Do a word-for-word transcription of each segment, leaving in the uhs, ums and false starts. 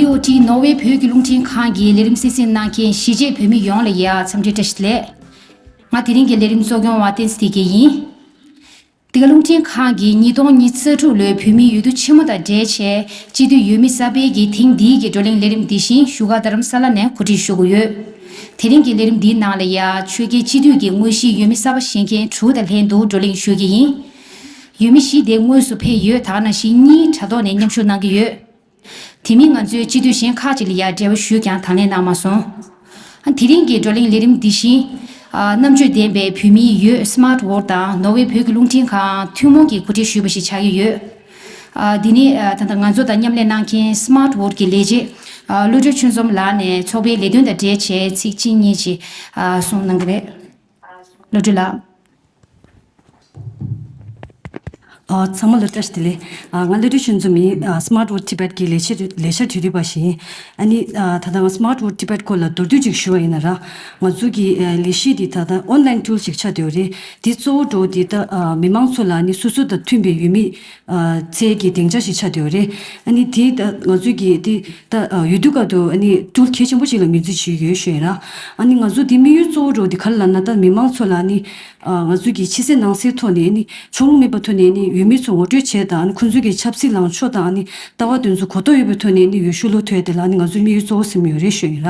ཨོ་ཊི་ནོར་ཝེ་བོད་ཀྱི་རླུང་འཕྲིན་ཁང་གི་ལས་རིམ་གསན་གཟིགས་གནང་མཁན་གཞིས་བྱེས་བོད་མི་ཡོངས་ལ་ཡ་འཚམས་འདྲི་བཀྲ་ཤིས་བདེ་ལེགས། ང་དེ་རིང་གི་ལས་རིམ་གཙོ་སྐྱོང་བ་བསྟན་འཛིན་བདེ་སྐྱིད་ཡིན། འདི་ག་རླུང་འཕྲིན་ཁང་གིས་ཉིས་སྟོང་ཉི་ཤུ་རྩ་དྲུག་ལོའི་བོད་མིའི་འོས་བསྡུ་ཆེན་མོ་དང་འབྲེལ་བྱས་སྤྱི་འཐུས་འོས་མི་གསར་སྤེལ་གྱི་ཐེངས་འདིའི་གི་བགྲོ་གླེང་ལས་རིམ་འདི་བཞིན་བཞུགས་སྒར་རྡ་རམ་ས་ལ་ནས་གོ་སྒྲིག་ཞུ་གི་ཡོད། དེ་རིང་གི་ལས་རིམ་འདིའི་ནང་ལ་ཡ་ཆོལ་ཁའི་སྤྱི་འཐུས་ཀྱི་དངོས་གཞིའི་འོས་མི་གསར་པ་བཞེངས་མཁན་དྲུག་དང་ལྷན་དུ་བགྲོ་གླེང་ཞུ་གི་ཡིན། འོས་མི་བཞི་དེ་དངོས་སུ་ཕེབས་ཡོད། དེ་ནང་བཞིན་གཉིས་དྲ་ཐོག་ནས་མཉམ་ཞུགས་གནང་གི་ཡོད། དེ་མིན་ང་ཚོའི་སྤྱི་འཐུས་གཞན་ཁག་ཅིག་ལ་ཡང་འབྲེལ་བ་ཞུས་ཀྱང་དང་ལེན་གནང་མ་སོང་། དེ་རིང་གི་བགྲོ་གླེང་ལས་རིམ་འདི་བཞིན། རྣམ་དཔྱོད་ལྡན་པའི་བོད་མིའི་འོས་སི་མཱར་ཊི་ཝོ་ཊི་དང་ནོར་ཝེ་བོད་ཀྱི་རླུང་འཕྲིན་ཁང་ཐུན་མོང་གིས་གོ་སྒྲིག་ཞུས་པ་ཞིག་ཆགས་ཀྱི་ཡོད། འདི་ནི་ད་ལྟ་ང་ཚོ་དང་མཉམ་ལས་གནང་མཁན་སི་མཱར་ཊི་ཝོ་ཊི་གི་ལས་བྱེད་བློ་གྲོས་ཆོས་འཛོམས་ལགས་ནས་ཚོགས་པའི་ལས་དོན་དང་འབྲེལ་བྱས་ཚིག་གཅིག་གཉིས་ཅིག་གསུངས་གནང་གི་རེད། བློ་གྲོས་ལགས། ཨ། ཚང་མ་ལ་བཀྲ་ཤིས་བདེ་ལེགས། ཨ། ང་བློ་གྲོས་ཆོས་འཛོམས་ཡིན། ཨ། སི་མཱར་ཊི་ཝོ་ཊི་ཊི་བེཊ་གི་ལས་བྱེད་ལས་འཆར་དོན་རིག་པ་ཞིག་ཡིན། ཨ་ནི། ཨ། ད་ལྟ་ང་སི་མཱར་ཊི་ཝོ་ཊི་ཊི་བེཊ་སྐོར་ལ་མདོར་བསྡུས་ཅིག་ཞུ་བ་ཡིན་ན་ར། ང་ཚོ་གི་ཨ་ལས་གཞི་འདི་ད་ལྟ་ཨོན་ལའིན་ཊུལ་ཞིག་ཆགས་བསྡད་ཡོད་རེད། འདི་གཙོ་བོ་འདྲ་བོ་འདི་ད་ཨ་མི་མང་ཚོ་ལ་ཨ་ནི་སོ་སོ་དང་མཐུན་པའི་འོས་མི་ཨ་བཙལ་གྱི་སྡིངས་ཆ་ཞིག་ཆགས་བསྡད་ཡོད་རེད། ཨ་ནི་འདི་ད་ང་ཚོ་གི་འདི་ད་ཨ་འོས་བསྡུ་སྐབས་དུ་ཨ་ནི་ཊུལ་གལ་ཆེན་པོ་ཞིག་ལ་ངོས་འཛིན་བྱེད་ཀྱི་ཡོད་ཞུ་ཡིན་ར། ཨ་ནི་ང་ཚོ་འདི་དམིགས་ཡུལ་གཙོ་བོ་འདྲ་བོ་འདི་ག་རེ་ལབ་ན། ད་མི་མང་ཚོ་ལ་ཨ་ནི། ཨ། ང་ཚོ་གི་ཕྱི་གསལ་ནང་གསལ་ཐོག་ནས་ནི་ཕྱོགས་ལྷུང་མེད་པའི་ཐོག་ནས་ནི་འོས་མི་ཚོ་ངོ་སྤྲོད་བྱས་དང་། ཨ་ནི་ཁོང་ཚོ་གི་ཆབ་སྲིད་ལངས་ཕྱོགས་དང་། ཨ་ནི་ལྟ་བ་དེ་ཚོ་གོ་རྟོགས་ཡོད་པའི་ཐོག་ནས་ནི་འོས་ཤོག་བླུག་ཐུབ་ཡ་དེ་ལ་ནི་ང་ཚོའི་དམིགས་ཡུལ་གཙོ་བོ་ཟིན་ཡོད་རེད་ཞུ་ཡིན་ར།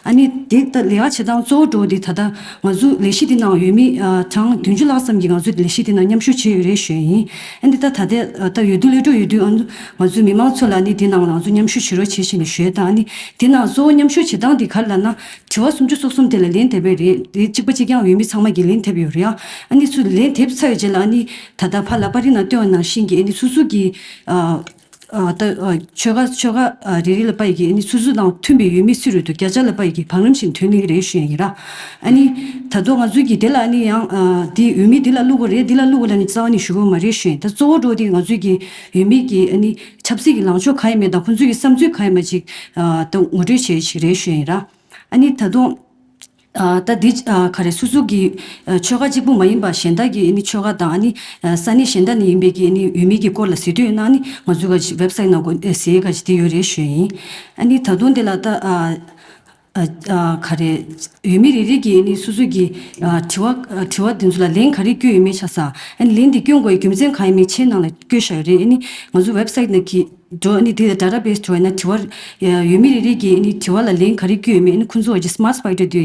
ཨ་ནི་དེ་ལྟ་ལས་ཀ་བྱེད་སྟངས་གཙོ་བོ་འདྲ་བོ་དེ་ད་ལྟ་ང་ཚོ་ལས་གཞི་དེ་ནང་འོས་མི་ཨ་གྲངས་བདུན་ཅུ་ལྷག་ཙམ་གྱིས་ང་ཚོའི་ལས་གཞི་དེ་ནང་མཉམ་ཞུགས་བྱས་ཡོད་རེད་ཞུ་ཡ་ཡིན། ཨ་ནི་ད་ད་ལྟའི་ཨ་ད་འོས་བསྡུ་སླེབས་འགྲོ་ཡོད་དུས། ཨ་ནི་ང་ཚོའི་མི་མང་ཚོ་ལ་ནི་དེ་ནང་ལ་ང་ཚོ་མཉམ་ཞུགས་བྱེད་རོགས་བྱེད་བཞིན་ཞུ་ཡ་དང་། ཨ་ནི་དེ་ནང་གཙོ་བོ་མཉམ་ཞུགས་བྱེད་སྟངས་དེ་ག་རེ་ལབ་ན། དྲི་བ་སུམ་ཅུ་སོ་གསུམ་དེ་ལ་ལན་འདེབས་པ་རེད། དེ་གཅིག་པ་གཅིག་རྐྱང་འོས་མི་ཚང་མ་གིས་ལན་འདེབས་ཡོད་རེད་ཨ། ཨ་ནི་སུ་ལན་འདེབས་ཚར་བའི་རྗེས་ལ། ཨ་ནི་ད་ལྟ་ཕར་ལ་པར་རིས་ནང་སྟོན་པ་ནང་བཞིན་གྱི། ཨ་ནི་སུ་སུ་གི་ཨ་ཨ་ད་ཨ་ཆོལ་ཁ་ཆོལ་ཁ་ཨ་རེ་རེ་ལ་པར་རིས་ཀྱི། ཨ་ནི་སུ་སུ་དང་མཐུན་པའི་འོས་མི་སུ་རེད་འདུག་བརྒྱ་ཆ་ལ་པར་རིས་ཀྱི་བང་རིམ་བཞིན་ཐོན་གནང་གི་རེད་ཞུ་ཡ་ཡིན་ར། ཨ་ནི་ད་དུང་ང་ཚོས་ཀྱི་དེ་ལ་ཨ་ནི་ཡང་ཨ་དེ་འོས་མི་དེ་ལ་བླུག་དགོས་རེད། དེ་ལ་བླུག་དགོས་ལབ་ནི་རྩ་བ་ནས་ཞུ་གི་ཡོད་མ་རེད་ཞུ་ཡ་ཡིན། ད་གཙོ་བོ་འདྲ་བོ་དེ་ང་ཚོས་ཀྱི་འོས་མི་གི་ཨ་ནི་ཆབ་སྲིད་ཀྱི་ལངས་ཕྱོགས་ག་ཡིན་མིན་དང་། ཁོང་ཚོའི་གི་བསམ་ཚུལ་ག་ཡིན་མིན་ཅིག་ཨ་ད་ངོ་སྤྲོད་བྱེད་ཡ་ཞིག་རེད་ཞུ་ཡ་ཡིན་ར། ཨ་ནི་ད་དུང་ཨ་ད་འདི་ཨ་ག་རེ། སོ་སོ་གི་ཨ་ཆོལ་ཁ་གཅིག་པུ་མ་ཡིན་པ་གཞན་དག་གི་ཨ་ནི་ཆོལ་ཁ་དང་། ཨ་ནི་ཨ་ས་གནས་གཞན་དག་ནས་ཡིན་པའི་གི་ཨ་ནི་འོས་མི་གི་སྐོར་ལ་ཟེར་འདོད་ཡོད་ན། ཨ་ནི་ང་ཚོ་ག་ཅིག་ཝེབ་སའིཊ་ནང་གོ་ཨ་ཟེར་ག་ཅིག་དེ་ཡོད་རེད་ཞུ་ཡ་ཡིན། ཨ་ནི་ད་དུང་དེ་ལ་ད་ཨ་ཨ་ཨ་ག་རེ། འོས་མི་རེ་རེ་གིས་ཨ་ནི་སོ་སོ་གི་ཨ་དྲི་བ་ཨ་དྲི་བ་དེ་ཚོ་ལ་ལན་ག་རེ་བསྐྱོན་ཡོད་མེད་ཆ་ཚང་། ཨ་ནི་ལན་དེ་བསྐྱོན་དགོས་པའི་རྒྱུ་མཚན་གང་ཡིན་མིན་ཆེད་ནང་ལ་བཀོད་བཞག་ཡོད་རེད། ཨ་ནི་ང་ཚོ་ཝེབ་སའིཊ་ནང་གི་འགྲོ། ཨ་ནི་དེ་ལ་ཌེ་ཊ་བེ་སི་འགྲོ་ཡིན་ན། དྲི་བ་ཡ་འོས་མི་རེ་རེ་གིས་ཨ་ནི་དྲི་བ་ལ་ལན་ག་རེ་བསྐྱོན་ཡོད་མེད། ཨ་ནི་ཁོང་ཚོ་ག་ཅིག་སི་མཱརཊ་སི་པའི་ཌར་དེ་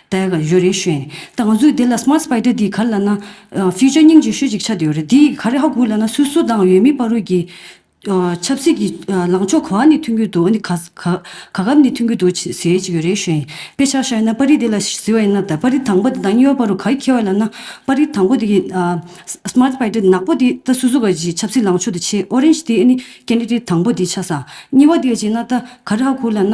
ལྟ་ཡ་ག་ཡོད་རེད་ཞུ་ཡ་ཡིན། ད་ང་ཚོས་དེ་ལ་སི་མཱརཊ་སི་པའི་ཌར་དེ་ག་རེ་ལབ་ན། ཨ་ཕིའུ་ཅར་སྙིང་རྗེ་ཤོས་ཅིག་ཆགས་བསྡད་ཡོད་རེད། དེ་ག་རེ་ཧ་གོ་ལབ་ན། སོ་སོ་དང་འོས་མི་བར་དུ་གི་ཨ་ཆབ་སྲིད་ཀྱི་ཨ་ལངས་ཕྱོགས་ག་བ་ནས་མཐུན་གྱི་འདུག་ཨ་ནི་ག་ག་ག་ག་བ་ནས་མཐུན་གྱི་འདུག་ཟེར་གྱི་ཡོད་རེད་ཞུ་ཡ་ཡིན། དཔེ་ཆ་བཞག་ན་པར་རིས་དེ་ལ་གཟིགས་པ་ཡིན་ན། ད་པར་རིས་དང་པོ་དེ་དང་གཉིས་པ་བར་དུ་ག་རེ་འཁེལ་བ་ལབ་ན། པར་རིས་དང་པོ་དེ་གི་ཨ་སི་མཱརཊ་སི་པའི་ཌར་ནག་པོ་དེ་ད་སོ་སོ་ག་ཅིག་ཆབ་སྲིད་ལངས་ཕྱོགས་དེ་བྱས། ཨོ་རེན་ཇི་དེ་ཨ་ནི་ཀེན་ཌི་ཌེཊ་དང་པོ་དེ་ཆགས་སོང་། གཉིས་པ་དེ་ག་ཅིག་ན། ད་ག་རེ་ཧ་གོ་ལབ་ན།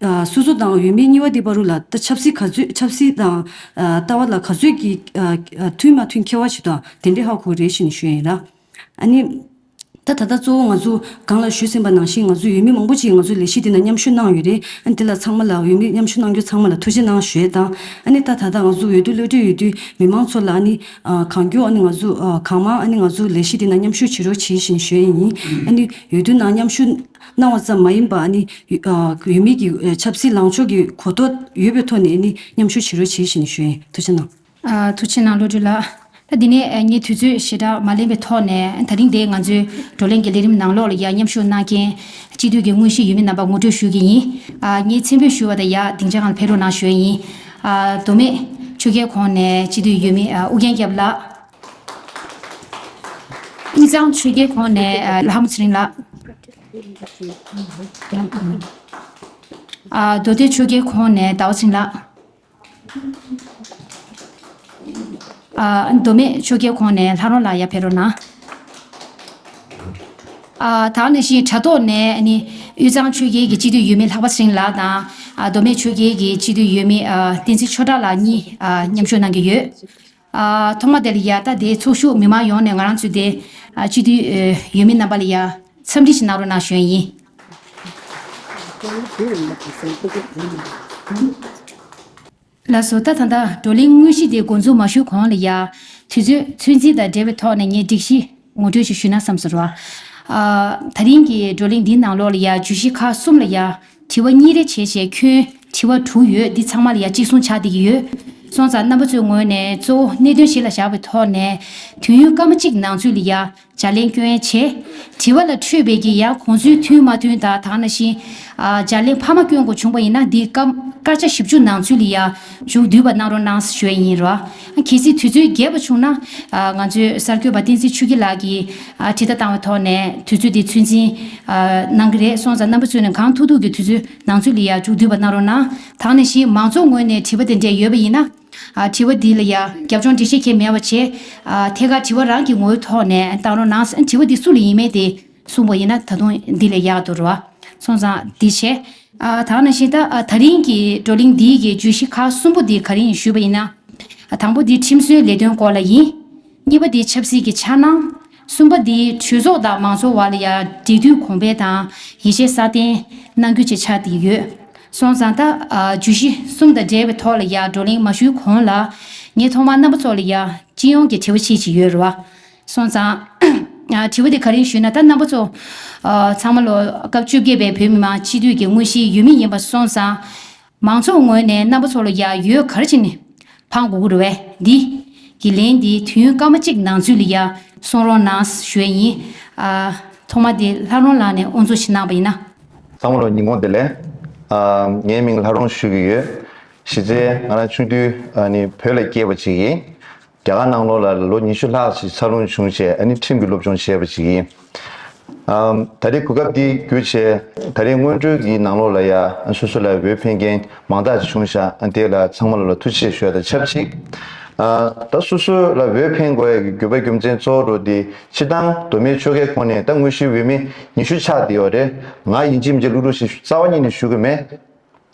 ཨ་སོ་སོ་དང་འོས་མི་གཉིས་པ་དེ་བར་དུ་ལ་ད་ཆབ་སྲིད་ག་ཚོད། ཆབ་སྲིད་དང་ཨ་ལྟ་བ་ལ་ག་ཚོད་ཀྱི་ཨ་ཨ་མཐུན་མ་མཐུན་འཁེལ་བ་ཞིག་དང་དེ་འདྲས་ཧ་གོ་རེད་ཞེས་ཞུ་ཡ་ཡིན་ར། ཨ་ནི་ད་ད་ལྟ་གཙོ་བོ་ང་ཚོ་གོང་ལ་ཞུས་ཟིན་པ་ནང་བཞིན། ང་ཚོ་འོས་མི་མང་པོ་ཅིག་ང་ཚོའི་ལས་གཞི་འདི་ནང་མཉམ་ཞུགས་གནང་ཡོད་རེད། ཨ་ནི་དེ་ལ་ཚང་མ་ལ། འོས་མི་མཉམ་ཞུགས་གནང་རྒྱུ་ཚང་མ་ལ་ཐུགས་རྗེ་གནང་ཞུ་ཡས་དང་། ཨ་ནི་ད་ད་ལྟ་ང་ཚོ་འོས་བསྡུ་གློད་གྲོལ་ཡོད་དུས་མི་མང་ཚོ་ལ་ཨ་ནི་ཨ་གང་མགྱོགས་ཨ་ནི་ང་ཚོ་ཨ་གང་མང་ཨ་ནི་ང་ཚོ་ལས་གཞི་འདི་ནང་མཉམ་ཞུགས་བྱེད་རོགས་བྱེད་བཞིན་ཞུ་ཡས་ཡིན། ཨ་ནི་འོས་བསྡུ་ནང་མཉམ་ཞུགས་གནང་བ་ཙམ་མ་ཡིན་པ། ཨ་ནི་ཨ་འོས་མི་གི་ཨ་ཆབ་སྲིད་ལངས་ཕྱོགས་ཀྱི་གོ་རྟོགས་ཡོད་པའི་ཐོག་ནས་ཨ་ནི་མཉམ་ཞུགས་བྱེད་རོགས་བྱེད་བཞིན་ཞུ་ཡས་ཡིན། ཐུགས་རྗེ་གནང་། ཨ། ཐུགས་རྗེ་གནང་བློ་གྲོས་ལགས། ད་འདི་ནས་ཨ་ངས་དུས་ཚོད་ཞེ་དྲག་མ་ལེན་པའི་ཐོག་ནས། ད་རིང་འདིར་ང་ཚོའི་བགྲོ་གླེང་གི་ལས་རིམ་ནང་ལོགས་ལ་ཡ་མཉམ་ཞུགས་གནང་མཁན་སྤྱི་འཐུས་ཀྱི་དངོས་གཞིའི་འོས་མི་རྣམ་པ་ངོ་སྤྲོད་ཞུ་གི་ཡིན། ཨ། ངས་མཚན་འབོད་ཞུ་བ་དང་ཡ་སྡིངས་ཆ་སྒང་ལ་ཕེབས་རོགས་གནང་ཞུ་ཡ་ཡིན། ཨ། མདོ་སྨད་ཆོལ་ཁའི་ཁོངས་ནས་སྤྱི་འཐུས་འོས་མི་ཨ་ཨུ་རྒྱན་སྐྱབས་ལགས། དབུས་གཙང་ཆོལ་ཁའི་ཁོངས་ནས་ཨ་ལྷ་མོ་ཚེ་རིང་ལགས། ཨ། མདོ་སྟོད་ཆོལ་ཁའི་ཁོངས་ནས་ཟླ་བ་ཚེ་རིང་ལགས། ཨ། མདོ་སྨད་ཆོལ་ཁའི་ཁོངས་ནས་ལྷ་རོང་ལགས་ཡར་ཕེབས་རོགས་གནང་། ཨ། ད་ག་ནང་བཞིན་དྲ་ཐོག་ནས་ནི་དབུས་གཙང་ཆོལ་ཁའི་གི་སྤྱི་འཐུས་འོས་མི་ལྷག་པ་ཚེ་རིང་ལགས་དང་། ཨ། མདོ་སྨད་ཆོལ་ཁའི་གི་སྤྱི་འཐུས་འོས་མི་ཨ་བསྟན་འཛིན་ཆོས་གྲགས་ལགས་གཉིས་ཨ་མཉམ་ཞུགས་གནང་གི་ཡོད། ཨ། ཐོག་མ་དེ་ལ་ཡ་ད་དེའི་ཚོགས་ཞུགས་མི་མང་ཡོངས་ནས་ང་རང་ཚོའི་དེ་ཨ་སྤྱི་འཐུས་ཨ་འོས་མི་རྣམ་པ་ལ་ཡ་འཚམས་འདྲི་ཞིག་གནང་རོགས་གནང་ཞུ་ཡ་ཡིན། ལགས་སོ། ད་ད་ལྟ་བགྲོ་གླེང་དངོས་གཞི་དེ་འགོ་འཛུགས་མ་ཞུས་གོང་ལ་ཡ། དུས་ཚོད་ཚོད་འཛིན་དང་འབྲེལ་བའི་ཐོག་ནས་ངས་སྒྲིག་གཞི་ངོ་སྤྲོད་ཅིག་ཞུས་ན་བསམ་སོང་ར། ཨ། ད་རིང་གི་བགྲོ་གླེང་འདིའི་ནང་ལོགས་ལ་ཡ་བརྗོད་གཞི་ཁག་གསུམ་ལ་ཡ་དྲི་བ་གཉིས་རེ་བྱས་བྱས་ཁྱོན་དྲི་བ་དྲུག་ཡོད། འདི་ཚང་མ་ལ་ཡ་གཅིག་མཚུངས་ཆགས་བསྡད་ཀྱི་ཡོད། སོང་ཙང་རྣམ་པ་ཚོའི་ངོས་ནས་གཙོ་བོ་གནད་དོན་གཞི་ལ་བཞག་པའི་ཐོག་ནས་དུས་ཡུན་སྐར་མ་གཅིག་ནང་ཚུད་ལ་ཡ་ལྗགས་ལན་སྐྱོན་ཡས་བྱས། དྲི་བ་ལ་འཕྲོས་པའི་གི་ཡ་གོང་ཚུལ་མཐུན་མ་མཐུན་དང་དེ་ནང་བཞིན་ཨ་ལྗགས་ལན་འཕར་མ་སྐྱོན་དགོས་བྱུང་བ་ཡིན་ན་འདི་སྐར་སྐར་ཆ་བཞི་བཅུ་ནང་ཚུད་ལ་ཡ་མཇུག་བསྡུས་པ་གནང་རོགས་གནང་ཞུ་ཡས་ཡིན་རོ། གལ་སྲིད་དུས་ཚོད་རྒྱས་པ་བྱུང་ན་ཨ་ང་ཚོའི་གསར་འགོད་པ་བསྟན་འཛིན་ཆོས་སྐྱིད་ལགས་ཀྱིས་ཨ་དྲིལ་བརྡ་བཏང་བའི་ཐོག་ནས་དུས་ཚོད་འདི་ཚོད་འཛིན་ཨ་གནང་གི་རེད། སོང་ཙང་རྣམ་པ་ཚོས་ནས་གང་ཐུབ་ཐུབ་ཀྱི་དུས་ཚོད་ནང་ཚུད་ལ་ཡ་མཇུག་བསྡུས་པ་གནང་རོགས་གནང་། དེ་ནང་བཞིན་མང་ཚོགས་ངོས་ནས་དྲི་བ་དེ་འདྲས་ཡོད་པ་ཡིན་ན། ཨ་དྲི་བ་འདི་ལ་ཡ་རྒྱབ་ལྗོངས་འགྲེལ་བཤད་མཁན་མེད་པ་བྱས། ཨ་ཐད་ཀར་དྲི་བ་རང་གི་ངོ་བོའི་ཐོག་ནས་བཏང་རོགས་གནང་། དྲི་བ་འདི་སུ་ལ་ཡིན་མིན་དེ་གསུངས་པ་ཡིན་ན་ད་དུང་འདི་ལས་ཡག་འདུག་རོ། སོང་ཙང་འདི་བྱས། ཨ་དེ་ནང་བཞིན་ད་ཨ་ད་རིང་གི་བགྲོ་གླེང་འདི་གི་བརྗོད་གཞི་ཁག་གསུམ་པོ་འདི་ག་རེ་ཡིན་ཞུས་པ་ཡིན་ན། ཨ་དང་པོ་འདི་ཁྲིམས་བཟོའི་ལས་དོན་སྐོར་ལ་ཡིན། གཉིས་པ་འདི་ཆབ་སྲིད་ཀྱི་འཆར་སྣང་། གསུམ་པ་འདི་གྲོས་ཚོགས་དང་མང་གཙོ་བར་ལ་ཡ་འབྲེལ་མཐུད་གོང་འཕེལ་དང་ཡིད་ཆེས་སྲ་བརྟན་གནང་རྒྱུ་བཅས་ཆགས་བསྡད་ཡོད། སོང་ཙང་ད་ཨ་བརྗོད་གཞི་གསུམ་དང་འབྲེལ་བའི་ཐོག་ལ་ཡ་བགྲོ་གླེང་མ་ཞུས་གོང་ལ་ངས་ཐོག་མར་རྣམ་པ་ཚོ་ལ་ཡ་སྤྱི་ཡོངས་ཀྱི་དྲི་བ་ཞིག་ཅིག་ཡོད་རེད་བ། སོང་ཙང་ཨ་དྲི་བ་དེ་ག་རེ་ཞུས་ན། ད་རྣམ་པ་ཚོ་ཨ་ཚང་མ་ལོ་སྐབས་བཅོ་བརྒྱད་པའི་བོད་མི་མང་སྤྱི་འཐུས་ཀྱི་དངོས་གཞི་ཡུལ་མི་ཡིན་པ་སོང་ཙང་། མང་ཚོགས་ངོས་ནས་རྣམ་པ་ཚོ་ལ་ཡ་ཡོད་ག་རེ་བྱས་ནས་འཕང་དགོས་ཀྱི་རེད་བས། འདི་གི་ལན་འདི་དུས་ཡུན་སྐར་མ་གཅིག་ནང་ཚུད་ལ་ཡ་གསུང་རོགས་གནང་ཞུ་ཡས་ཡིན། ཨ་ཐོག་མ་དེ་ལྷ་རོང་ལགས་ནས་དབུ་འཛུགས་ཤིག་གནང་བ་ཡིན་ན། ཚང་མ་ལ་ཉིན་གུང་བདེ་ལེགས། ཨ་ངའི་མིང་ལྷ་རོང་ཞུ་གི་ཡོད། གཞི་རྩའི་ང་རང་ཆུང་དུས་ཨ་ནི་བོད་ལ་སྐྱེས་པ་ཅིག་ཡིན། རྒྱ་གར་ནང་ལོགས་ལ་ལོ་ཉི་ཤུ་ལྷག་ཅིག་འཚར་ལོངས་བྱུང་བྱས་ཨ་ནི་ཁྲིམས་ཀྱི་སློབ་སྦྱོང་བྱས་པ་ཅིག་ཡིན། ཨམ། ད་རེས་གོ་སྐབས་འདི་བརྒྱུད་བྱས་ད་རེས་སྔོན་འགྲོའི་གི་ནང་ལོགས་ལ་ཡ་སོ་སོ་ལ་འོས་འཕེན་མཁན་མང་དག་ཅིག་བྱུང་ཤག་ཨ་དེ་ལ་ཚང་མ་ལ་ལ་ཐུགས་རྗེ་ཆེ་ཞུ་ཡ་དང་ཆབས་ཅིག་ཨ་ད་སོ་སོ་ལ་འོས་འཕེན་དགོས་ཡ་གི་དགོས་པ་རྒྱུ་མཚན་གཙོ་བོ་རུ་འདི་སྤྱི་བཏང་མདོ་སྨད་ཆོལ་ཁའི་ཁོངས་ནས་ད་དངོས་གཞི་འོས་མི་ཉི་ཤུ་ཆགས་བསྡད་ཡོད་རེད། ང་ཡིན་གཅིག་མིན་གཅིག་ལུག་ལུག་ཞིག་རྩ་བ་ཉིད་ནས་ཞུ་གི་མེད།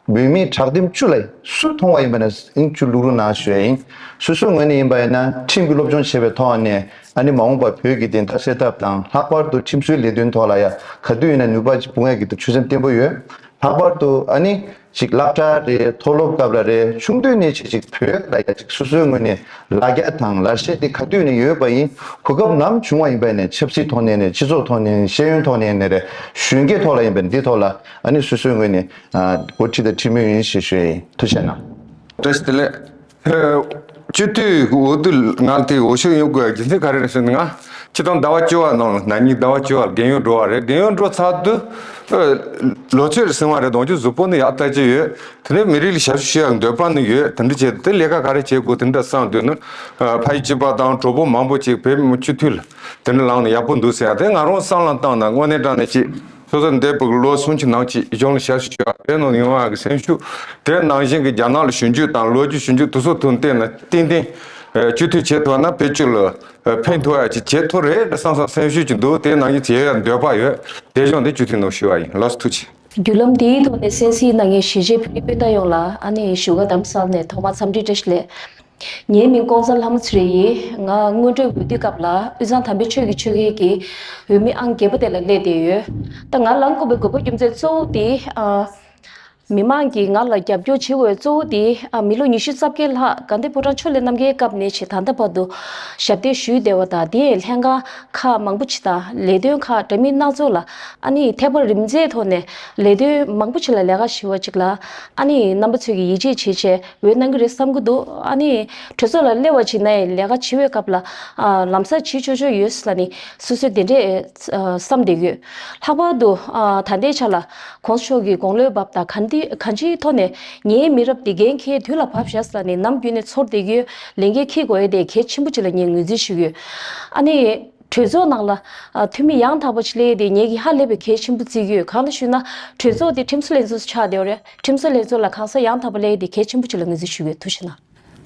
འོས་མི་དྲག་འདེམས་བཅུ་ལ་སུ་མཐོང་བ་ཡིན་པ་ན་ཨིན་བཅུ་ལུག་ལུག་ནང་ཞུ་ཡ་ཡིན། སོ་སོའི་ངོས་ནས་ཡིན་པ་ཡིན་ན་ཁྲིམས་ཀྱི་སློབ་སྦྱོང་བྱས་པའི་ཐོག་ནས་ཨ་ནི་མ་འོངས་པར་བོད་ཀྱི་བདེན་མཐའ་གསལ་ཐབས་དང་ལྷག་པར་དུ་ཁྲིམས་བཟོའི་ལས་དོན་ཐོག་ལ་ཡ་ག་དུས་ཡིན་ན་ནུས་པ་ཅིག་སྤུངས་ཡ་གི་ཆོད་སེམས་བརྟན་པོ་ཡོད། ལྷག་པར་དུ་ཨ་ནི་ཅིག་སློབ་གྲྭ་རེད། མཐོ་སློབ་སྐབས་ལ་རེད། ཆུང་དུས་ནས་ཅིག་ཅིག་བོད་ལ་ཡ་ཅིག་སོ་སོའི་ངོས་ནས་ལ་རྒྱ་དང་ལར་ཤེས་དེ་ག་དུས་ནས་ཡོད་པ་ཡིན། གོ་སྐབས་ནམ་བྱུང་བ་ཡིན་པ་ཡིན་ནས་ཆབ་སྲིད་ཐོག་ནས་ནས་སྤྱི་ཚོགས་ཐོག་ནས་ནས་ཤེས་ཡོན་ཐོག་ནས་ནས་རེད། གཞོན་སྐྱེས་ཐོག་ལ་ཡིན་པ་ཡིན་འདི་ཐོག་ལ་ཨ་ནི་སོ་སོའི་ངོས་ནས་ཨ་འགོ་ཁྲིད་དང་ཁྲིད་མུས་ཡིན་ཞེས་ཞུ་ཡ་ཡིན། ཐུགས་རྗེ་གནང་། བཀྲ་ཤིས་བདེ་ལེགས། ཨ་སྤྱི་འཐུས་འོས་བསྡུ་ང་དེ་འོས་ཤོག་ཡོང་དགོས་རྒྱུ་མཚན་ག་རེ་རེད་ཟེར་ན། ང་སྤྱི་བཏང་ཟླ་བ་བཅུ་བ་ནང་ན་ནིང་ཟླ་བ་བཅུ་བ་རྒན་ཡོལ་འགྲོ་བ་རེད། རྒན་ཡོལ་འགྲོ་ཚར་དུས་ཨ་ལོ་ཚོད་རེ་ཟིན་བ་རེད། གདོང་རྒྱུད་གཟུགས་པོ་ནི་ཡག་ལྟ་ཅི་ཡོད། དེ་ནས་མི་རིགས་ལ་ཞབས་ཞུ་ཞུ་ཡག་འདོད་པ་ནི་ཡོད། དེ་འདྲ་བྱས་དེ་ལས་ཀ་ག་རེ་བྱེད་དགོས་དེ་འདྲ་བསམ་དུས་ནི་ཨ་ཕ་ཡུལ་གཅིག་པ་དང་གྲོགས་པོ་མང་པོ་ཅིག་བོད་མི་སྤྱི་འཐུས་ལ་དེ་འདྲ་ལངས་ནས་ཡག་པོ་འདུག་ཟེར་ཡ་དེ་ང་རང་བསམ་བློ་བཏང་ན་དངོས་གནས་དྲང་གནས་ཅིག་སོ་སོ་འདས་པའི་ལོ་སུམ་ཅུ་ནང་ཅིག་གཞུང་ལ་ཞབས་ཞུ་ཞུ་བ་བོད་ནང་ཡོང་བ་གི་སེམས་ཤུགས། དེ་ནང་བཞིན་གྱི་རྒྱ་ནག་ལ་ཞུ་རྒྱུ་དང་ལོ་རྒྱུས་ཞུ་རྒྱུ་དེ་ཚོ་དང་བལྟས་ན་ཏན་ཏན་སྤྱི་འཐུས་བྱེད་ཐུབ་ན་བོད་སྤྱི་ལ་ཕན་ཐོགས་ཡ་ཅིག་བྱེད་ཐུབ་རེད་བསམ་བསམ་སེམས་ཤུགས་ཅིག་འདུག་དེ་ནང་བཞིན་བྱེད་ཡ་འདོད་པ་ཡོད། དེ་གཞུང་དེ་སྤྱི་འཐུས་ནང་ཞུ་བ་ཡིན། ལགས་སོ་ཐུགས་རྗེ་ཆེ། བརྒྱུད་ལམ་འདིའི་ཐོག་ནས་གསན་གཟིགས་གནང་མཁན་གཞིས་བྱེས་བོད་རིགས་སྤུན་ཟླ་ཡོངས་ལ་ཨ་ནི་བཞུགས་སྒར་རྡ་རམ་ས་ལ་ནས་ཐོག་མར་འཚམས་འདྲི་བཀྲ་ཤིས་བདེ་ལེགས། ངའི་མིང་ཀོང་ཚ་ལྷ་མོ་ཚེ་རིང་ཡིན། ང་སྔོན་འགྲོའི་འོས་བསྡུའི་སྐབས་ལ་དབུས་གཙང་དམ་པའི་ཆོས་ཀྱི་ཆོལ་ཁའི་གི་འོས་མི་ཨང་བརྒྱད་པ་དེ་ལ་སླེབས་བསྡད་ཡོད། ད་ང་ལངས་དགོས་པའི་དགོས་པ་རྒྱུ་མཚན་གཙོ་བོ་དེ་ཨ། མི་མང་གིས་ང་ལ་རྒྱབ་སྐྱོར་བྱེད་དགོས་པའི་གཙོ་བོ་དེ་ཨ། མི་ལོ་ཉི་ཤུ་རྩ་བརྒྱད་ལྷག་དགའ་ལྡན་ཕོ་བྲང་ཕྱོགས་ལས་རྣམ་རྒྱལ་སྐབས་ནས་བྱས་ད་ལྟ་བར་དུ་ཞབས་འདེགས་ཞུས་བསྡད་པ་དང་། དེ་ཡང་ལྷན་ཁང་ཁག་མང་པོ་ཅིག་དང་ལས་དོན་ཁག་འདྲ་མིན་སྣ་ཚོགས་ལ་ཨ་ནི་ཐད་པར་རིམ་འཛེགས་ཐོག་ནས་ལས་དོན་མང་པོ་ཅིག་ལ་ལས་ཀ་བྱེད་པ་ཅིག་ལ་ཨ་ནི་རྣམ་པ་ཚོས་ཀྱིས་ཡིད་ཆེས་བྱེད་བྱས། འོས་གནང་གི་རེད་བསམ་གྱི་འདུག་ཨ་ནི་གྲོས་ཚོགས་ལ་སླེབས་པ་ཅིག་ན་ཡང་ལས་ཀ་བྱེད་པའི་སྐབས་ལ་ཨ་ལམ་སང་བྱེད་ཆོག་ཆོག་ཡོད་ཟེར་ལབ་ནས་སོ་སོས་དེ་འདྲས་ཨ་བསམ་བསྡད་ཡོད། ལྷག་པར་དུ་ཨ་ད་ལྟའི་ཆ་ལ་གོང་ས་མཆོག་གི་དགུང་ལོའི་བབས་དང་གང་འདི་གང་ཅིའི་ཐོག་ནས་ངའི་མི་རབས་འདི་འགན་འཁྱེར་དུས་ལ་བབས་ཤག་ཟེར་ལབ་ནས་ནམ་རྒྱུན་ནས་ཚོར་བསྡད་ཡོད། ལས་འགན་འཁྱེར་དགོས་ཡས་དེ་གལ་ཆེན་པོ་ཅིག་ལ་ངས་ངོས་འཛིན་ཞུ་གི་ཡོད། ཨ་ནི། གྲོས་ཚོགས་ནང་ལ་ཨ་འཐུས་མི་ཡང་དག་པ་ཞིག་སླེབས་ཏེ་ངེད་ཀྱིས་ཧ་ལས་པའི་གལ་ཆེན་པོ་བརྩི་གི་ཡོད། གང་ལ་ཞུས་ན་གྲོས་ཚོགས་དེ་ཁྲིམས་བཟོ་ལྷན་ཚོགས་ཆགས་བསྡད་པ་རེད། ཁྲིམས་བཟོ་ལྷན་ཚོགས་ལ་གང་ཟག་ཡང་དག་པ་སླེབས་ཏེ་གལ་ཆེན་པོ་ཅིག་ལ་ངོས་འཛིན་ཞུ་གི་ཡོད། ཐུགས་རྗེ་གནང་།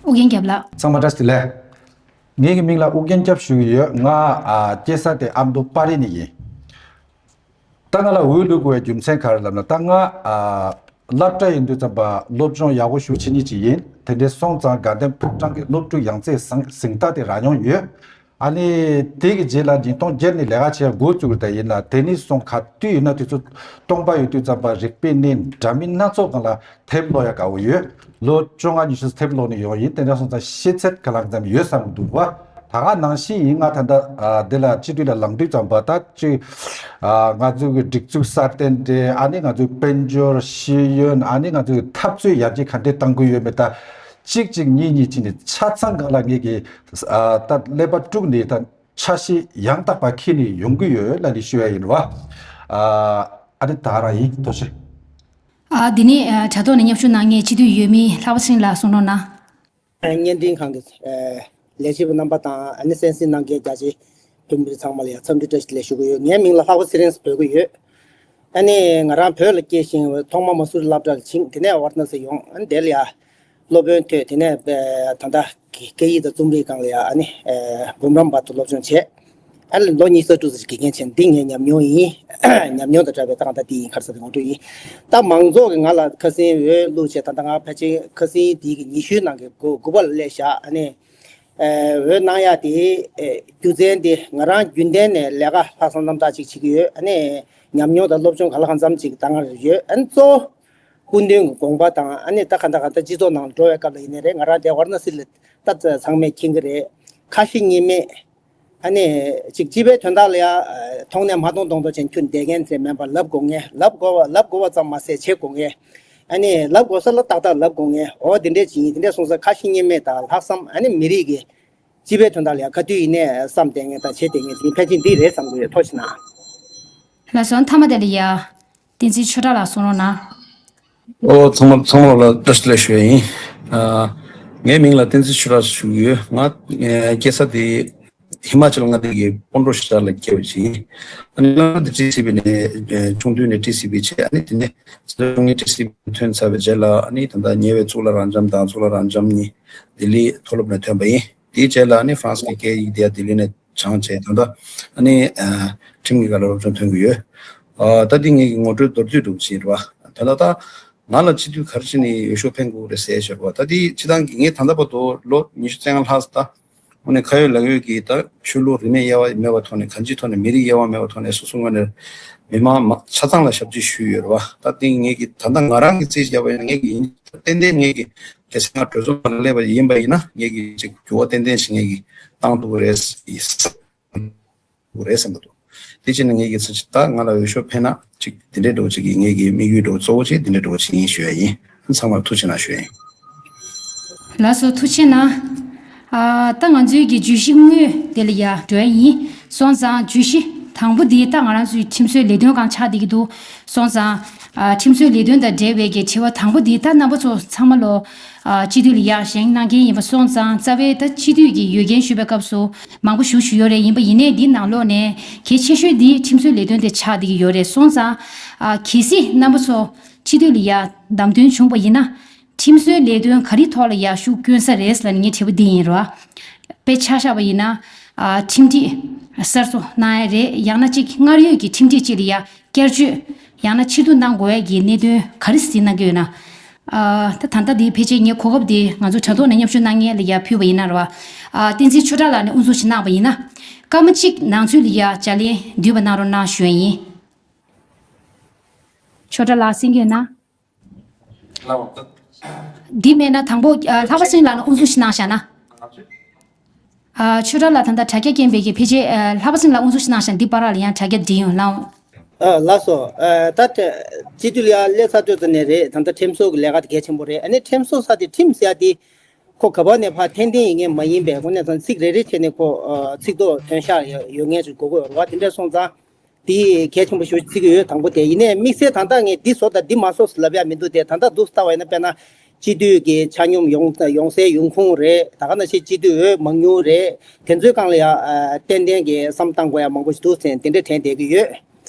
ཨོ་རྒྱན་རྒྱབ་ལགས། ཚང་མ་བཀྲ་ཤིས་བདེ་ལེགས། ངེད་ཀྱི་མིང་ལ་ཨོ་རྒྱན་སྐྱབས་ཞུ་གི་ཡོད། ང་ཨ་སྐྱེས་ས་དེ་ཨ་མདོ་དཔའ་རིས་ནས་ཡིན། ད་ང་ལ་འོས་བླུག་དགོས་པའི་རྒྱུ་མཚན་ག་རེ་ལབ་ན་ད་ང་ཨ་སློབ་གྲྭ་ཡིན་དུས་ཙམ་པ་སློབ་སྦྱོང་ཡག་པོ་ཞེ་པོ་བྱེད་མཁན་ཅིག་ཡིན། དེ་འདྲ་སོང་ཙང་དགའ་ལྡན་ཕོ་བྲང་གི་སློབ་ཕྲུག་ཡང་རྩེ་གཟེངས་གཟེངས་རྟགས་དེ་རག་མྱོང་ཡོད། ཨ་ནི་དེ་གི་རྗེས་ལ་ཉིས་སྟོང་བརྒྱད་ནས་ལས་ཀ་བྱེད་འགོ་བཙུགས་རེད། ད་ཡིན་ན་དེ་ནས་བཟུང་ག་དུས་ཡིན་ན་དུས་ཚོད་སྟོང་པ་ཡོད་དུས་ཙམ་པ་རིག་པའི་གནས་འདྲ་མིན་སྣ་ཚོགས་སྒང་ལ་དེབ་ཀློག་ཡ་དགའ་བོ་ཡོད། ལོ་བཅོ་ལྔ་ཉི་ཤུ་དེབ་ཀློག་ནས་ཡོང་ཡིན། དེ་འདྲ་སོང་ཙང་ཤེས་ཚད་ག་ལ་ཙམ་ཡོད་བསམ་གྱི་འདུག་བ། ད་ག་ནང་བཞིན་ཡིན། ང་ད་ལྟ་ཨ་འདི་ལ་སྤྱི་འཐུས་ལ་ལངས་དུས་ཙམ་པ་ད་ཅིག་ཨ་ང་ཚོའི་གི་སྒྲིག་འཛུགས་སྲ་བརྟན་དེ། ཨ་ནི་ང་ཚོའི་དཔལ་འབྱོར་ཤེས་ཡོན། ཨ་ནི་ང་ཚོའི་འཐབ་རྩོད་ཡར་རྒྱས་ག་འདྲས་གཏང་གི་ཡོད་མེད། ད་གཅིག་གཅིག་གཉིས་གཉིས་བྱས་ནས་ཆ་ཚང་སྒང་ལ་ངེད་ཀྱིས་ཨ་ད་ཀླད་པ་དཀྲུགས་ནས་ད་འཆར་གཞི་ཡང་དག་པ་འཁྱེར་ནས་ཡོང་གི་ཡོད་ལབ་ནས་ཞུ་ཡ་ཡིན་རོ། ཨ་ཨ་ནི་ད་རང་ཡིན། ཐུགས་རྗེ་ཆེ། ཨ་འདི་ནས་ཨ་དྲ་ཐོག་ནས་མཉམ་ཞུགས་གནང་མཁན་སྤྱི་འཐུས་འོས་མི་ལྷག་པ་སེང་ལགས་གསུང་རོགས་གནང་། བརྙན་འཕྲིན་ཁང་གི་ཨ་ལས་བྱེད་པ་རྣམ་པ་དང་། ཨ་ནི་གསན་གཟིགས་གནང་མཁན་རྒྱ་ཆེ་བོད་མི་རིགས་ཚང་མ་ལ་ཡང་འཚམས་འདྲི་བཀྲ་ཤིས་བདེ་ལེགས་ཞུ་གི་ཡོད། ངའི་མིང་ལ་ལྷག་པ་ཚེ་རིང་ཟེར་འབོད་ཀྱི་ཡོད། ཨ་ནི་ང་རང་བོད་ལ་སྐྱེས་ཤིང་། ཐོག་མར་མ་སུ་རི་སློབ་གྲྭ་ལ་ཕྱིན། དེ་ནས་ཝཱ་ར་ཎ་སི་ཡོང་། ཨ་ནི་དེ་ལ་ཡང་སློབ་དཔོན་ཐོས། དེ་ནས་ཨ་ད་ལྟ་སྐད་ཡིག་དང་རྩོམ་རིག་སྒང་ལ་ཡང་ཨ་ནི་ཨ་འབུམ་རམས་བར་དུ་སློབ་སྦྱོང་བྱས། ཨ་ནི་ལོ་ཉི་ཤུ་རྩ་དྲུག་ཙམ་དགེ་རྒན་བྱས། འདི་ངའི་ཉམས་མྱོང་ཡིན། ཉམས་མྱོང་དང་འདྲ་བའི་ད་གང་ལྟར་འདི་ཡིན། ག་རེ་ཟེར་ན་ངོ་སྤྲོད་ཡིན། ད་མང་ཚོགས་ཀྱིས་ང་ལ་ཁ་སང་འོས་བླུགས་བྱས། ད་ལྟ་ང་ཕལ་ཆེར་ཁ་སང་འདི་གི་ཉི་ཤུའི་ནང་གི་དགུ་དགུ་པ་ལ་སླེབས་བཞག་ཨ་ནི་ཨ་འོས་གནང་ཡ་དེ་ཨ་རྒྱུ་མཚན་དེ་ང་རང་རྒྱུན་ལྡན་ནས་ལས་ཀ་ལྷག་བསམ་རྣམ་དག་ཅིག་བྱེད་ཀྱི་ཡོད། ཨ་ནི་ཉམས་མྱོང་དང་སློབ་སྦྱོང་གང་ལ་གང་འཚམ་ཅིག་ད་སྔར་ཡོད། ཨ་ནི་གཙོ་བོ་སྐུ་མདུན་གྱི་དགོངས་པ་དང་། ཨ་ནི་ད་ག་འདྲ་ག་འདྲ་སྤྱི་ཚོགས་ནང་འགྲོ་བའི་སྐབས་ལ་ཡིན་ནའི་རེད། ང་རང་དེ་ཝཱ་ར་ཎ་སི་ལ་ད་ཚང་མས་མཁྱེན་གྱི་རེད། ཁ་ཞེ་གཉིས་མེད། ཨ་ནི་ཅིག་སྤྱི་པའི་དོན་དག་ལ་ཡ་ཨ་མཐོང་ནས་མ་མཐོང་མཐོང་མཐོང་བྱས་ཁྱོན་བསྡད་མཁན་ཚོ་མིན་པར་ལབ་དགོས་མཁན། ལབ་དགོས་པ་ལབ་དགོས་པ་ཙམ་མ་ཟད་བྱེད་དགོས་མཁན། ཨ་ནི་ལབ་དགོས་ས་ལ་ཏག་ཏག་ལབ་དགོས་མཁན། འོ་དེ་འདྲས་ཅིག་ཡིན། དེ་འདྲས་སོང་ཙང་ཁ་ཞེ་གཉིས་མེད་དང་ལྷག་བསམ། ཨ་ནི་མི་རིགས་ཀྱི་སྤྱི་པའི་དོན་དག་ལ་ཡ་ག་དུས་ཡིན་ནའི་བསམ་བསྡད་མཁན་དང་བྱེད་བསྡད་མཁན་དེ་ཕལ་ཆེར་འདི་རེད་བསམ་གྱི་ཡོད། ཐུགས་རྗེ་གནང་། ལགས་སོ། མཐའ་མ་དེ་ལ་ཡ་བསྟན་འཛིན་ཆོས་གྲགས་ལགས་གསུང་རོགས་གནང་། ཨོ་ཚང་མ་ཚང་མ་ལ་བཀྲ་ཤིས་བདེ་ལེགས་ཞུ་ཡ་ཡིན། ཨ་ངའི་མིང་ལ་བསྟན་འཛིན་ཆོས་གྲགས་ཞུ་གི་ཡོད། ང་ཨ་སྐྱེས་ས་དེ་ཧི་མ་ཅལ་མངའ་སྡེ་གི་སྤོན་གྲོང་ཞེ་དྲག་ལ་སྐྱེས་པ་ཞིག་ཡིན། ཨ་ནི་སློབ་གྲྭ་དེ་ཊི་སི་བི་ནས་ཨ་ཆུང་དུས་ནས་ཊི་སི་བི་བྱས། ཨ་ནི་དེ་ནས་ཆུང་ངུ་ཊི་སི་བི་ཐོན་ཚར་བའི་རྗེས་ལ། ཨ་ནི་ད་ལྟ་ཉེ་བའི་གཙུག་ལག་རབ་འབྱམས་དང་གཙུག་ལག་རབ་འབྱམས་གཉིས་ལྡི་ལི་མཐོ་སློབ་ནས་ཐོན་པ་ཡིན། དེའི་རྗེས་ལ་ཨ་ནི་ཧྥ་རན་སི་གི་སྐད་ཡིག་དེ་ཡང་ལྡི་ལི་ནས་སྦྱངས་བྱས། ད་ལྟ་ཨ་ནི་ཨ་ཁྲིམས་ཀྱི་སྒང་ལ་སློབ་སྦྱོང་ཐོན་གྱི་ཡོད། ཨ་ད་འདི་ངེད་ཀྱི་ངོ་སྤྲོད་མདོར་བསྡུས་འདྲ་བོ་ཅིག་རེད་བ། ད་ལྟ་ད་ང་ལ་སྤྱི་འཐུས་ག་རེ་བྱས་ནས་འོས་ཤོག་འཕེན་དགོས་རེད་ཟེར་བཞག་པ། ད་འདི་སྤྱིར་བཏང་གི་ངས་ད་ལྟ་བར་དུ་ལོ་ཉི་ཤུ་རྩ་ལྔ་ལྷག་ཙམ་ད་དངོས་གནས་ཁ་ཡོད་ལག་ཡོད་ཀྱིས་ད་ཆོས་ལུགས་རིས་མེད་དབྱེ་བ་མེད་པའི་ཐོག་ནས། གང་ཅིའི་ཐོག་ནས། མི་རིགས་དབྱེ་བ་མེད་པའི་ཐོག་ནས་སོ་སོ་ངོས་ནས་མི་མང་མ་ཆ་ཚང་ལ་ཞབས་ཕྱི་ཞུས་ཡོད་རེད་བ། ད་འདི་ངེད་ཀྱི་ད་ལྟ་ང་རང་གི་རྩིས་བཞག་པ་ཡིན་ན། ངེད་ཀྱི་ཡིན་ཏན་ཏན་ངེད་ཀྱི་གལ་སྲིད་ང་གྲོས་ཚོགས་ནང་ལ་སླེབས་པ་ཡིན་པ་ཡིན་ན། ངེད་ཀྱིས་ཅིག་འགྱུར་བ་ཏན་ཏན་ཞིག་ངེད་ཀྱིས་བཏང་ཐུབ་ཀྱི་རེད། ཐུབ་ཀྱི་རེད་བསམ་གྱི་འདུག་དེ་བྱས་ན་ངེད་ཀྱིས་ཚ་ཅིག་ད་ང་ལ་འོས་ཤོག་འཕེན་ན་ཅིག་དེ་འདྲའི་འདྲ་བོ་ཅིག་གི་ངེད་ཀྱི་དམིགས་ཡུལ་འདྲ་བོ་གཙོ་བོ་ཅིག་དེ་འདྲའི་འདྲ་བོ་ཅིག་ཡིན་ཞུ་ཡ་ཡིན། ཚང་མར་ཐུགས་རྗེ་གནང་ཞུ་ཡ་ཡིན། ལགས་སོ། ཐུགས་རྗེ་གནང་། ཨ་ད་ང་ཚོའི་གི་བརྗོད་གཞི་དངོས་དེ་ལ་ཡ་འགྲོ་ཡ་ཡིན། སོང་ཙང་བརྗོད་གཞི་དང་པོ་འདི་ད་ང་རང་ཚོའི་ཁྲིམས་བཟོའི་ལས་དོན་སྒང་ཆགས་བསྡད་ཀྱི་འདུག་སོང་ཙང་ཨ་ཁྲིམས་བཟོའི་ལས་དོན་དང་འབྲེལ་བའི་གི་དྲི་བ་དང་པོ་འདི་ད་རྣམ་པ་ཚོ་ཚང་མ་ལོ་ཨ་སྤྱི་འཐུས་ལ་ཡ་བཞེངས་གནང་མཁན་ཡིན་པ་སོང་ཙང་། རྩ་བའི་ད་སྤྱི་འཐུས་ཀྱི་འོས་འགན་ཞུ་བའི་སྐབས་སུ་མང་པོ་ཞུ་ཞུ་ཡོད་རེད། ཡིན་པ་ཡིན་ནའི་འདི་ནང་ལོགས་ནས་གལ་ཆེ་ཤོས་འདི་ཁྲིམས་བཟོའི་ལས་དོན་དེ་ཆགས་བསྡད་ཀྱི་ཡོད་རེད། སོང་ཙང་ཨ་གལ་སྲིད་རྣམ་པ་ཚོ་སྤྱི་འཐུས་ལ་ཡ་བདམས་ཐོན་བྱུང་བ་ཡིན་ན། ཁྲིམས་བཟོའི་ལས་དོན་ག་རེ་ཐོག་ལ་ཡ་ཤུགས་བསྐྱོན་ས་རེད་ལབ་ནས་ངའི་དྲི་བ་འདི་ཡིན་རོ། དཔེ་ཆ་བཞག་པ་ཡིན་ན། ཨ་ཁྲིམས་སྒྲིག་གསར་བཟོ་གནང་ཡ་རེད། ཡང་ན་གཅིག་སྔར་ཡོད་ཀྱི་ཁྲིམས་སྒྲིག་ཅིག་ལ་ཡ་བསྐྱར་བཅོས་ཡང་ན་ཕྱིར་བསྡུ་གནང་དགོས་ཡ་གི་གནད་དོན་ག་རེ་གཟིགས་གནང་གི་ཡོད་ན། ཨ་ད་ད་ལྟ་འདི་ཕལ་ཆེར་ངའི་གོ་སྐབས་འདི་ང་ཚོ་དྲ་ཐོག་ནས་མཉམ་ཞུགས་གནང་མཁན་ལ་ཡ་ཕུལ་བ་ཡིན་ན་རོ། ཨ་བསྟན་འཛིན་ཆོས་གྲགས་ལགས་ནས་དབུ་འཛུགས་ཤིག་གནང་བ་ཡིན་ན། སྐར་མ་གཅིག་ནང་ཚུད་ལ་ཡ་ལྗགས་ལན་བསྡུས་པ་གནང་རོགས་གནང་ཞུ་ཡ་ཡིན། ཆོས་གྲགས་ལགས་གསན་གྱི་ཡོད་ན། ལགས་འོང་། འདི་མེད་ན་དང་པོ་ཨ་ལྷག་པ་སེང་ལགས་ལ་དབུ་འཛུགས་ཤིག་གནང་བཞག་ན། ཨ་ཆོས་གྲགས་ལགས་ད་ལྟ་དྲ་རྒྱ་རྐྱེན་པས་ཀྱི་ཕལ་ཆེར་ཨ་ལྷག་པ་སེང་ལགས་དབུ་འཛུགས་ཤིག་གནང་བཞག་ན་འདི་བར་ལ་ཡང་དྲ་རྒྱ་འགྲིག་ཡོང་། ལགས་འོང་། ཨ་ལགས་སོ། ཨ་ད་སྤྱི་འཐུས་ལ་ཡང་སླེབས་ཚར་དུས་ཙམ་ནས་རེད། ད་ལྟ་ཁྲིམས་བཟོ་གི་ལས་ཀ་དེ་གལ་ཆེན་པོ་རེད། ཨ་ནི་ཁྲིམས་བཟོ་ས་དེ་ཁྲིམས་ཟེར་ཡ་དེ་ཁོ་ག་པ་ནས་ཕར་འཐེན་འཐེན་ཡིན་ངེས་མ་ཡིན་པས། དངོས་གནས་ཚང་ཚིག་རེ་རེ་བྱས་ནས་ཁོ་ཨ་ཚིག་ཐོ་ཐོན་ཤག་ཡོད་ངེས་ཅིག་དགོས་ཀྱི་ཡོད་རེད་བ། དེ་འདྲ་སོང་ཙང་། དེ་གལ་ཆེན་པོ་ཞིག་བརྩི་གི་ཡོད། དང་པོ་དེ་ཡིན་ནའི་དམིགས་བསལ་ད་ལྟ་ངས་འདི་བཟོ་དང་འདི་མ་བཟོ་ཟེར་ལབ་ཡ་མི་འདུག་སྟེ། ད་ལྟ་འདུག་ལྟ་བ་ཡིན་ན། དཔེར་ན་སྤྱི་འཐུས་ཀྱི་ཆ་སྙོམས་ཡོང་ཡོང་སའི་ཡོང་ཁུངས་རེད། ད་ག་ནང་བཞིན་སྤྱི་འཐུས་འོས་མང་ཉུང་རེད། དེ་ཚོའི་སྒང་ལ་ཡ་ཨ་ཏན་ཏན་གྱི་བསམ་བཏང་དགོས་ཡ་མང་པོ་ཞིག་འདུག་ཟེར་དེ་འདྲ་དྲན་བསྡད་ཀྱི་ཡོད།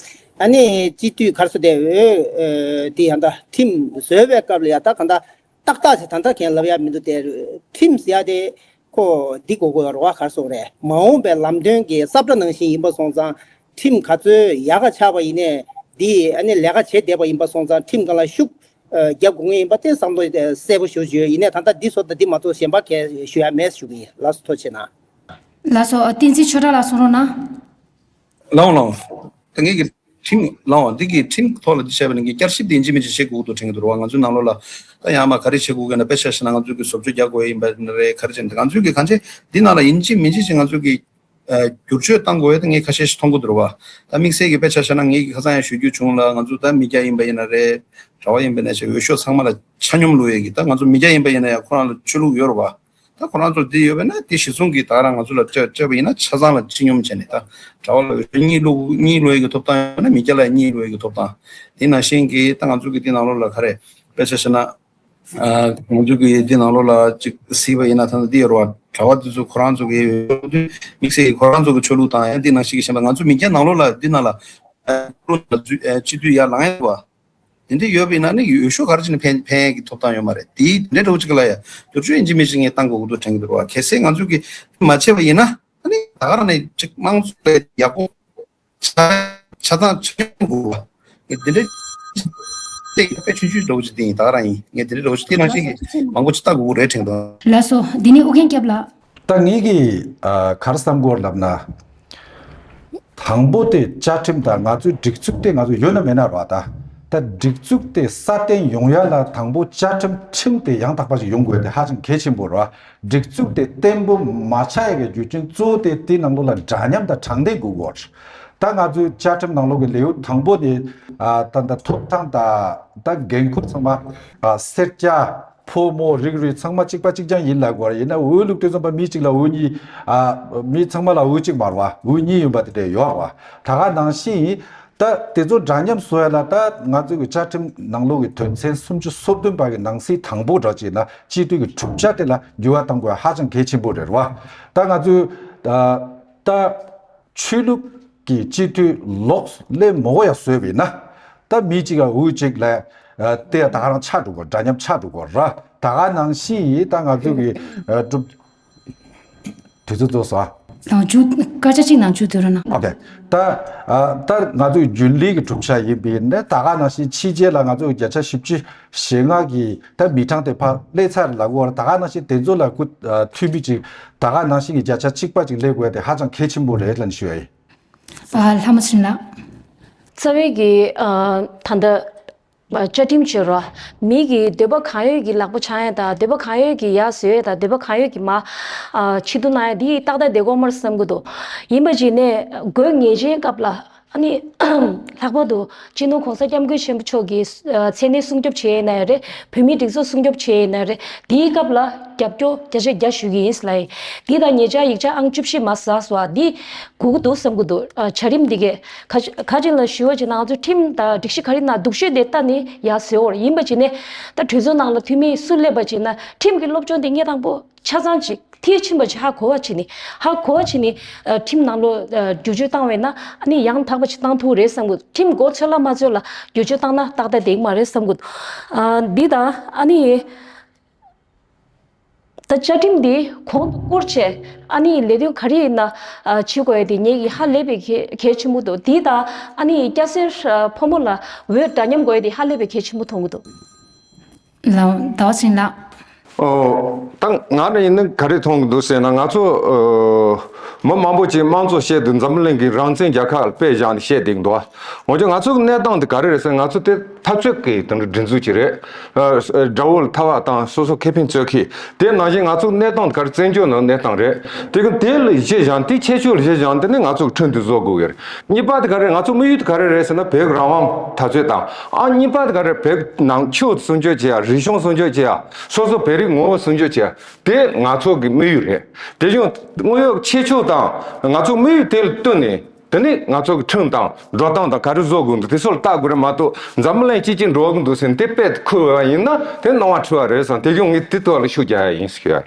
ཨ་ནི་སྤྱི་འཐུས་ག་རེ་ཟེར་དེ་འོས་ཨ་དེ་ཡང་ད་ཁྲིམས་བཟོ་བའི་སྐབས་ལ་ཡ་ད་ག་ད། ཏག་ཏག་ཅིག་ད་ལྟ་ཁྱེད་ལབ་ཡ་མི་འདུག་སྟེ། ཁྲིམས་ཟེར་ཡ་དེ་ཁོ་འདི་དགོས་དགོས་རེད་བ། ག་རེ་ཟེར་དགོས་རེད། མ་འོངས་པའི་ལམ་སྟོན་གྱི་ས་བཀྲ་ནང་བཞིན་ཡིན་པ་སོང་ཙང་། ཁྲིམས་ག་ཚོད་ཡག་ག་ཆགས་པ་ཡིན་ནའི་འདི་ཨ་ནི་ལས་ཀ་བྱེད་བསྡད་པ་ཡིན་པ་སོང་ཙང་། ཁྲིམས་སྒང་ལ་ཤུགས་ཨ་རྒྱབ་དགོས་ངེས་ཡིན་པ་དེ་བསམ་བློ་གསལ་པོ་ཞེ་པོ་ཅིག་ཡོད། ཡིན་ནའི་ད་ལྟ་འདི་བཟོ་དང་འདི་མ་བཟོ་གཞན་པ་གས་ཞུ་ཡ་མེད་ཞུ་གི་ཡིན། ལགས་སོ། ཐུགས་རྗེ་གནང་། ལགས་སོ། བསྟན་འཛིན་ཆོས་གྲགས་ལགས་གསུང་རོགས་གནང་། ལགས་འོང་། ལགས་འོང་། ད་ངེད་ཀྱི་ ཁྲིམས་ལའང་འདི་གི་ཁྲིམས་ཐོག་ལ་འདི་བྱས་པ་ནི་གི་བསྐྱར་ཞིབ་དེ་ཡིན་གཅིག་མིན་གཅིག་བྱེད་དགོས་འདུག་དྲན་གྱི་འདུག་ར་བ། ང་ཚོའི་ནང་ལོགས་ལ་ད་ཡང་མ་ག་རེ་བྱེད་དགོས་ཀྱི་ན། དཔེ་ཆ་བཞག་ན་ང་ཚོའི་གི་བཟོ་བཅོས་རྒྱག་དགོས་ཡིན་པ་ནི་རེད། ག་རེ་བྱས་ན་ང་ཚོའི་གི་གང་བྱས་འདི་ནང་ལ་ཡིན་གཅིག་མིན་གཅིག་ཅིག་ང་ཚོའི་གི་ཨ་བསྒྱུར་བཅོས་བཏང་དགོས་ཡ་དེ་ངས་ཁ་ཤས་ཤིག་མཐོང་གི་འདུག་ར་བ། ད་དམིགས་བསལ་གྱི་དཔེ་ཆ་བཞག་ན་ངས་ཀྱི་ཁ་སང་ཡང་ཞུ་རྒྱུ་བྱུང་ལ། ང་ཚོ་ད་མི་སྐྱ་ཡིན་པ་ཡིན་ན་རེད། གྲྭ་པ་ཡིན་པ་ཡིན་ན་ཞིག་འོས་ཤོག་ཚང་མ་ལ་ཆ་སྙོམས་བླུག་ཡས་ཀྱི། ད་ང་ཚོ་མི་སྐྱ་ཡིན་པ་ཡིན་ན་ཡང་ཁོ་རང་ལ་ཆོས་ལུགས་ཡོད་ར་བ། ད་ཁོ་རང་ཚོ་འདི་ཡོད་པ་ན་དེ་གཞི་བཟུང་གིས་ད་རང་ང་ཚོ་ལ་སྤྲད་སྤྲད་པ་ཡིན་ན་ཆ་ཚང་ལ་ཆ་སྙོམས་བྱས་ནས། ད་གྲྭ་པ་ལ་འོས་ཤོག་གཉིས་བླུག་གཉིས་བླུག་ཡས་ཀྱི་ཐོབ་ཐང་ཡོད་ན་མི་སྐྱ་ལ་གཉིས་བླུག་ཡས་ཀྱི་ཐོབ་ཐང་། དེ་ནང་བཞིན་གྱི་ད་ང་ཚོ་གི་འདི་ནང་ལོགས་ལ་ག་རེ་དཔེ་ཆ་བཞག་ན། ཨ་ང་ཚོ་གི་འདི་ནང་ལོགས་ལ་ཅིག་གཟིགས་པ་ཡིན་ན་ད་ལྟ་འདི་ཡོད་རེད་བ། གྲྭ་པ་འདི་ཚོ་ཁོ་རང་ཚོ་གི་དམིགས་བསལ་གྱི་ཁོ་རང་ཚོ་གི་ཆོས་ལུགས་དང་ཡང་འདི་ནང་བཞིན་གྱི་གཞན་པ་ང་ཚོ་མི་སྐྱ་ནང་ལོགས་ལ་འདི་ནང་ལ་ཨ་ཁོ་རང་ཚོ་ཨ་སྤྱི་འཐུས་ཡར་ལངས་ཡ་རེད་བ། དེ་འདྲ་ཡོད་པ་ཡིན་ན་ནི་འོས་ཤོག་ག་རེ་བྱས་ནས་འཕེན་འཕེན་ཡ་གི་ཐོབ་ཐང་ཡོད་མ་རེད། དེ་དེ་འདྲ་འདྲ་བོ་ཅིག་ལ་ཡ་བསྒྱུར་བཅོས་ཡིན་གཅིག་མིན་གཅིག་ངས་བཏང་དགོས་ཀྱི་འདུག་དྲན་གྱི་འདུག་རེད་བ། གལ་སྲིད་ང་ཚོ་གི་མ་བྱས་པ་ཡིན་ན་ཨ་ནི་ད་ག་རང་ནས་ཅིག་དམངས་གཙོ་ལ་ཡག་པོ་ཆ་ཆ་ཚང་ཆ་སྙོམས་དགོས་པ། ངས་དེ་འདྲའི་སྟེགས་དཔེ་ཆུང་ཆུང་འདྲ་བོ་ཅིག་དེ་ཡིན། ད་ག་རང་ཡིན། ངས་དེ་འདྲའི་འདྲ་བོ་ཅིག་དེ་ནང་བཞིན་གྱི་མང་པོ་ཅིག་ལྟ་དགོས་ཀྱི་རེད་དྲན་འདུག་ལགས་སོ། འདི་ནས་ཨུ་རྒྱན་སྐྱབས་ལགས། ད་ངེད་ཀྱིས་ཨ་ག་རེ་བསམ་གྱི་ཡོད་ལབ་ན། དང་པོ་དེ་བཅའ་ཁྲིམས་དང་ང་ཚོའི་སྒྲིག་འཛུགས་དེ་ང་ཚོ་ཡོད་ན་མེད་ན་རེད་བ། ད་ད་སྒྲིག་འཛུགས་དེ་སྲ་བརྟན་ཡོང་ཡ་ལ་དང་པོ་བཅའ་ཁྲིམས་ཁྲིམས་དེ་ཡང་དག་པ་ཞིག་ཡོང་དགོས་དེ་ཧ་ཅང་གལ་ཆེན་པོ་རེད་བ། སྒྲིག་འཛུགས་དེ་བརྟན་པོ་མ་ཆགས་ཡ་གི་རྒྱུ་རྐྱེན་གཙོ་བོ་དེ་དེའི་ནང་ལོགས་ལ་འདྲ་མཉམ་དང་དྲང་བདེན་དགོས་ཀྱི་ཡོད་རེད། ད་ང་ཚོའི་བཅའ་ཁྲིམས་ནང་ལོགས་ཀྱི་ལེའུ་དང་པོ་དེ་ཨ་ད་ད་ཐོབ་ཐང་དང་ད་འགན་ཁུར་ཚང་མ་ཨ་སེར་སྐྱ་ཕོ་མོ་རིགས་རུས་ཚང་མ་གཅིག་པ་གཅིག་རྐྱང་ཡིན་ལབ་དགོས་རེད། ཡིན་ན་འོས་བླུགས་དུས་ཙམ་པ་མི་གཅིག་ལ་འོས་གཉིས། ཨ་མི་ཚང་མ་ལ་འོས་གཅིག་མ་རེད་བ། འོས་གཉིས་ཡིན་པ་དེ་འདྲ་ཡོད་རེད་བ། ད་ག་ནང་བཞིན་ད་དེ་ཚོ་འདྲ་མཉམ་བཟོ་ཡ་ལ་ད་ང་ཚོའི་གི་བཅའ་ཁྲིམས་ནང་ལོགས་ཀྱི་དོན་ཚན་སུམ་ཅུ་སོ་བདུན་པ་གི་ནང་གསེས་དང་པོ་འདྲ་བྱས་ན་སྤྱི་འཐུས་ཀྱི་གྲུབ་ཆ་དེ་ལ་འགྱུར་བ་གཏང་དགོས་ཡ་ཧ་ཅང་གལ་ཆེན་པོ་རེད་བ། ད་ང་ཚོའི་ཨ་ད་ཆོས་ལུགས་ཀྱི་སྤྱི་འཐུས་ལོགས་ལས་མང་པོ་ཡ་བཟོས་པ་ཡིན་ན། ད་མི་གཅིག་ག་འོས་གཅིག་ལ་ཨ་དེ་ད་ག་རང་ཆགས་འགྲོ་དགོས། འདྲ་མཉམ་ཆགས་འགྲོ་དགོས་ར། ད་ག་ནང་བཞིན་ད་ང་ཚོ་གི་ཨ་གྲུབ་དུས་ཚོད་རྫོགས་སོང་ཨ། ནང་བཅུག་སྐར་ཆ་གཅིག་ནང་བཅུག་སྡོད་རོགས་གནང་། ཨོ་ཁེ། ད་ཨ་ད་ང་ཚོ་གི་རྒྱུན་ལས་ཀྱི་གྲུབ་ཆ་ཡིན་པ་ཡིན་ན། ད་ག་ནང་བཞིན་ཕྱི་རྒྱལ་ལ་ང་ཚོ་གི་བརྒྱ་ཆ་བཞི་བཅུ་ཞེ་ལྔ་གི་ད་མི་གྲངས་དེ་ཕར་སླེབས་ཚར་ལབ་ཀྱི་ཡོད་རེད། ད་ག་ནང་བཞིན་དེ་ཚོ་ལ་སྐུ་ཨ་འཐུས་མི་ཅིག་ད་ག་ནང་བཞིན་གྱི་བརྒྱ་ཆ་གཅིག་པ་ཅིག་སླེབས་དགོས་དེ་ཧ་ཅང་གལ་ཆེན་པོ་རེད་ལབ་ནས་ཞུ་ཡ་ཡིན། ཨ་ལྷ་མོ་ཚེ་རིང་ལགས། རྩ་བའི་གི་ཨ་ད་ལྟ་བཅའ་ཁྲིམས་བྱེད་རོགས། མི་གི་འདོད་པ་གང་ཡོད་ཀྱི་ལག་པ་འཆང་ཡས་དང་། འདོད་པ་གང་ཡོད་ཀྱི་ཡར་བཟོ་ཡས་དང་། འདོད་པ་གང་ཡོད་ཀྱི་མར་ཨ་ཕྱིར་བསྡུ་གནང་ཡས་འདི་ཏག་ཏག་བསྡད་དགོས་མ་རེད་བསམ་གྱི་འདུག་ཡིན་པ་བྱས་ནས་དགོས་ངེས་ཅན་སྐབས་ལ་ཨ་ནི་ལྷག་པར་དུ་སྤྱི་ནོར་༸གོང་ས་༸སྐྱབས་མགོན་ཆེན་པོ་མཆོག་གི་མཚན་གནས་སྲུང་སྐྱོབ་བྱེད་ཡས་ན་ཡང་རེད། བོད་མིའི་སྒྲིག་འཛུགས་སྲུང་སྐྱོབ་བྱེད་ཡས་ན་ཡང་རེད། དེའི་སྐབས་ལ་རྒྱབ་སྐྱོར་བརྒྱ་ཆ་བརྒྱ་ཞུ་གི་ཡིན་ལབ་ཡིན། འདི་དང་ཉེ་ཆར་ཡིག་ཆ་ཨང་བཅུ་བཞི་མ་ཟ་སོ་ཨ་འདི་དགོས་ཀྱི་འདུག་བསམ་གྱི་འདུག་ཨ་བྱ་རིམ་འདི་གས་ག་ག་ཅིག་ལ་ཞུ་བ་བྱས་ན་ང་ཚོ་ཁྲིམས་དང་སྒྲིག་གཞི་ག་རེ་ན་སྡུག་ཤོས་དེ་ལྟ་ནས་ཡར་བཟོས་ཡོད་རེད། ཡིན་པ་བྱས་ནས་ད་གྲོས་ཚོགས་ནང་ལ་འཐུས་མི་སུ་སླེབས་པ་བྱས་ན་ཁྲིམས་ཀྱི་སློབ་སྦྱོང་དེ་སྔ་དང་པོ་ཆ་ཚང་ཅིག་མཐིལ་ཕྱིན་པ་ཅིག་ཧ་གོ་བ་བྱས་ནས། ཧ་གོ་བ་བྱས་ནས་ཨ་ཁྲིམས་ནང་ལོགས་ཨ་བསྒྱུར་བཅོས་བཏང་བས་ན་ཨ་ནི་ཡང་དག་པ་ཅིག་བཏང་ཐུབ་རེད་བསམ་གྱི་འདུག་ཁྲིམས་མགོ་ཚོས་ལ་མ་ཚོས་ལ་བསྒྱུར་བཅོས་བཏང་ན་ཏག་ཏག་བསྡད་ཀྱི་མ་རེད་བསམ་གྱི་འདུག་ཨ་འདི་དང་ཨ་ནི་ད་བཅའ་ཁྲིམས་འདི་གོང་དུ་བཀུར་བྱས་ཨ་ནི་ལས་དོན་ག་རེ་ཡིན་ན་ཨ་བྱེད་དགོས་ཡ་དེ་ངེད་ཀྱིས་ཧ་ལས་པའི་གལ་གལ་ཆེན་པོ་འདུག་འདི་དང་ཨ་ནི་སྐྱ་སེར་ཨ་ཕོ་མོ་ལ་འོས་འདྲ་མཉམ་དགོས་ཡ་དེ་ཧ་ལས་པའི་གལ་ཆེན་པོ་མཐོང་གི་འདུག་ལགས་ཟླ་བ་ཚེ་རིང་ལགས། ཨོ། ད་ང་རང་ཡིན་ན་ག་རེ་མཐོང་གི་འདུག་ཟེར་ན། ང་ཚོ་ཨོ་མི་མང་པོ་ཅིག་དམངས་གཙོ་བཤད་དུས་འཛམ་བུ་གླིང་གི་རང་བཙན་རྒྱལ་ཁབ་ལ་དཔེ་བཞག་ནས་བཤད་བསྡད་ཀྱི་འདུག་འོན་ཀྱང་ང་ཚོ་གི་གནས་སྟངས་དེ་ག་རེ་རེད་ཟེར་ན། ང་ཚོ་དེ་འཐབ་རྩོད་ཀྱི་དེ་འདྲ་སྒྲིག་འཛུགས་ཅིག་རེད། ཨ་དགྲ་བོ་ལ་ཐར་བ་དང་སོ་སོ་ཁེ་ཕན་རྩོད་མཁན། དེ་ནང་བཞིན་ང་ཚོ་གནས་སྟངས་དེ་ག་རེ་བཙན་བྱོལ་ནང་གནས་སྟངས་རེད། དེ་གི་དེ་ལ་གཞི་བཞག་དེ་ཁྱད་ཆོས་ལ་གཞི་བཞག་དེ་ནི་ང་ཚོ་གི་ཁྲིམས་དེ་བཟོ་དགོས་ཀྱི་རེད། གཉིས་པ་དེ་ག་རེ། ང་ཚོ་དམིགས་ཡུལ་དེ་ག་རེ་རེད་ཟེར་ན། བོད་ཀྱི་རང་དབང་འཐབ་རྩོད་དང་། ཨ་གཉིས་པ་དེ་ག་རེ། བོད་ཀྱི་ནང་ཆོས་སྲུང་སྐྱོབ་བྱེད་ཡ། རིག་གཞུང་སྲུང་སྐྱོབ་བྱེད་ཡ། སོ་སོ་བོད་རིགས་ངོ་བོ་སྲུང་སྐྱོབ་བྱེད་ཡ། དེ་ང་ཚོ་གི་དམིགས་ཡུལ་རེད། དེ་བཞིན་དངོས་ཡོད་ཁྱད་ཆོས་དང་ང་ཚོ་དམིགས་ཡུལ་དེ་ལ་བསྟུན་ནས། དེ་ནས་ང་ཚོ་གི་ཁྲིམས་དང་འགྲོ་སྟངས་དང་ག་རེ་བཟོ་དགོས་འདུག་དེ་ཚོ་ལ་ལྟ་དགོས་རེད་མ་གཏོགས། འཛམ་བུ་གླིང་སྤྱི་གཅིག་འགྲོ་གི་འདུག་ཟེར་ནས་དེ་དཔེ་ཁུར་བ་ཡིན་ན་དེ་སྣང་བ་འཁྲུལ་བ་རེད་བསམ། དེ་བཞིན་ངས་དེ་ཐོག་ལ་ཤུགས་རྒྱག་ཡ་ཡིན་ཟེར་ཞུ་ཡ།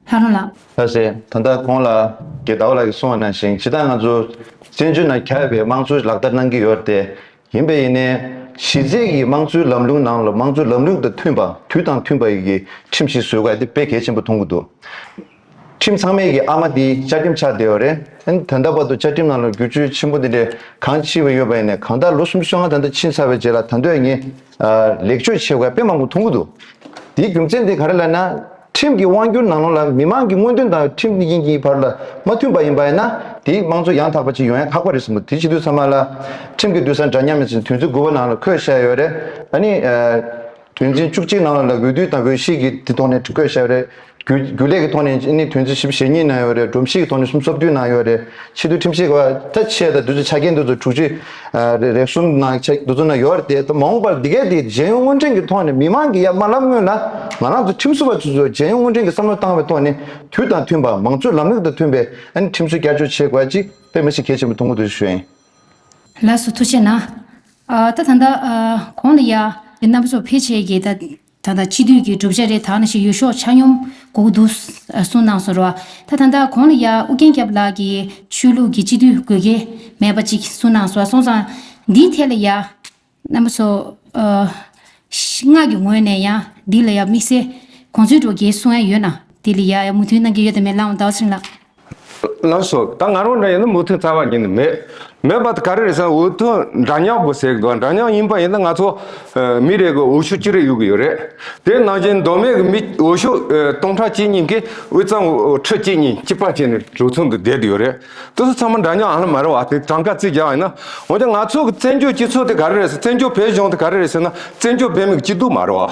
ལྷ་རམས་ལགས། ལགས་སེ། ད་ལྟ་གོང་ལ་རྒན་ཟླ་བ་ལགས་ཀྱིས་གསུངས་པ་ནང་བཞིན་ཇི་ལྟར་ང་ཚོ་བཙན་བྱོལ་ནང་ཁྱབ་པའི་དམངས་གཙོ་ལག་བསྟར་གནང་གི་ཡོད་དེ། ཡིན་པས་ཡིན་ནའི་གཞི་རྩའི་གི་དམངས་གཙོའི་ལམ་ལུགས་ནང་ལ་དམངས་གཙོའི་ལམ་ལུགས་དང་མཐུན་པ། དུས་དང་མཐུན་པ་ཡི་གི་ཁྲིམས་ཤིག་བཟོ་དགོས་དེ་དཔེ་གལ་ཆེན་པོ་མཐོང་གི་འདུག་ཁྲིམས་ཚང་མའི་གི་ཨ་མ་དེ་བཅའ་ཁྲིམས་ཆགས་བསྡད་ཡོད་རེད། ཨ་ནི་ད་ལྟ་བར་དུ་བཅའ་ཁྲིམས་ནང་ལ་བསྒྱུར་བཅོས་ཆེན་པོ་དེ་འདྲས་གང་ཕྱིན་པ་ཡོད་པ་ཡིན་ནའི། གང་ལྟར་ལོ་སུམ་ཅུ་སོ་ལྔ་ད་ལྟ་ཕྱིན་ཚར་བའི་རྗེས་ལ་ད་དུང་ཡང་ངས་ལེགས་བཅོས་བྱེད་དགོས་དཔེ་མང་པོ་མཐོང་གི་འདུག་དེའི་རྒྱུ་མཚན་དེ་ག་རེ་ལབ་ན། ཁྲིམས་ཀྱི་དབང་སྒྱུར་ནང་ལོགས་ལ་མི་མང་གི་མངོན་འདོད་དང་ཁྲིམས་ཀྱི་དབྱིངས་ཀྱི་བར་ལ་མ་མཐུན་པ་ཡིན་པ་ཡིན་ན། དེའི་དམངས་གཙོ་ཡང་དག་པ་ཅིག་ཡོང་ཡ་ཁག་པ་རེད་བསམ་གྱི་འདུག་དེ་བྱེད་དུས་ཚང་མ་ལ་ཁྲིམས་ཀྱི་འདུན་སར་འདྲ་མཉམ་ཡིན་ཟེར་དོན་ཚན་དགུ་པ་ནང་ལ་འཁོད་བཞག་ཡོད་རེད། ཨ་ནི། དོན་ཚན་བཅུ་གཅིག་ནང་ལ་འོས་བསྡུ་དང་འོས་གཞི་གི་དེ་ཐོག་ནས་འཁོད་བཞག་ཡོད་རེད། རྒྱུ་རྒྱུ་ལས་ཀྱི་ཐོག་ནས་ནི་དོན་ཚན་བཞི་བཅུ་ཞེ་གཉིས་ནང་ཡོད་རེད། སྒྲོམ་གཞི་གི་ཐོག་ནས་སུམ་ཅུ་སོ་བདུན་ནང་ཡོད་རེད། ཕྱི་དྲིལ་ཁྲིམས་ཞིབ་པ་ད་ཆེ་ད་འདུ་ཚོགས་ཆ་རྐྱེན་འདུ་ཚོགས་དྲུག་ཅུ་རེ་རེ་གསུམ་ནང་ཆ་འདུ་ཚོགས་ནང་ཡོད་རེད་དེ། ད་མ་འོངས་པར་འདི་གའི་དེ་རྒྱལ་ཡོངས་དངུལ་ཁྲིམས་ཀྱི་ཐོག་ནས་མི་མང་གི་ཡ་མ་ལབ་སྔོན་ལ་ང་རང་ཚོ་ཁྲིམས་བཟོ་བ་ཚོས་རྒྱལ་ཡོངས་དངུལ་ཁྲིམས་ཀྱི་བསམ་བློ་བཏང་བའི་ཐོག་ནས་དུས་དང་མཐུན་པ་མང་གཙོའི་ལམ་ལུགས་དང་མཐུན་པའི་ཨ་ནི་ཁྲིམས་སྲོལ་བསྐྱར་བཅོས་བྱེད་དགོས་ཅིག་དཔེ་མི་སྲིད་གལ་ཆེན་པོ་མཐོང་གི་འདུག་ཞུ་ཡིན། ལགས་སོ། ཐུགས་རྗེ་གནང་། ཨ། ད་ད་ལྟ་ཨ་གོང་ལ་ཡ་རྣམ་པ་ཚོ་ཕལ་ཆེར་གྱིས་ད་ད་ལྟ་སྤྱི་འཐུས་ཀྱི་གྲུབ་ཆ་རེ་ད་ནང་བཞིན་འོས་ཤོག་ཆ་སྙོམས་དགོས་ཀྱི་འདུག་གསུངས་གནང་སོང་ར། ད་ད་ལྟ་གོང་ལ་ཡ་ཨུ་རྒྱན་སྐྱབས་ལགས་ཀྱིས་ཆོས་ལུགས་ཀྱི་སྤྱི་འཐུས་དགོས་གལ་མེད་པ་ཅིག་གསུངས་གནང་སོང་། སོང་ཙང་འདིའི་ཐད་ལ་ཡ་རྣམ་པ་ཚོ་ཨ་ཤ་ལྔ་གི་ངོས་ནས་ཡང་འདི་ལ་ཡ་དམིགས་བསལ་དགོངས་ཚུལ་འགྲོ་གལ་གསུང་ཡ་ཡོད་ན། འདི་ལ་ཡ་ཡ་མོས་མཐུན་གནང་གི་ཡོད་དམ་མེད་ལགས་འོང་ཟླ་བ་ཚེ་རིང་ལགས། ལགས་སོ། ད་ང་རང་འདྲ་ཡིན་ན་མོས་མཐུན་རྩ་བ་ཉིད་ནས་མེད། མེད་པ་དེ་ག་རེ་རེད་ཟེར་ན། འོས་ཐོན་འདྲ་མཉམ་པོ་ཟེར་གི་འདུག་འདྲ་མཉམ་ཡིན་པ་ཡིན་ན་ང་ཚོ་ཨ་མི་རེ་གི་འོས་ཤོག་གཅིག་རེ་ཡོད་གི་ཡོད་རེད། དེ་ནང་བཞིན་མདོ་སྨད་གི་མི་འོས་ཤོག་ཨ་སྟོང་ཕྲག་གཅིག་གཉིས་ཀྱིས་དབུས་གཙང་ཁྲི་གཅིག་གཉིས་གཅིག་པ་བྱས་ནས་གྲོས་ཚོགས་འདི་བསྡད་ཡོད་རེད། དེ་ཚོ་ཚང་མ་འདྲ་མཉམ་ཨ་ལ་མ་རེད་བ། དེ་གྲངས་ཀ་རྩིས་རྒྱག་ཡིན་ན། འོན་ཀྱང་ང་ཚོ་གི་བཙན་བྱོལ་སྤྱི་ཚོགས་དེ་ག་རེ་རེད་ཟེར། བཙན་བྱོལ་བོད་གཞུང་དེ་ག་རེ་རེད་ཟེར་ན། བཙན་བྱོལ་བོད་མིའི་སྐྱིད་སྡུག་མ་རེད་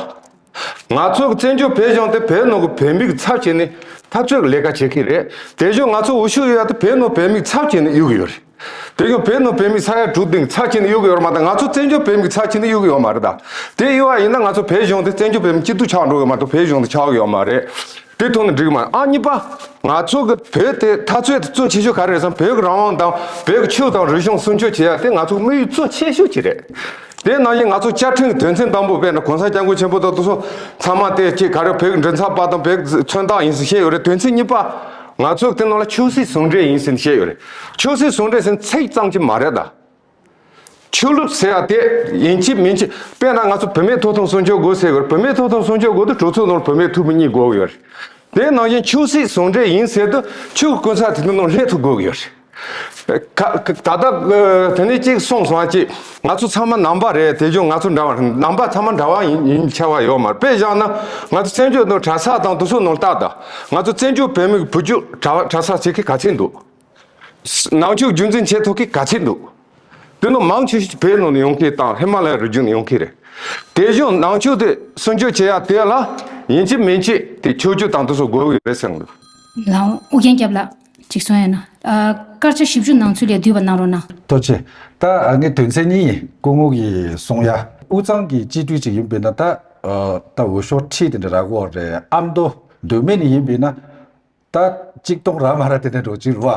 བ། ང་ཚོ་གི་བཙན་བྱོལ་བོད་གཞུང་དེ་བོད་ནང་གི་བོད་མི་གི་ཚབ་བྱས་ནས་འཐབ་རྩོད་ཀྱི་ལས་ཀ་བྱེད་ཀྱི་རེད། དེ་བཞིན་ང་ཚོ་འོས་ཤོག་གཡུག་ཡ་དེ་བོད་ནང་བོད་མི་གི་ཚབ་བྱས་ནས་གཡུག་གི་ཡོད་རེད། དེ་བཞིན་བོད་ནང་བོད་མི་ས་ཡ་དྲུག་བདུན་གི་ཚབ་བྱས་ནས་གཡུག་གི་ཡོད་རེད་མ་གཏོགས། ང་ཚོ་བཙན་བྱོལ་བོད་མི་གི་ཚབ་བྱས་ནས་གཡུག་གི་ཡོད་མ་རེད་ད། དེ་གཡུག་པ་ཡིན་ན་ང་ཚོ་བོད་གཞུང་དེ་བཙན་བྱོལ་བོད་མི་སྐྱིད་སྡུག་ཆགས་འགྲོ་གི་མ་གཏོགས་བོད་གཞུང་དེ་ཆགས་ཀྱི་ཡོད་མ་རེད། དེ་ཐོག་ནས་འགྲིག་གི་མ་རེད། ཨ་གཉིས་པ། ང་ཚོ་གི་བོད་དེ་འཐབ་རྩོད་དེ་གཙོ་ཆེ་ཤོས་ག་རེ་རེད་ཟེར་ན། བོད་ཀྱི་རང་དབང་དང་བོད་ཀྱི་ཆོས་དང་རིག་གཞུང་སྲུང་སྐྱོབ་བྱེད་ཡ་དེ་ང་ཚོ་དམིགས་ཡུལ་གཙོ་ཆེ་ཤོས་ཅིག་རེད། དེ་ནང་བཞིན་ང་ཚོ་བཅའ་ཁྲིམས་ཀྱི་དོན་ཚན་དང་པོ་དཔེར་ན་གོང་ས་སྐྱབས་མགོན་ཆེན་པོ་དང་དེ་ཚོ་ཚང་མ་དེ་གཅིག་ག་རེ་བོད་ཀྱི་མགྲིན་ཚབ་པ་དང་བོད་ཀྱི་མཚོན་རྟགས་ཡིན་ཟེར་བཤད་ཡོད་རེད། དོན་ཚན་གཉིས་པ། ང་ཚོ་དེ་ནང་ལ་ཆོས་སྲིད་ཟུང་འབྲེལ་ཡིན་ཟེར་བཤད་ཡོད་རེད། ཆོས་སྲིད་ཟུང་འབྲེལ་ཟེར་ཚིག་ཙམ་གྱི་མ་རེད་ད། ཆོས་ལུགས་ཟེར་ཡ་དེ་ཡིན་གཅིག་མིན་གཅིག་དཔེར་ན་ང་ཚོ་བུད་མེད་ཐོབ་ཐང་སྲུང་སྐྱོབ་དགོས་ཟེར་གི་རེད། བུད་མེད་ཐོབ་ཐང་སྲུང་སྐྱོབ་དགོས་དུས་གྲོས་ཚོགས་ནང་ལ་བུད་མེད་ཐུབ་པ་གཉིས་དགོས་ཀྱི་ཡོད་རེད། དེ་ནང་བཞིན་ཆོས་སྲིད་ཟུང་འབྲེལ་ཡིན་ཟེར་དུས་ཆོས་ཀྱི་གོ་ས་དེ་ཚོ་ནང་སླེབས་ཐུབ་དགོས་ཀྱི་ཡོད་རེད། ཁ་ཁ་ད་ལྟ་དེ་ནས་གཅིག་གསུངས་སོང་། ཨ་གཅིག་ང་ཚོ་ཚང་མ་ནང་པ་རེད། དེ་བཞིན་ང་ཚོ་འདྲ་བ་རེད། ནང་པ་ཚང་མ་འདྲ་བ་ཡིན་ཡིན་ཆ་བ་ཡོད་མ་རེད། དཔེ་བཞག་ན་ང་ཚོ་བཙན་བྱོལ་ནང་གྲྭ་ས་དང་དེ་ཚོ་ནང་ལྟ་དང་། ང་ཚོ་བཙན་བྱོལ་བོད་མི་གི་བུ་རྒྱུད་གྲྭ་གྲྭ་ས་བྱེད་མཁན་ག་ཚད་འདུག་ནང་ཆོས་རྒྱུན་འཛིན་བྱེད་ཐུབ་མཁན་ག་ཚད་འདུག་དེ་ནང་མང་ཆེ་ཤོས་བོད་ནང་ནས་ཡོང་མཁན་དང་ཧི་མ་ལ་ཡའི་རི་རྒྱུད་ནས་ཡོང་མཁན་རེད། དེ་བཞིན་ནང་ཆོས་དེ་སྲུང་སྐྱོབ་བྱེད་ཡ་དེ་ལ་ཡིན་གཅིག་མིན་གཅིག་དེ་ཆོས་བརྒྱུད་དང་དེ་ཚོ་དགོས་ཀྱི་རེད་བསམ་གི། ལགས་འོང་། ཨུ་རྒྱན་སྐྱབས་ལགས་ཅིག་གསུང་ཡ་ན། ཨ། སྐར་ཆ་བཞི་བཅུ་ནང་ཚུད་ལས་བསྡུས་པ་གནང་རོགས་གནང་། ཐུགས་རྗེ་ཆེ། ད་ངས་དོན་ཚན་གཉིས་སྐུ་ངོ་གིས་གསུང་ཡ། དབུས་གཙང་གི་སྤྱི་འཐུས་ཅིག་ཡིན་པས་ན་ད་ཨ་ད་འོས་ཤོག་ཁྲི་དེ་འདྲ་རག་གི་རེད། ཨ་མདོ་མདོ་སྨད་ནས་ཡིན་པས་ན། ད་གཅིག་སྟོང་རག་མ་རག་དེ་འདྲ་འགྲོ་གི་རེད་བ།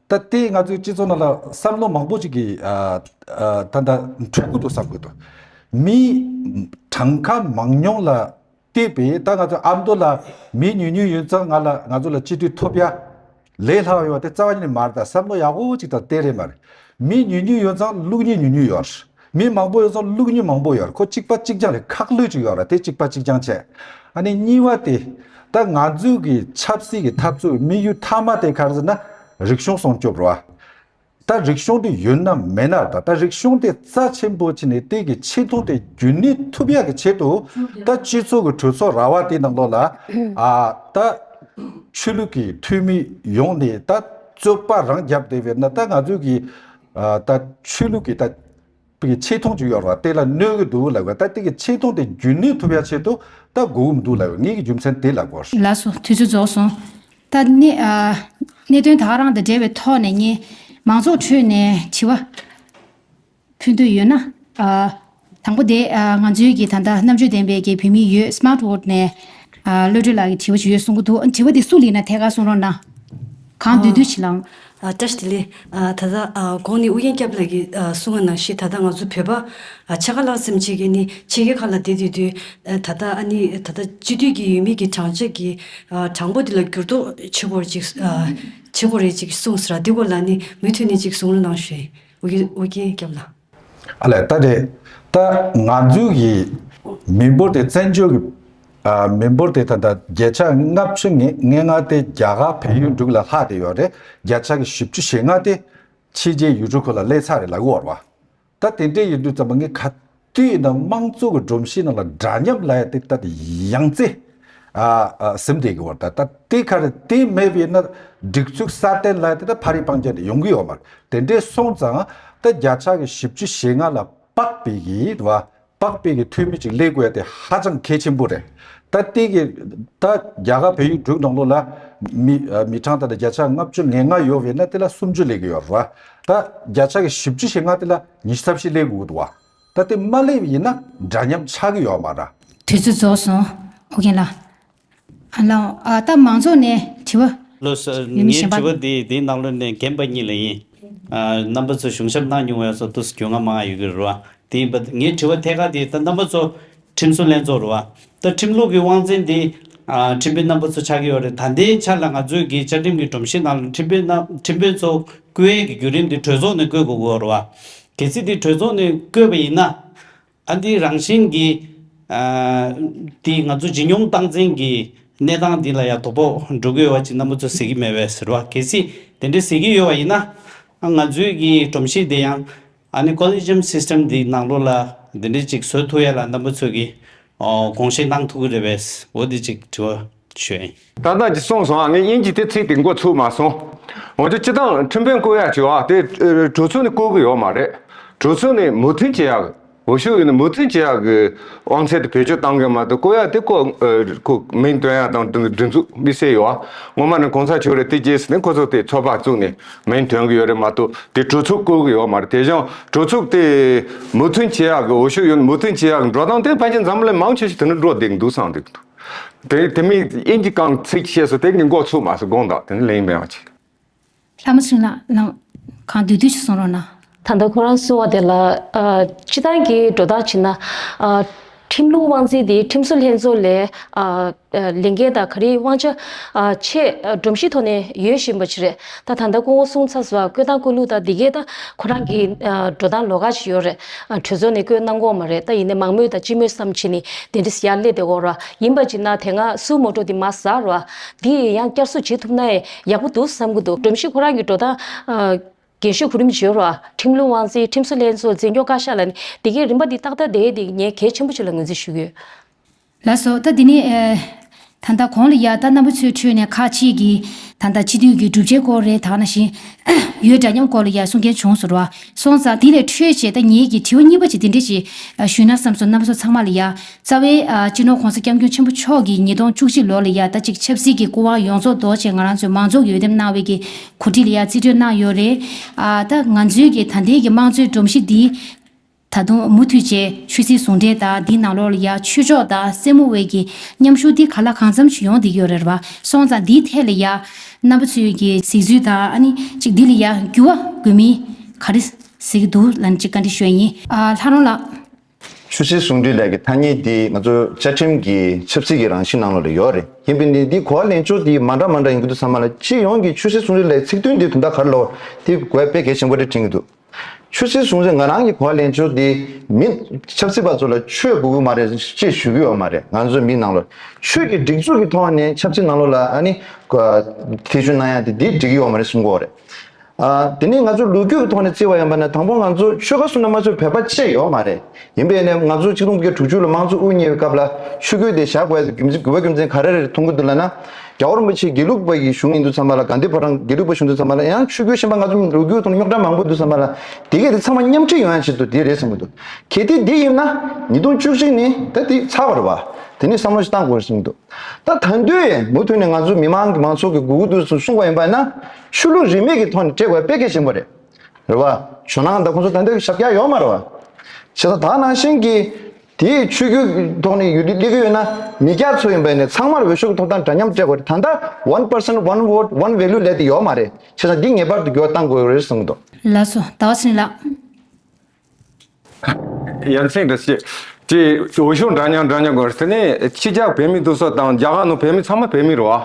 ད་དེ་ང་ཚོའི་སྤྱི་ཚོགས་ནང་ལ་བསམ་བློ་མང་པོ་ཅིག་གིས་ཨ་ཨ་ད་ད་འཕྲོད་ཀྱི་འདུག་བསམ་གྱི་འདུག་མི་གྲངས་ཀ་མང་ཉུང་ལ་བལྟས་པས་ད་ང་ཚོ་ཨ་མདོ་ལ་མི་ཉུང་ཉུང་ཡོད་ཙང་ང་ལ་ང་ཚོ་ལ་སྤྱི་འཐུས་ཐོབ་ཡ་ལས་སླ་བ་ཡོད་པ་དེ་རྩ་བ་ཉིད་ནས་མ་རེད། ད་བསམ་བློ་ཡག་པོ་ཅིག་ད་བལྟས་རེད་མ་རེད། མི་ཉུང་ཉུང་ཡོད་ཙང་ལུགས་གཉིས་ཉུང་ཉུང་ཡོད་རེད། མི་མང་པོ་ཡོད་ཙང་ལུགས་གཉིས་མང་པོ་ཡོད་རེད། ཁོ་གཅིག་པ་གཅིག་རྐྱང་རེད། ཁག་ལོས་ཅིག་ཡོད་རེད། དེ་གཅིག་པ་གཅིག་རྐྱང་བྱས། ཨ་ནི་གཉིས་པ་དེ་ད་ང་ཚོའི་གི་ཆབ་སྲིད་ཀྱི་འཐབ་རྩོད་དམིགས་ཡུལ་མཐའ་མ་དེ་ག་རེ་ཟེར་ན་རིག་གཞུང་སྲུང་སྐྱོབ་རེད་བ། ད་རིག་གཞུང་དེ་ཡོད་ན་མེད་ན་རེད། ད་ད་རིག་གཞུང་དེ་རྩ་ཆེན་པོ་བྱས་ནས་དེ་གི་ཆེ་མཐོང་དེ་རྒྱུན་གནས་ཐུབ་ཡག་གི་ཆེད་དུ་ད་སྤྱི་ཚོགས་ཀྱི་གྲོས་ཚོགས་ར་བ་དེ་ནང་ལོགས་ལ་ཨ་ད་ཆོས་ལུགས་ཀྱི་འཐུས་མི་ཡོང་ནས་ད་རྩོད་པ་རང་བརྒྱབ་བསྡད་པས་ན་ད་ང་ཚོའི་གི་ཨ་ད་ཆོས་ལུགས་ཀྱི་ད། པའི་ཆེ་མཐོང་ཅིག་ཡོད་རེད་བ། དེ་ལ་གནོད་ཀྱི་འདུག་ལབ་དགོས། ད་དེ་གི་ཆེ་མཐོང་དེ་རྒྱུན་གནས་ཐུབ་ཡ་ཆེད་དུ་ད་དགོས་ཀྱི་མི་འདུག་ལབ་དགོས། ངེད་ཀྱི་རྒྱུ་མཚན་དེ་ལབ་དགོས། ལགས་སོ། དུས་ཚོད་རྫོགས་སོང་། ད་གནད་ཨ་གནད་དོན་ད་ག་རང་དང་འབྲེལ་བའི་ཐོག་ནས་ངས་མང་ཚོགས་ཁྲོད་ནས་དྲི་བ་ཕུལ་འདོད་ཡོད་ན། ཨ་དང་པོ་དེ་ཨ་ང་ཚོའི་གི་ད་ལྟ་རྣམ་དཔྱོད་ལྡན་པའི་གི་བོད་མི་ཡོད་Smart Vote་ནས་ཨ་བློ་གྲོས་ལགས་ཀྱི་དྲི་བ་ཞིག་ཡོད་གསུང་གི་འདུག་དྲི་བ་དེ་སུ་ལ་ཡིན་ན་ཐད་ཀར་གསུང་རོགས་གནང་། གང་འདོད་འདོད་ཞིག་ལའང་། ཨ་བཀྲ་ཤིས་བདེ་ལེགས། ཨ་ད་ལྟ་ཨ་གོང་ནས་ཨུ་རྒྱན་སྐྱབས་ལགས་ཀྱིས་ཨ་གསུངས་པ་ནང་བཞིན་ད་ལྟ་ང་ཚོ་བོད་པ་ཨ་ཆ་ག་ལ་སེམས་ཅན་གྱི་ནི་ཕྱི་རྒྱལ་ཁག་ལ་བསྡད་དུས་དུས་ཨ་ད་ལྟ་ཨ་ནི་ད་ལྟ་སྤྱི་འཐུས་ཀྱི་འོས་མི་གི་གྲངས་ཆ་གི་ཨ་གྲངས་འབོར་འདི་ལ་འགྱུར་ལྡོག་བྱེད་དགོས་རེད་ཅིག་ཨ་བྱེད་དགོས་རེད་ཅིག་གསུངས་ཟེར། འདི་སྐོར་ལ་ནི་མུ་མཐུད་ནས་ཅིག་གསུང་རོགས་གནང་ཞུ། ཨུ་རྒྱན་ཨུ་རྒྱན་སྐྱབས་ལགས། ཨ་ལས། ད་རེད། ད་ང་ཚོའི་གི་མི་འབོར་དེ་བཙན་བྱོལ་གི་ཨ་མི་འབོར་དེ་ད་ལྟ་བརྒྱ་ཆ་ལྔ་བཅུ་ང་ལྔ་དེ་རྒྱ་གར་བལ་ཡུལ་འབྲུག་ལ་ལྷག་བསྡད་ཡོད་རེད། བརྒྱ་ཆ་གི་བཞི་བཅུ་ཞེ་ལྔ་དེ་ཕྱི་རྒྱལ་ཡུལ་གྲུ་ཁག་ལ་སླེབས་ཚར་རེད་ལབ་ཀྱི་ཡོད་རེད་བ། ད་དེ་འདྲ་ཡིན་དུས་ཙམ་པ་ངས་ག་དུས་ཡིན་ན་དམངས་གཙོ་གི་སྒྲོམ་གཞི་ནང་ལ་འདྲ་མཉམ་ལབ་ཡ་དེ་ད་ཡང་རྩེ་ ཨ་ཨ་ཟིན་བསྡད་ཀྱི་ཡོད་རེད། ད་ད་དེ་ག་རེ་དེ་མེད་པ་ཡིན་ན་སྒྲིག་འཛུགས་སྲ་བརྟན་ལབ་དེ་ད་ཕ་རི་སྤང་རྒྱ་དེ་ཡོང་གི་ཡོད་མ་རེད། དེ་འདྲས་སོང་ཙང་ད་བརྒྱ་ཆ་གི་བཞི་བཅུ་ཞེ་ལྔ་ལ་དཔག་པའི་གི་རེད་བ། དཔག་པའི་གི་འཐུས་མི་ཅིག་སླེབས་དགོས་ཡ་དེ་ཧ་ཅང་གལ་ཆེན་པོ་རེད། ད་དེ་གི་ད་རྒྱ་གར་བལ་ཡུལ་འབྲུག་ནང་ལོགས་ལ་མི་ཨ་མི་གྲངས་ད་ལྟ་བརྒྱ་ཆ་ལྔ་བཅུ་ང་ལྔ་ཡོད་པ་ཡིན་ན་དེ་ལ་སུམ་ཅུ་སླེབས་ཀྱི་ཡོད་རེད་བ། ད་བརྒྱ་ཆ་གི་བཞི་བཅུ་ཞེ་ལྔ་དེ་ལ་ཉི་ཤུ་རྩ་བཞི་སླེབས་དགོས་འདུག་བ། ད་དེ་མ་སླེབས་ཡིན་ན་འདྲ་མཉམ་ཆགས་ཀྱི་ཡོད་མ་རེད། དུས་ཚོད་རྫོགས་སོང་། ཨོ་རྒྱན་ལགས། ཨ་ལགས། ཨ་ད་མང་ཚོགས་ནས་དྲི་བ་ལོས། ཡོད་མི་ངའི་གཞན་པ། དྲི་བ་འདི་འདིའི་ནང་ལོགས་ནས་རྒན་པ་གཉིས་ལ་ཡིན། ཨ་རྣམ་པ་ཚོ་གཞུང་ཞབས་གནང་མྱོང་བའི་སོ་ཏུས་རྒྱུས་མངའ་མང་ཡོད་ཀྱི་རེད་བ། དེ་ཡིན་པ་ངའི་དྲི་བ་ཐད་ཀར་དེ་ད་རྣམ་པ་ཚོ་ཁྲིམས་བཟོ་ལྷན་ཚོགས་རེད་བ། ད་ཁྲིམས་ལུགས་ཀྱི་དབང་འཛིན་འདི་ཨ་ཁྲིམས་དཔོན་རྣམ་པ་ཚོ་ཆགས་ཀྱི་ཡོད་རེད། ད་ལྟའི་ཆ་ལ་ང་ཚོའི་གི་བཅའ་ཁྲིམས་ཀྱི་སྒྲོམ་གཞི་ནང་ལ་ཁྲིམས་དཔོན་རྣམ་ཁྲིམས་དཔོན་ཚོ་བསྐོ་ཡས་ཀྱི་བརྒྱུད་རིམ་འདི་གྲོས་ཚོགས་ནས་བསྐོ་དགོས་ཀྱི་ཡོད་རེད་བ། གལ་སྲིད་འདི་གྲོས་ཚོགས་ནས་བསྐོས་པ་ཡིན་ན། ཨ་འདི་རང་བཞིན་གྱིས་ཨ་འདི་ང་ཚོ་ཇི་སྙོམས་སྟངས་འཛིན་གྱི་གནས་སྟངས་འདི་ལ་ཡང་དོ་ཕོག་འགྲོ་གི་ཡོད་པ་ཅིག་རྣམ་པ་ཚོ་གཟིགས་ཀྱི་མེད་པས་ཟེར་བ། གལ་སྲིད་དེ་འདྲའི་གཟིགས་ཀྱི་ཡོད་པ་ཡིན་ན་ཨ་ང་ཚོའི་གི་སྒྲོམ་གཞི་དེ་ཡང་ཨ་ནི་collegium system འདི་ནང་ལོགས་ལ་འདི་འདྲའི་ཅིག་བཟོ་ཐུབ་ཡ་ལ་རྣམ་པ་ཚོས་གི་ཨོ་དགོངས་བཞེས་གནང་ཐུབ་ཀྱི་རེད་པས། འོ་འདི་ཅིག་དྲི་བ་ཞུ་ཡ་ཡིན། ད་ལྟ་ཅིག་གསུངས་སོང་། ཨ་ངས་དབྱིན་ཇི་དེ་ཚིག་དེ་མགོ་ཚུགས་མ་སོང་། འོ་ཅིག་སྤྱི་བཏང་ཁྲིམས་དཔོན་བསྐོ་ཡ་བྱེད་པ་དེ་ཨ་གྲོས་ཚོགས་ནས་བསྐོ་གི་ཡོད་མ་རེད། གྲོས་ཚོགས་ནས་མོས་མཐུན་བྱེད་ཡག་འོས་ཤོག་ཡོད་ན་མོས་མཐུན་བྱེད་ཡག་གི་དབང་ཚད་དེ་བེད་སྤྱོད་གཏང་གི་མ་གཏོགས་བསྐོ་ཡག་དེ་ཁོ་ཨ་ཁོ་མིང་འདོན་ཡག་དང་སྒྲིག་འཛུགས་དམིགས་བསལ་ཡོད་ཨ། སྔོན་མ་ནས་གོང་ས་མཆོག་རེད། དེ་རྗེས་ནས་ཁོ་ཚོ་དེ་ཚོགས་པ་བཙུགས་ནས་མིང་འདོན་གི་ཡོད་རེད་མ་གཏོགས་དེ་གྲོས་ཚོགས་བསྐོ་གི་ཡོད་མ་རེད། དེ་བཞིན་གྲོས་ཚོགས་དེ་མོས་མཐུན་བྱེད་ཡག་གི་འོས་ཤོག་ཡོད་ན་མོས་མཐུན་བྱེད་ཡག་གི་འགྲོ་སྟངས་དེ་ཕལ་ཆེར་འཛམ་གླིང་མང་ཆེ་ཤོས་དེ་འདྲ་འགྲོ་བསྡད་ཀྱི་འདུག་བསམ་འདུག་དེ་དེ་མིན་དབྱིན་ཇི་གང་ཚིག་བཤད་སོང་། དེ་ངས་མགོ་ཚུགས་མ་སོང་། དགོངས་དག་དེ་ནི་ལན་མེད་པ་ཅིག་ལྷ་མོ་ཚུན་ལགས་ལགས་གང་འདོད་འདོད་ཅིག་གསུང་རོགས་གནང་། ད་ལྟ་ཁོ་རང་གསུངས་པ་དེ་ལ་ཨ་སྤྱི་བཏང་གི་འགྲོ་སྟངས་བྱས་ན་ཨ་ཁྲིམས་ལུགས་དབང་འཛིན་དེ་ཁྲིམས་བཟོ་ལྷན་ཚོགས་ལས་ཨ་ལས་འགན་དང་ག་རེ་དབང་ཆ་ཨ་ཆེ་ཨ་སྒྲོམ་གཞི་ཐོག་ནས་ཡོད་བཞིན་པ་ཅིག་རེད། ད་ད་ལྟ་སྐུ་ངོ་གསུངས་ཚར་སོང་། བསྐོ་སྟངས་བསྐོ་ལུགས་དང་འདི་གས་ད་ཁོ་རང་གི་ཨ་འགྲོ་སྟངས་ལོགས་ཀ་ཅིག་ཡོད་རེད། ཨ་གྲོས་ཚོགས་ནས་བསྐོས་གནང་གི་ཡོད་མ་རེད། ད་ཡིན་ནའི་མང་མོས་དང་སྤྱི་མོས་བསམ་བྱས་ནས་དེ་འདྲ་ཟེར་ཡ་སླེབས་བསྡད་ཀྱི་ཡོད་རེད། ཡིན་པ་ཅིག་ན་དེ་སྔ་སུའུ་མོ་ཊོ་དེ་མར་ཟག་རེད། འདི་ཡང་བསྐྱར་གསོ་བྱེད་ཐུབ་ན་ཡང་ཡག་པོ་འདུག་བསམ་གྱི་འདུག་སྒྲོམ་གཞི་ཁོ་རང་གི་འགྲོ་སྟངས་ཨ་རྒན་ཤོས་གོ་རིམ་བརྗོད་རོགས། ཁྲིམས་ལུགས་དབང་འཛིན་ཁྲིམས་བཟོ་ལྷན་ཚོགས་འཛིན་སྐྱོང་བཀའ་ཤག་ལ་ནི་དེ་གའི་རིམ་པ་འདི་ཏག་ཏག་བསྡད་དེ་ངས་གལ་ཆེན་པོ་ཅིག་ལ་ངོས་འཛིན་ཞུ་གི་ཡོད། ལགས་སོ། ད་འདི་ནི་ཨ་ད་ལྟ་གོང་ལ་ཡ་ད་རྣམ་པ་ཚོའི་ཁྲོད་ནས་ཁག་ཅིག་གིས་ད་ལྟ་སྤྱི་འཐུས་ཀྱི་གྲུབ་ཆའི་སྐོར་རེད། ད་ནང་བཞིན་ཡུལ་འདྲ་མཉམ་སྐོར་ལ་ཡ་གསུང་མཁན་བྱུང་སོང་ར། སོང་ཙང་འདི་ལས་འཕྲོས་བྱས་ད་ངེད་ཀྱི་དྲི་བ་གཉིས་པ་ཅིག་འདི་འདྲ་ཞིག་ཞུས་ན་བསམ་སོང་། རྣམ་པ་ཚོ་ཚང་མ་ལ་ཡ། རྩ་བའི་ཨ་སྤྱི་ནོར་༸གོང་ས་༸སྐྱབས་མགོན་ཆེན་པོ་མཆོག་གིས་ཉིས་སྟོང་བཅུ་གཅིག་ལོ་ལ་ཡ་ད་ཅིག་ཆབ་སྲིད་ཀྱི་སྐུ་དབང་ཡོངས་རྫོགས་འདོར་བྱས་ང་རང་ཚོའི་མང་ཚོགས་ཀྱི་འོས་འདེམས་གནང་བའི་གི་གོ་སྒྲིག་ལ་ཡ་རྩིས་སྤྲོད་གནང་ཡོད་རེད། ཨ་ད་ང་ཚོའི་གི་ད་ལྟའི་གི་དམངས་གཙོའི་སྒྲོམ་གཞི་འདི་ད་དུང་མུ་མཐུད་བྱས་ཆོས་སྲིད་ཟུང་འབྲེལ་དང་འདིའི་ནང་ལོགས་ལ་ཡ་ཆོས་ཕྱོགས་དང་སེར་མོ་བའི་གི་མཉམ་ཞུགས་འདི་ག་ལ་གང་འཚམ་ཞིག་ཡོང་བསྡད་ཀྱི་ཡོད་རེད་བ། སོང་ཙང་འདིའི་ཐད་ལ་ཡ་རྣམ་པ་ཚོའི་གི་གཟིགས་ཚུལ་དང་ཨ་ནི་ཅིག་འདི་ལ་ཡ་འགྱུར་བ་དགོས་མིན་ག་རེ་གཟིགས་ཀྱི་འདུག་ལབ་ནས་ཅིག་བཀའ་འདྲི་ཞུ་ཡ་ཡིན། ཨ་ལྷ་རོང་ལགས། ཆོས་སྲིད་ཟུང་འབྲེལ་ལས་ཀྱི་ཐ་སྙད་འདི་ང་ཚོ་བཅའ་ཁྲིམས་ཀྱི་ཆབ་སྲིད་ཀྱི་རང་བཞིན་ནང་ལོགས་ལ་ཡོད་རེད། ཡིན་པས་ནི་འདི་གོ་བ་ལེན་ཕྱོགས་འདི་མ་འདྲ་མ་འདྲ་ཡིན་གྱི་འདུག་བསམ་པ་ལ། སྤྱི་ཡོངས་ཀྱི་ཆོས་སྲིད་ཟུང་འབྲེལ་ལས་ཚིག་དོན་འདི་དོན་དག་ག་རེ་ལབ་དེ་གོ་བ་དཔེ་གལ་ཆེན་པོ་རེད་དྲན་གྱི་འདུག་ཆོས་སྲིད་ཟུང་འབྲེལ་ང་རང་གི་གོ་བ་ལེན་ཕྱོགས་འདི་མི་ཆབ་སྲིད་པ་ཚོ་ལ་ཆོས་དགོས་ཀྱི་མ་རེད་ཅེས་ཞུ་གི་ཡོད་མ་རེད། ང་ཚོའི་མི་ནང་ལ་ཆོས་ཀྱི་སྒྲིག་འཛུགས་ཀྱི་ཐོག་ནས་ཆབ་སྲིད་ནང་ལོགས་ལ་ཨ་ནི་ཐེ་བྱུས་གནང་ཡ་དེ་འདི་འགྲིག་གི་ཡོད་མ་རེད་གསུང་གི་ཡོད་རེད། ཨ། དེ་ནས་ང་ཚོ་ལོ་རྒྱུས་ཀྱི་ཐོག་ནས་བརྩིས་པ་ཡིན་པ་ན་དང་པོ་ང་ཚོ་ཆོལ་ཁ་གསུམ་ནང་མ་ཚུད་བོད་པ་བཅས་ཡོད་མ་རེད། ཡིན་པས་ནས་ང་ཚོ་ཆིག་སྟོང་དགུ་བརྒྱ་དྲུག་ཅུ་ལོ་དམངས་གཙོ་དབུ་བརྙེས་པའི་སྐབས་ལ་ཆོས་བརྒྱུད་དེ་བཞག་དགོས་ཡ་དེ་རྒྱུ་མཚན་དགོས་པ་རྒྱུ་མཚན་ག་རེ་རེ་མཐོང་གི་འདུག་ལབ་ན། རྒྱལ་བ་རིན་པོ་ཆེ་དགེ་ལུགས་པ་ཡི་གཞུང་ཡིན་དུས་ཙམ་པ་ལ་གྷན་དྷི་ཕོ་བྲང་དགེ་ལུགས་པ་བཞུགས་དུས་ཙམ་པ་ལ་ཡང་ཆོས་བརྒྱུད་གཞན་པ་ང་ཚོ་ལོ་རྒྱུས་ཐོག་ནས་རྙོག་དྲ་མང་པོ་འདུག་ཙམ་པ་ལ་དེ་གས་དེ་ཚང་མ་མཉམ་འཁྲེས་ཡོང་ཡ་ཆེད་དུ་དེ་རེད་བསམ་གི་འདུག་གལ་ཏེ་དེ་ཡིན་ན་ཉིས་སྟོང་བཅུ་གཅིག་ནས་ད་དེ་ཚར་བ་རེད་བ། དེ་ནས་བསམ་བློ་ཞིག་བཏང་དགོས་རེད་བསམ་གི་འདུག་ད་ད་དུང་མུ་མཐུད་ནས་ང་ཚོ་མི་མང་གི་མང་ཚོགས་ཀྱི་དགོས་མཁོ་དུ་གསུངས་པ་ཡིན་པ་ན་ཆོས་ལུགས་རིས་མེད་ཀྱི་ཐོག་ནས་སྤྲད་དགོས་དཔེ་གལ་ཆེན་པོ་རེད། རེད་བ། ཇོ་ནང་དང་ཁོང་ཚོ་ད་ལྟའི་ཞབས་བཀྱག་ཡོད་མ་རེད་བ། བྱས་ཙང་ད་ནང་བཞིན་གྱི་དེའི་ཆོས་བརྒྱུད་ཐོག་ནས་ཡུལ་སླེབས་ཀྱི་ཡོད་ན་མི་སྐྱ་ཚོ་ཡིན་པ་ནས་ཚང་མར་འོས་ཤོག་གི་ཐོབ་ཐང་འདྲ་མཉམ་སྤྲད་དགོས་རེད། ད་ལྟ་one person one vote one value ལས་དེ་ཡོད་མ་རེད། བྱས་ཙང་འདི་ངེས་པར་དུ་འགྱུར་བ་གཏང་དགོས་རེད་གསུངས་འདུག་ལགས་སོ། ཟླ་བ་ཚེ་རིང་ལགས། ཡ་མཚན་འདྲ་ཞིག་དེ་འོས་ཤོག་འདྲ་མཉམ་འདྲ་མཉམ་དགོས་རེད། དེ་ནས་ཕྱི་རྒྱལ་བོད་མི་འདུག་སོགས་དང་རྒྱ་གར་ནང་བོད་མི་ཚང་མ་བོད་མི་རེད་བ།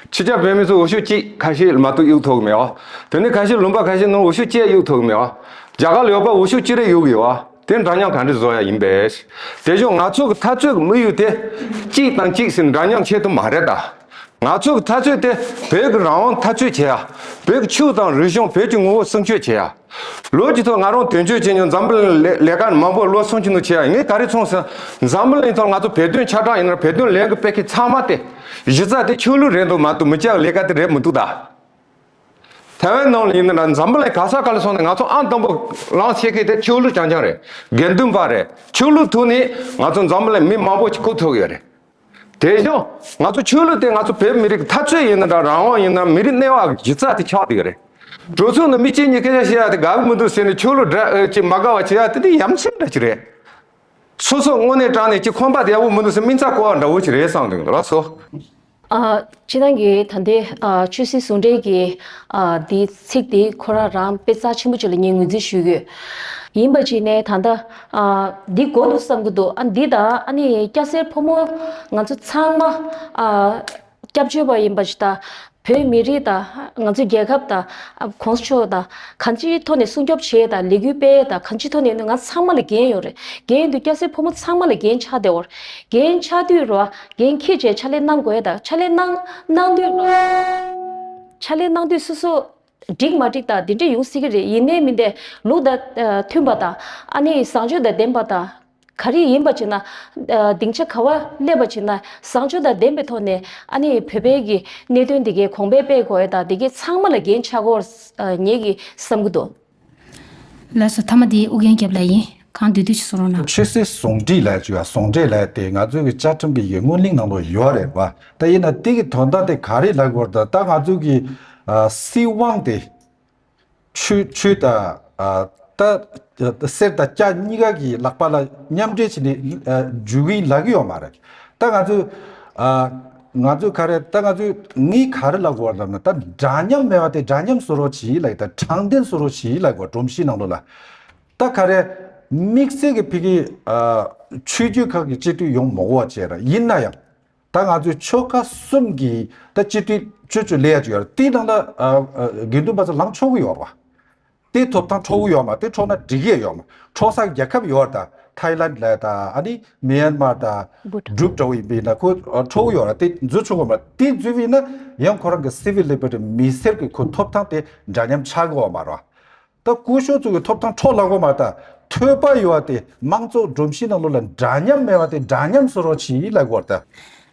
ཕྱི་རྒྱལ་བོད་མི་ཚོ་འོས་ཤོག་གཅིག་ཁ་ཤས་མ་གཏོགས་གཡུག་ཐུབ་གི་མེད་བ། དེ་ནས་ཁ་ཤས་ལུང་པ་ཁ་ཤས་ནང་འོས་ཤོག་གཅིག་གཡུག་ཐུབ་གི་མེད་བ། རྒྱ་གར་ལ་ཡོད་པ་འོས་ཤོག་གཅིག་རེ་གཡུག་གི་ཡོད་བ། དེ་འདྲ་མཉམ་ག་འདྲ་བཟོ་ཡ་ཡིན་པས། དེ་བཞིན་ང་ཚོ་གི་འཐབ་རྩོད་ཀྱི་དམིགས་ཡུལ་དེ་གཅིག་དང་གཅིག་ཟེར་འདྲ་མཉམ་ཆེད་དུ་མ་རེད་ད། ང་ཚོ་གི་འཐབ་རྩོད་དེ་བོད་ཀྱི་རང་དབང་འཐབ་རྩོད་བྱེད་ཡ། བོད་ཀྱི་ཆོས་དང་རིག་གཞུང་བོད་ཀྱི་ངོ་བོ་སྲུང་སྐྱོབ་བྱེད་ཡ། ལོ་རྒྱུས་ཐོག་ང་རང་དོན་གཅོད་བྱེད་མྱོང་འཛམ་བུ་གླིང་ལས་ལས་ཀ་མང་པོ་ལོ་སུམ་ཅུ་ནང་བྱེད་ཡ་ངས་ག་རེ་མཐོང་ཟེར་ན། འཛམ་བུ་གླིང་ཐོག་ང་ཚོ་བོད་དོན་ཆ་གྲངས་ཡིན་ན་བོད་དོན་ལས་འགུལ་སྤེལ་མཁན་ཚང་མ་དེ་གཞི་རྩ་དེ་ཆོས་ལུགས་རེད་འདུག་མ་གཏོགས་མི་སྐྱ་ལས་ཀ་དེ་རེད་མི་འདུག་ད། ཐའེ་ཝན་ནང་ལ་ཡིན་ན་འཛམ་བུ་གླིང་ག་ས་ག་ལ་སོང་ནས་ང་ཚོ་ཨང་དང་པོ་ལངས་བྱེད་མཁན་དེ་ཆོས་ལུགས་རྐྱང་རྐྱང་རེད། དགེ་འདུན་པ་རེད། ཆོས་ལུགས་ཐོག་ནས་ང་ཚོ་འཛམ་བུ་གླིང་མི་མང་པོ་ཞིག་ཁུ་ཐུག་ཡོད་རེད། དེ་བཞིན་ང་ཚོ་ཆོས་ལུགས་དེ་ང་ཚོ་བོད་མི་རིགས་འཐབ་རྩོད་ཡིན་ན་འདྲ་རང་དབང་ཡིན་ན་མི་རིགས་གནས་བབ་གཞི་རྩ་དེ་ཆགས་བསྡད་ཡོད་རེད། གྲོས་ཚོགས་ནང་མི་གཅིག་གཉིས་སྐད་ཆ་བཤད་ཡ་དེ་དགའ་གི་མི་འདུག་ཟེར་ནས་ཆོས་ལུགས་འདྲ་ཨེ་ཅིག་མ་དགའ་བ་བྱེད་ཡ་དེ་དེ་ཡ་མཚན་འདྲ་ཅིག་རེད། སོ་སོ་དངོས་གནས་དྲང་གནས་ཀྱི་ཁོམ་པ་དེ་ཡག་པོ་མི་འདུག་ཟེར་སྨིན་ཚ་གོ་བ་འདྲ་བོ་ཅིག་རེད་བསམ་འདུག་ལགས་སོ། ཨ། སྤྱིར་བཏང་གི་ད་ལྟའི་ཨ་ཆོས་སྲིད་ཟུང་འབྲེལ་གྱི་ཨ་འདིའི་ཚིག་དེ་ཁོ་རང་རང་དཔེ་རྩ་ཆེན་པོ་ཅིག་ལ་ངས་ངོས་འཛིན་ཞུ་གི་ཡོད། ཡིན་པ་ཅིག་ནས་ད་ལྟ་ཨ་འདི་དགོས་འདུག་བསམ་གྱི་འདུག་ཨ་འདི་དང་ཨ་ནི་སྐྱ་སེར་ཕོ་མོ་ང་ཚོ་ཚང་མ་ཨ་སྐྱབས་བཅོལ་བ་ཡིན་པ་ཅིག་དང་། བོད་མི་རིགས་དང་ང་ཚོའི་རྒྱལ་ཁབ་དང་ཨ་གོང་ས་མཆོག་དང་གང་ཅིའི་ཐོག་ནས་སྲུང་སྐྱོབ་བྱེད་དང་ལས་འགུལ་སྤེལ་དང་གང་ཅིའི་ཐོག་ནས་ང་ཚང་མ་ལ་འགན་ཡོད་རེད། འགན་ཡོད་དུས་སྐྱ་སེར་ཕོ་མོ་ཚང་མ་ལ་འགན་ཆགས་བསྡད་ཡོད་རེད། འགན་ཆགས་དུས་རོ་འགན་འཁྱེར་བྱས་ཕྱག་ལས་གནང་དགོས་དང་ཕྱག་ལས་གནང་གནང་དུས་རོ་ཕྱག་ལས་གནང་དུས་སོ་སོ་འགྲིག་མ་འགྲིག་དང་འདི་འདྲ་ཡོང་སྲིད་ཀྱི་རེད། ཡིན་ནའི་མིན་ཏེ་ལུགས་དང་མཐུན་པ་དང་ཨ་ནི་བཟང་སྤྱོད་དང་ལྡན་པ་དང་། ག་རེ་ཡིན་པ་བྱས་ན། ཨ་སྡིངས་ཆ་ག་བ་སླེབས་པ་བྱས་ན་བཟང་སྤྱོད་དང་ལྡན་པའི་ཐོག་ནས་ཨ་ནི་བོད་པའི་གི་གནད་དོན་འདི་གའི་གོང་འཕེལ་སྤེལ་དགོས་ཡ་དང་འདི་གའི་ཚང་མ་ལ་འགན་ཆགས་ཀྱི་ཡོད་ངེད་ཀྱིས་བསམ་གྱི་འདུག་ལགས་སོ། མཐའ་མ་དེ་ཨུ་རྒྱན་རྒྱབ་ལ་ཡིན། གང་འདོད་འདོད་ཅིག་གསུང་རོགས་གནང་། ཆོས་སྲིད་ཟུང་འབྲེལ་ལབ་ཅིག་ཡ་ཟུང་འབྲེལ་ལབ་དེ་ང་ཚོའི་གི་བཅའ་ཁྲིམས་ཀྱི་ཡི་སྔོན་གླེང་ནང་ལོགས་ཡོད་རེད་བ། ད་ཡིན་ན་དེ་གི་དོན་དག་དེ་ག་རེ་ལབ་དགོས་རེད། ད་ད་ང་ཚོའི་གི་ཨ་སྲིད་དབང་དེ། ཆོས་ཆོས་དང་ཨ་ད་ད་གསེར་དང་སྐྱ་གཉིས་ཀ་གི་ལག་པ་ལ་མཉམ་འབྲེལ་བྱས་ནས་ཨ་འཇུག་གི་ལབ་ཀྱི་ཡོད་མ་རེད། ད་ང་ཚོས་ཨ་ང་ཚོས་ག་རེ་ད་ང་ཚོས་ངས་ག་རེ་ལབ་དགོས་ལབ་ན། ད་འདྲ་མཉམ་མེད་པ་དེ་འདྲ་མཉམ་བཟོ་རོགས་བྱེད་ལབ་ཀྱི། ད་དྲང་བདེན་བཟོ་རོགས་བྱེད་ལབ་དགོས། སྒྲོམ་གཞི་ནང་ལོགས་ལ་ད་ག་རེ་དམིགས་བསལ་གྱི་ཕ་གི་ཨ་ཆོས་བརྒྱུད་ཁག་གི་སྤྱི་འཐུས་ཡོང་མི་དགོས་པ་བྱས་ར། ཡིན་ན་ཡང་། ད་ང་ཚོའི་ཆོལ་ཁ་གསུམ་གྱི་ད་སྤྱི་འཐུས་བཅུ་བཅུ་ལས་ཡ་ཅིག་ཡོད་རེད། དེའི་ནང་ལ་ཨ་ཨ་དགེ་འདུན་པ་ཚོ་ལངས་ཆོག་གི་ཡོད་རེད་བ། དེ་ཐོབ་ཐང་འཕྲོག་གི་ཡོད་མ་རེད། དེ་འཕྲོག་ན་འགྲིག་གི་ཡོད་མ་རེད། འཕྲོག་ས་རྒྱལ་ཁབ་ཡོད་རེད། ད་ཐའི་ལན་ལ་ད་ཨ་ནི་མི་ཡན་མར་ད་འབྲུག་འདྲ་བོ་ཡིན་པ་ཡིན་ན་ཁོ་ཨ་འཕྲོག་གི་ཡོད་རེད། དེ་འཛུལ་ཆོག་གི་མ་རེད། དེ་འཛུལ་བ་ཡིན་ན་ཡང་ཁོ་རང་གི་སི་ཝིལ་ལི་བར་ཊི་མི་སེར་གྱི་ཁོ་ཐོབ་ཐང་དེ་འདྲ་མཉམ་ཆགས་གི་ཡོད་མ་རེད་བ། ད་སྐུ་ཞབས་ཚོ་གི་ཐོབ་ཐང་འཕྲོག་ལབ་དགོས་མ་རེད། ད་ཐོས་པ་ཡོད་པ་དེ་དམངས་གཙོ་སྒྲོམ་གཞི་ནང་ལོགས་ལ་འདྲ་མཉམ་མེད་པ་དེ་འདྲ་མཉམ་བཟོ་རོགས་བྱེད་ལབ་དགོས་རེད་ད།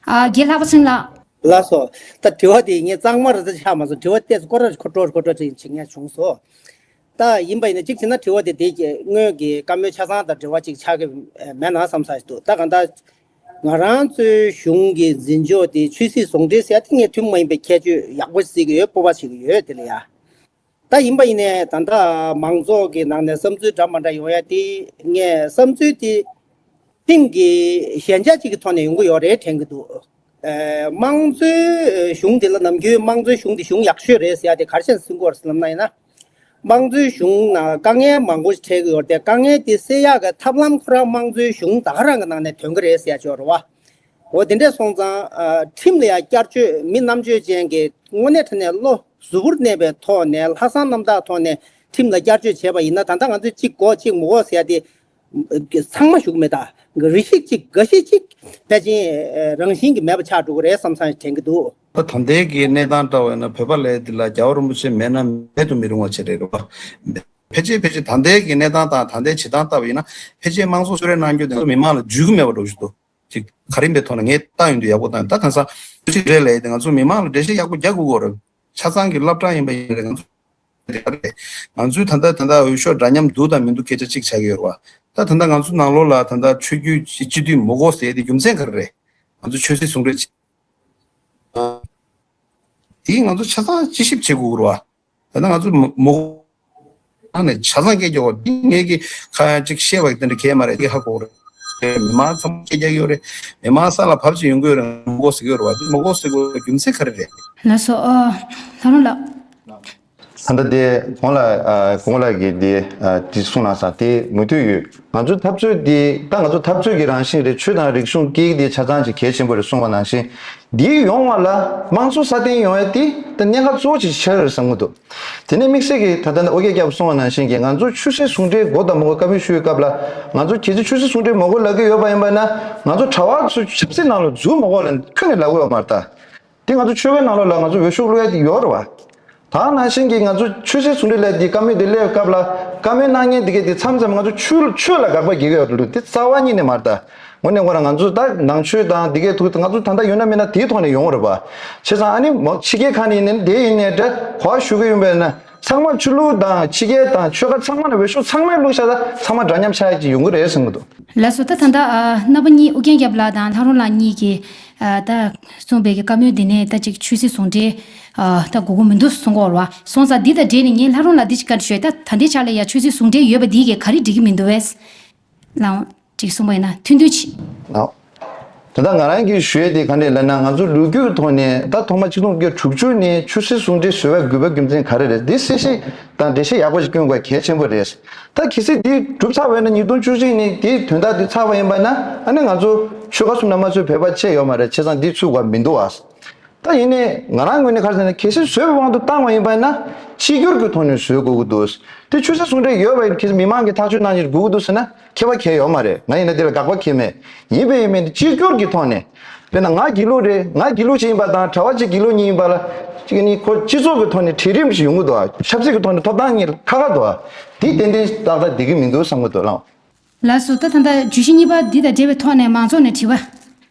ཨ་རྒན་ལྷག་པ་ཚེ་རིང་ལགས། ལགས་སོ། ད་དྲི་བ་དེ་ངས་གཙང་མ་རེ་ཙམ་ཆགས་མ་སོང་། དྲི་བ་ཏོག་ཙམ་སྐོར་ར་ཁོ་ཁྲོ་ཁོ་ཁྲོ་ཅིག་བྱེད་མཁན་བྱུང་སོང་། ད་ཡིན་པ་ཡིན་ན་གཅིག་བྱས་ན་དྲི་བ་དེ་དེ་གི་སྔོན་གྱི་བཀའ་མོལ་ཆ་ཚང་དང་འབྲེལ་བ་ཅིག་ཆགས་ཀྱི་མེད་ན་བསམ་ས་ཞིག་འདུག་ད་གང་ལྟར་ང་རང་ཚོའི་གཞུང་གི་འཛིན་ཕྱོགས་དེ་ཆོས་སྲིད་ཟུང་འབྲེལ་ཟེར་ཡ་དེ་ངས་ཐུན་མོང་མ་ཡིན་པའི་ཁྱད་ཆོས་ཡག་པོ་བརྩི་གི་ཡོད། སྤོབས་པ་བྱེད་ཀྱི་ཡོད། དེ་ལ་ཡ། ད་ཡིན་པ་ཡིན་ནའི་ད་ལྟ་མང་ཚོགས་ཀྱི་ནང་ནས་བསམ་ཚུལ་འདྲ་མ་འདྲ་ཡོང་ཡ་དེ་ངས་བསམ་ཚུལ་དེ་ཐེངས་ཀྱི་ཞན་ཆ་གཅིག་གི་ཐོག་ནས་ཡོང་གི་ཡོད་རེད་དྲན་གྱི་འདུག་ཨ་དམངས་གཙོའི་གཞུང་འདི་ལ་ནམ་རྒྱུན་དམངས་གཙོའི་གཞུང་འདི་གཞུང་ཡག་ཤོས་རེད་ཟེར་ཡ་དེ་ག་རེ་བྱས་ནས་གསུང་གི་ཡོད་རེད་ཟེར་ལབ་ན་ཡིན་ན། དམངས་གཙོའི་གཞུང་ནང་དཀའ་ངལ་མང་པོ་ཞིག་འཕྲད་ཀྱི་ཡོད་རེད་དེ། དཀའ་ངལ་དེ་སེལ་ཡག་གི་ཐབས་ལམ་ཁོ་རང་དམངས་གཙོའི་གཞུང་ད་ག་རང་གི་ནང་ནས་ཐོན་གྱི་རེད་ཟེར་ཡ་ཅིག་ཡོད་རེད་བ། འོ་དེ་འདྲས་སོང་ཙང་ཨ་ཁྲིམས་ལ་ཡང་བསྐྱར་བཅོས། མི་རྣམ་དཔྱོད་ཅན་གྱི་དངོས་གནས་དྲང་གནས་བློ་གཟུ་བོར་གནས་པའི་ཐོག་ནས་ལྷག་བསམ་རྣམ་དག་ཐོག་ནས་ཁྲིམས་ལ་བསྐྱར་བཅོས་བྱས་པ་ཡིན་ན། ད་ལྟ་ང་ཚོས་གཅིག་དགོས་གཅིག་མི་དགོས་ཟེར་ཡ་དེ་ཚང་མ་ཞུ་གི་མེད། ད་རེ་ཞིག་གཅིག་འགའ་ཞིག་གཅིག་ཕལ་ཆེར་རང་བཞིན་གྱིས་མེད་པ་ཆགས་འགྲོ་གི་རེད་བསམ་བསམ་དྲན་གྱི་འདུག་ད་ད་ལྟའི་གི་གནས་སྟངས་བལྟ་བ་ཡིན་ན་བོད་པ་ལབ་དེ་ལ་རྒྱལ་བ་རིན་པོ་ཆེ་མེད་ན་མེད་དུ་མི་རུང་བ་ཅིག་རེད་རེད་བ། ཕལ་ཆེར་ཕལ་ཆེར་ད་ལྟའི་གི་གནས་སྟངས་དང་ད་ལྟའི་བྱེད་སྟངས་བལྟ་བ་ཡིན་ན་ཕལ་ཆེར་དམངས་གཙོ་གསོལ་རས་གནང་རྒྱུ་དེ་ཚོ་མི་མང་ལ་འཇུག་གི་མེད་པ་འདྲ་བོ་ཞིག་འདུག་ཅིག་ག་རེ་ཡིན་པའི་ཐོག་ནས་ངས་བལྟ་ཡོང་དུས་ཡག་པོ་བཏང་ཡོད། ད་གང་ཟག་ཅིག་རེད་ལབ་ཡས་དེ་ང་ཚོ་མི་མང་ལ་འགྲེལ་བཤད་ཡག་པོ་རྒྱག་དགོས་ཀྱི་ཡོད་རེད། ཆ་ཚང་གི་སློབ་གྲྭ་ཡིན་པ་ཡིན་རེད། ང་ཚོ་དེ་ག་རེད། ང་ཚོའི་ད་ལྟ་ད་ལྟ་འོས་ཤོག་འདྲ་མཉམ་འདུག་དང་མི་འདུག་སྐད་ཆ་གཅིག་ཆགས་ཀྱི་ཡོད་རེད་བ། ད་ད་ལྟ་ང་ཚོ་ནང་ལོགས་ལ་ད་ལྟ་ཆོས་བརྒྱུད་སྤྱི་འཐུས་མི་དགོས་ཟེར་ཡས་དེ་རྒྱུ་མཚན་ག་རེ་རེད། ང་ཚོ་ཆོས་སྲིད་ཟུང་འབྲེལ་བྱེད། དེ་ང་ཚོ་ཆ་ཚང་དཔྱད་ཞིབ་བྱེད་དགོས་ཀྱི་རེད་བ། ད་ལྟ་ང་ཚོ་མོ་མོ་ཨ་ནི་ཆ་ཚང་སྐད་རྒྱག་པ་འདི་ངས་ཀྱི་ཁ་ཡང་ཅིག་བཤད་པ་དེ་འདྲ་གས་མ་རེད། ཧ་གོ་རེད། མི་མང་ཚང་མ་སྐད་རྒྱག་ཡོད་རེད། མི་མང་ས་ལ་བབས་ཅིག་ཡོང་གི་ཡོད་རེད། མོ་གོ་ཟེར་གི་ཡོད་རེད་བ། འདི་མོ་གོ་ཟེར་དགོས་རྒྱུ་མཚན་ག་རེ་རེད། ལགས་སོ། ཨ་ལྷ་རམས་ལགས། ད་ལྟ་དེ་གོང་ལ་ཨ་གོང་ལ་གི་དེ་ཨ་དེ་གསུངས་གནང་ས་དེ་མུ་མཐུད་ཡོད། ང་ཚོ་འཐབ་རྩོད་འདི་ད་ང་ཚོ་འཐབ་རྩོད་ཀྱི་རང་བཞིན་རེད། ཆོས་དང་རིག་གཞུང་སྐད་ཡིག་དེ་ཆ་ཚང་ཅིག་གལ་ཆེན་པོ་རེད་གསུངས་པ་ནང་བཞིན། འདིའི་ཡོང་བ་ལ་དམངས་གཙོ་སྲ་བརྟན་ཡོང་ཡ་དེ་ད་གནད་འགག་གཙོ་བོ་ཅིག་ཆགས་རེད་བསམ་གྱི་འདུག་དེ་ནས་དམིགས་བསལ་གྱི་ད་ལྟ་ནས་ཨོ་རྒྱན་སྐྱབས་གསུངས་པ་ནང་བཞིན་གྱི་ང་ཚོ་ཆོས་སྲིད་ཟུང་འབྲེལ་དགོས་དང་མ་དགོས་བཀའ་མོལ་ཞུ་བའི་སྐབས་ལ། ང་ཚོ་གལ་སྲིད་ཆོས་སྲིད་ཟུང་འབྲེལ་མ་དགོས་ལབ་ཀྱི་ཡོད་པ་ཡིན་པ་ན། ང་ཚོ་གྲྭ་པ་ཚོ་ཆབ་སྲིད་ནང་ལ་འཛུལ་མ་དགོས་ལབ་ཁྱོན་ནས་ལབ་ཀྱི་ཡོད་མ་རེད་ད། དེ་ང་ཚོ་ཆོལ་ཁའི་ནང་ལོགས་ལ་ང་ཚོ་འོས་ཤོག་བླུག་ཡ་དེ་ཡོད་རེད་བ། ད་ནང་བཞིན་གྱི་ང་ཚོ་ཆོས་སྲིད་ཟུང་འབྲེལ་ལས་དེ་བཀའ་མོལ་དེ་སླེབས་སྐབས་ལ་བཀའ་མོལ་གནང་མཁན་དེ་གས་དེ་མཚམས་མཚམས་ང་ཚོ་ཆོས་ཆོས་ལ་དགག་པ་རྒྱག་གི་ཡོད་རེད་འདུག་དེ་རྩ་བ་ཉིད་ནས་མ་རེད་ད། དངོས་གནས་ཁོ་རང་ང་ཚོ་ད་ནང་ཆོས་དང་དེ་གས་ཐུག་ང་ཚོ་ད་ལྟ་ཡོད་ན་མེད་ན་དེའི་ཐོག་ནས་ཡོང་རེད་པ། བྱས་ཙང་ཨ་ནི་མོ་ཕྱི་རྒྱལ་ཁག་ནས་ཡིན་ནའི་དེ་ཡིན་ནའི་འདྲ་གོ་བ་ཞུ་གི་ཡོད་པས་ན་ཚང་མ་ཆོས་ལུགས་དང་ཕྱི་རྒྱལ་དང་ཆོལ་ཁ་ཚང་མ་ནས་འོས་ཤོག་ཚང་མའི་བླུགས་ཤག་ད་ཚང་མ་འདྲ་མཉམ་ཆགས་ཡ་ཅིག་ཡོང་གི་རེད་བསམ་གི་འདུག་ལགས་སོ། ད་ད་ལྟ་ཨ་རྣམ་པ་གཉིས་ཨུ་རྒྱན་སྐྱབས་ལགས་དང་ལྷ་རུང་ལགས་གཉིས་ཀྱིས་ཨ་ད་གསུངས་པའི་གི་བཀའ་མོལ་འདི་ནས་ད་ཅིག་ཆོས་སྲིད་ཟུང་འབྲེལ་ཨ་ད་དགོས་མཁོ་མི་འདུག་གསུང་གི་ཡོད་རེད་བ། སོང་ཙང་འདི་དང་འབྲེལ་ནས་ངས་ལྷ་རུང་ལགས་འདི་ཅིག་བཀའ་འདྲི་ཞུ་ཡ། ད་ད་ལྟའི་ཆ་ལ་ཡ་ཆོས་སྲིད་ཟུང་འབྲེལ་ཡོད་པ་འདི་གིས་ག་རེ་འགྲིག་གི་མི་འདུག་བས། ལགས་ཅིག་གསུངས་པ་ཡིན་ན་ཐུང་ཐུང་ཅིག་ལགས། ད་ལྟ་ང་རང་གིས་ཞུ་ཡས་དེ་ག་འདྲ་ལབ་ན་ང་ཚོ་ལོ་རྒྱུས་ཀྱི་ཐོག་ནས་ད་ཐོག་མ་ཆིག་སྟོང་དགུ་བརྒྱ་དྲུག་ཅུ་ནས་ཆོས་སྲིད་ཟུང་འབྲེལ་བཟོ་བའི་དགོས་པའི་རྒྱུ་མཚན་ག་རེ་རེད་འདི་གསལ་བཤད་དང་འགྲེལ་བཤད་ཡག་པོ་ཞིག་སྐྱོན་དགོས་གལ་ཆེན་པོ་རེད། ད་གལ་སྲིད་འདི་གྲུབ་ཚར་བས་ན་ཉིས་སྟོང་བཅུ་གཅིག་ནས་དེའི་དོན་དག་འདི་ཚར་བ་ཡིན་པ་ན་ཨ་ནི་ང་ཚོ་ཆོལ་ཁ་གསུམ་ལ་མ་ཚུད་བོད་པ་ཆད་ཡོད་མ་རེད། བྱས་ཙང་འདི་ཚུད་དགོས་མི་འདུག་ཨ། ད་ཡིན་ནའི་ང་རང་ངོས་ནས་ག་རེ་ཟེར་ན་གལ་སྲིད་བཟོས་པའི་དབང་དུ་བཏང་བ་ཡིན་པ་ཡིན་ན་གཅིག་གྱུར་གྱི་ཐོག་ནས་བཟོ་དགོས་ཀྱི་འདུག་དེ་ཆོས་སྲིད་ཟུང་འབྲེལ་ཡོད་པ་ཡིན་གལ་སྲིད་མི་མང་གིས་ཐག་གཅོད་གནང་ཡག་དགོས་ཀྱི་འདུག་ཟེར་ན་ཁྱད་པར་གང་ཡང་ཡོད་མ་རེད། ང་ཡིན་ན་དེ་ལ་དགག་པ་གང་ཡང་མེད། ཡིན་པས་ཡིན་མིན་དེ་གཅིག་གྱུར་གྱི་ཐོག་ནས་དཔེར་ན་ང་དགེ་ལུགས་རེད། ང་དགེ་ལུགས་ཅིག་ཡིན་པ་དང་གྲྭ་པ་གཅིག་དགེ་ལུགས་གཉིས་ཡིན་པ་ལ་གཅིག་ནི་ཁོ་སྤྱི་ཚོགས་ཀྱི་ཐོག་ནས་གྲལ་རིམ་ཞིག་ཡོང་གི་འདུག་ཆབ་སྲིད་ཀྱི་ཐོག་ནས་ཐོབ་ཐང་གཉིས་ཁ་ཁ་འདུག་དེ་ཏན་ཏན་ཏག་ཏག་བསྡད་ཀྱི་མི་འདུག་བསམ་གྱི་འདུག་ལགས། ལགས་སོ། ད་ད་ལྟ་བརྗོད་གཞི་གཉིས་པ་འདི་དང་འབྲེལ་བའི་ཐོག་ནས་མང་ཚོགས་ནས་དྲི་བ་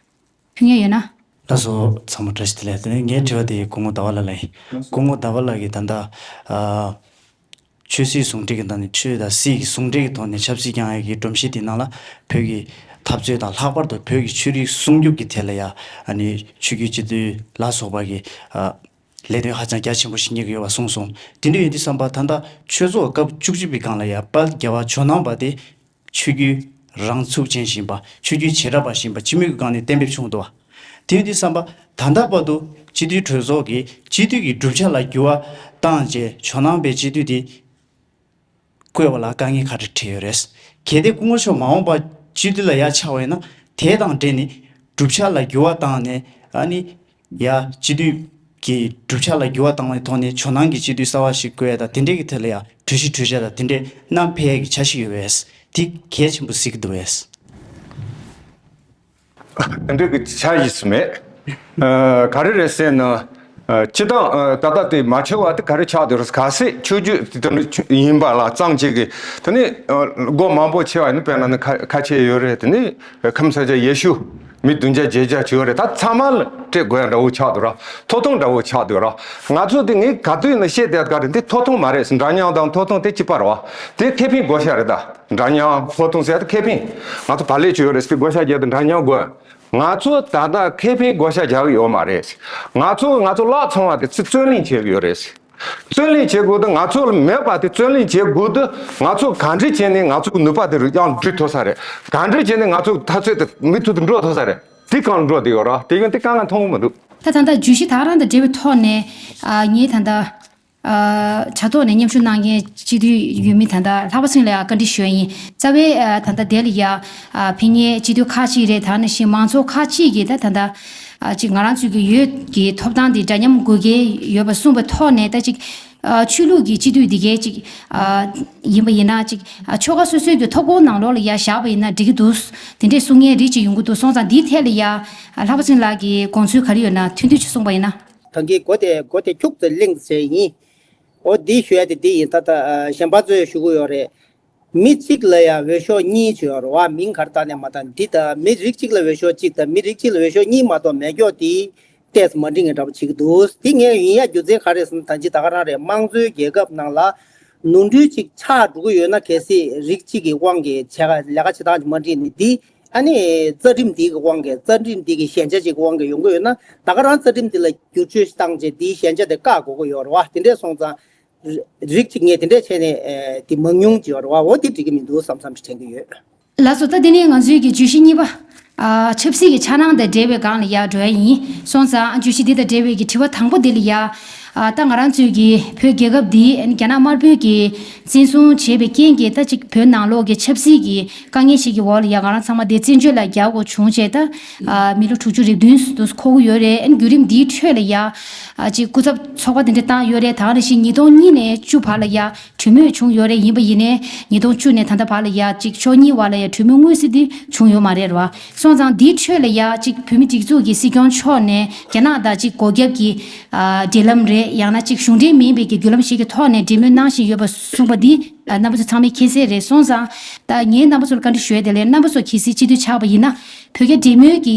ཕུལ་མཁན་ཡོད་ན། ལགས་སོ། ཚང་མ་བཀྲ་ཤིས་བདེ་ལེགས། དེ་ནས་ངའི་དྲི་བ་དེ་སྐུ་ངོ་ཟླ་བ་ལགས་ལ་ཡིན། སྐུ་ངོ་ཟླ་བ་ལགས་ཀྱིས་ད་ལྟ་ཨ་ཆོས་སྲིད་ཟུང་འབྲེལ་གྱི་ནང་ནས་ཆོས་དང་སྲིད་ཀྱི་ཟུང་འབྲེལ་གྱི་ཐོག་ནས་ཆབ་སྲིད་བསྐྱངས་ཡག་གི་སྒྲོམ་གཞི་དེ་ནང་ལ་བོད་ཀྱི་འཐབ་རྩོད་དང་ལྷག་པར་དུ་བོད་ཀྱི་ཆོས་རིག་སྲུང་སྐྱོབ་ཀྱི་ཐད་ལ་ཡ་ཨ་ནི་ཆོས་བརྒྱུད་སྤྱི་འཐུས་ལ་སོགས་པ་གི་ཨ་ལས་དོན་ཧ་ཅང་རྒྱ་ཆེན་པོ་ཞིག་གཉེར་གྱི་ཡོད་པ་གསུངས་སོང་། དེ་འདྲ་ཡིན་དུས་ཙམ་པ་ད་ལྟ་ཆོས་ཚོགས་སྐབས་བཅུ་གཅིག་པའི་སྒང་ལ་ཡ་དཔལ་རྒྱལ་བ་ཇོ་ནང་པ་དེ་ཆོས་བརྒྱུད་རང་ཚུགས་ཅན་ཞིག་ཡིན་པ། ཆོས་བརྒྱུད་བྱེ་བྲག་པ་ཞིག་ཡིན་པ་སྤྱི་མོས་ཀྱི་སྒང་ནས་གཏན་འབེབས་བྱུང་འདུག་བ། དེ་ཡིན་དུས་ཙམ་པ་ད་ལྟ་བར་དུ་སྤྱི་འཐུས་གྲོས་ཚོགས་ཀྱིས་སྤྱི་འཐུས་ཀྱི་གྲུབ་ཆ་ལ་འགྱུར་བ་བཏང་རྗེས་ཇོ་ནང་པའི་སྤྱི་འཐུས་དེ་བསྐོས་པ་ལ་དཀའ་ངལ་ག་རེ་འཕྲད་ཡོད་རེད། གལ་ཏེ་སྐུ་ངོ་མཆོག་མ་འོངས་པ་སྤྱི་འཐུས་ལ་ཡ་ཆགས་པ་ཡིན་ན་དེ་དང་འབྲེལ་ནས་གྲུབ་ཆ་ལ་འགྱུར་བ་བཏང་ནས་ཨ་ནི་ཡ་སྤྱི་འཐུས་ཀྱི་གྲུབ་ཆ་ལ་འགྱུར་བ་བཏང་བའི་ཐོག་ནས་ཇོ་ནང་གི་སྤྱི་འཐུས་གསར་བ་ཞིག་བསྐོས་ཡ་དང་དེ་འབྲེལ་གྱི་ཐད་ལ་ཡ་གྲོས་གཞི་གྲོས་འཆར་དང་དེ་འདྲས་བསྣམས་ཕེབས་ཡ་གི་འཆར་གཞི་ཡོད་པས་དེ་གལ་ཆེན་པོ་གཟིགས་ཀྱི་འདུག་པས། དེ་འདྲ་གི་འཆར་གཞི་ཞིག་མེད། ཨ། ག་རེ་རེད་ཟེར་ན། ཨ། སྤྱི་བཏང་། ཨ། ད་ལྟ་དེ་མ་ཆོད་པ་དེ་ག་རེ་ཆགས་བསྡད་རེད། གལ་སྲིད་ཆོས་བརྒྱུད་དེ་ཡིན་པ་ལ་ཙམ་ཅིག་གི་དེ་ནི། ཨ། སྒོ་མང་པོ་ཕྱེ་བ་ཡིན་ན་དཔེར་ན་ནི་ཁ་ཁ་ཆེ་ཡོད་རེད། དེ་ནི་ཁམས་སངས་རྒྱས་ཡེ་ཤུ་མི་བདུན་བརྒྱ་བརྒྱད་བརྒྱ་ཅིག་ཡོད་རེད། ད་ཚང་མ་ལ་སྤྲད་དགོས་ཡ་འདྲ་བོ་ཆགས་འདུག་ར། ཐོབ་ཐང་འདྲ་བོ་ཆགས་འདུག་ར། ང་ཚོ་དེ་ངས་ག་དུས་ཡིན་ན་བཤད་བསྡད་ག་རེད། འདི་ཐོབ་ཐང་མ་རེད། འདྲ་མཉམ་དང་ཐོབ་ཐང་དེ་གཅིག་པ་རེད་བ། དེ་ཁེ་ཕན་བགོ་བཤའ་རེད་ད། འདྲ་མཉམ་ཐོབ་ཐང་ཟེར་ཡ་དེ་ཁེ་ཕན། ང་ཚོ་བག་ལེབ་ཅིག་ཡོད་རེད་ཟེར་བགོ་བཤའ་རྒྱག་དེ་འདྲ་མཉམ་དགོས། ང་ཚོ་ད་ལྟ་ཁེ་ཕན་བགོ་བཤའ་རྒྱག་གི་ཡོད་མ་རེད། ང་ཚོ་ང་ཚོ་ལག་ཚོང་བ་དེ་ཚོས་བརྩོན་ལེན་བྱེད་གི་ཡོད་རེད། བརྩོན་ལེན་བྱེད་དགོས་དུས་ང་ཚོ་ལ་མེད་པ་དེ་བརྩོན་ལེན་བྱེད་དགོས་དུས་ང་ཚོ་ག་འདྲ་བྱས་ནས་ང་ཚོ་གི་ནུས་པ་དེ་རུ་ཡང་འགྲུལ་ཐུབ་ས་རེད། ག་འདྲ་བྱས་ནས་ང་ཚོ་གི་འཐབ་རྩོད་དེ་མུ་མཐུད་དུ་འགྲོ་ཐུབ་ས་རེད། དེ་གང་འགྲོ་དེ་ཡོད་ར། དེ་ཡོད་དེ་གང་གང་མཐོང་གི་མི་འདུག་ད་ད་ལྟ་བརྗོད་གཞི་ད་རང་དང་འབྲེལ་བའི་ཐོག་ནས་ཨ་ངས་ད་ལྟ། ཨ། དྲ་ཐོག་ནས་མཉམ་ཞུགས་གནང་མཁན་སྤྱི་འཐུས་འོས་མི་ད་ལྟ་ལྷག་པ་སེང་ལ་ཡང་བཀའ་འདྲི་ཞུ་ཡ་ཡིན། རྩ་བའི་ཨ་ད་ལྟ་དེ་ལ་ཡ་ཨ་ཕེབས་མཁན་སྤྱི་འཐུས་ཁག་ཅིག་རེད། ད་ནང་བཞིན་མང་ཚོགས་ཁག་ཅིག་གིས་ད་ད་ལྟ་ཨ་ཅིག་ང་རང་ཚོའི་གི་འོས་ཀྱི་ཐོབ་ཐང་དེ་འདྲ་མཉམ་དགོས་ཀྱི་ཡོད་པ་གསུངས་པའི་ཐོག་ནས་ད་ཅིག་ཨ་ཆོས་ལུགས་ཀྱི་སྤྱི་འཐུས་འདི་གའི་ཅིག་ཨ་ཡིན་པ་ཡིན་ན་ཅིག་ཨ་ཆོལ་ཁ་སོ་སོའི་གི་ཐོབ་ཁོངས་ནང་ལོགས་ལ་ཡ་བཞག་པ་ཡིན་ན་འགྲིག་གི་འདུག་དེ་འདྲས་གསུང་མཁན་རིགས་ཅིག་ཡོང་གི་འདུག་སོང་ཙང་འདིའི་ཐད་ལ་ཡ་ཨ་ལྷག་པ་སེང་ལགས་ཀྱི་དགོངས་ཚུལ་ག་རེ་ཡོད་ན་ཐུང་ཐུང་ཅིག་གསུངས་པ་ཡིན་ན། ད་གིན་གོ་དེ་གོ་དེ་ཁྱུག་ཙམ་གླེང་ཙམ་ཡིན། འོ་འདི་ཞུ་ཡ་དེ་འདི་ཡིན། ད་ལྟ་ཨ་གཞན་པ་ཚོས་ཞུ་གི་ཡོད་རེད། མི་གཅིག་ལ་ཡ་འོས་ཤོག་གཉིས་བྱོས་ཡོད་རེད་བ། མིང་ག་རེ་བཏགས་ནས་མ་བཏགས་འདི་ད་མི་རིགས་གཅིག་ལ་འོས་ཤོག་གཅིག་དང་མི་རིགས་གཅིག་ལ་འོས་ཤོག་གཉིས་མ་གཏོགས་མེད་ཀྱོག་དེ་ཏོག་ཙམ་མ་འགྲིག་མཁན་འདྲ་པོ་བྱེད་ཀྱི་འདུག་འདི་ངས་ཡིན་ཡ་རྒྱུ་མཚན་ག་རེ་ཟེར་ན་ད་ཅི་ད་ག་རང་རེད། དམངས་གཙོའི་རྒྱལ་ཁབ་ནང་ལ་ནོར་འཁྲུལ་གཅིག་ཆགས་འགྲོ་གི་ཡོད་ན་གལ་སྲིད་རིགས་གཅིག་གི་དབང་གིས་བྱ་ལས་ཀ་བྱེད་སྟངས་མ་འགྲིག་ནས་འདི་ཨ་ནི་རྩ་ཁྲིམས་འདི་གི་དབང་གིས་རྩ་ཁྲིམས་འདི་གི་ཞན་ཆ་ཅིག་གི་དབང་གིས་ཡོང་གི་ཡོད་ན་ད་ག་རང་རྩ་ཁྲིམས་འདི་ལ་བསྒྱུར་བཅོས་བཏང་རྗེས་འདིའི་ཞན་ཆ་དེ་བཀག་དགོས་ཀྱི་ཡོད་རེད་བ། དེ་འདྲས་སོང་ཙང་རིགས་གཅིག་ངས་དེ་འདྲས་བྱས་ནས་ཨེ་དེ་མང་ཉུང་ཅིག་ཡོད་རེད་བ། འོ་དེ་འགྲིག་གི་མི་འདུག་བསམ་བསམ་ཞིག་དྲན་གྱི་ཡོད། ལགས་སོ། ད་དེ་ནས་ང་ཚོའི་གི་བརྗོད་གཞི་གཉིས་པ། ཨ་ཆབ་སྲིད་ཀྱི་འཆར་སྣང་དང་འབྲེལ་བའི་སྒང་ལ་ཡར་འགྲོ་ཡ་ཡིན། སོང་ཙང་བརྗོད་གཞི་འདི་དང་འབྲེལ་བའི་གི་དྲི་བ་དང་པོ་འདི་ལ་ཡ། ཨ་ད་ང་རང་ཚོའི་གི་བོད་རྒྱལ་ཁབ་འདི་རྒྱ་ནག་དམར་པོས་གི་བཙན་བཟུང་བྱས་པའི་རྐྱེན་གྱིས་ད་ཅིག་བོད་ནང་ལོགས་ཀྱི་ཆབ་སྲིད་ཀྱི་དཀའ་ངལ་ཞིག་གི་འོག་ལ་ཡ་ང་རང་ཚང་མ་དེ་བཙན་བྱོལ་ལ་རྒྱག་དགོས་བྱུང་བྱས། ད་ཨ་མི་ལོ་དྲུག་ཅུ་རེ་བདུན་འདུག་འཁོར་གྱི་ཡོད་རེད། ཨ་ནི་བརྒྱུད་རིམ་འདིའི་ཁྲོད་ལ་ཡ་ཨ་ཅིག་སྐུ་ཚབ་ཚོགས་པ་དེ་འདྲ་བཏང་ཡོད་རེད། ད་ག་ནང་བཞིན་ཉིས་སྟོང་གཉིས་ནས་བཅུ་བར་ལ་ཡ་གྲོས་མོལ་བྱུང་ཡོད་རེད། ཡིན་པ་ཡིན་ནའི་ཉིས་སྟོང་བཅུ་ནས་ད་ལྟ་བར་ལ་ཡ་ཅིག་ཕྱོགས་གཉིས་བར་ལ་ཡ་གྲོས་མོལ་དངོས་སུ་དེ་བྱུང་ཡོད་མ་རེད་ར། སོང་ཙང་འདིའི་ཁྲོད་ལ་ཡ་ཅིག་བོད་མི་སྒྲིག་འཛུགས་ཀྱི་སྲིད་སྐྱོང་མཆོག་ནས་རྒྱ་ནག་དང་ཅིག་སྒོ་རྒྱབ་ཀྱི་ཨ་འབྲེལ་ལམ་རེད། ཡང་ན་ཅིག་གཞུང་འབྲེལ་མིན་པའི་གི་བརྒྱུད་ལམ་ཞིག་གི་ཐོག་ནས་འབྲེལ་མོལ་གནང་བཞིན་ཡོད་པ་གསུངས་པ་འདི་ཨ་རྣམ་པ་ཚོ་ཚང་མས་མཁྱེན་གསལ་རེད། སོང་ཙང་ད་ངས་རྣམ་པ་ཚོར་བཀའ་འདྲི་ཞུ་ཡ་དེ་ལས་རྣམ་པ་ཚོ་གལ་སྲིད་སྤྱི་འཐུས་ཆགས་པ་ཡིན་ན་བོད་རྒྱ་འབྲེལ་མོལ་གྱི་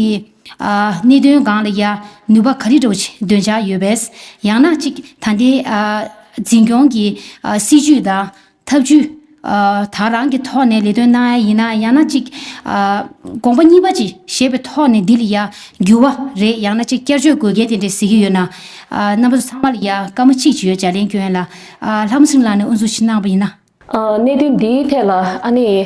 ཨ་གནད་དོན་སྒང་ལ་ཡ་ནུས་པ་ག་རེ་འདྲ་བོ་ཞིག་འདོན་འཆར་ཡོད་པས། ཡང་ན་ཅིག་ད་ལྟའི་ཨ་འཛིན་སྐྱོང་གི་ཨ་སྲིད་ཇུས་དང་ཐབས་ཇུས་ཨ་དེ་རང་གི་ཐོག་ནས་ལས་དོན་གནང་ཡ་ཡིན་ན། ཡང་ན་ཅིག་ཨ་དགོངས་པ་གཉིས་པ་ཅིག་བཞེས་པའི་ཐོག་ནས་འདི་ལ་ཡ་འགྱུར་བ་རེད། ཡང་ན་ཅིག་བསྐྱར་བཅོས་དགོས་གལ་དེ་འདྲ་གཟིགས་ཀྱི་ཡོད་ན། ཨ་རྣམ་པ་ཚོ་ཚང་མ་ལ་ཡ་སྐར་མ་གཅིག་ཅིག་ཡོད། ལྗགས་ལན་སྐྱོན་ཡ་ལ། ཨ་ལྷ་མོ་སེང་ལགས་ནས་དབུ་འཛུགས་ཤིག་གནང་བ་ཡིན་ན། ཨ་གནད་དོན་འདིའི་ཐད་ལ་ཨ་ནི་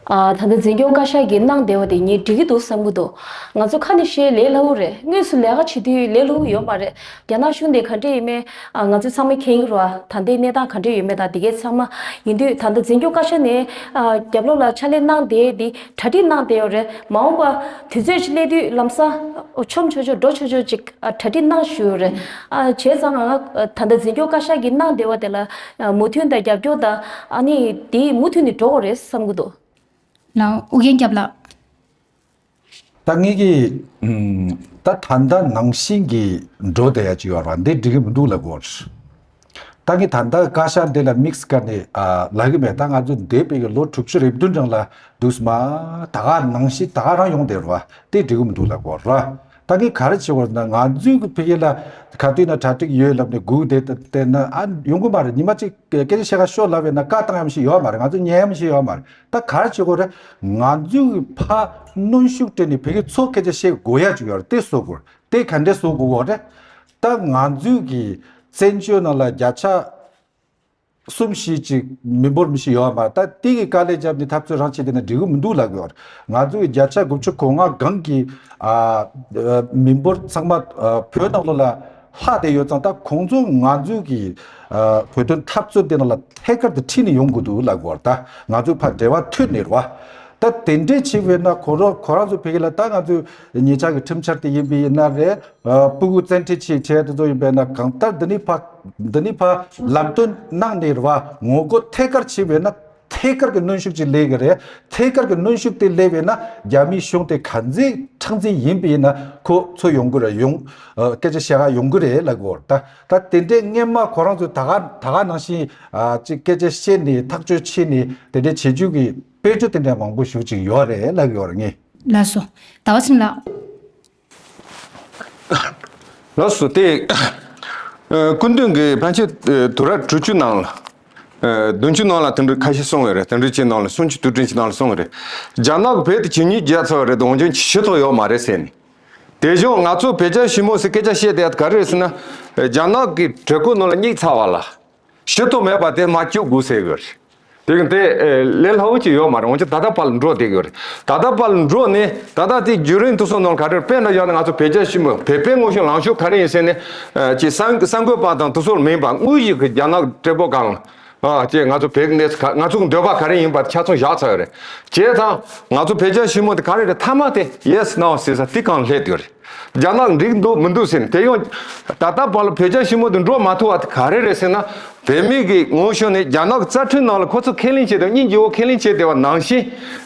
ཨ་ད་ལྟ་འཛིན་སྐྱོང་བཀའ་ཤག་གིས་གནང་བསྡད་པ་དེ་ངས་འགྲིག་གི་འདུག་བསམ་གྱི་འདུག་ང་ཚོ་ཁ་ནས་བཤད་ལས་སླ་པོ་རེད། དངོས་སུ་ལས་ཀ་བྱེད་དུས་ལས་སླ་པོ་ཡོད་མ་རེད། རྒྱ་ནག་གཞུང་དེ་ག་འདྲས་ཡིན་མིན་ཨ་ང་ཚོས་ཚང་མས་མཁྱེན་གྱི་རེད་བ། ད་ལྟའི་གནས་སྟངས་ག་འདྲས་ཡོད་མེད་དང་དེ་གའི་ཚང་མ་ཡིན་དུས། ད་ལྟ་འཛིན་སྐྱོང་བཀའ་ཤག་ནས་ཨ་རྒྱབ་ལོགས་ལ་ཕྱག་ལས་གནང་བསྡད་དེ་གྲ་སྒྲིག་གནང་བསྡད་ཡོད་རེད། མ་འོངས་པ་དུས་ཚོད་ཅིག་སླེབས་དུས་ལམ་སང་ཆོམ་ཆོག་ཆོག་འགྲོ་ཆོག་ཆོག་ཅིག་ཨ་གྲ་སྒྲིག་གནང་ཞུས་ཡོད་རེད། ཨ་བྱས་ཙང་ང་ད་ལྟ་འཛིན་སྐྱོང་བཀའ་ཤག་གིས་གནང་བསྡད་པ་དེ་ལ་ཨ་མོས་མཐུན་དང་རྒྱབ་སྐྱོར་དང་ཨ་ནི་དེ་མུ་མཐུད་ནས་འགྲོ་དགོས་རེད་བསམ་གྱི་འདུག་ལགས་ཨོ་རྒྱན་སྐྱབས་ལགས། ད་ངེད་ཀྱི་ཨམ་ད་ད་ལྟ་ནང་བཞིན་གྱི་འགྲོ་བསྡད་ཡ་ཅིག་ཡོད་རེད་བ། འདི་འགྲིག་གི་མི་འདུག་ལབ་དགོས་རེད། ད་ངས་ད་ལྟ་བཀའ་ཤག་འདི་ལ་དམིགས་བཀར་ནས་ཨ་ལབ་གི་མེད། ད་ང་ཚོ་འདས་པའི་གི་ལོ་དྲུག་ཅུ་རེ་བདུན་རིང་ལ་འདུག་སེ་མར་ད་ག་ནང་བཞིན་ད་ག་རང་ཡོང་བསྡད་རེད་བ། དེ་འགྲིག་གི་མི་འདུག་ལབ་དགོས་རེད། ད་ངས་ག་རེ་བྱེད་དགོས་ཟེར་ན། ང་ཚོའི་གི་ཕ་གི་ལ་ག་དུས་ན་གྲ་སྒྲིག་ཡོད་ལབ་ནས་སྒུག་བསྡད་བསྡད་ན་ཨ་ཡོང་གི་མ་རེད། ཉི་མ་གཅིག་སྐད་ཆ་བཤད་ག་ཤོག་ལབ་པ་ཡིན་ན་བཀའ་བཏང་ཡ་མི་ཞིག་ཡོད་མ་རེད། ང་ཚོ་ཉན་ཡ་མི་ཞིག་ཡོད་མ་རེད། ད་ག་རེ་བྱེད་དགོས་རེད། ང་ཚོའི་གི་ཕར་གནོན་ཤུགས་སྤྲད་ནས་ཕ་གི་ཚོ་སྐད་ཆ་བཤད་དགོས་ཡ་ཅིག་ཡོད་རེད། དེ་བཟོ་དགོས་རེད། དེ་ག་འདྲས་བཟོ་དགོས་གོ་རེད། ད་ང་ཚོའི་གི་བཙན་བྱོལ་ནང་ལ་བརྒྱ་ཆ་གསུམ་བཞི་ཅིག་མི་འབོར་མི་ཞིག་ཡོད་མ་རེད། ད་དེ་གི་དཀའ་ལས་བརྒྱབ་ནས་འཐབ་རྩོད་རང་བྱེད་བསྡད་ན་འགྲིག་གི་མི་འདུག་ལབ་གི་ཡོད་རེད། ང་ཚོའི་བརྒྱ་ཆ་དགུ་བཅུ་གོ་ལྔ་སྒང་གི་ཨ་མི་འབོར་ཚང་མ་ཨ་བོད་ནང་ལོགས་ལ་ལྷག་བསྡད་ཡོད་ཙང་། ད་ཁོང་ཚོ་ང་ཚོའི་གི་ཨ་བོད་དོན་འཐབ་རྩོད་དེ་ནང་ལ་ཐད་ཀར་དུ་ཁྲིད་ནས་ཡོང་དགོས་འདུག་ལབ་གི་ཡོད་རེད། ད་ང་ཚོའི་ཕར་འབྲེལ་བ་མཐུད་ནས་རེད་བ། ད་དེ་འདྲས་བྱས་པས་ན་ཁོ་རང་ཁོ་རང་ཚོ་ཕ་གི་ལ། ད་ང་ཚོའི་ཉེ་ཆར་གྱི་ཁྲིམས་འཆར་དེ་ཡིན་པ་ཡིན་ན་རེད། ཨ་སྤུ་གུ་བཙན་ཁྲིད་བྱས་བྱས་དེ་ཚོ་ཡིན་པས་ན། གང་ལྟར་འདི་ནས་ཕར་འདི་ནས་ཕར་ལམ་སྟོན་གནང་ནས་རེད་བ། ངོ་རྒོལ་ཐད་ཀར་བྱས་པས་ན་ཐད་ཀར་གྱི་གནོན་ཤུགས་ཅིག་སླེབས་ཀྱི་རེད། ཐད་ཀར་གྱི་གནོན་ཤུགས་དེ་སླེབས་པས་ན་རྒྱ་མིའི་གཞུང་དེ་ག་ཚོད་མཁྲེགས་འཛིན་ཡིན་པ་ཡིན་ན་ཁོ་ཚོ་ཡོང་གི་རེད། ཡོང་ཨ་སྐད་ཆ་བཤད་ག་ཡོང་གི་རེད་ལབ་གི་ཡོད་རེད། ད་ད་དེ་འདྲའི་སྔན་མ་ཁོ་རང་ཚོས་ད་ག་ད་ག་ནང་བཞིན་ཨ་ཅིག་སྐད་ཆ་བཤད་ནས་ཐག་གཅོད་བྱས་ནས་དེ་འདྲའི་བྱེད་རྒྱུ་གི་དཔེ་བརྗོད་དེ་འདྲ་མང་པོ་ཞིག་ཅིག་ཡོད་རེད་ལབ་ཡོད་རེད། ངས། ལགས་སོ། ཟླ་བ་ཚེ་རིང་ལགས། ལགས་སོ། དེ་ཨ་སྐུ་མདུན་གྱིས་ཕལ་ཆེར་ཨ་དུས་རབས་དྲུག་ཅུ་ནང་ལ་ཨ་བདུན་ཅུ་ནང་ལ་དེ་འདྲ་ཁ་ཤས་གསུངས་ཡོད་རེད། དེ་འདྲ་ཅིག་ནང་ལ་སུམ་ཅུ་དུས་དྲན་ཅིག་ནང་ལ་གསུངས་ཡོད་རེད། རྒྱ་ནག་གིས་བོད་དེ་ཇི་སྙེད་རྒྱག་ཚར་བ་རེད་དང་འོན་ཀྱང་ཇི་ལྟར་ཡོད་མ་རེད་ཟེར་ནས། དེ་བཞིན་ང་ཚོ་བོད་རྒྱ་ཞི་མོལ་ཟེར་སྐད་ཆ་བཤད་བསྡད་ཡ་ག་རེ་རེད་ཟེར་ན། རྒྱ་ནག་གི་བྲག་བརྐོས་ནང་ལ་རྙེད་ཚར་བ་ལ་ཞུ་གཏུག་མེད་པ་དེ་མར་བསྐྱུག་དགོས་ཟེར་གི་རེད། དེ་གི་དེ་ལས་སླ་པོ་ཅིག་ཡོད་མ་རེད། འོན་ཀྱང་ད་ལྟ་བར་ལ་འགྲོ་བསྡད་ཀྱི་ཡོད་རེད། ད་ལྟ་བར་ལ་འགྲོ་ནས་ད་ལྟ་དེ་བརྒྱུད་རིམ་དེ་ཚོ་ནང་ལ་ག་རེ་རེད། དཔེར་ན་བཞག་ན་ང་ཚོ་བོད་རྒྱ་ཞི་མོལ་བོད་པའི་ངོ་ཤེས་ལངས་ཕྱོགས་ག་རེ་ཡིན་ཟེར་ནས་ཅིག་གསར་གསར་འགོད་པ་དང་དེ་ཚོར་མིན་པ་དངོས་གཞི་གི་རྒྱ་ནག་བྲག་བརྐོས་སྒང་ལ། ཨ་ཅེ་ང་ཚོ་བོད་ཀྱི་གནས་ཚུལ་ག་ང་ཚོ་གི་འདོད་པ་ག་རེ་ཡིན་པ་ཆ་ཚང་བཞག་ཚར་ཡོད་རེད། བྱས་ཙང་ང་ཚོ་བོད་རྒྱ་ཞི་མོལ་དེ་ག་རེ་རེད། མཐའ་མ་དེ་ཡེ་སི་ནོ་ཟེར་ས་དེ་སྒང་སླེབས་ཡོད་རེད། རྒྱ་ནག་འགྲིག་འདུག་མི་འདུག་ཟེར་ནས་དེ་ཡང་ད་ལྟ་བར་ལ་བོད་རྒྱ་ཞི་མོལ་དེ་འགྲོ་མ་ཐུབ་པ་དེ་ག་རེ་རེད་ཟེར་ན། བོད་མི་གི་ངོ་ཤེས་ནས་རྒྱ་ནག་གི་རྩ་ཁྲིམས་ནང་ལ་ཁོ་ཚོ་ཁས་ལེན་བྱས་ཏེ་སྙིང་རྗེ་བོ་ཁས་ལེན་བྱས་བསྡད་པ་ནང་བཞིན་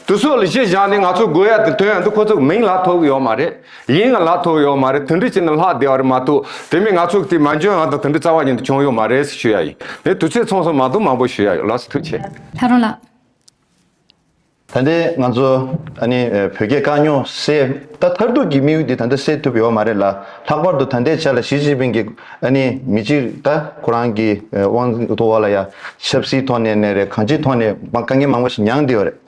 དེ་ཚོ་ལ་གཞི་བཞག་ནས་ང་ཚོ་དགོས་ཡ་དེ་ཐོན་ཡ་འདུག་ཁོ་ཚོ་གི་མིང་ལ་ཐོབ་གི་ཡོད་མ་རེད། ཡིན་ང་ལ་ཐོབ་ཡོད་མ་རེད། དེ་འདྲ་བྱས་ནས་ལྷག་བསྡད་པ་རེད་མ་གཏོགས་དེ་མིན་ང་ཚོ་གི་དེ་མ་འཇོན་ཡང་དང་དེ་འདྲ་རྩ་བ་ཉིད་དུ་བྱུང་ཡོད་མ་རེད་ཞུ་ཡ་ཡིན། དེ་དུས་ཚོད་ཚང་སོང་མ་གཏོགས་མང་པོ་ཞུ་ཡ་ཡོད། ལགས་སོ། ཐུགས་རྗེ་ཆེ། ལྷ་རོང་ལགས། ད་ལྟའི་ང་ཚོ་ཨ་ནི་བོད་རྒྱའི་དཀའ་རྙོག་སེལ་ད་མཐར་ཐུག་གི་དམིགས་ཡུལ་འདི་ད་ལྟ་སེལ་ཐུབ་ཡོད་མ་རེད་ལ། ལྷག་པར་དུ་ད་ལྟའི་ཆ་ལ་ཞི་ཅིན་ཕིང་གིས་ཨ་ནི་མི་གཅིག་ད་ཁོ་རང་གི་དབང་ཐོག་ལ་ཡ་ཆབ་སྲིད་ཐོག་ནས་ནས་རེད། གང་ཅིའི་ཐོག་ནས་དཀའ་ངལ་མང་པོ་ཞིག་མྱངས་བསྡད་ཡོད་རེད།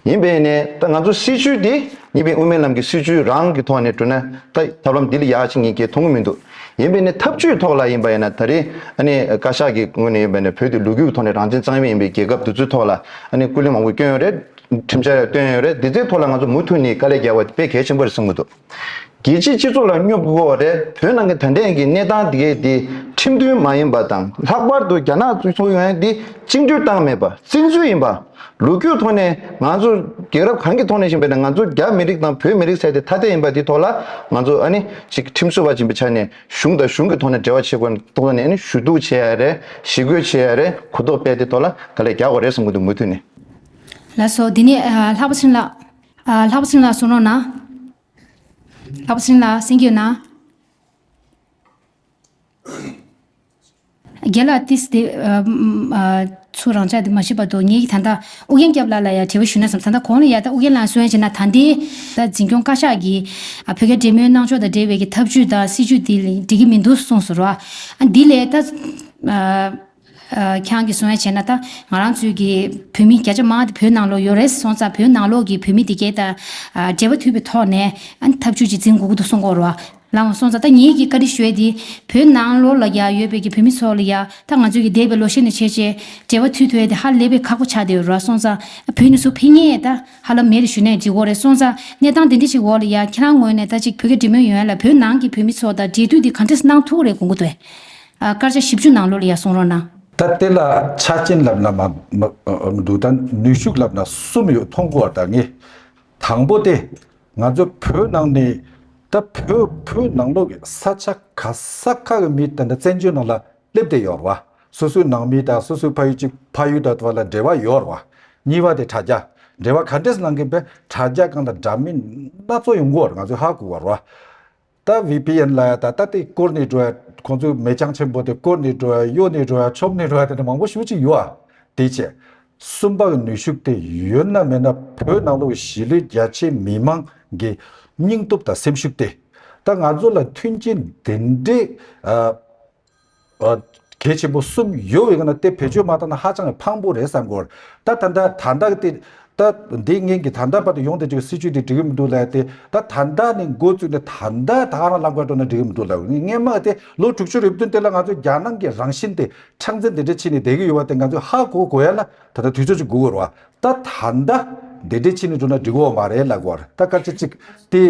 ཡིན་པས་ནས་ད་ང་ཚོ་སྲིད་བྱུས་འདི་གཉིས་པའི་དབུ་མའི་ལམ་གྱི་སྲིད་བྱུས་རང་གི་ཐོག་ནས་བསྒྲུབས་ན་ད་ཐབས་ལམ་འདི་ལས་ཡག་ཅིག་ངས་ཀྱིས་མཐོང་གི་མི་འདུག་ཡིན་པས་ནས་ཐབས་ཇུས་ཐོག་ལ་ཡིན་པ་ཡིན་ན་ད་རེས་ཨ་ནི་བཀའ་ཤག་གི་ངོས་ནས་ཡིན་པ་ཡིན་ན་བོད་དེ་ལོ་རྒྱུས་ཐོག་ནས་རང་བཙན་གཙང་མ་ཡིན་པའི་རྒྱལ་ཁབ་འདི་ཚོའི་ཐོག་ལ་ཨ་ནི་སྐུ་ལས་མང་པོ་བསྐྱོན་ཡོད་རེད། ཁྲིམས་འཆར་བཏོན་ཡོད་རེད། འདི་ཚོའི་ཐོག་ལ་ང་ཚོ་མུ་མཐུད་ནས་དཀའ་ལས་རྒྱག་པ་དཔེ་གལ་ཆེན་པོ་རེད་བསམ་གྱི་འདུག་རྒྱལ་སྤྱིའི་སྤྱི་ཚོགས་ལ་སྙོབ་དགོས་པ་རེད། བོད་ནང་གི་ད་ལྟའི་གི་གནས་སྟངས་དེ་གའི་དེ་ཁྲིམས་མཐུན་མ་ཡིན་པ་དང་། ལྷག་པར་དུ་རྒྱ་ནག་ཚོ་ཡོང་ཡ་དེ་བཅིངས་འགྲོལ་བཏང་མེད་པ། བཙན་འཛུལ་ཡིན་པ། ལོ་རྒྱུས་ཐོག་ནས་ང་ཚོ་རྒྱལ་རབས་གང་གི་ཐོག་ནས་ཕྱིན་པ་ཡིན་ན། ང་ཚོ་རྒྱ་མི་རིགས་དང་བོད་མི་རིགས་ཟེར་དེ་ཐ་དད་ཡིན་པ་དེ་ཐོག་ལ་ང་ཚོ་ཨ་ནི་ཅིག་ཁྲིམས་བཟོ་བ་ཡིན་པའི་ཆ་ནས་གཞུང་དང་གཞུང་གི་ཐོག་ནས་འབྲེལ་བ་བྱེད་དགོས་ཐོག་ནས་ཨ་ནི་ཞུ་གཏུག་བྱེད་ཡ་རེད། ཞི་རྒོལ་བྱེད་ཡ་རེད། གོ་རྟོགས་སྤེལ་དེ་ཐོག་ལ་དཀའ་ལས་རྒྱག་དགོས་རེད་བསམ་གྱི་འདུག་མུ་མཐུད་ནས། ལགས་སོ། འདི་ནས་ཨ་ལྷག་པ་ཚེ་རིང་ལགས། ཨ་ལྷག་པ་ཚེ་རིང་ལགས་གསུང་རོགས་གནང་། ལྷག་པ་ཚེ་རིང་ལགས་གསན་གྱི་ཡོད་ན། རྒན་ལགས་ཏིས་དེ་ཨ་ཨ་ཚུར་རང་འཇགས་དེ་མ་བྱེད་པ་དང་། ངེད་ཀྱི་ད་ལྟ་ཨུ་རྒྱན་སྐྱབས་ལགས་ལ་ཡང་དྲི་བ་ཞུ་ན་བསམ། ད་ལྟ་གོང་ལ་ཡ་ད་ཨུ་རྒྱན་ལགས་གསུང་ཡ་བྱས་ན། ད་ལྟའི་ད་འཛིན་སྐྱོང་བཀའ་ཤག་གིས་ཨ་བོད་རྒྱ་འབྲེལ་མོལ་གནང་ཕྱོགས་དང་འབྲེལ་བའི་གི་ཐབས་ཇུས་དང་སྲིད་ཇུས་དེ་འགྲིག་གི་མི་འདུག་གསུངས་སོང་ར། ཨ་འདི་ལས་ད་ཨ་ཨ་ཁྱེད་རང་གིས་གསུང་ཡ་བྱས་ན། ད་ང་རང་ཚོའི་གི་བོད་མི་བརྒྱ་ཆ་མང་དེ་བོད་ནང་ལོགས་ཡོད་རེད། སོང་ཙང་བོད་ནང་ལོགས་ཀྱི་བོད་མི་དེ་གས་ད་ཨ་འབྲེལ་བ་མཐུད་པའི་ཐོག་ནས་ཨ་ཐབས་ཇུས་ཅིག་འཛིན་དགོས་ཀྱི་འདུག་གསུང་གི་ཡོད་རེད་བ། ལགས་སོང་ཙང་ད་ངེད་ཀྱིས་བཀའ་འདྲི་ཞུ་ཡས་དེ། བོད་ནང་ལོགས་ལ་ཡ་ཡོད་པའི་གི་བོད་མི་ཚོ་ལ་ཡ་ད་ང་ཚོས་ཀྱི་འདས་པའི་ལོ་ཤས་ནས་བྱས་བྱས་འབྲེལ་བ་མཐུད་ཐུབ་ཡས་དེ་ཧ་ལས་པའི་ཁག་པོ་ཆགས་བསྡད་ཡོད་རེད་བ། སོང་ཙང་བོད་ནས་ཚུར་ཕེབས་མཁན་ད་ཧ་ལམ་མེད་རེད་ཞུས་ནའི་འགྲིག་གི་རེད། སོང་ཙང་གནས་སྟངས་དེ་འདྲ་ཞིག་འོག་ལ་ཡ་ཁྱེད་རང་ངོས་ནས་ད་ཅིག་བོད་རྒྱ་འབྲེལ་མོལ་ཡོང་ཡ་ལ་བོད་ནང་གི་བོད་མི་ཚོ་དང་འབྲེལ་མཐུད་དེ་ག་འདྲས་གནང་ཐུབ་རེད་དགོངས་ཀྱི་འདུག་ཨ་སྐར་ཆ་བཞི་བཅུ་ནང་ལོགས་ལ་ཡ་གསུང་རོགས་གནང་། ད་དེ་ལ་ཆ་རྐྱེན་ལབ་ན་མ་མ་འདུག་ད་ནུས་ཤུགས་ལབ་ན་གསུམ་ཡོད་མཐོང་གི་ཡོད་རེད། ད་ངས་དང་པོ་དེ་ང་ཚོ་བོད་ནང་ནས་ད་བོད་བོད་ནང་ལོགས་ཀྱི་ས་ཆ་ག་ས་ག་གི་མི་དེ་འདྲ་བཙན་བྱོལ་ནང་ལ་སླེབས་བསྡད་ཡོད་རེད་བ། སོ་སོའི་ནང་མི་དང་སོ་སོའི་ཕ་ཡུལ་གཅིག་ཕ་ཡུལ་དང་དེ་བ་ལ་འབྲེལ་བ་ཡོད་རེད་བ། གཉིས་པ་དེ་དྲ་རྒྱ། འབྲེལ་བ་ག་འདྲས་གནང་གིན་པས་དྲ་རྒྱ་སྒང་ལ་འདྲ་མིན་སྣ་ཚོགས་ཡོང་གི་ཡོད་རེད། ང་ཚོས་ཧ་གོ་གི་ཡོད་རེད་བ། ད་ཝི་པི་ཨེན་ལབ་ཡ་ད་ད་དེ་བསྐོར་ནས་འགྲོ་ཡ། ཁོང་ཚོའི་མེ་བྱང་ཆེན་པོ་དེ་བསྐོར་ནས་འགྲོ་ཡ། གཡོལ་ནས་འགྲོ་ཡ། མཆོངས་ནས་འགྲོ་ཡ་དེ་འདྲ་མང་པོ་ཞེ་པོ་ཅིག་ཡོད་ཨ། དེ་བྱས། གསུམ་པ་གི་ནུས་ཤུགས་དེ་ཡོད་ན་མེད་ན་བོད་ནང་ལོགས་གཞིས་ལུས་རྒྱ་ཆེ་མི་མང་གི་སྙིང་སྟོབས་དང་སེམས་ཤུགས་དེ། ད་ང་ཚོ་ལ་མཐུན་རྐྱེན་དེ་འདྲའི་ཨ། ཨ། གལ་ཆེན་པོ་གསུམ་ཡོད་པའི་ནང་དེ་བེད་སྤྱོད་མ་བཏང་ན་ཧ་ཅང་གི་ཕངས་པོ་རེད་བསམ་གི་ཡོད། ད་ད་ད་ད་ལྟ་དེ་ད་འདི་ངན་གི་ད་ལྟ་བར་དུ་ཡོང་བསྡད་ཀྱི་སྲིད་ཇུས་དེ་འགྲིག་གི་མི་འདུག་ལབ་ཡ་དེ། ད་ད་ལྟ་ནས་འགོ་བཙུགས་ནས་ད་ལྟ་ད་ག་རང་ལམ་ཁར་འགྲོ་ན་འགྲིག་གི་མི་འདུག་ལབ། སྔན་མ་དེ་ལོ་དྲུག་ཅུ་རེ་བདུན་དེ་ལ་ང་ཚོ་རྒྱ་ནག་གི་རང་བཞིན་དེ་མཁྲེགས་འཛིན་དེ་འདྲ་ཕྱིན་ནས་བསྡད་ཀྱི་ཡོད་པ་དེ་ང་ཚོས་ཧ་གོ་དགོས་ཡ་ལ་ད་ལྟ་དུས་ཚོད་ཅིག་འགོར་གི་རེད་བ། ད་ད་ལྟ་དེ་འདྲ་ཕྱིན་ནས་འགྲོ་ན་འགྲིག་གི་ཡོད་མ་རེད་ལབ་གི་ཡོད་རེད། ད་སྐར་ཆ་གཅིག་དེ།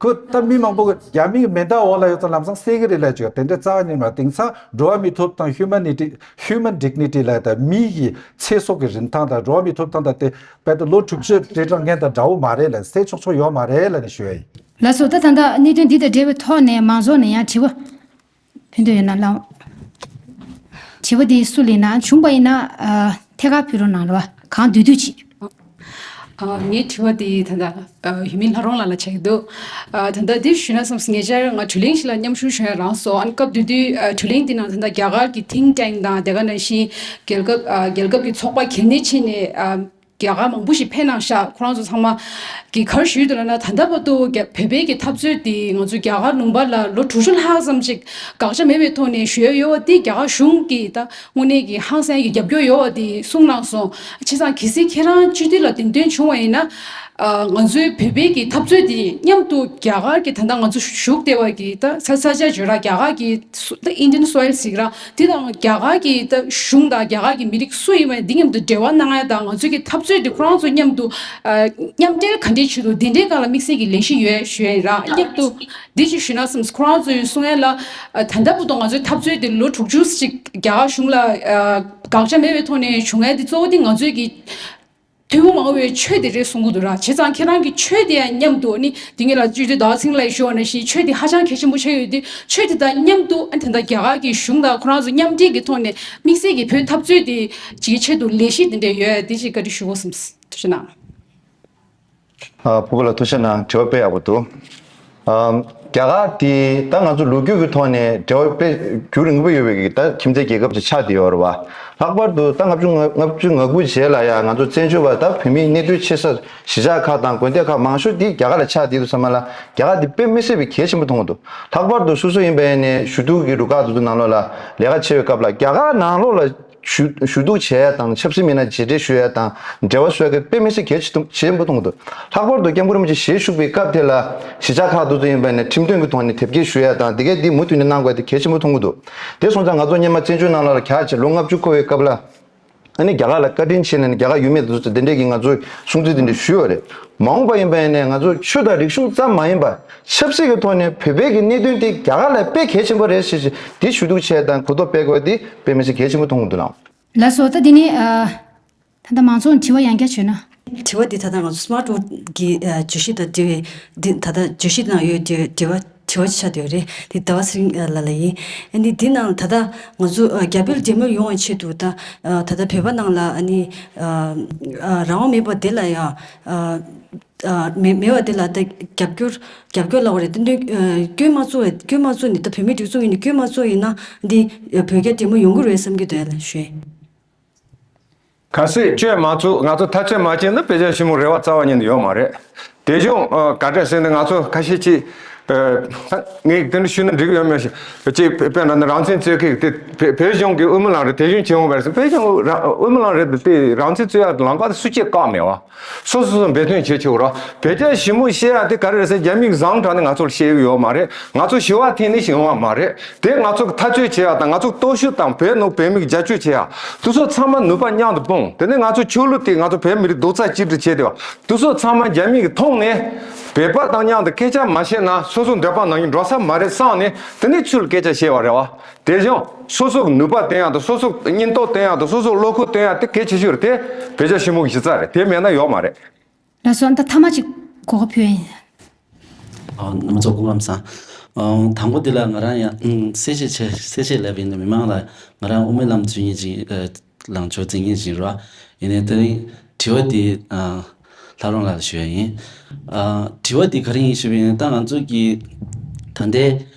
ཁོ་ད་མི་མང་པོ་གི་རྒྱ་མི་གི་མེ་མདའ་འོག་ལ་ཡོད་ཙང་ལམ་སང་གསད་ཀྱི་རེད་ལབ་བྱས། དེ་འདྲ་རྩ་བ་ཉིད་ནས་དེང་སང་འགྲོ་བ་མིའི་ཐོབ་ཐང་། ཧིའུ་མན་ནི་ཊི། ཧིའུ་མན་ཌིག་ནི་ཊི་ལབ་ཡ་ད་མི་ཡི་ཚེ་སྲོག་གི་རིན་ཐང་དང་འགྲོ་བ་མིའི་ཐོབ་ཐང་དང་དེ་རྦད་དེ་ལོ་དྲུག་ཅུ་རེ་གྲངས་སྔོན་དང་འདྲ་བོ་མ་རེད་ལབ། གསད་ཆོག་ཆོག་ཡོད་མ་རེད་ལབ་ནས་ཞུ་ཡ་ཡིན། ལགས་སོ། ད་ད་ལྟ་གནད་དོན་འདི་དང་འབྲེལ་བའི་ཐོག་ནས་མང་ཚོགས་ནས་ཡང་དྲི་བ་ཕུལ་འདོད་ཡོད་ན་ལགས། དྲི་བ་འདི་སུ་ལེན་ན་བྱུང་པ་ཡིན་ན་ཨ་ཐད་ཀར་ཕུལ་རོགས་གནང་རོགས། གང་འདོད་འདོད་ཅིག་ཨ། ངའི་དྲི་བ་དེ་ད་ལྟ་ཨ་ཡུལ་མི་ལྷ་རོང་ལགས་ལ་ཆགས་ཀྱི་འདུག་ཨ། ད་ལྟ་དེ་ཞུས་ན་བསམས། ཉེ་ཆར་ང་བགྲོ་གླེང་ཞིག་ལ་མཉམ་ཞུགས་ཞུ་ཡ་རག་སོང་། ཨ་ནི་སྐབས་དེ་དུས་ཨ་བགྲོ་གླེང་དེ་ནང་ད་ལྟ་རྒྱ་གར་གྱི་ཐིང་ཊེང་དང་དེ་ག་ནང་བཞིན་རྒྱལ་ཁབ་ཨ་རྒྱལ་ཁབ་ཀྱི་ཚོགས་པ་གལ་གནད་ཕྱིན་ནས་ཨ་རྒྱ་གར་མང་པོ་ཞིག་ཕེབས་གནང་ཤག་ཁོ་རང་ཚོ་ཚང་མ་གིས་ག་རེ་ཞུས་འདུག་ལབ་ན། ད་ལྟ་བར་དུ་རྒྱ་བོད་པའི་གི་འཐབ་རྩོད་དེ་ང་ཚོ་རྒྱ་གར་ལུང་པ་ལ་ལོ་དྲུག་ཅུ་ལྷག་ཙམ་ཅིག་དགག་བྱ་མེད་པའི་ཐོག་ནས་ཞུ་ཡ་ཡོད་པ་དེ་རྒྱ་གར་གཞུང་གིས་ད་དངོས་གནས་ཀྱི་ཧང་སང་གི་རྒྱབ་སྐྱོར་ཡོད་པ་དེ་གསུངས་གནང་སོང་། བྱས་ཙང་གལ་སྲིད་ཁྱེད་རང་སྤྱི་འཐུས་ལ་འདེམས་ཐོན་བྱུང་བ་ཡིན་ན། ཨ། ང་ཚོའི་བོད་པའི་གི་འཐབ་རྩོད་དེ་མཉམ་དུ་རྒྱ་གར་གྱི་ད་ལྟ་ང་ཚོ་བཞུགས་བསྡད་པ་གི་ད་ས་ས་ཆ་བརྗོད་ར་རྒྱ་གར་གྱི་སུ་ད་ཨིན་ཌི་ཡན་སོའིལ་ཟེར་གི་ར་དེ་དང་རྒྱ་གར་གྱི་ད་གཞུང་དང་རྒྱ་གར་གྱི་མི་རིགས་སུ་ཡིན་པ་འདི་མཉམ་དུ་འབྲེལ་བ་གནང་ཡ་དང་། ང་ཚོའི་གི་འཐབ་རྩོད་དེ་ཁོ་རང་ཚོ་མཉམ་དུ་ཨ་མཉམ་འབྲེལ་ག་འདྲའི་ཆེད་དུ་དེ་འདྲའི་སྒང་ལ་དམིགས་བསལ་གྱི་ལས་གཞི་ཡོད་ཞུ་ཡ་ཡིན་ར། མཉམ་དུ་འདི་ཅིག་ཞུས་ན་བསམས། ཁོ་རང་ཚོའི་གསུང་ཡ་ལ་ཨ་ད་ལྟ་བར་དུ་ང་ཚོའི་འཐབ་རྩོད་དེ་ལོ་དྲུག་ཅུ་ཅིག་རྒྱ་གར་གཞུང་ལ་ཨ་དགག་བྱ་མེད་པའི་ཐོག་ནས་བྱུང་ཡ་དེ་གཙོ་བོ་དེ་ང་ཚོའི་གི་ཐུན་མོང་མ་ཡིན་པའི་ཆོས་དེ་རེད་གསུང་གི་འདུག་ར། བྱས་ཙང་ཁྱེད་རང་གི་ཆོས་དེ་ཡང་མཉམ་དུ་ནི་དེ་ངེད་ལ་སྤྱི་འཐུས་ཟླ་བ་ཚེ་རིང་ལགས་ཞུ་བ་ནང་བཞིན་ཆོས་དེ་ཧ་ཅང་གལ་ཆེན་པོ་ཆགས་ཡོད་དུས། ཆོས་དེ་དང་མཉམ་དུ་ཨ་ད་ལྟ་རྒྱ་གར་གྱི་གཞུང་དང་ཁོ་རང་ཚོ་མཉམ་འབྲེལ་གྱི་ཐོག་ནས་དམིགས་བསལ་གྱི་བོད་འཐབ་རྩོད་དེ་ཅིག་གི་ཆེད་དུ་ལས་གཞི་དེ་འདྲ་ཡོད་ཡ་དེ་ཅིག་བཀའ་འདྲི་ཞུ་དགོས་བསམས། ཐུགས་རྗེ་གནང་། ཨ། ཕུར་བུ་ལགས་ཐུགས་རྗེ་གནང་། དྲི་བ་དཔེ་ཡག་པོ་འདུག་ཨ། རྒྱ་གར་དེ་ད་ང་ཚོ་ལོ་རྒྱུས་ཀྱི་ཐོག་ནས་འབྲེལ་བ་དཔེ་རྒྱུན་རིང་པོ་ཡོད་པའི་གི་ད་ཁྱིམ་མཚེས་རྒྱལ་ཁབ་ཅིག་ཆགས་བསྡད་ཡོད་རེད་བ། ལྷག་པར་དུ་ད་ལྔ་བཅུ་ང་ལྔ་བཅུ་ང་དགུ་རྗེས་ལ་ཡ་ང་ཚོ་བཙན་བྱོལ་བ་ད་བོད་མིའི་གནས་སྡོད་ཆེ་ས་གཞིས་ཆགས་ཁག་དང་དགོན་སྡེ་ཁག་མང་ཤོས་དེ་རྒྱ་གར་ལ་ཆགས་བསྡད་འདུག་ས་མ་ལ། རྒྱ་གར་དེ་དཔེ་མི་སྲིད་པའི་གལ་ཆེན་པོ་མཐོང་གི་འདུག་ལྷག་པར་དུ་སོ་སོ་ཡིན་པ་ཡིན་ནའི་ཞུ་གཏུག་གི་རུ་ཁག་དེ་ཚོ་ནང་ལོགས་ལ་ལས་ཀ་བྱེད་པའི་སྐབས་ལ་རྒྱ་གར་ནང་ལོགས་ལ་ཞུ་ཞུ་གཏུག་བྱེད་ཡ་དང་ཆབ་སྲིད་མི་སྣ་མཇལ་འཕྲད་ཞུ་ཡ་དང་འབྲེལ་བ་བཟོ་ཡ་གི་དཔེ་མི་སྲིད་གལ་ཆེ་ཆེན་པོ་མཐོང་གི་འདུག་ལྷག་པར་དུ་སྐྱབས་མགོན་རིན་པོ་ཆེ་ཞལ་བཞུགས་པའི་སྐབས་དེ་ལ་གཞིས་ཆགས་ཁག་དེ་ཚོ་ཡིན་པ་ནས་ཁྲིམས་དོན་གྱི་ཐོག་ནས་དེབ་སྐྱེལ་ཞུ་ཡ་དང་དེ་གའི་དེ་མུ་མཐུད་ནས་གནང་དགོས་ཡ་དེ་གལ་ཆེན་པོ་མཐོང་གི་འདུག་དེ་སོང་ཙང་ང་ཚོ་སྔོན་མ་བཙན་བྱོལ་ནང་ལ་གྱར་བྱས་ལོ་ལྔ་བཅུ་འཁོར་བའི་སྐབས་ལ། ཨ་ནི་རྒྱ་གར་ལ་བཀའ་དྲིན་ཆེ་ནས་རྒྱ་གར་ཡུལ་མི་དེ་ཚོ་དེ་འདྲས་ཀྱི་ང་ཚོས་སྲུང་བརྩི་དེ་འདྲས་ཞུས་ཡོད་རེད། མ་འོངས་པ་ཡིན་པ་ཡིན་ནའི་ང་ཚོ་ཆོས་དང་རིག་གཞུང་ཙམ་མ་ཡིན་པར་ཆབ་སྲིད་ཀྱི་ཐོག་ནས་བོད་པའི་གི་གནད་དོན་དེ་རྒྱ་གར་ལས་དཔེ་གལ་ཆེན་པོ་རེད་ཞེས་ཞེས་དེ་ཞུ་གཏུག་བྱས་དང་གོ་རྟོགས་སྤེལ་དགོས་དེ་དཔེ་མི་སྲིད་གལ་ཆེན་པོ་མཐོང་གི་འདུག་ལགས། ལགས་སོ། ད་འདི་ནི་ཨ། ད་ལྟ་མང་ཚོགས་དྲི་བ་ཡང་བསྐྱར་བྱོས་ན། དྲི་བ་འདི་ད་ལྟ་ང་ཚོ་སི་མཱར་ཊི་ཝོག་གི་ཨ་བརྗོད་གཞི་དང་འབྲེལ་བའི་འདི་ད་ལྟ་བརྗོད་གཞི་ནང་ཡོད་དྲི་དྲི་བ་དྲི་བ་ཆགས་བསྡད་ཡོད་རེད། འདི་ཟླ་བ་ཚེ་རིང་ལགས་ལ་ཡིན། ཨ་ནི་འདི་ནང་ད་ལྟ་ང་ཚོ་ཨ་རྒྱ་བོད་འབྲེལ་མོལ་ཡོང་བའི་ཆེད་དུ་ད་ཨ་ད་ལྟ་བོད་པ་ནང་ལ་ཨ་ནི་ཨ་ཨ་རང་དབང་མེད་པ་དེ་ལ་ཡང་ཨ་ཨ་མེད་མེད་པ་དེ་ལ་ད་རྒྱབ་སྐྱོར་རྒྱབ་སྐྱོར་ལབ་དགོས་རེད། ད་དུང་ཨ་སྐྱོན་མ་བཙུགས་པའི་སྐྱོན་མ་བཙུགས་ནས་ད་བོད་མི་སྒྲིག་འཛུགས་ཡིན་ནས་སྐྱོན་མ་བཙུགས་ཡིན་ན་འདི་ཨ་བོད་རྒྱ་འབྲེལ་མོལ་ཡོང་གི་རེད་བསམ་གྱི་འདུག་ལ་ཞུ། གལ་སྲིད་སྐྱོན་མ་བཙུགས་ང་ཚོ་ཐག་གཅོད་མ་བྱས་ན་བོད་རྒྱ་ཞི་མོལ་རེ་བ་རྩ་བ་ཉིད་ནས་ཡོད་མ་རེད། དེ་བཞིན་ཨ་ག་འདྲ་ཟེར་ན་ང་ཚོ་ཁ་ཤས་ཅིག་ཨ་ངས་དེ་འདྲ་ཞུས་ན་འགྲིག་གི་ཡོད་མེད་ཅིག་དཔེར་ན་ནི་རང་བཙན་རྩོད་མཁན་དེ་བོད་བོད་གཞུང་གི་དབུ་མའི་ལམ་རེད། དེ་བཞིན་བྱེད་འོང་བ་རེད་ཟེར། བོད་གཞུང་རང་དབུ་མའི་ལམ་རེད་དེ་རང་བཙན་རྩོད་ཡག་ལམ་ཁ་དེ་སུ་གཅིག་བཀག་མེད་བ། སོ་སོ་སོ་འབད་བརྩོན་བྱེད་ཆོག་ར། བོད་རྒྱ་ཞི་མོལ་བཤད་ཡག་དེ་ག་རེ་རེད་ཟེར་རྒྱ་མིས་བཟང་དྲགས་ནས་ང་ཚོར་བཤད་ཡོད་མ་རེད། ང་ཚོ་ཞི་བ་འཐེན་ནས་ཞི་བ་མ་རེད། དེ་ང་ཚོ་གི་འཐབ་རྩོད་བྱེད་ཡག་དང་ང་ཚོ་སྟོབས་ཤུགས་དང་བོད་ནང་བོད་མི་གི་རྒྱབ་སྐྱོར་བྱེད་ཡག་དེ་ཚོ་ཚང་མ་ནུས་པ་མཉམ་དུ་སྤུངས། དེ་ནས་ང་ཚོ་ཆོས་ལུགས་དེ་ང་ཚོ་བོད་མི་རིགས་རྡོག་རྩ་གཅིག་སྒྲིལ་བྱས་ཏེ་བ་དེ་ཚོ་ཚང་མ་རྒྱ་མི་གི་ཐོག་ནས་བོད་པ་དང་མཉམ་དུ་སྐད་ཆ་མ་བཤད་ན་སོ་སོ་འདོད་པ་ནང་བཞིན་འགྲོ་ས་མ་རེད་བསམ་ནས་དེ་ནས་ཆོས་ལ་སྐད་ཆ་བཤད་པ་རེད་བ། དེ་བཞིན་སོ་སོ་གི་ནུས་པ་བསྟན་ཡག་དང་སོ་སོ་གི་སྙིང་སྟོབས་བསྟན་ཡག་དང་སོ་སོ་བློ་ཁོག་བསྟན་ཡག་དེ་གལ་ཆེ་ཤོས་རེད། དེ་བོད་རྒྱ་ཞི་མོལ་གྱི་གཞི་རྩ་རེད། དེ་མེད་ན་ཡོད་མ་རེད། ལགས་སོ། ད་ཐ་མ་གཅིག་གོ་སྐབས་ཕུལ་ཡིན། ཨ་རྣམ་པ་ཚོ་སྐུ་ཁམས་བཟང་། ཨ་དང་པོ་དེ་ལ་ང་རང་ཡང་ཨང་གསལ་བཤད་བྱས་གསལ་བཤད་ལབ་ཡིན་ན་མི་མང་ལ་ང་རང་དབུ་མའི་ལམ་འཛུལ་མཁན་ཅིག་ཨ་ལངས་ཕྱོགས་འཛིན་མཁན་ཅིག་རེད་བ། ཡིན་ནའི་དེ་རིང་དྲི་བ་དེ་ཨ་ལྷ་རམས་ལགས་ལ་ཞུ་ཡ་ཡིན། ཨ་དྲི་བ་དེ་ག་རེ་ཡིན་ཞུས་པ་ཡིན་ན་ད་ང་ཚོ་གི་ད་ལྟའི་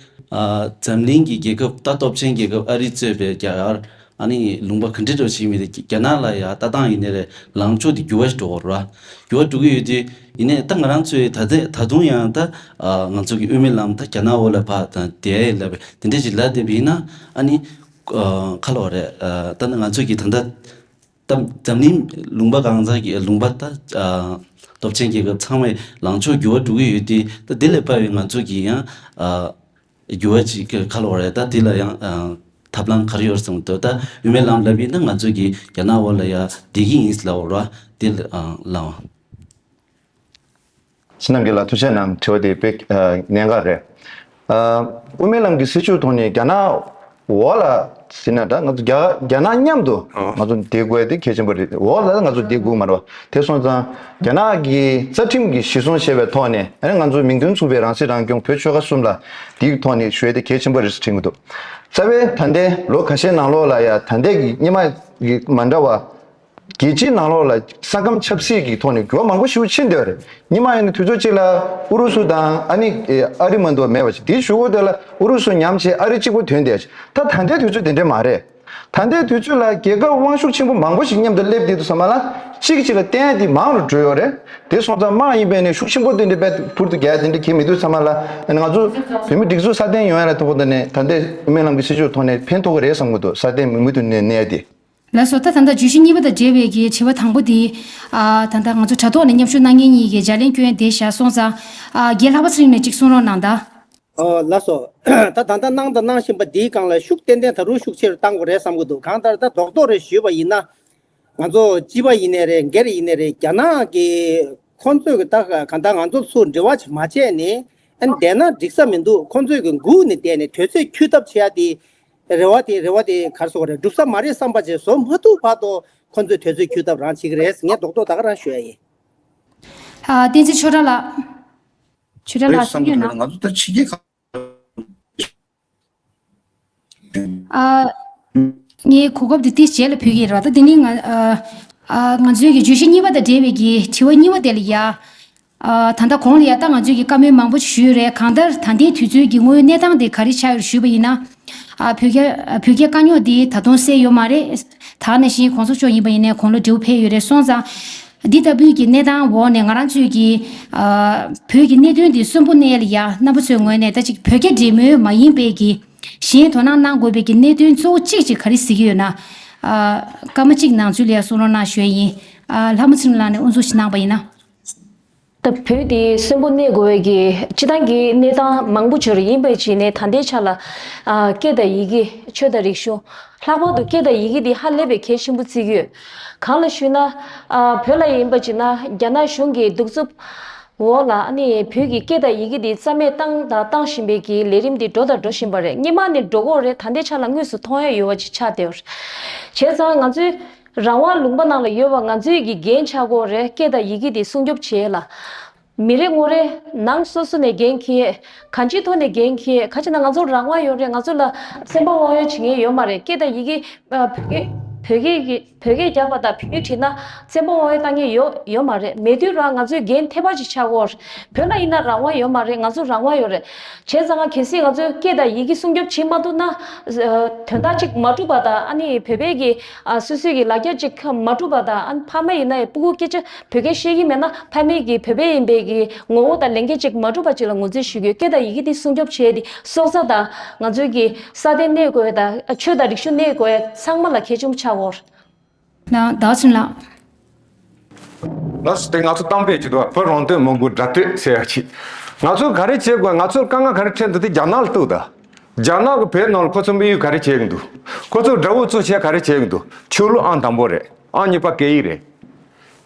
ཨ་འཛམ་གླིང་གི་རྒྱལ་ཁབ་ད་སྟོབས་ཆེན་རྒྱལ་ཁབ་ཨ་རི་གཙོས་པའི་རྒྱ་གར་ཨ་ནི་ལུང་པ་ག་འདྲ་འདྲ་ཞིག་མི་དེ་རྒྱ་ནག་ལ་ཡ་ལྟ་སྟངས་ཡིན་ནའི་རེད། ལངས་ཕྱོགས་དེ་འགྱུར་བ་ཞིག་འགྲོ་གི་རེད་བ། འགྱུར་བ་འགྲོ་གི་ཡོད་དུས་ཡིན་ནའི་ད་ང་རང་ཚོས་ད་ལྟ་ད་དུང་ཡང་ད་ཨ་ང་ཚོ་གི་དབུ་མའི་ལམ་ད་རྒྱ་ནག་འོག་ལ་ཕར་ད་དེ་ལབ་པའི་དེ་འདྲ་ཞིག་ལབ་བསྡད་པ་ཡིན་ན་ཨ་ནི་ཨ་ག་ལབ་དགོས་རེད། ཨ་ད་ནི་ང་ཚོ་གི་ད་ལྟ་ད་འཛམ་གླིང་ལུང་པ་གང་ས་གི་ལུང་པ་ད་ཨ་སྟོབས་ཆེན་རྒྱལ་ཁབ་ཚང་མའི་ལངས་ཕྱོགས་འགྱུར་བ་འགྲོ་གི་ཡོད་དུས་ད་དེ་ལས་ཕར་བའི་ང་ཚོ་གི་ཡང་ཨ་འགྱུར་བ་ཅིག་ག་ལབ་དགོས་རེད། ད་དེ་ལ་ཡང་ཨ་ཐབས་ལམ་ག་རེ་ཡོད་རེད་བསམ་གྱི་འདུག་ད་དབུ་མའི་ལམ་ལབ་ཡིན་ན་ང་ཚོ་གི་རྒྱ་ནག་འོག་ལ་ཡ་བསྡད་ཀྱི་ཡིན་ལབ་དགོས་རེད་བ། དེ་ལ་ཨ་ལགས། ཕྱི་ནང་གི་ལ་ཐུགས་རྗེ་གནང་། དྲི་བ་དེ་དཔེ་ཨ་གནད་འགག་རེད། ཨ་དབུ་མའི་ལམ་གྱི་སྲིད་བྱུས་ཐོག་ནས་རྒྱ་ནག་འོག་ལ་ཟེར་ན་ད་ང་ཚོ་རྒྱ་རྒྱ་ནག་མཉམ་དུ་ཨ་ང་ཚོ་བསྡད་དགོས་དེ་གལ་ཆེན་པོ་རེད། འོག་ལ་ང་ཚོ་བསྡད་དགོས་མ་རེད་བ། དེ་སོང་ཙང་རྒྱ་ནག་གི་རྩ་ཁྲིམས་ཀྱིས་གཞི་བཟུང་བྱས་པའི་ཐོག་ནས་ཨ་ནི་ང་ཚོ་མིང་དོན་མཚུངས་པའི་རང་སྲིད་རང་སྐྱོང་བོད་ཆོལ་ཁ་གསུམ་ལ་དེའི་ཐོག་ནས་ཞུ་ཡས་དེ་གལ་ཆེན་པོ་རེད་ཟེར་དྲན་གྱི་འདུག་རྩ་བའི་ད་ལྟའི་ལོ་ཁ་ཤས་ནང་ལོགས་ལ་ཡ་ད་ལྟའི་གི་སྔོན་མ་གི་མ་འདྲ་བ། རྒྱལ་སྤྱིའི་ནང་ལོགས་ལ་ས་ཁམས་ཆབ་སྲིད་ཀྱི་ཐོག་ནས་འགྱུར་བ་མང་པོ་ཞིག་ཕྱིན་བསྡད་པ་རེད། སྔོན་མ་ཡིན་ན་དུས་ཚོད་གཅིག་ལ་ཨུ་རུ་སུ་དང་ཨ་ནི་ཨ་རི་མ་གཏོགས་མེད་པ་ཞིག་དེའི་གཞུག་གུ་དེ་ལ་ཨུ་རུ་སུ་ཉམས་བྱས་ཨ་རི་གཅིག་པུ་ཐོན་བསྡད་ཞིག་ད་ད་ལྟའི་དུས་ཚོད་དེ་འདྲ་མ་རེད། ད་ལྟའི་དུས་ཚོད་ལ་རྒྱལ་ཁབ་དབང་ཤུགས་ཆེན་པོ་མང་པོ་ཞིག་མཉམ་དུ་སླེབས་བསྡད་འདུག་ཟེར་མ་ལ་གཅིག་གཅིག་ལ་བརྟེན་ཡ་དེ་མང་རུ་འགྲོ་ཡོད་རེད། དེ་སོང་ཙང་དམག་ཡིན་པས་ནས་ཤུགས་ཆེན་པོ་དེ་འདྲ་དཔེ་འཕུར་དུ་རྒྱག་ཡ་དེ་འདྲ་གང་ཡང་མི་འདུག་ཟེར་མ་ལ་ང་ཚོ་བོད་མི་སྒྲིག་འཛུགས་སྲ་བརྟན་ཡོང་ཡ་ལ་ཐུག་པ་དང་ནས་ད་ལྟའི་དབུ་མའི་ལམ་གྱི་སྲིད་བྱུས་ཐོག་ནས་ཕན་ཐོགས་ཀྱི་རེད་བསམ་གྱི་འདུག་སྲ་བརྟན་མུ་མཐུད་ནས་གནས་ཡ་དེ། ལགས་སོ། ད་ད་ལྟ་བརྗོད་གཞི་གཉིས་པ་དང་འབྲེལ་བའི་གི་དྲི་བ་དང་པོ་དེ། ཨ་ད་ལྟ་ང་ཚོ་དྲ་ཐོག་ནས་མཉམ་ཞུགས་གནང་མཁན་གཉིས་ཀྱིས་ལྗགས་ལན་སྐྱོན་བསྡད་བཞག་སོང་ཙང་། ཨ་རྒན་ལྷག་པ་ཚེ་རིང་ནས་གཅིག་གསུང་རོགས་གནང་དང་། ཨོ་ལགས་སོ། ད་ད་ལྟ་གནང་དང་གནང་བཞིན་པ་འདིའི་སྒང་ལ་ཤུགས་ཏན་ཏན་ད་རུང་ཤུགས་ཆེ་རུ་གཏང་དགོས་རེད་བསམ་གྱི་འདུག་གང་ལྟར་ད་རྡོག་རྡོག་རེ་ཞུས་པ་ཡིན་ན། ང་ཚོ་སྤྱི་པ་ཡིན་ནའི་རེད། སྒེར་ཡིན་ནའི་རེད། རྒྱ་ནག་གི་ཁོང་ཚོས་གི་ད་གང་ལྟར་ང་ཚོ་ཚུར་འབྲེལ་བ་ཞིག་མ་བྱས་ནས་ཨ་ནི་བསྡད་ན་འགྲིག་ས་མི་འདུག་ཁོང་ཚོས་གི་སྒུག་ནས་བསྡད་ནས་དུས་ཚོད་འཁྱོལ་ཐབས་བྱེད་ཡ་དེ། རེ་བ་དེ་རེ་བ་དེ་ག་རེ་ཟེར་དགོས་རེད། འགྲུབ་ས་མ་རེད་བསམ་པ་བྱས་བཟོ་མ་ཐུབ་བར་དུ་ཁོ་ཚོས་དུས་ཚོད་འཁྱོལ་ཐབས་རང་བྱེད་ཀྱི་རེད། ངས་རྡོག་རྡོག་ད་ག་རང་ཞུ་ཡ་ཡིན། ཨ་བསྟན་འཛིན་ཆོས་གྲགས་ལགས། ཆོས་གྲགས་ལགས་གསུང་རྒྱུ་ན། ང་ཚོ་ད་ཕྱི་རྒྱལ་ཁག་ཨ་ངས་གོ་སྐབས་འདི་ཏིས་རྗེས་ལ་ཕུལ་གྱི་རེད་བ། ད་འདི་ནི་ང་ཨ་ཨ་ང་ཚོའི་གི་བརྗོད་གཞི་གཉིས་པ་དང་འབྲེལ་བའི་གི་དྲི་བ་གཉིས་པ་དེ་ལ་ཡ། ཨ་ད་ལྟ་གོང་ལ་ཡ་ད་ང་ཚོས་ཀྱི་བཀའ་མོལ་མང་པོ་ཞིག་ཞུས་ཡོད་རེད། གང་ལྟར་ད་ལྟའི་དུས་ཚོད་ཀྱི་དངོས་ཡོད་གནས་སྟངས་དེ་ག་རེ་ཆགས་ཡོད་ཞུས་པ་ཡིན་ན། ཨ་བོད་རྒྱ་ཨ་བོད་རྒྱ་དཀའ་རྙོག་འདི་ད་དུང་སེལ་ཡོད་མ་རེད། ད་ག་ནང་བཞིན་གོང་ས་མཆོག་ཡིན་པ་ཡིན་ནའི་གོང་ལ་འབྲེལ་བ་ཕེབས་ཡོད་རེད། སོང་ཙང་འདི་ལྟ་བུའི་གི་གནས་སྟངས་འོག་ནས་ང་རང་ཚོས་ཀྱི་ཨ་བོད་ཀྱི་གནད་དོན་འདི་གསོན་པོ་གནས་ལ་ཡ་རྣམ་པ་ཚོའི་ངོས་ནས་ད་ཅིག་བོད་རྒྱ་འབྲེལ་མོལ་མ་ཡིན་པའི་གི་གཞན་དོ་སྣང་གནང་དགོས་པའི་གི་གནད་དོན་གཙོ་བོ་གཅིག་ཅིག་ག་རེ་གཟིགས་ཀྱི་ཡོད་ན། ཨ་སྐར་མ་གཅིག་ནང་ཚུད་ལ་ཡ་གསུང་རོགས་གནང་ཞུ་ཡ་ཡིན། ཨ་ལྷ་མོ་ཚེ་རིང་ལགས་ནས་དབུ་འཛུགས་ཤིག་གནང་པ་ཡིན་ན། ད་བོད་དེ་གསོན་པོ་གནས་དགོས་པའི་གི་སྤྱི་བཏང་གི་གནས་སྟངས་མང་པོ་ཅིག་ཡོད་རེད། ཡིན་པའི་ཅིག་ནས་ད་ལྟའི་ཆ་ལ་ཨ་སྐད་དང་ཡི་གེ། ཆོས་དང་རིག་གཞུང་། ལྷག་པར་དུ་སྐད་དང་ཡི་གེ་འདི་ཧ་ལས་པའི་གལ་ཆེན་པོ་བརྩི་གི་ཡོད། གང་ལ་ཞུས་ན་ཨ་བོད་ལ་ཡིན་པ་ཅིག་ན་རྒྱ་ནག་གཞུང་གི་གདུག་རྩུབ་འོག་ལ་ཨ་ནི་བོད་ཀྱི་སྐད་དང་ཡི་གེ་འདི་རྩ་མེད་བཏང་དང་བཏང་བཞིན་པའི་གི་ལས་རིམ་འདི་འགྲོ་དང་འགྲོ་བཞིན་པ་རེད། སྔོན་མ་ནས་འགྲོ་གི་ཡོད་རེད། ད་ལྟའི་ཆ་ལ་དངོས་སུ་མཐོང་ཡ་ཡོད་པ་ཅིག་ཆགས་བསྡད་ཡོད་རེད། བྱས་ཙང་ང་ཚོའི་རང་དབང་ལུང་པ་ནང་ལ་ཡོད་པ་ང་ཚོའི་གི་འགན་ཆགས་ཀྱི་ཡོད་རེད། སྐད་དང་ཡི་གེ་འདི་སྲུང་སྐྱོབ་བྱེད་ལ། མི་རེ་ངོ་རེ་ནང་སོ་སོ་ནས་འགན་འཁྱེར། གང་ཅིའི་ཐོག་ནས་འགན་འཁྱེར། ག་ཅི་ན་ང་ཚོར་རང་དབང་ཡོད་རེད། ང་ཚོ་ལ་བཙན་པོ་དབང་ཡོད་བྱེད་མཁན་ཡོད་མ་རེད། སྐད་དང་ཡི་གེ་ཨ་བོད་སྐད་བོད་སྐད་ཀྱི་བོད་སྐད་རྒྱག་པ་དང་བོད་ཡིག་བྲིས་ན་བཙན་པོ་དབང་ཡོད་བཏང་མཁན་ཡོད་ཡོད་མ་རེད། མེད་དུས་རང་ང་ཚོའི་འགན་ཐེ་བ་ཅིག་ཆགས་ཀྱི་ཡོད་རེད། བོད་ལ་ཡིན་ན་རང་དབང་ཡོད་མ་རེད། ང་ཚོ་རང་དབང་ཡོད་རེད། བྱས་ཙང་ང་གལ་སྲིད་ང་ཚོའི་སྐད་དང་ཡི་གེ་སྲུང་སྐྱོབ་བྱེད་མ་ཐུབ་ན་ཨ་དོན་དག་ཅིག་མ་གྲུབ་པ་དང་ཨ་ནི་བོད་པའི་གི་ཨ་སོ་སོའི་གི་ལ་རྒྱ་ཅིག་མ་གྲུབ་པ་དང་ཨ་ནི་ཕ་མ་ཡིན་ན་ཡང་སྤུ་གུ་སྐད་ཆ་བོད་སྐད་ཤེས་ཀྱི་མེད་ན་ཕ་མས་ཀྱིས་བོད་པ་ཡིན་པའི་གི་ངོ་བོ་དང་ལས་འགན་ཅིག་མ་གྲུབ་པ་ཅིག་ལ་ངོས་འཛིན་ཞུ་དགོས། སྐད་དང་ཡི་གེ་འདི་སྲུང་སྐྱོབ་བྱས་ཏེ་སྲོག་རྩ་དང་ང་ཚོའི་གི་ས་གདན་གནས་དགོས་དང་ཆོས་དང་རིག་གཞུང་གནས་དགོས་ཚང་མ་ལ་གལ་ཆེན་པོ་ཆགས་ཡོད། ན་ཟླ་བ་ཚུན་ལགས། ལགས་སོ། དེ་ང་ཚོ་གཏམ་དཔེ་ཅིག་འདུག་བུ་རང་བསྟོད་མོ་མགུ་དགྲ་བསྟོད་ཟེར་ཡ་ཅིག་ང་ཚོ་ག་རེ་བྱེད་དགོས། ང་ཚོར་དཀའ་ངལ་ག་རེ་འཕྲད་འདུག་དེ་རྒྱ་ནག་ལ་གཏུགས་དང་། རྒྱ་ནག་གི་བོད་ནང་ལ་ཁོ་ཚོ་དམིགས་ཡུལ་ག་རེ་བྱེད་ཀྱི་འདུག་ཁོ་ཚོ་དགྲ་བོ་གཙོ་ཆེ་ག་རེ་བྱེད་ཀྱི་འདུག་ཆོས་ལུགས་ཨང་དང་པོ་རེད། ཨང་གཉིས་པ་སྐད་ཡིག་རེད།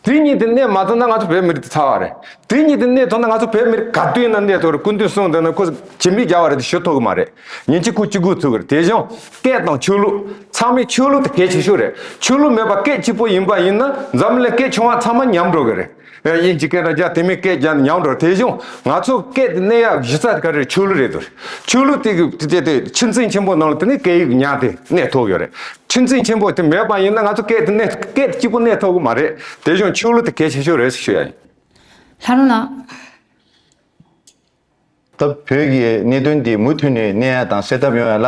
དེ་གཉིས་དེ་གནས་མ་ཐུབ་ན་ང་ཚོ་བོད་མི་རིགས་དེ་ཚར་བ་རེད། དེ་གཉིས་དེ་གནས་ཐུབ་ན་ང་ཚོ་བོད་མི་རིགས་ག་དུས་ཡིན་ན་གནས་ཐུབ་རེད། སྐུ་མདུན་གསུངས་འདུག་ན་ཁོ་ཇི་མི་རྒྱ་བ་རེད་དེ་ཞུ་ཐུབ་ཀྱི་མ་རེད། ཉིན་གཅིག་སྐུ་གཅིག་སྒུག་ཐུབ་ཀྱི་རེད། དེ་བཞིན་སྐད་དང་ཆོས་ལུགས། ཚང་མས་ཆོས་ལུགས་དེ་གལ་ཆེ་ཤོས་རེད། ཆོས་ལུགས་མེད་པ་སྐད་གཅིག་པོ་ཡིན་པ་ཡིན་ན་འཛམ་གླིང་སྐད་ཆུང་བ་ཚང་མ་ཉམས་འགྲོ་གི་རེད། དབྱིན་ཇི་སྐད་དང་རྒྱ་དེ་མིན་སྐད་རྒྱ་ཉམས་འགྲོ། དེ་བཞིན་ང་ཚོ་སྐད་དེ་གནས་ཡག་གཞི་རྩ་དེ་ག་རེ་རེད། ཆོས་ལུགས་རེད་འདུག་ཆོས་ལུགས་དེ་གི་དེ་དེ་ཁྲིམས་འཛིན་ཆེན་པོ་ནང་ལ་དེ་ནི་སྐད་ཡིག་ཉག་དེ་གནས་ཐུབ་ཡོད་རེད། ཁྲིམས་འཛིན་ཆེན་པོ་དེ་མེད་པ་ཡིན་ན་ང་ཚོ་སྐད་དེ་གནས་སྐད་དེ་གཅིག་པུ་གནས་ཐུབ་གི་མ་རེད། དེ་བཞིན་ཆོས་ལུགས་དེ་གལ་ཆེ་ཤོས་རེད་ཞུ་ཡ་ཡིན། ལྷ་རམས་ལགས། ད་བོད་ཀྱི་གནད་དོན་འདི་མུ་མཐུད་ནས་གནས་ཡ་དང་སེལ་ཐབས་ཡོང་ཡ་ལ་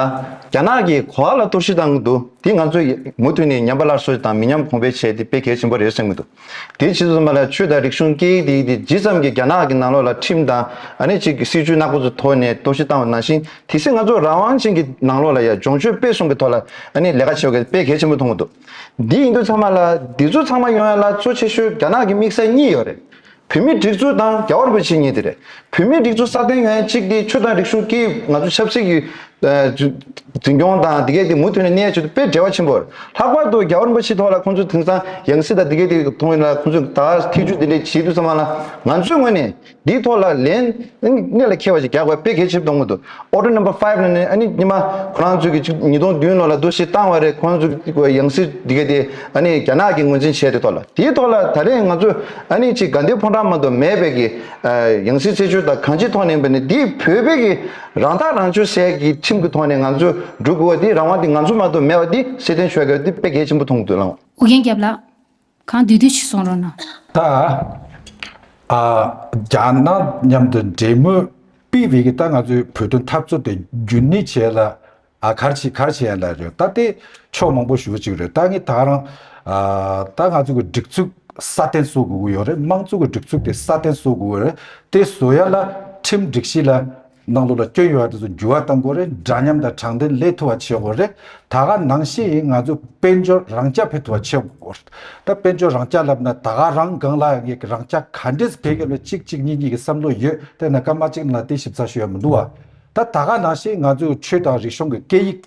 རྒྱ་ནག་གིས་ག་པར་ལ་གཏོར་བཤིག་བཏང་གི་འདུག་འདི་ང་ཚོས་མུ་མཐུད་ནས་ཉམས་པ་སླར་གསོ་དང་མི་ཉམས་གོང་འཕེལ་བྱས་ཏེ་དཔེ་གལ་ཆེན་པོ་རེད་བསམ་གྱི་འདུག་དེ་ཕྱིས་སུ་མ་ལ་ཆོས་དང་རིག་གཞུང་སྐད་ཡིག་དེ་དེ་ཇི་ཙམ་གྱིས་རྒྱ་ནག་གི་ནང་ལོགས་ལ་ཁྲིམས་དང་ཨ་ནི་ཅིག་གི་སྲིད་ཇུས་ནག་པོ་ཚོ་ཐོག་ནས་གཏོར་བཤིག་བཏང་བ་ནང་བཞིན་དེ་སྲིད་ང་ཚོ་རང་དབང་ཅན་གྱི་ནང་ལོགས་ལ་ཡ་སྦྱོང་སྤྱོད་སྤེལ་གསུམ་གྱི་ཐོག་ལ་ཨ་ནི་ལས་ཀ་བྱེད་དགོས་དཔེ་གལ་ཆེན་པོ་མཐོང་གི་འདུག་འདི་ཡིན་དུས་ཚང་མ་ལ་འདི་ཚོ་ཚང་མ་ཡོང་ཡ་ལ་གཙོ་ཆེ་ཤོས་རྒྱ་ནག་གི་དམིགས་ས་གཉིས་ཡོད་རེད། བོད་མིའི་སྒྲིག་འཛུགས་དང་རྒྱལ་བ་རིན་པོ་ཆེ་གཉིས་དེ་རེད། བོད་མིའི་སྒྲིག་འཛུགས་སྲ་བརྟན་ཡོང་ཡ་གཅིག་དེ་ཆོས་དང་རིག་གཞུང་སྐད་ཡིག་ང་ཚོ་ཆབ་སྲིད་ཀྱི་འཛིན་སྐྱོང་དང་དེ་གས་དེ་མུ་མཐུད་ནས་གནས་ཡ་ཆེད་དུ་དཔེ་འབྲེལ་བ་ཆེན་པོ་རེད། ལྷག་པར་དུ་རྒྱལ་བ་རིན་པོ་ཆེ་ཐོག་ལ་ཁོང་ཚོ་དེང་སང་ཡང་སྲིད་དང་དེ་གས་དེ་མཐོང་ཡོད་ལ་ཁོང་ཚོས་ད་ཐེ་བྱུས་དེ་འདྲས་བྱེད་དུས་ཙམ་པ་ལ་ང་ཚོའི་ངོས་ནས་འདིའི་ཐོག་ལ་ལན་གནད་ལ་འཁེལ་བ་ཞིག་རྒྱག་དགོས་དཔེ་གལ་ཆེན་པོ་མཐོང་གི་འདུག Order number five ནང་ནས་ཨ་ནི་ཉི་མ་ཁོ་རང་ཚོས་ཀྱི་ཉིས་སྟོང་བདུན་ལོ་ལ་འདུ་ཤེས་བཏང་བ་རེད། ཁོ་རང་ཚོས་ཀྱི་ཡང་སྲིད་དེ་གས་དེ་ཨ་ནི་རྒྱ་ནག་གིས་ངོས་འཛིན་བྱས་དེ་ཐོག་ལ་དེའི་ཐོག་ལ་ད་རེས་ང་ཚོས་ཨ་ནི་ཅིག་དགའ་ལྡན་ཕོ་བྲང་མ་གཏོགས་མེད་པའི་གི་ཡང་སྲིད་རྩད་གཅོད་དང་གང་ཅིའི་ཐོག་ནས་འབད་ནས་འདི་བོད་པའི་གི་རང་ཐག་རང་གཅོད་ཟེར་གི་ཁྲིམས་ཀྱི་ཐོག་ནས་ང་ཚོས་འགྲོ་དགོས་པ་འདི་རང་དབང་འདི་ང་ཚོ་མ་གཏོགས་མེད་པ་འདི་གསལ་སྟོན་ཞུ་དགོས་འདི་དཔེ་གལ་ཆེན་པོ་མཐོང་གི་འདུག་ལགས། ཨོ་རྒྱན་རྒྱབ་ལགས། གང་འདོད་འདོད་ཅིག་གསུང་རོགས་གནང་། ད་ཨ་རྒྱ་ནག་མཉམ་དུ་འབྲེལ་མོལ་སྤེལ་བའི་གི་ད་ང་ཚོའི་བོད་དོན་འཐབ་རྩོད་དེ་རྒྱུན་གནས་བྱས་ལ་ཨ་གར་ཆི་གར་ཆི་ཡ་ལ་རེད། ད་དེ་ཕྱོགས་མང་པོ་ཞུ་ཅིག་རེད། ད་ངས་ད་རང་ཨ་ད་ང་ཚོ་གི་སྒྲིག་འཛུགས་སྲ་བརྟན་བཟོ་དགོས་ཀྱི་ཡོད་རེད། དམངས་གཙོ་གི་སྒྲིག་འཛུགས་དེ་སྲ་བརྟན་བཟོ་དགོས་ཀྱི་ཡོད་རེད། དེ་བཟོ་ཡ་ལ་ཁྲིམས་སྒྲིག་གཞི་ལ་ནང་ལོགས་ལ་སྐྱོན་ཡོད་པ་དེ་ཚོ་འགྱུར་བ་གཏང་དགོས་རེད། འདྲ་མཉམ་དང་དྲང་བདེན་སླེབས་ཐུབ་པ་བྱེད་དགོས་རེད། ད་ག་ནང་བཞིན་ང་ཚོ་དཔལ་འབྱོར་རང་རྐྱ་འཕེལ་ཐུབ་པ་བྱེད་དགོས་རེད། ད་དཔལ་འབྱོར་རང་རྐྱ་ལབ་ན་ད་ག་རང་སྒང་ལ་ངས་རང་རྐྱ་ག་འདྲས་འཕེལ་གི་ལ་གཅིག་གཅིག་གཉིས་གཉིས་ཀྱི་བསམ་བློ་ཡོད། དེ་ན་སྐར་མ་གཅིག་ནང་ལ་དེ་ཞིབ་ཚགས་ཞུ་ཡ་མི་འདུག་བ། ད་ད་ག་ནང་བཞིན་ང་ཚོས་ཆོས་དང་རིག་གཞུང་གི་སྐད་ཡིག་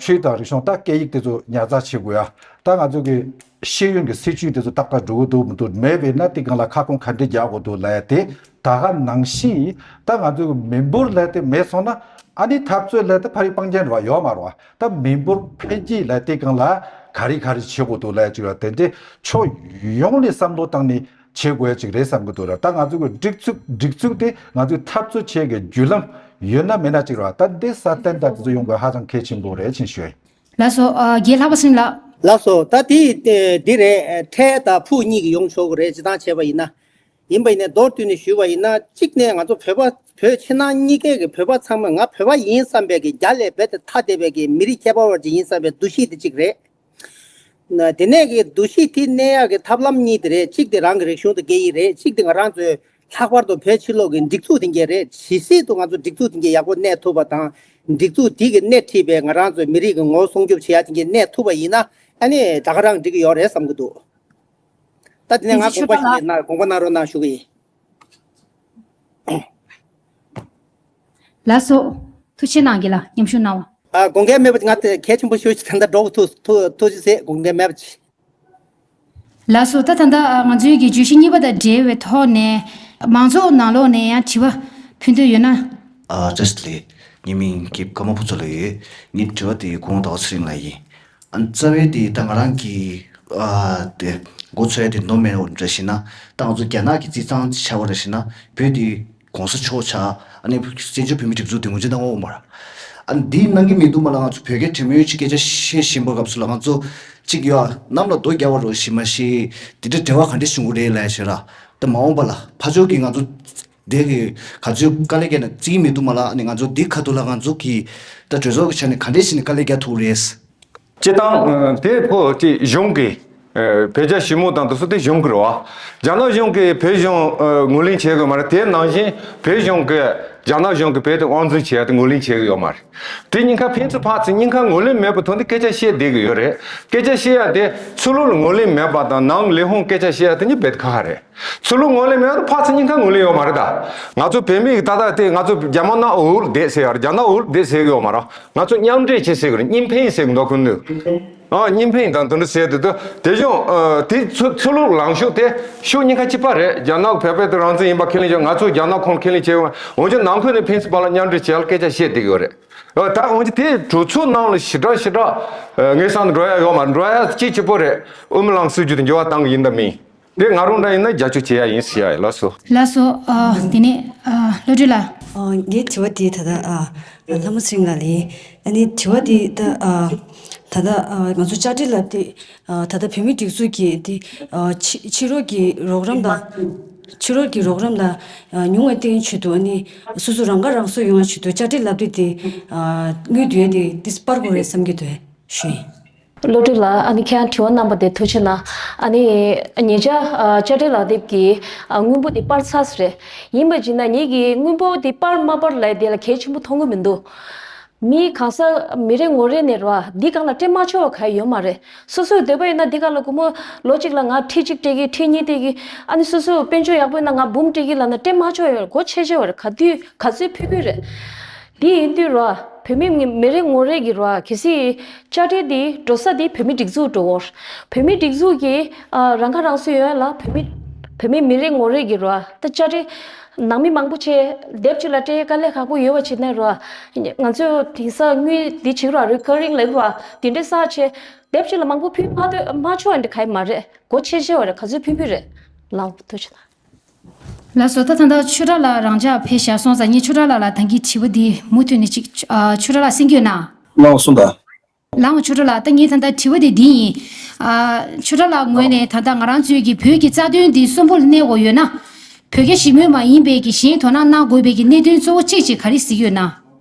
ཆོས་དང་རིག་གཞུང་ད་སྐད་ཡིག་དེ་ཚོ་ཉར་ཚགས་བྱེད་དགོས་ཡ། ད་ང་ཚོ་གི་ཤེས་ཡོན་གྱི་སྲིད་བྱུས་དེ་ཚོ་ཏག་ཏག་འགྲོ་གི་འདུག་མི་འདུག་མེད་པས་ན་དེ་སྒང་ལ་ཁ་སྐོང་ག་འདྲས་རྒྱག་དགོས་འདུག་ལབ་ཡ་དེ་ད་ག་ནང་བཞིན་ད་ང་ཚོ་གི་མི་འབོར་ལབ་དེ་མེད་སོང་ན་ཨ་ནི་འཐབ་རྩོད་ལབ་དེ་ཕ་རི་སྤང་རྒྱན་རེད་བ། ཡོད་མ་རེད་བ། ད་མི་འབོར་འཕེལ་རྒྱས་ལབ་དེ་སྒང་ལ་ག་རེ་ག་རེ་བྱེད་དགོས་འདུག་ལབ་ཡ་ཅིག་ལ་དེ་འདྲས་ཕྱོགས་ཡོངས་ནས་བསམ་བློ་བཏང་ནས་བྱེད་དགོས་ཡ་ཅིག་རེད་བསམ་གི་འདུག་ར། ད་ང་ཚོ་གི་སྒྲིག་འཛུགས་སྒྲིག་འཛུགས་དེ་ང་ཚོའི་འཐབ་རྩོད་བྱེད་ཀྱི་བརྒྱུད་ལམ་ཡོད་ན་མེད་ན་ཅིག་རེད་བ། ད་འདི་སྲ་བརྟན་དང་དེ་ཚོ་ཡོང་དགོས་ཧ་ཅང་གལ་ཆེན་པོ་རེད་ཅེས་ཞུ་ཡ་ཡིན། ལགས་སོ། ཨ་རྒན་ལྷག་པ་སེང་ལགས། ལགས་སོ། ད་དེ་འདི་རེད། འཕྲལ་དང་ཕུགས་གཉིས་ཀྱི་ཡོང་ཆོག་གི་རེད། སྤྱིར་བཏང་བྱས་པ་ཡིན་ན། ཡིན་པ་ཡིན་ནའི་མདོར་བསྡུས་ནས་ཞུས་པ་ཡིན་ན་གཅིག་ནས་ང་ཚོ་བོད་པ་བོད་ཕྱི་ནང་གཉིས་ཀའི་གི་བོད་པ་ཚང་མ་ང་བོད་པ་ཡིན་བསམ་པའི་གི་རྒྱ་ལས་རྦད་དེ་ཐ་དད་པའི་གི་མི་རིགས་ཁྱད་པར་བ་ཅིག་ཡིན་བསམ་པའི་འདུ་ཤེས་དེ་གཅིག་རེད། དེ་ནས་གི་འདུ་ཤེས་དེ་གནས་ཡག་གི་ཐབས་ལམ་གཉིས་དེ་རེད། གཅིག་དེ་རང་གི་རིག་གཞུང་དང་སྐད་ཡིག་རེད། གཅིག་དེ་ང་རང་ཚོའི་ལྷག་པར་དུ་བོད་ཕྱི་ལོགས་ཀྱི་སྒྲིག་འཛུགས་དེ་འགས་རེད། ཇི་སྲིད་དུ་ང་ཚོ་སྒྲིག་འཛུགས་དེ་འགས་ཡག་པོ་གནས་ཐུབ་པ་དང་། སྒྲིག་འཛུགས་དེ་གི་སྣེ་ཁྲིད་པའི་ང་རང་ཚོའི་མི་རིགས་ཀྱི་ངོ་བོ་སྲུང་སྐྱོབ་བྱེད་ཡག་དེ་འགས་གནས་ཐུབ་པ་ཡིན་ན་ཨ་ནི་ད་ག་རང་འགྲིག་གི་ཡོད་རེད་བསམ་གི་འདུག་ད་དེ་ནས་ང་དགོངས་པ་ཞིག་ཡིན་ན་དགོངས་པ་གནང་རོགས་གནང་ཞུ་གི་ཡིན། ལགས་སོ། ཐུགས་རྗེ་གནང་གི་ལ་མཉམ་ཞུགས་གནང་བ། ཨ་དགོངས་འགལ་མེད་པ་ང་དེ་གལ་ཆེན་པོ་ཤོད་ཅིག་ད་ལྟ་འགྲོ་ཐུགས་ཐུགས་ཐུགས་རྗེ་ཆེ། དགོངས་འགལ་མེད་པ་ཅིག་ལགས་སོ། ད་ད་ལྟ་ང་ཚོའི་གི་བརྗོད་གཞི་གཉིས་པ་དང་འབྲེལ་བའི་ཐོག་ནས་མང་ཚོགས་ནང་ལོགས་ནས་ཡང་དྲི་བ་ཕུལ་འདོད་ཡོད་ན། ཨ་བཀྲ་ཤིས་བདེ་ལེགས། ངའི་མིང་སྐྱིད་ཀརྨ་ཕུན་ཚོགས་ལགས་ཡོད། ངའི་དྲི་བ་དེ་སྐུ་ངོ་ཟླ་བ་ཚེ་རིང་ལགས་ཡིན། ཨ་རྩ་བའི་དེ་ད་ང་རང་གི་ཨ་དེ་མགོ་ཚོས་དེ་མདོ་སྨད་འོ་འདྲ་ཞིག་ན་ད་ང་ཚོ་རྒྱ་ནག་གི་རྩིས་ཚང་ཆགས་པ་འདྲ་ཞིག་ན་བོད་དེ་གོང་ས་མཆོག་ཆགས། ཨ་ནི་བཙན་བྱོལ་བོད་མིའི་སྒྲིག་འཛུགས་དེ་ངོས་འཛིན་གནང་འོང་མ་ར། ཨ་ནི་འདི་གནང་གི་མི་འདུག་མ་ལ། ང་ཚོ་བོད་སྐད་འབྲེལ་མོལ་ཅིག་སྐད་ཆ་བཤད་བཞིན་པའི་སྐབས་སུ་ལ་ང་ཚོ་གཅིག་ཡོད་ཨ་གནམ་ལ་རྡོ་རྒྱག་པ་རོགས་ཞིག་མ་ཤེས། དེ་འདྲ་འབྲེལ་བ་ག་འདྲས་བྱུང་གི་རེད་ལབ་ཞེས་ར། ད་མ་འོངས་པ་ལ་ཕར་ཕྱོགས་ཀྱི་ང་ཚོ་དེ་གི་ག་ཚོད་དཀའ་ལས་བརྒྱབ་ན་བརྩི་གི་མི་འདུག་མ་ལ། ཨ་ནི་ང་ཚོ་འདི་ཁ་ཐུག་ལ་ང་ཚོ་གི་ད་གྲོས་ཚོགས་ཀྱི་ཆ་ནས་ག་འདྲས་བྱས་ནས་དཀའ་ལས་རྒྱག་ཐུབ་རེད། སྤྱིར་བཏང་དེ་ཁོ་ཅིག་གཞུང་གི་བོད་རྒྱ་ཞི་མོལ་དང་དེ་ཚོ་དེ་གཞུང་གི་རེད་བ། རྒྱ་ནག་གཞུང་གིས་བོད་གཞུང་ངོས་ལེན་བྱེད་དགོས་མ་རེད། དེ་ནང་བཞིན་བོད་གཞུང་གིས་རྒྱ་ནག་གཞུང་གིས་བོད་དེ་དབང་འཛིན་བྱེད་ཡ་དེ་ངོས་ལེན་བྱེད་གི་ཡོད་མ་རེད། དེ་གཉིས་ཀ་ཕན་ཚུན་ཕར་ཚུར་གཉིས་ཀ་ངོས་ལེན་མེད་པའི་ཐོག་ནས་སྐད་ཆ་བཤད་བསྡད་གི་ཡོད་རེད། སྐད་ཆ་བཤད་ཡ་དེ་ཚུར་ལོག་ལ་ངོས་ལེན་མེད་པ་དང་ནང་ལས་ཁུངས་སྐད་ཆ་བཤད་ཡ་དེ་གཉིས་རྦད་ཁག་ཁག་རེད། ཚུར་ལོག་ངོས་ལེན་མེད་པ་ཕར་ཚུར་གཉིས་ཀ་ངོས་ལེན་ཡོད་མ་རེད་ད། ང་ཚོ་བོད་མི་གི་ད་ལྟ་དེ་ང་ཚོ་རྒྱ་མ་ན་འུར་བསྡད་ཟེར་ཡ་རེད། རྒྱ་ནག་འུར་བསྡད་ཟེར་གི་ཡོད་མ་རེད། ང་ཚོ་མཉམ་འབྲེལ་བྱེད་ཟེར་གི་རེད། གཉིས་ཕན་ཟེར་གི་འདུག་ཁོ་ནུས། ཨ་གཉིས་ཕན་དང་དེ་འདྲ་ཟེར་དུས་དེ་དེ་གཞུང་དེ་ཚུར་ཚུར་ལོག་ལངས་ཤོག་དེ་ཤུགས་གཉིས་ཀ་གཅིག་པ་རེད། རྒྱ་ནག་བོད་པའི་དེ་རང་བཙན་ཡིན་པ་ཁས་ལེན་བྱས། ང་ཚོ་རྒྱ་ནག་ཁོངས་ཁས་ལེན་བྱས། འོན་ཀྱང་ནང་ཁུལ་ནས་ཕན་ཚུན་བར་ལ་མཉམ་འབྲེལ་བྱེད་ཡ་ལ་སྐད་ཆ་བཤད་བསྡད་ཀྱི་ཡོད་རེད། ཨ་ད་འོན་ཀྱང་དེ་གྲོས་ཚོགས་ནང་ལ་ཞེ་དྲག་ཞེ་དྲག་ངའི་བསམ་ན་འགྲོ་ཡ་ཡོད་མ་རེད། འགྲོ་ཡ་གཅིག་གཅིག་པོ་རེད། དབུ་མའི་ལམ་སྲིད་བྱུས་དེ་འགྱུར་བ་གཏང་གི་ཡིན་དམ་མིན། དེ་ང་རང་འདྲ་ཡིན་ན་རྒྱབ་སྐྱོར་བྱེད་ཡ་ཡིན་ཟེར་ཡ་ཡིན། ལགས་སོ། ལགས་སོ། ཨ་དེ་ནས་ཨ་བློ་གྲོས་ལགས། ཨ་ངའི་དྲི་བ་དེ་ད་ལྟ་ཨ་ལྷ་མོ་ཚེ་རིང་ལགས་ལ་ཡིན། ཨ་ནི་དྲི་བ་དེ་ད་ཨ་ད་ལྟ་ཨ་ང་ཚོ་དཔྱ་ཁྲལ་ལབ་དེ་ཨ་ད་ལྟ་བོད་མིའི་སྒྲིག་འཛུགས་ཀྱི་དེ་ཨ་ཕྱི་ཕྱི་རོལ་གྱི་རོགས་རམ་དང་། ཕྱི་རོལ་གྱི་རོགས་རམ་ལ་ཨ་ཉུང་བ་བཏང་ཆེད་དུ། ཨ་ནི་སོ་སོ་རང་ཁ་རང་གསོ་ཡོང་བ་ཆེད་དུ་དཔྱ་ཁྲལ་ལབ་དེ་དེ་ཨ་དངུལ་བསྡུ་ཡ་དེ་དེ་སྤར་དགོས་རེད་བསམ་གྱི་འདུག་ཞུ་ཡིན། བློ་གྲོས་ལགས། ཨ་ནི་ཁྱེད་རང་དྲི་བ་གནང་བ་དེ་ཐུགས་རྗེ་གནང་། ཨ་ནི་ཉེ་ཆར་ཨ་དཔྱ་ཁྲལ་ལག་དེབ་ཀྱི་ཨ་དངུལ་འབོར་དེ་སྤར་ཚར་ཟེར་རེད། ཡིན་པ་ཅིག་ན་ངེད་ཀྱིས་དངུལ་འབོར་དེ་སྤར་མ་སྤར་ལབ་དེ་ལ་གལ་ཆེན་པོ་མཐོང་གི་མི་འདུག་མི་གང་ཟག་མི་རེ་ངོ་རེ་ནས་རེད་བ། འདི་སྒང་ལ་སྤྲད་མ་ཆོག་པ་གང་ཡང་ཡོད་མ་རེད། སོ་སོའི་འདོད་པ་ཡོད་ན་འདི་སྒང་ལ་སྒོར་མོ་ལོ་གཅིག་ལ་ང་ཁྲི་གཅིག་སྤྲད་ཀྱི། ཁྲི་གཉིས་སྤྲད་ཀྱི། ཨ་ནི་སོ་སོ་དཔལ་འབྱོར་ཡག་པོ་ཡོད་ན་ང་འབུམ་སྤྲད་ཀྱི་ལབ་ན་སྤྲད་མ་ཆོག་ཡོད་རེད། སྒོ་ཕྱེ་ཕྱེ་བ་རེད། ག་དུས་ག་ཚོད་ཕུལ་ཕུལ་རེད། འདི་ཡིན་དུས་རེད་བ། བོད་མི་མི་རེ་ངོ་རེ་གིས་རེད་བ། གལ་སྲིད་དཔྱ་ཁྲལ་འདི་འགྲོ་ས་འདི་བོད་མི་སྒྲིག་འཛུགས་འགྲོ་གོ། བོད་མི་སྒྲིག་འཛུགས་ཀྱིས་ཨ་རང་ཁ་རང་གསོ་ཡོང་ཡ་ལ་བོད་མི་བོད་མི་མི་རེ་ངོ་རེ་གིས་རེད་བ། ད་དཔྱ་ཁྲལ་ནང་མི་མང་པོ་ཆེ་དེབ་གཅིག་ལ་སྤྲད་དཀའ་ལས་ཁག་པོ་ཡོད་པ་བྱས་ན་རེད་བ། ང་ཚོས་དེང་སང་དངུལ་འདི་བྱེད་ར་རི་ཀ་རིང་ལབ་ར་དེ་འདྲའི་ས་ཆེ། དེབ་གཅིག་ལ་མང་པོ་ཕུལ་མ་ཐུབ་མ་ཆོག་འདི་ག་ཡི་མ་རེད། སྒོ་ཕྱེ་ཕྱེ་བ་རེད། ག་ཚོད་ཕུལ་ཕུལ་རེད། ལགས་ཐུགས་རྗེ་གནང་། ལགས་སོ། ད་ད་ལྟ་ཆོས་གྲགས་ལགས་རང་འཇགས་ཕེབས་བཞག་སོང་ཙང་ངས་ཆོས་གྲགས་ལགས་ལ་ད་གིན་དྲི་བ་འདི་མུ་མཐུད་ནས་ཅིག་ཨ་ཆོས་གྲགས་ལགས་གསན་གྱི་ཡོད་ན། ལགས་སོ་ད། ལགས་འོ་ཆོས་གྲགས་ལགས། ད་ངས་ད་ལྟ་དྲི་བ་དེ་འདི་ཡིན། ཨ་ཆོས་གྲགས་ལགས་ངོས་ནས་ད་ལྟ་ང་རང་ཚོའི་གི་བོད་ཀྱི་རྩ་དོན་འདི་གསོན་པོ་ལ་གནས་དགོས་ཡོད་ན། བོད་རྒྱ་ཞི་མོལ་མ་ཡིན་པའི་གི་གཞན་དོ་སྣང་གནང་དགོས་པའི་གི་གནད་དོན་གཙོ་བོ་གཅིག་ཅིག་ག་རེ་གཟིགས་ཡོད་ན།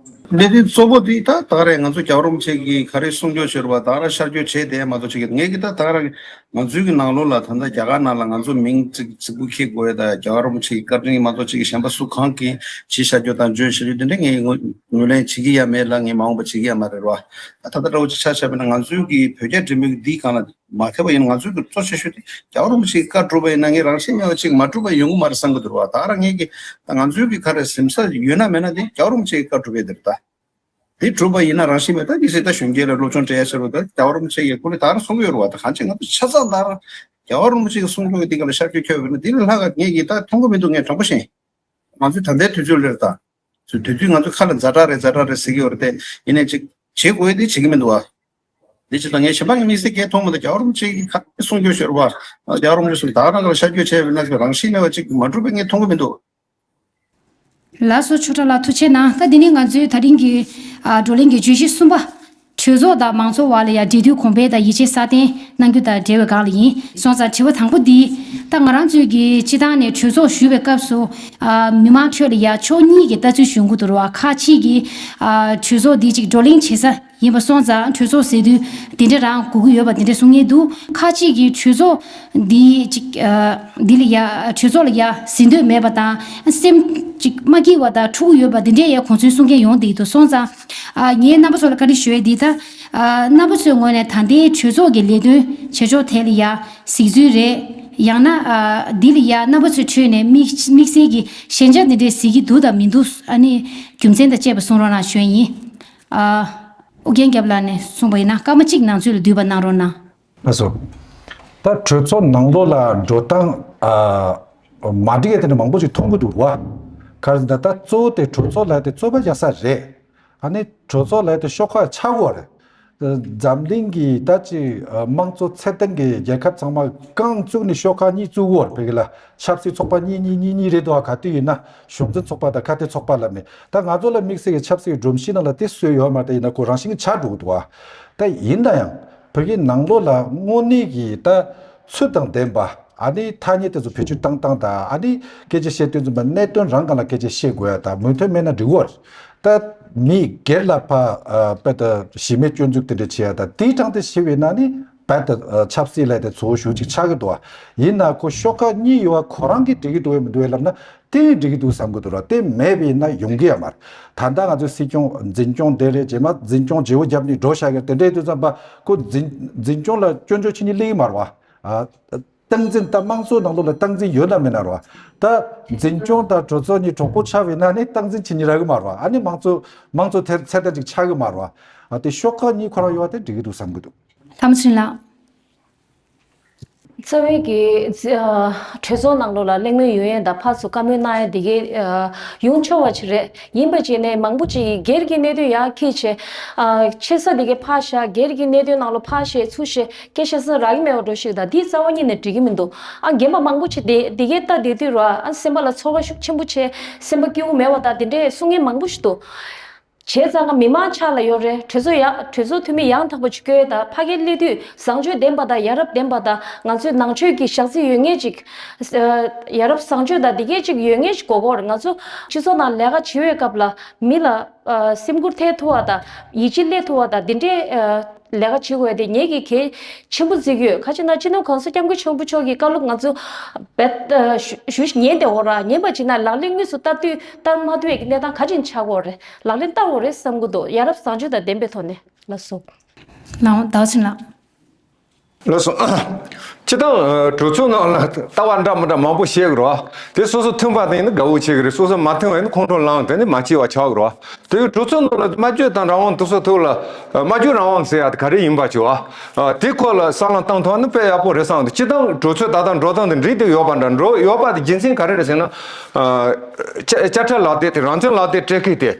གནད་དོན་གཙོ་བོ་དེ་ད་ད་ག་རེད། ང་ཚོ་རྒྱལ་བ་རིན་པོ་ཆེ་གིས་ག་རེ་གསུང་ཆོས་བྱས་པ་ད་ག་རང་ཤར་བསྐྱོད་བྱས་བསྡད་མ་གཏོགས་ཅིག་ངས་གི་ད་ད་ག་རང་ང་ཚོའི་གི་ནང་ལོགས་ལ་ད་ལྟ་རྒྱ་གར་ནང་ལ་ང་ཚོ་མིང་ཅིག་རྫིག་པོ་འཁྱེར་དགོས་ཡ་ད་རྒྱལ་བ་རིན་པོ་ཆེ་གི་བཀའ་དྲིན་མ་གཏོགས་ཅིག་གཞན་པ་སུ་གང་གིས་བྱས་ཤར་བསྐྱོད་དང་བརྗོད་ཤར་བསྐྱོད་དེ་འདྲ་ངས་ངོས་ངོས་ལེན་བྱེད་ཀྱི་ཡ་མེད་ལ། ངས་མ་འོངས་པ་བྱེད་ཀྱི་ཡ་མ་རེད་བ། ད་ལྟ་འདྲ་བོ་ཅིག་ཆ་བཞག་པ་ན་ང་ཚོའི་གི་བོད་རྒྱ་འབྲེལ་མོལ་གི་འདིའི་སྒང་ལ་མ་ཐེ་བ་ཡིན་ན། ང་ཚོའི་གི་གཙོ་ཆེ་ཤོས་དེ་རྒྱལ་བ་རིན་པོ་ཆེ་གི་བཀའ་སྒྲུབ་པ་ཡིན་ན་ངས་རང་བཞིན་མེད་པ་ཅིག་མ་སྒྲུབ་པ་ཡོང་གི་མ་རེད་བསམ་གི་འདུག་བ། ད་རང་ངས་གི་ད་ང་ཚོའི་གི་ག་རེ་ཟིན་ས་ཡོད་ན་མེད་ན་དེ་རྒྱལ་བ་རིན་པོ་ཆེ་གི་བཀའ་སྒྲུབ་པ་དེ་རེད་ད། དེ་སྒྲུབ་པ་ཡིན་ན་རང་བཞིན་མེད། ད་གལ་སྲིད་ད་གཞོན་སྐྱེས་ལ་སློབ་སྦྱོང་སྤྲད་ཡ་ཆེད་དུ་ད་རྒྱལ་བ་རིན་པོ་ཆེ་གི་སྐུ་ལས་ད་རང་གསུང་གི་ཡོད་རེད་བ། ད་གང་ཅི་ང་ཚོ་ཆ་ཚང་ད་རང་རྒྱལ་བ་རིན་པོ་ཆེ་གི་གསུང་ཆོས་གི་སྟེང་ལ་ཤར་བསྐྱོད་འཁྱོལ་བ་ཡིན་ན་དེ་ལས་ལྷག་ག་ངས་གི་ད་མཐོང་གི་མི་འདུག་ངས་དྲང་པོ་བཤད། ང་ཚོས་ད་ལྟའི་དུས་ཚོད་ལ་རེད་ད། དུས་དུས་ང་ཚོ་ཁ་ལ་ཛ་དྲག་རེད་ཛ་དྲག་རེད་ཟེར་གྱི་ཡོད་རེད་དེ། ཡིན་ནའི་ཅིག་བྱེད་དགོས་ཡ་དེ་བྱེད་ཀྱི་མི་འདུག་བ། དེ་ཅིག་ད་ངས་གཞན་པ་གི་དམིགས་བསལ་སྐད་མཐོང་མི་འདུག་རྒྱལ་བ་རིན་པོ་ཆེ་གིས་ག་རེ་གསུང་རྒྱུ་ཤོར་བ། རྒྱལ་བ་རིན་པོ་ཆེ་གསུང་ད་ག་རང་ག་ལ་ཤར་བསྐྱོད་བྱས་པ་ཡིན་ན་ཅིག་རང་བཞིན་མེད་པ་ཅིག་མ་གྲུབ་པའི་ངས་མཐོང་གི་མི་འདུག་ལགས་སོ་ཆོས་གྲགས་ལགས་ཐུགས་རྗེ་གནང་། ད་འདི་ནི་ང་ཚོའི་ད་རིང་གི་ཨ་བགྲོ་གླེང་གི་བརྗོད་གཞི་གསུམ་པ། གྲོས་ཚོགས་དང་མང་ཚོགས་བར་ལ་ཡང་འབྲེལ་མཐུད་གོང་འཕེལ་དང་ཡིད་ཆེས་སྲ་བརྟན་གནང་རྒྱུ་དང་འབྲེལ་བའི་སྒང་ལ་ཡིན། སོང་ཙང་དྲི་བ་དང་པོ་འདི། ད་ང་རང་ཚོའི་གི་སྤྱི་བཏང་ནས་གྲོས་ཚོགས་ཞུ་བའི་སྐབས་སུ་ཨ་མི་མང་ཁྲོད་ལ་ཡང་ཕྱོགས་གཉིས་ཀྱི་ལྟ་ཚུལ་བྱུང་གི་འདུག་ར་བ། ཁག་ཅིག་གིས་ཨ་གྲོས་ཚོགས་འདི་ཅིག་བགྲོ་གླེང་བྱེད་ས་ཡིན་པ་སོང་ཙང་གྲོས་ཚོགས་ཟེར་དུས་འདི་འདྲ་རང་དགོས་ཀྱི་ཡོད་པ་འདི་འདྲ་གསུང་མཁན་འདུག་ཁག་ཅིག་གིས་གྲོས་ཚོགས་འདི་ཅིག་ཨ་འདི་ལ་ཡ་གྲོས་ཚོགས་ལ་ཡ་ཟིན་འདོད་མེད་པ་དང་སེམས་ཅིག་མ་སྐྱིད་པ་དང་འཁྲུག་གི་ཡོད་པ་འདི་འདྲའི་ཡ་གོ་མཚོན་གསུང་མཁན་ཡོང་བསྡད་ཀྱི་འདུག་སོང་ཙང་ཨ་ངས་རྣམ་པ་ཚོ་ལ་བཀའ་འདྲི་ཞུ་ཡས་འདི་ད་ཨ་རྣམ་པ་ཚོའི་ངོས་ནས་ད་ལྟའི་གྲོས་ཚོགས་ཀྱི་ལས་དོན་བྱེད་ཕྱོགས་ཐད་ལ་ཡ་གཟིགས་ཚུལ་རེད། ཡང་ན་ཨ་འདི་ལ་ཡ་རྣམ་པ་ཚོའི་ཁྲོད་ནས་དམིགས་དམིགས་བསལ་གྱི་ཞན་ཆ་འདི་འདྲའི་གཟིགས་ཀྱི་འདུག་དང་མི་འདུག་ཨ་ནི་རྒྱུ་མཚན་དང་བཅས་པ་གསུང་རོགས་གནང་ཞུ་ཡ་ཡིན། ཨ་ཨོ་རྒྱན་རྒྱབ་ལགས་ནས་གསུངས་པ་ཡིན་ན་སྐར་མ་གཅིག་ནང་ཚུད་ལ་བསྡུས་པ་གནང་རོགས་གནང་། ལགས་སོ། ད་གྲོས་ཚོགས་ནང་ལོགས་ལ་འགྲོ་སྟངས་ཨ་མ་འགྲིག་ཡ་དེ་འདྲ་མང་པོ་ཞིག་མཐོང་གི་འདུག་བ། ག་རེ་ཟེར་ན་ད་གཙོ་བོ་དེ་གྲོས་ཚོགས་ལ་དེ་རྩོད་པ་རྒྱག་ས་རེད། ཨ་ནི་གྲོས་ཚོགས་ལ་དེ་ཤོག་ཁག་ཆགས་དགོས་རེད། འཛམ་གླིང་གི་ད་ཅི་དམངས་གཙོ་ཚད་ལྡན་གྱི་རྒྱལ་ཁབ་ཚང་མ་རྐང་བཙུགས་ནས་ཤོག་ཁག་གཉིས་བཙུགས་དགོས་རེད། བོད་ཀྱི་ལ་ཆབ་སྲིད་ཚོགས་པ་གཉིས་གཉིས་གཉིས་གཉིས་རེད་འདུག་ཨ། ག་དུས་ཡིན་ན་གཞུང་འཛིན་ཚོགས་པ་དང་ཁ་གཏད་ཚོགས་པ་ལབ་ནས། ད་ང་ཚོ་ལ་དམིགས་བསལ་གྱི་ཆབ་སྲིད་སྒྲོམ་གཞི་ནང་ལ་དེ་སྲོལ་ཡོད་མ་རེད། ད་ཡིན་ན་ཁོ་རང་བཞིན་གྱི་ཆགས་འགྲོ་གི་འདུག་ཨ། ད་ཡིན་ན་ཡང་བོད་ཀྱི་ནང་ལོགས་ལ་དངོས་གནས་ཀྱི་ད་ཚུལ་དང་ལྡན་པ། ཨ་ནི་ཐ་སྙད་དེ་ཚོ་བེད་སྤྱོད་བཏང་སྟངས་དང་། ཨ་ནི་སྐད་ཆ་བཤད་དུས་ཙམ་པ་གནད་དོན་རང་སྒང་ལ་སྐད་ཆ་བཤད་དགོས་ཡ་དང་། མོས་མཐུན་མེད་ན་འགྲིག་གོ། ད་མི་སྒེར་ལ་ཕ་ཨ་དཔེ་ད་གཞི་མེད་སྐྱོན་འཛུགས་དེ་འདྲ་བྱེད་ཡ་དང་། དེའི་གྲངས་དེ་བྱེད་པས་ན་ནི་རྦད་དེ་ཨ་ཆབ་སྲིད་ལས་དེ་གཙོ་བོ་ཞེ་ཅིག་ཆགས་ཀྱི་འདུག་ཨ། ཡིན་ན་ཁོ་ཤོག་ཁག་གཉིས་ཡོད་པ་ཁོ་རང་གིས་འགྲིག་གི་འདུག་གས་མི་འདུག་གས་ལབ་ན། དེ་འགྲིག་གི་འདུག་བསམ་གི་འདུག་ར། དེ་མེད་པས་ན་ཡོང་གི་ཡ་མ་རེད། ད་ལྟ་ང་ཚོའི་སྲིད་སྐྱོང་འཛིན་སྐྱོང་དེ་རེད། རྗེས་མ་འཛིན་སྐྱོང་བརྗེ་པོ་བརྒྱབ་ནས་འགྲོ་བཞག་གི་རེད། དེ་འདྲ་ཡིན་དུས་ཙམ་པ་ཁོ་འཛིན་འཛིན་སྐྱོང་ལ་སྐྱོན་བརྗོད་བྱེད་མཁན་སླེབས་ཀྱི་མ་རེད་བ། ཨ། སྟངས་འཛིན། ད་དམངས་གཙོའི་ནང་ལོགས་ལ་སྟངས་འཛིན་ཡོད་ན་མེད་ན་རེད་བ། ད་འཛིན་སྐྱོང་དང་གྲོས་ཚོགས་གཉིས་གྲོགས་པོ་ཆགས་པས་ན་ནི་སྟངས་འཛིན་བྱེད་མཁན་རག་གི་མ་རེད་བ། ཨ་ནི་དམངས་གཙོ་དམངས་གཙོ་ཚད་ཚད་ལྡན་ཅིག་ཆགས་ཀྱི་མ་རེད་བ། ཨ་དེ་ཤོག་ཁག་གཉིས་ཁོ་རང་ཡོད་པ་དེ་འགྲིག་གི་འདུག་བསམ་གི་འདུག་ལྷ་མོ་ཚེ་རིང་ལགས། རྩ་བའི་གི་ཨ་གྲོས་ཚོགས་ནང་ལོགས་ལ་གླེང་མོལ་ཡོང་ཡས་དང་ཕར་ཚུར་བཀའ་མོལ་གནང་ཡས་དེ་གའི་ཨ་ཡོང་ཆོག་པ་ཅིག་རེད། ཡིན་པ་བྱས་ནས་མང་པོ་ཅིག་སྒེར་གྱི་གནད་དོན་ཡར་འཁྱེར་བྱས། ཨ་ཆེ་ས་དེ་གའི་ཕར་བཞག་སྒེར་གྱི་གནད་དོན་ནང་ལོགས་ཕར་བཤད་ཚུར་བཤད། སྐད་ཆ་ཟེར་རག་གི་མེད་པ་འགྲོ་ཞིག་དང་། འདི་རྩ་བ་ཉིད་ནས་འགྲིག་གི་མི་འདུག་ཨ་རྒན་པ་མང་པོ་ཅིག་དེ་དེ་གའི་ལྟ་བསྡད་དུས་ར། ཨ་སེམས་པ་ལ་ཚོར་བ་ཤུགས་ཆེན་པོ་བྱས། སེམས་པ་སྐྱིད་པོ་མེད་པ་དང་དེ་འདྲས་གསུང་མཁན་མང་པོ་ཞིག་འདུག་བྱས་ཙང་ང་མི་མང་ཆ་ལ་ཡོད་རེད། གྲོས་ཚོགས་ཡ་གྲོས་ཚོགས་འཐུས་མི་ཡང་དག་པ་ཅིག་བསྐོས་དང་། ཕ་གིར་སླེབས་དུས་བཟང་སྤྱོད་ལྡན་པ་དང་ཡ་རབས་ལྡན་པ་དང་། ང་ཚོའི་ནང་ཆོས་ཀྱི་ཞག་རྩི་ཡོད་མཁན་ཅིག་ཨ་ཡ་རབས་བཟང་སྤྱོད་དང་འདི་གས་ཅིག་ཡོད་མཁན་ཅིག་དགོས་ཀྱི་ཡོད་རེད། ང་ཚོ་སྤྱི་ཚོགས་ནང་ལས་ཀ་བྱེད་པའི་སྐབས་ལ་མི་ལ་ཨ་སེམས་ཁུར་ཐེབས་ཐུབ་པ་དང་། ཡིད་ཆེས་སླེབས་ཐུབ་པ་དང་། འདི་འདྲའི་ཨ་ལས་ཀ་བྱེད་དགོས་དེ་ངེད་ཀྱིས་གལ་ཆེན་པོ་བརྩི་གི་ཡོད། ག་ཅི་ན་སྤྱི་ནོར་གོང་ས་སྐྱབས་མགོན་ཆེན་པོ་མཆོག་གི་བཀའ་སློབ་ང་ཚོ་རྦད་ཨ་ཞུ་ཞུ་ཉན་བསྡད་ཡོད་ར། ཉན་པ་བྱས་ན་ལག་ལེན་དངོས་སུ་བསྟར་དུས་བསྟར་མ་ཐུབ་པའི་གནས་སྟངས་ག་ཅི་ཆགས་ཀྱི་ཡོད་རེད། ལག་ལེན་བསྟར་དགོས་རེད་བསམ་གྱི་འདུག་ཡ་རབས་བཟང་སྤྱོད་དང་ལྡན་པའི་ཐོག་ནས། ལགས་སོ། ལགས་འོང་། ཟླ་བ་ཚེ་རིང་ལགས། ལགས་སོ། སྤྱིར་བཏང་གྲོས་ཚོགས་ནང་ལ་ལྟ་བ་འདྲ་མི་འདྲ་མང་པོ་བཤད་ཀྱི་རེད་བ། དེ་སོ་སོ་མཐུན་པ་དེ་ཡིན་ན་དགའ་བོ་བྱེད་ཀྱི་རེད། སོ་སོ་མ་མཐུན་པ་ཡིན་ན་ཁོང་ཁྲོ་ལངས། དེ་ནི་མ་བྱེད་པ་ཆགས་ཀྱི་རེད་བ། དེ་གྲོས་ཚོགས་ནང་ལ་སྨྲ་བརྗོད་དང་རང་དབང་དེ་ཚོ་ཐོག་ལ། སྨྲ་བརྗོད་རང་དབང་ཟེར་ཡ་དེ་ག་རེ་ཡིན་པ་བྱས་བ། དེ་སྐོར་ལ་བསམ་བློ་བཏང་ཐུབ་ན་དཔེ་ཡག་པོ་རེད་བསམ་འདུག་སྤྱིར་བཏང་གྲོས་ཚོགས་ད་ལྟ་འགྲོ་སྟངས་དེ་འགྲིག་བསྡད་ཡོད་པ་འདྲ། འགྲོ་ཡོད་པ་དེ་རྒྱུ་མཚན་ག་རེ་རེད་ཟེར་ན། དཔྱ་དཔྱ་ཁྲལ་ལག་དེབ་དེ། རང་དོན་ལག་དེབ་སྤྲད་མཁན་དེ།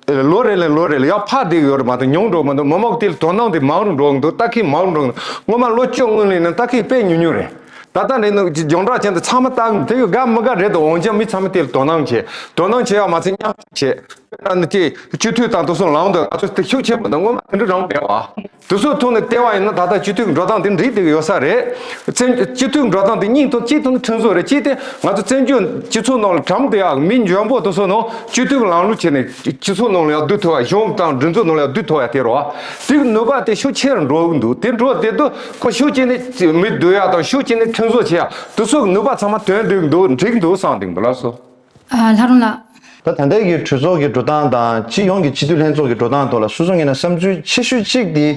ལོ་རེ་ལས་ལོ་རེ་ལ་ཡར་འཕར་བསྡད་ཡོད་རེད་མ་གཏོགས་ཉུང་འགྲོ་མི་འདུག་མི་མང་དེ་ལ་དོ་སྣང་དེ་མང་རུ་འགྲོ་གི་འདུག་ལྟ་མཁན་མང་རུ་འགྲོ་གི་འདུག་སྔོན་མ་ལོ་བཅུ་སྔོན་ལ་ཡིན་ན་ལྟ་མཁན་དཔེ་ཉུང་ཉུང་རེད། ད་ལྟ་ནས་ནི་རྒྱང་བསྒྲགས་ཅན་དུ་ཚང་མ་ལྟ་གི་འདུག་དེ་གི་དགའ་མི་དགའ་རེད་འདུག་འོན་ཀྱང་མི་ཚང་མ་དེ་ལ་དོ་སྣང་བྱེད། དོ་སྣང་བྱེད་ཡ་མ་ཚད་མཉམ་བྱེད། དཔེར་ན་ནི་དེ་སྤྱི་འཐུས་དང་དེ་ཚོ་ལངས་འདུག་ང་ཚོ་དེ་ཤུགས་ཆེན་པོ་འདུག་སྔོན་མ་དེ་འདྲ་རང་མེད་བ། དེ་ཚོའི་ཐོག་ནས་བལྟས་པ་ཡིན་ན་ད་ལྟ་སྤྱི་འཐུས་ཀྱི་འགྲོ་སྟངས་དེ་འགྲིག་བསྡད་ཀྱི་ཡོད་ས་རེད། བཙན་སྤྱི་འཐུས་ཀྱི་འགྲོ་སྟངས་དེ་སྙིང་ཐག་གཅིག་ཏུ་ཁྲིམས་བཟོ་རེད། གཅིག་དེ་ང་ཚོ་བཙན་བྱོལ་སྤྱི་ཚོགས་ནང་ལ་གྲམ་བསྡད་ཡག་མི་འཇོན་པོ་དེ་ཚོ་ནང་སྤྱི་འཐུས་ཀྱི་ལམ་ལུགས་བྱས་ནས་སྤྱི་ཚོགས་ནང་ལ་ཡང་བསྡུ་ཐུབ་པ། གཞུང་དང་སྒྲིག་འཛུགས་ནང་ལ་ཡང་བསྡུ་ཐུབ་པ་དེ་རེད་བ། དེ་གི་ནུས་པ་དེ་ཤུགས་ཆེ་རུ་འགྲོ་གི་འདུག་དེ་འགྲོ་བསྡད་དུས་ཁོ་ཤུགས་ཆེ་ནས་མི་བསྡུ་ཡག་དང་ཤུགས་ཆེ་ནས་ཁྲིམས་བཟོ་བྱེད་ཡག་དེ་ཚོ་གི་ནུས་པ་ཚང་མ་ཐོན་བསྡད་ཀྱི་འདུག་འགྲིག་གི་འདུག་བསམ་བསྡད་ཀྱི་འདུག་ལགས་སོ། ཨ། ལྷ་རུང་ལགས། ད་ད་ལྟའི་གི་གྲོས་ཚོགས་ཀྱི་འགྲོ་སྟངས་དང་སྤྱི་ཡོངས་ཀྱི་སྤྱི་འཐུས་ལྷན་ཚོགས་ཀྱི་འགྲོ་སྟངས་ཐོག་ལ་སོ་སོ་ངོས་ནས་བསམ་ཚུལ་ཆེ་ཤོས་གཅིག་དེ།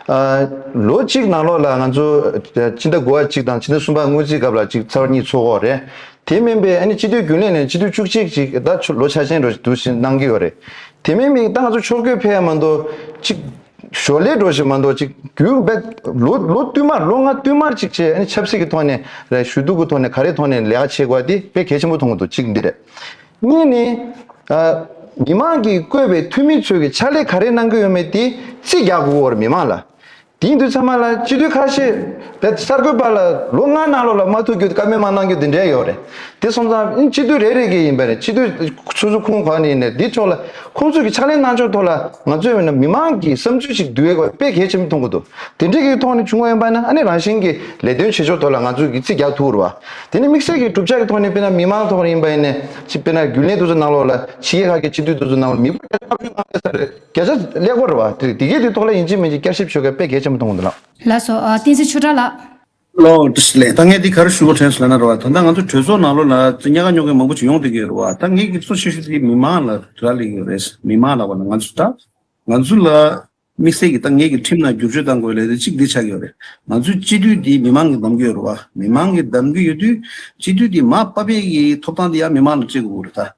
ཨ། ལོ་གཅིག་ནང་ལོགས་ལ་ང་ཚོ་སྤྱི་ཟླ་དགུ་པ་གཅིག་དང་སྤྱི་ཟླ་གསུམ་པ་སྔོན་རྩིས་སྐབས་ལ་གཅིག་ཚར་གཉིས་ཚོགས་ཀྱི་ཡོད་རེད། དེ་མིན་པའི་ཨ་ནི་སྤྱི་འཐུས་རྒྱུན་ལས་ནས་སྤྱི་འཐུས་བཅུ་གཅིག་ཅིག་ད་ལོ་ཆ་ཆེན་འགྲོ་འདུག་བཞིན་གནང་གི་ཡོད་རེད། དེ་མིན་པའི་ད་ང་ཚོ་ཕྱོགས་བསྐྱོད་ཕེབས་ཡ་མ་གཏོགས་གཅིག་ཞོར་ལས་འགྲོ་ཞིག་མ་གཏོགས་ཅིག་རྒྱུན་པས་ལོ་ལོ་བསྟུད་མར་ལོ་ལྔ་བསྟུད་མར་ཅིག་བྱས། ཨ་ནི་ཆབ་སྲིད་ཀྱི་ཐོག་ནས་རེད། ཞུ་གཏུག་གི་ཐོག་ནས་ག་རེ་ཐོག་ནས་ལས་ཀ་བྱེད་དགོས་དེ་དཔེ་གལ་ཆེན་པོ་མཐོང་གི་འདུག་གཅིག་འདི་རེད། གཉིས་ནི། ཨ། མི་མང་གིས་བསྐོས་པའི་འཐུས་མི་ཚོས་ཀྱི་ཕྱག་ལས་ག་རེ་གནང་གི་ཡོད་མེད་དེ་རྩིས་རྒྱག་དགོས་ཀྱི་ཡོད་རེད་མི་མང་ལ། དེ་ཡིན་དུས་ཚང་མ་ལ་སྤྱི་འཐུས་ཁ་ཤས་དེ་གསར་འགོད་པ་ལ་ལོ་ལྔ་ནང་ལོགས་ལ་མ་ཐུག་རྒྱུ་བཀའ་མོལ་མ་གནང་རྒྱུ་འདི་འདྲ་ཡོད་རེད། དེ་སོང་ཙང་སྤྱི་འཐུས་རེ་རེ་གི་ཡིན་པ་རེད། སྤྱི་འཐུས་སོ་སོ་ཁོངས་ག་ནས་ཡིན་ནའི་འདི་ཕྱོགས་ལ་ཁོང་ཚོས་ཀྱི་ཕྱག་ལས་གནང་ཕྱོགས་ཐོག་ལ་ང་ཚོས་ཡིན་ན་མི་མང་གི་བསམ་ཚུལ་ཞིག་བསྡུ་ཡས་དཔེ་གལ་ཆེན་པོ་མཐོང་གི་འདུག་དེ་འདྲའི་གི་ཐོག་ནས་བྱུང་བ་ཡིན་པ་ན་ཨ་ནི་རང་བཞིན་གྱི་ལས་དོན་བྱེད་ཕྱོགས་ཐོག་ལ་ང་ཚོས་ཀྱི་རྩིས་རྒྱག་ཐུབ་རེད་བ། དེ་ནི་དམིགས་བསལ་གྱི་གྲུབ་ཆ་གི་ཐོག་ནས་དཔེར་ན་མི་མང་ཐོག་ལ་ཡིན་པ་ཡིན་ནའི་ཅིག་དཔེར་ན་རྒྱུན་ལས་དེ་ཚོ་ནང་ལོགས་ལ་ཕྱི་རྒྱལ་ཁག་གི་སྤྱི་འཐུས་དེ་ཚོ་ནང་ལ་མི་བརྒྱ་ཆ་བརྒྱད་ཅུ་ལྔ་བརྒྱ་ཙམ་རེད། བརྒྱ་ཆ་ཀླད་ཀོར་རེད་བ། དེ་དེ་གའི་དེ་ཐོག་ལ་ཡིན་གཅིག་མིན་གཅིག་བསྐྱར་ཞིབ་བྱེད་དགོས་དཔེ་གལ་ཆེན་པོ་མཐོང་གི་འདུག་ལགས། ལགས་སོ། ཨ། བསྟན་འཛིན་ཆོས་གྲགས་ལགས། ལགས་སོ། ད་ངས་འདི་ག་རེ་ཞུ་དགོས་དྲན་སོང་ལབ་ན་རེད་བ། ད་ལྟ་ང་ཚོ་གྲོས་ཚོགས་ནང་ལོགས་ལ་ཉེས་ཁ་ཉོ་མཁན་མང་པོ་ཅིག་ཡོང་བསྡད་ཀྱི་ཡོད་རེད་བ། ད་ངས་གི་གཙོ་ཆེ་ཤོས་དེ་མི་མང་ལ་རག་ལས་ཀྱི་ཡོད་རེད། མི་མང་ལབ་པ་ན་ང་ཚོ་ད་ང་ཚོ་ལ། དམིགས་བསལ་གྱི་ད་ངེད་ཀྱི་ཁྲིམས་ནང་བསྒྱུར་བཅོས་གཏང་དགོས་ལས་དེ་གཅིག་འདི་ཆགས་ཀྱི་ཡོད་རེད། ང་ཚོའི་སྤྱི་འཐུས་འདི་མི་མང་གིས་འདེམས་ཀྱི་ཡོད་རེད་བ། མི་མང་གིས་འདེམས་ཀྱི་ཡོད་དུས་སྤྱི་འཐུས་འདི་མར་ཕབ་པའི་གི་ཐོབ་ཐང་འདི་ཡང་མི་མང་ལ་སྤྲད་དགོས་ཀྱི་རེད་ད།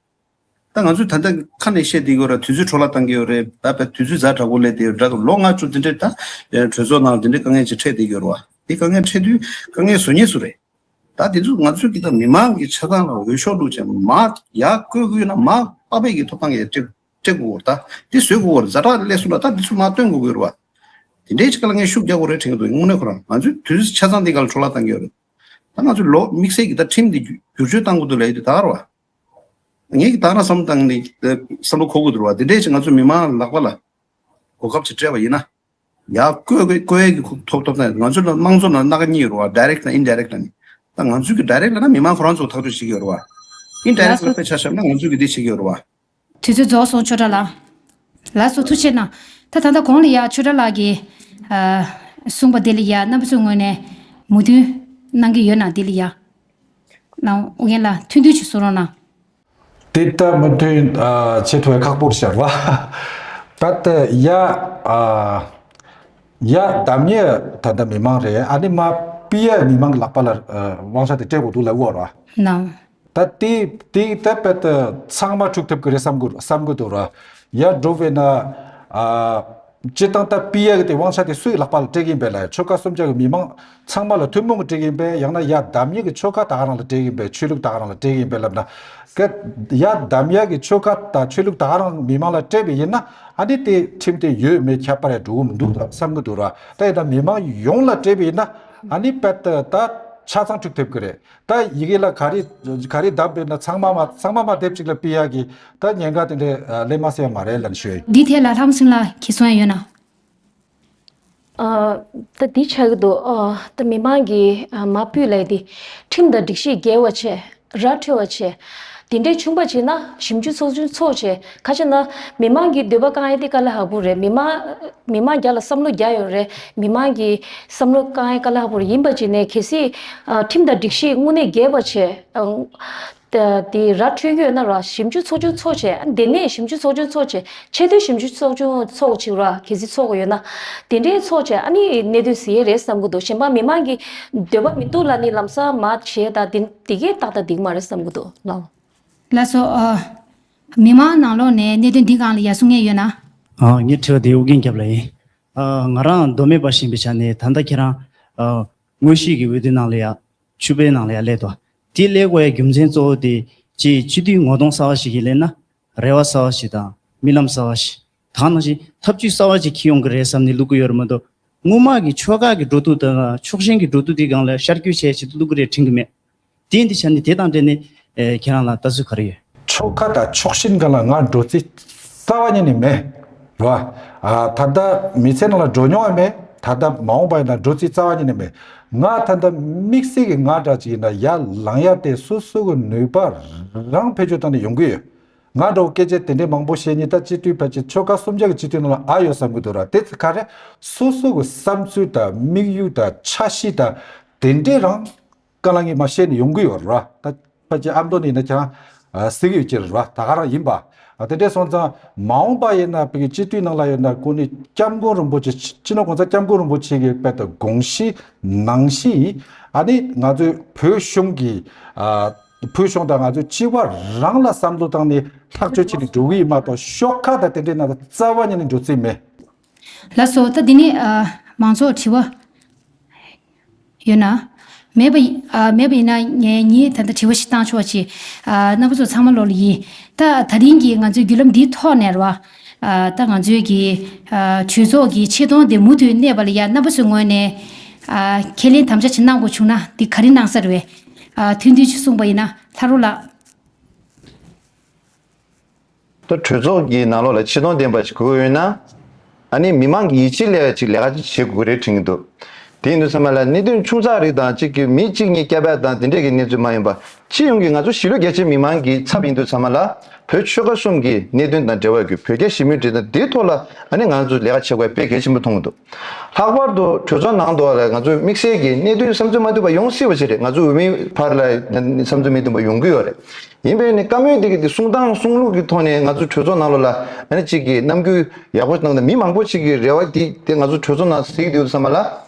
ད་ང་ཚོས་ད་ལྟ་ཁ་ནས་བཤད་བསྡད་ཀྱི་ཡོད་རེད། དུས་ཚོད་འཕྲོ་བརླག་བཏང་གི་ཡོད་རེད། ད་དཔེ་དུས་ཚོད་ཛ་དྲག་པོ་སླེབས་བསྡད་ཡོད་རེད། ད་ལོ་ལྔ་བཅུ་འདི་འདྲས་ད་གྲོས་ཚོགས་ནང་འདི་འདྲས་དཀའ་ངལ་ཅིག་འཕྲད་བསྡད་ཀྱི་ཡོད་རེད་བ། དེ་དཀའ་ངལ་འཕྲད་དུས་དཀའ་ངལ་བཟོ་མཁན་སུ་རེད། ད་དེ་ཚོ་ང་ཚོས་ཀྱི་ད་མི་མང་གི་ཆ་ཚང་ལ་འོས་ཤོག་བླུགས་བྱས་མར་ཡར་བསྐོས་དགོས་ན་མར་ཕབ་པའི་གི་ཐོབ་ཐང་ཡང་སྤྲད་སྤྲད་དགོས་རེད། ད་དེ་བཟོས་དགོས་རེད། ཛ་དྲག་སླེབས་སོང་ན་ད་དེ་ཚོ་མར་བཏོན་དགོས་ཀྱི་རེད་བ། དེ་འདྲའི་ཅིག་ལ་ངས་ཤུགས་རྒྱག་དགོས་རེད་དྲན་གྱི་འདུག་དངོས་གནས་ཁོ་རང་ང་ཚོས་དུས་ཚོད་ཆ་ཚང་འདི་ག་ལ་འཕྲོ་བརླག་བཏང་གི་ཡོད་རེད། ད་ང་ཚོས་ལོ་དམིགས་བསལ་གྱི་ད་ཁྲིམས་འདི་བསྒྱུར་བཅོས་བཏང་དགོས་འདུག་ལབ་ཡོད་དུས་ད་ག་རེད་བ། ངེད་ཀྱིས་ད་རང་བསམ་བློ་བཏང་ནས་བསམ་བློ་འཁོར་དགོས་འདུག་བ། དེ་འདྲས་ཞིག་ང་ཚོ་མི་མང་ལག་པ་ལ་གོ་སྐབས་ཅིག་སྤྲད་པ་ཡིན་ན། ཡར་བསྐོས་བསྐོས་ཡས་ཀྱི་ཐོབ་ཐོབ་ཐང་ང་ཚོ་ལ་དམངས་གཙོ་ནང་སྣ་ཁ་གཉིས་ཡོད་རེད་བ། ཌའི་རེག་དང་ཨིན་ཌའི་རེག་ལ་ནི། ད་ང་ཚོའི་གི་ཌའི་རེག་ལ་ན་མི་མང་ཁོ་རང་ཚོ་ཐག་གཅོད་བྱེད་ཀྱི་ཡོད་རེད་བ། ཨིན་ཌའི་རེག་ལ་དཔེ་ཆ་བཞག་ན་ང་ཚོའི་གི་འདི་བྱེད་ཀྱི་ཡོད་རེད་བ། དུས་ཚོད་རྫོགས་སོང་། ཆོས་གྲགས་ལགས། ལགས་སོ། ཐུགས་རྗེ་གནང་། ད་ད་ལྟ་གོང་ལ་ཡ་ཆོས་གྲགས་ལགས་ཀྱིས་ཨ་གསུངས་པ་དེ་ལ་ཡ་རྣམ་པ་ཚོའི་ངོས་ནས་མོས་མཐུན་གནང་གི་ཡོད་ན་དེ་ལ་ཡ། ལགས་ཨོ་རྒྱན་ལགས་ཐུང་ཐུང་ཅིག་གསུང་རོགས་གནང་། དེ་ལྟར་མུ་མཐུད་ཨ་བྱེད་ཐུབ་པའི་ཁག་པོར་ཤར་བ། ད་ལྟ་ཡ་ཨ་ཡ་འདེམས་ཡས་ད་ལྟ་མི་མང་རེད། ཨ་ནི་མར་ཕབ་ཡས་མི་མང་གི་ལག་པ་ལ་ཨ་དབང་ཆ་དེ་སྤྲད་དགོས་འདུག་ལབ་ཡོད་རེད། ནའོ། ད་དེ་དེ་ད་དཔེ་ད་ཚང་མ་འཁྲུག་ཐུབ་ཀྱི་རེད་བསམ་གི་བསམ་གི་འདུག་ར། ཡ་འགྲོ་བས་ན་ཨ། སྤྱིར་བཏང་ད་ཕབ་ཡས་ཀྱི་དེ་དབང་ཆ་དེ་སུའི་ལག་པ་ལ་སྤྲད་ཀྱི་ཡིན་པས་ལབ་ཡ། ཆོལ་ཁ་གསུམ་ཆ་གི་མི་མང་ཚང་མ་ལ་ཐུན་མོང་གི་སྤྲད་ཀྱི་ཡིན་པས། ཡང་ན་ཡ་འདེམས་ཡས་ཀྱི་ཆོལ་ཁ་ད་ག་རང་ལ་སྤྲད་ཀྱི་ཡིན་པས། ཆོས་ལུགས་ད་ག་རང་ལ་སྤྲད་ཀྱི་ཡིན་པས་ལབ་ན། ག་ཡ་འདེམས་ཡས་ཀྱི་ཆོལ་ཁ་དང་ཆོས་ལུགས་ད་ག་རང་མི་མང་ལ་སྤྲད་པ་ཡིན་ན། ཨ་ནི་དེ་ཁྲིམས་དེ་ཡོད་མེད་ཁྱད་པར་ཡང་འགྲོ་གི་མི་འདུག་ད་བསམ་གི་འདུག་ར། ད་ཡིན་ན་མི་མང་ཡོངས་ལ་སྤྲད་པ་ཡིན་ན། ཨ་ནི་དཔེ་ད་ད་ཆ་ཚང་འཁྲུག་ཐེབས་ཀྱི་རེད། ད་ཡི་གེ་ལ་ག་རེ་ག་རེ་བརྡབས་པས་ན་ཚང་མ་མ་ཚང་མ་མ་དེབ་གཅིག་ལ་ཕབ་ཡག་གི་ད་ཉེན་ཁ་དེ་འདྲས་ཨ་སླེབས་མ་སྲིད་ཡ་མ་རེད་ལབ་ནས་ཞུ་ཡ་ཡིན། འདི་ཐད་ལ་ལྷ་མོ་སེང་ལགས་ཁྱེད་གསུང་ཡ་ཡོད་ན། ཨ་ད་འདི་ཆགས་ཀྱི་འདུག་ཨ་ད་མི་མང་གིས་ཨ་མར་ཕབ་ལབ་ཡ་དེ་ཁྲིམས་དང་སྒྲིག་གཞི་འགལ་བ་བྱས། ར་འཕྲོད་པ་བྱས། དེ་འདྲས་བྱུང་པ་བྱས་ན་ཞིབ་འཇུག་ཚོགས་ཆུང་ཚོགས་བྱས། ཁ་ཆེ་ན་མི་མང་གི་འདོད་པ་བསྐང་ཡ་དེ་དཀའ་ལས་ཁག་པོ་རེད། མི་མང་མི་མང་རྒྱ་ལ་བསམ་བློ་རྒྱ་ཡོད་རེད། མི་མང་གི་བསམ་བློ་བསྐང་ཡ་དཀའ་ལས་ཁག་པོ་རེད། ཡིན་པ་བྱས་ནས་གལ་སྲིད་ཨ་ཁྲིམས་དང་སྒྲིག་གཞི་དངོས་གནས་འགལ་བ་བྱས། ཨ་དེ་ར་འཕྲོད་ཀྱི་ཡོད་ན་ར་ཞིབ་འཇུག་ཚོགས་ཆུང་ཚོགས་བྱས། ཨ་དེ་ནས་ཞིབ་འཇུག་ཚོགས་ཆུང་ཚོགས་བྱས། ཆེས་མཐོའི་ཞིབ་འཇུག་ཚོགས་ཆུང་ཚོགས་བྱས་ར་གལ་སྲིད་ཚོགས་དགོས་ཡོད་ན། དེ་འདྲའི་ཚོགས་བྱས་ཨ་ནི་གནད་དོན་གཟིགས་ཡས་རེད་བསམ་གི་འདུག་གཞན་པ་མི་མང་གི་འདོད་པ་མི་འདུག་ལབ་ནས་ལམ་སང་མར་བྱས་ད་དེ་དེ་གས་ཏག་ཏག་འགྲིག་མ་རེད་བསམ་གི་འདུག་ལགས། ལགས་སོ། ཨ། མི་མང་ནང་ལོགས་ནས་གནད་དོན་འདི་སྒང་ལ་ཡ་གསུང་མཁན་ཡོད་ན། ཨ། ངའི་དྲི་བ་དེ་ཨོ་རྒྱན་རྒྱབ་ལ་ཡིན། ཨ། ང་རང་མདོ་སྨད་པ་ཞིག་ཡིན་པའི་ཆ་ནས་ད་ལྟ་ཁྱེད་རང་། ཨ། དངོས་གཞིའི་གི་འོས་བསྡུ་ནང་ལ་ཡ། ཆུ་བེད་ནང་ལ་ཡ་སླེབས་འདུག་དེ་སླེབས་དགོས་ཡ་རྒྱུ་མཚན་གཙོ་བོ་དེ་ཅིག་སྤྱི་འཐུས་ངོ་གདོང་གསར་བ་ཞིག་གིས་སླེབས་ན། རེ་བ་གསར་བ་ཞིག་དང་རྨི་ལམ་གསར་བ་ཞིག་ད་ག་ནང་བཞིན་ཐབས་ཇུས་གསར་བ་ཅིག་འཁྱེར་ཡོང་གི་རེད་བསམ་ནས་བླུག་གི་ཡོད་རེད་མ་གཏོགས། སྔོན་མ་གི་ཆོལ་ཁ་གི་འགྲོ་འདུག་དང་ཕྱོགས་ཞེན་གྱི་འགྲོ་འདུག་དེ་སྒང་ལ་ཤར་བསྐྱོད་བྱས་བྱེད་དུ་བླུག་གི་རེད་དྲན་གྱི་མེད། དེ་ཡིན་དུས་ཆ་ནས་དེ་དང་འབྲེལ་ནས་ཨེ་ཁྱེད་རང་ལ་ལྟ་ཚུལ་ག་རེ་ཡོད། ཆོལ་ཁ་དང་ཕྱོགས་ཞེན་སྒང་ལ་ང་འགྲོ་རྩིས་རྩ་བ་ཉིད་ནས་མེད། རེད་བ། ཨ་ད་ལྟ་མི་ཚེ་ནང་ལ་འགྲོ་མྱོང་བ་མེད། ད་ལྟ་མ་འོངས་པ་ཡིན་ན་འགྲོ་རྩིས་རྩ་བ་ཉིད་ནས་མེད། ང་ད་ལྟ་དམིགས་བསལ་གྱི་ང་འདྲ་ཅིག་ཡིན་ན་ཡར་ལངས་ཡ་དེ་སོ་སོ་གི་ནུས་པ་རང་བེད་སྤྱོད་བཏང་ནས་ཡོང་གི་ཡོད། ང་འདྲ་བོ་སྐད་ཆ་དེ་འདྲའི་མང་པོ་བཤད་མཁན་ད་སྤྱི་འཐུས་ཕལ་ཆེར་ཆོལ་ཁ་གསུམ་ཆ་གི་སྤྱི་འཐུས་ནང་ལ་ཨ་ཡོད་བསམ་གི་འདུག་ར། དེ་ཚོ་ག་རེ་སོ་སོ་གི་བསམ་ཚུལ་དང་དམིགས་ཡུལ་དང་འཆར་གཞི་དང་དེ་འདྲའི་རང་དཀའ་ལས་ངས་མ་བཤད་ནས་ཡོང་གི་ཡོད་ར། ད་ཕལ་ཆེར་ཨ་མདོ་ནས་ཡིན་ན་ཁྱེད་རང་གཟིགས་ཡོད་ཀྱི་རེད་ར། ད་ག་རང་ཡིན་པ། ཨ་དེ་འདྲས་སོང་ཙང་མ་འོངས་པ་ཡིན་ན་བོད་ཀྱི་སྤྱི་འཐུས་ནང་ལ་ཡོད་ན་ཁོ་ནི་སྐྱབས་མགོན་རིན་པོ་ཆེ་སྤྱི་ནོར་གོང་ས་སྐྱབས་མགོན་རིན་པོ་ཆེ་གི་དཔེ་ལྟ་དགོངས་གཞི་ནང་བཞིན་ཨ་ནི་ང་ཚོའི་བོད་གཞུང་གི་ཨ་བོད་གཞུང་དང་ང་ཚོའི་སྤྱི་པ་རང་ལ་བསམ་བློ་བཏང་ནས་ཐག་གཅོད་བྱས་ནས་འགྲོ་གི་ཡིན་མ་གཏོགས་ཤོག་ཁག་དང་དེ་འདྲས་ནང་ལ་རྩ་བ་ཉིད་ནས་འགྲོ་རྩིས་མེད། ལགས་སོ། ད་འདི་ནས་ཨ་མང་ཚོགས་དྲི་བ་ཡོད་ན། མེད་པ་ཡི་ཨ་མེད་པ་ཡིན་ན་ངས་ངས་ད་ལྟ་དྲི་བ་ཞིག་བཏང་ཆོག་ཅིག་ཨ་རྣམ་པ་ཚོ་ཚང་མ་ལོ་ལ་ཡིན། ད་ད་རིང་གི་ང་ཚོའི་བརྒྱུད་ལམ་འདིའི་ཐོག་ནས་རེད་བ། ཨ་ད་ང་ཚོའི་གི་ཨ་གྲོས་ཚོགས་ཀྱི་ཆེ་མཐོང་དེ་མུ་མཐུད་གནས་པ་ལ་ཡ་རྣམ་པ་ཚོའི་ངོས་ནས་ཨ་ཁས་ལེན་དམ་བཅའ་ཅིག་གནང་དགོས་བྱུང་ན་འདི་ག་རེ་གནང་ས་རེད་བས། ཨ་ཐུང་ཐུང་ཅིག་གསུངས་པ་ཡིན་ན་ལྷ་རོ་ལགས། ད་གྲོས་ཚོགས་ཀྱི་ནང་ལོགས་ལ་ཆེ་མཐོང་ལྡན་པ་ཞིག་དགོས་ཡོད་ན། ཨ་ནི་མི་མང་གི་ཡིད་ཆེས་སླེབས་ཡ་ཅིག་ལས་ཀ་ཅིག་བྱེད་དགོས་རེད་དྲན་གྱི་འདུག་དེ་ཡིན་དུས་ཙམ་པ་ལ་གནད་དོན་ཆུང་ཙག་རིགས་དང་གཅིག་གི་མི་གཅིག་གཉིས་སྐྱེས་པ་དང་དེ་འདྲས་ཀྱི་གནས་ཚུལ་མ་ཡིན་པ། སྤྱི་ཡོངས་ཀྱི་ང་ཚོ་གཞིས་ལུས་རྒྱ་ཆེ་མི་མང་གི་ཚབ་ཡིན་དུས་ཙམ་པ་ལ་བོད་ཆོལ་ཁ་གསུམ་གྱི་གནད་དོན་དང་འབྲེལ་བ་ཡོད་བོད་རྒྱ་ཞི་མོལ་འབྲེལ་དང་དེའི་ཐོག་ལ་ཨ་ནི་ང་ཚོ་ལས་ཀ་བྱེད་དགོས་དཔེ་གལ་ཆེན་པོ་མཐོང་གི་འདུག་ལྷག་པར་དུ་གྲོས་ཚོགས་ནང་དུ་ལ་ང་ཚོས་དམིགས་བསལ་གྱི་གནད་དོན་བསམ་ཚུལ་མ་མཐུན་པ་ཡོང་སྲིད་པ་ཞིག་རེད། ང་ཚོ་འོས་མིའི་བར་ལ་བསམ་ཚུལ་མི་མཐུན་པ་ཡོང་གི་ཡོད་རེད། ཡིན་པས་ནི་བཀའ་མོལ་དེ་གི་དེ་གསུང་སྟངས་གསུང་ལུགས་ཀྱི་ཐོག་ནས་ང་ཚོ་གྲོས་ཚོགས་ནང་ལོགས་ལ་ཨ་ནི་གཅིག་གི་རྣམ་འགྱུར་ཡག་པོ་གནང་སྟེ་མི་མང་པོ་ཞིག་གི་རེ་བ་དེ་དེ་ང་ཚོ་གྲོས་ཚོགས་ནང་གཟིགས་དུས་ཙམ་པ་ལ་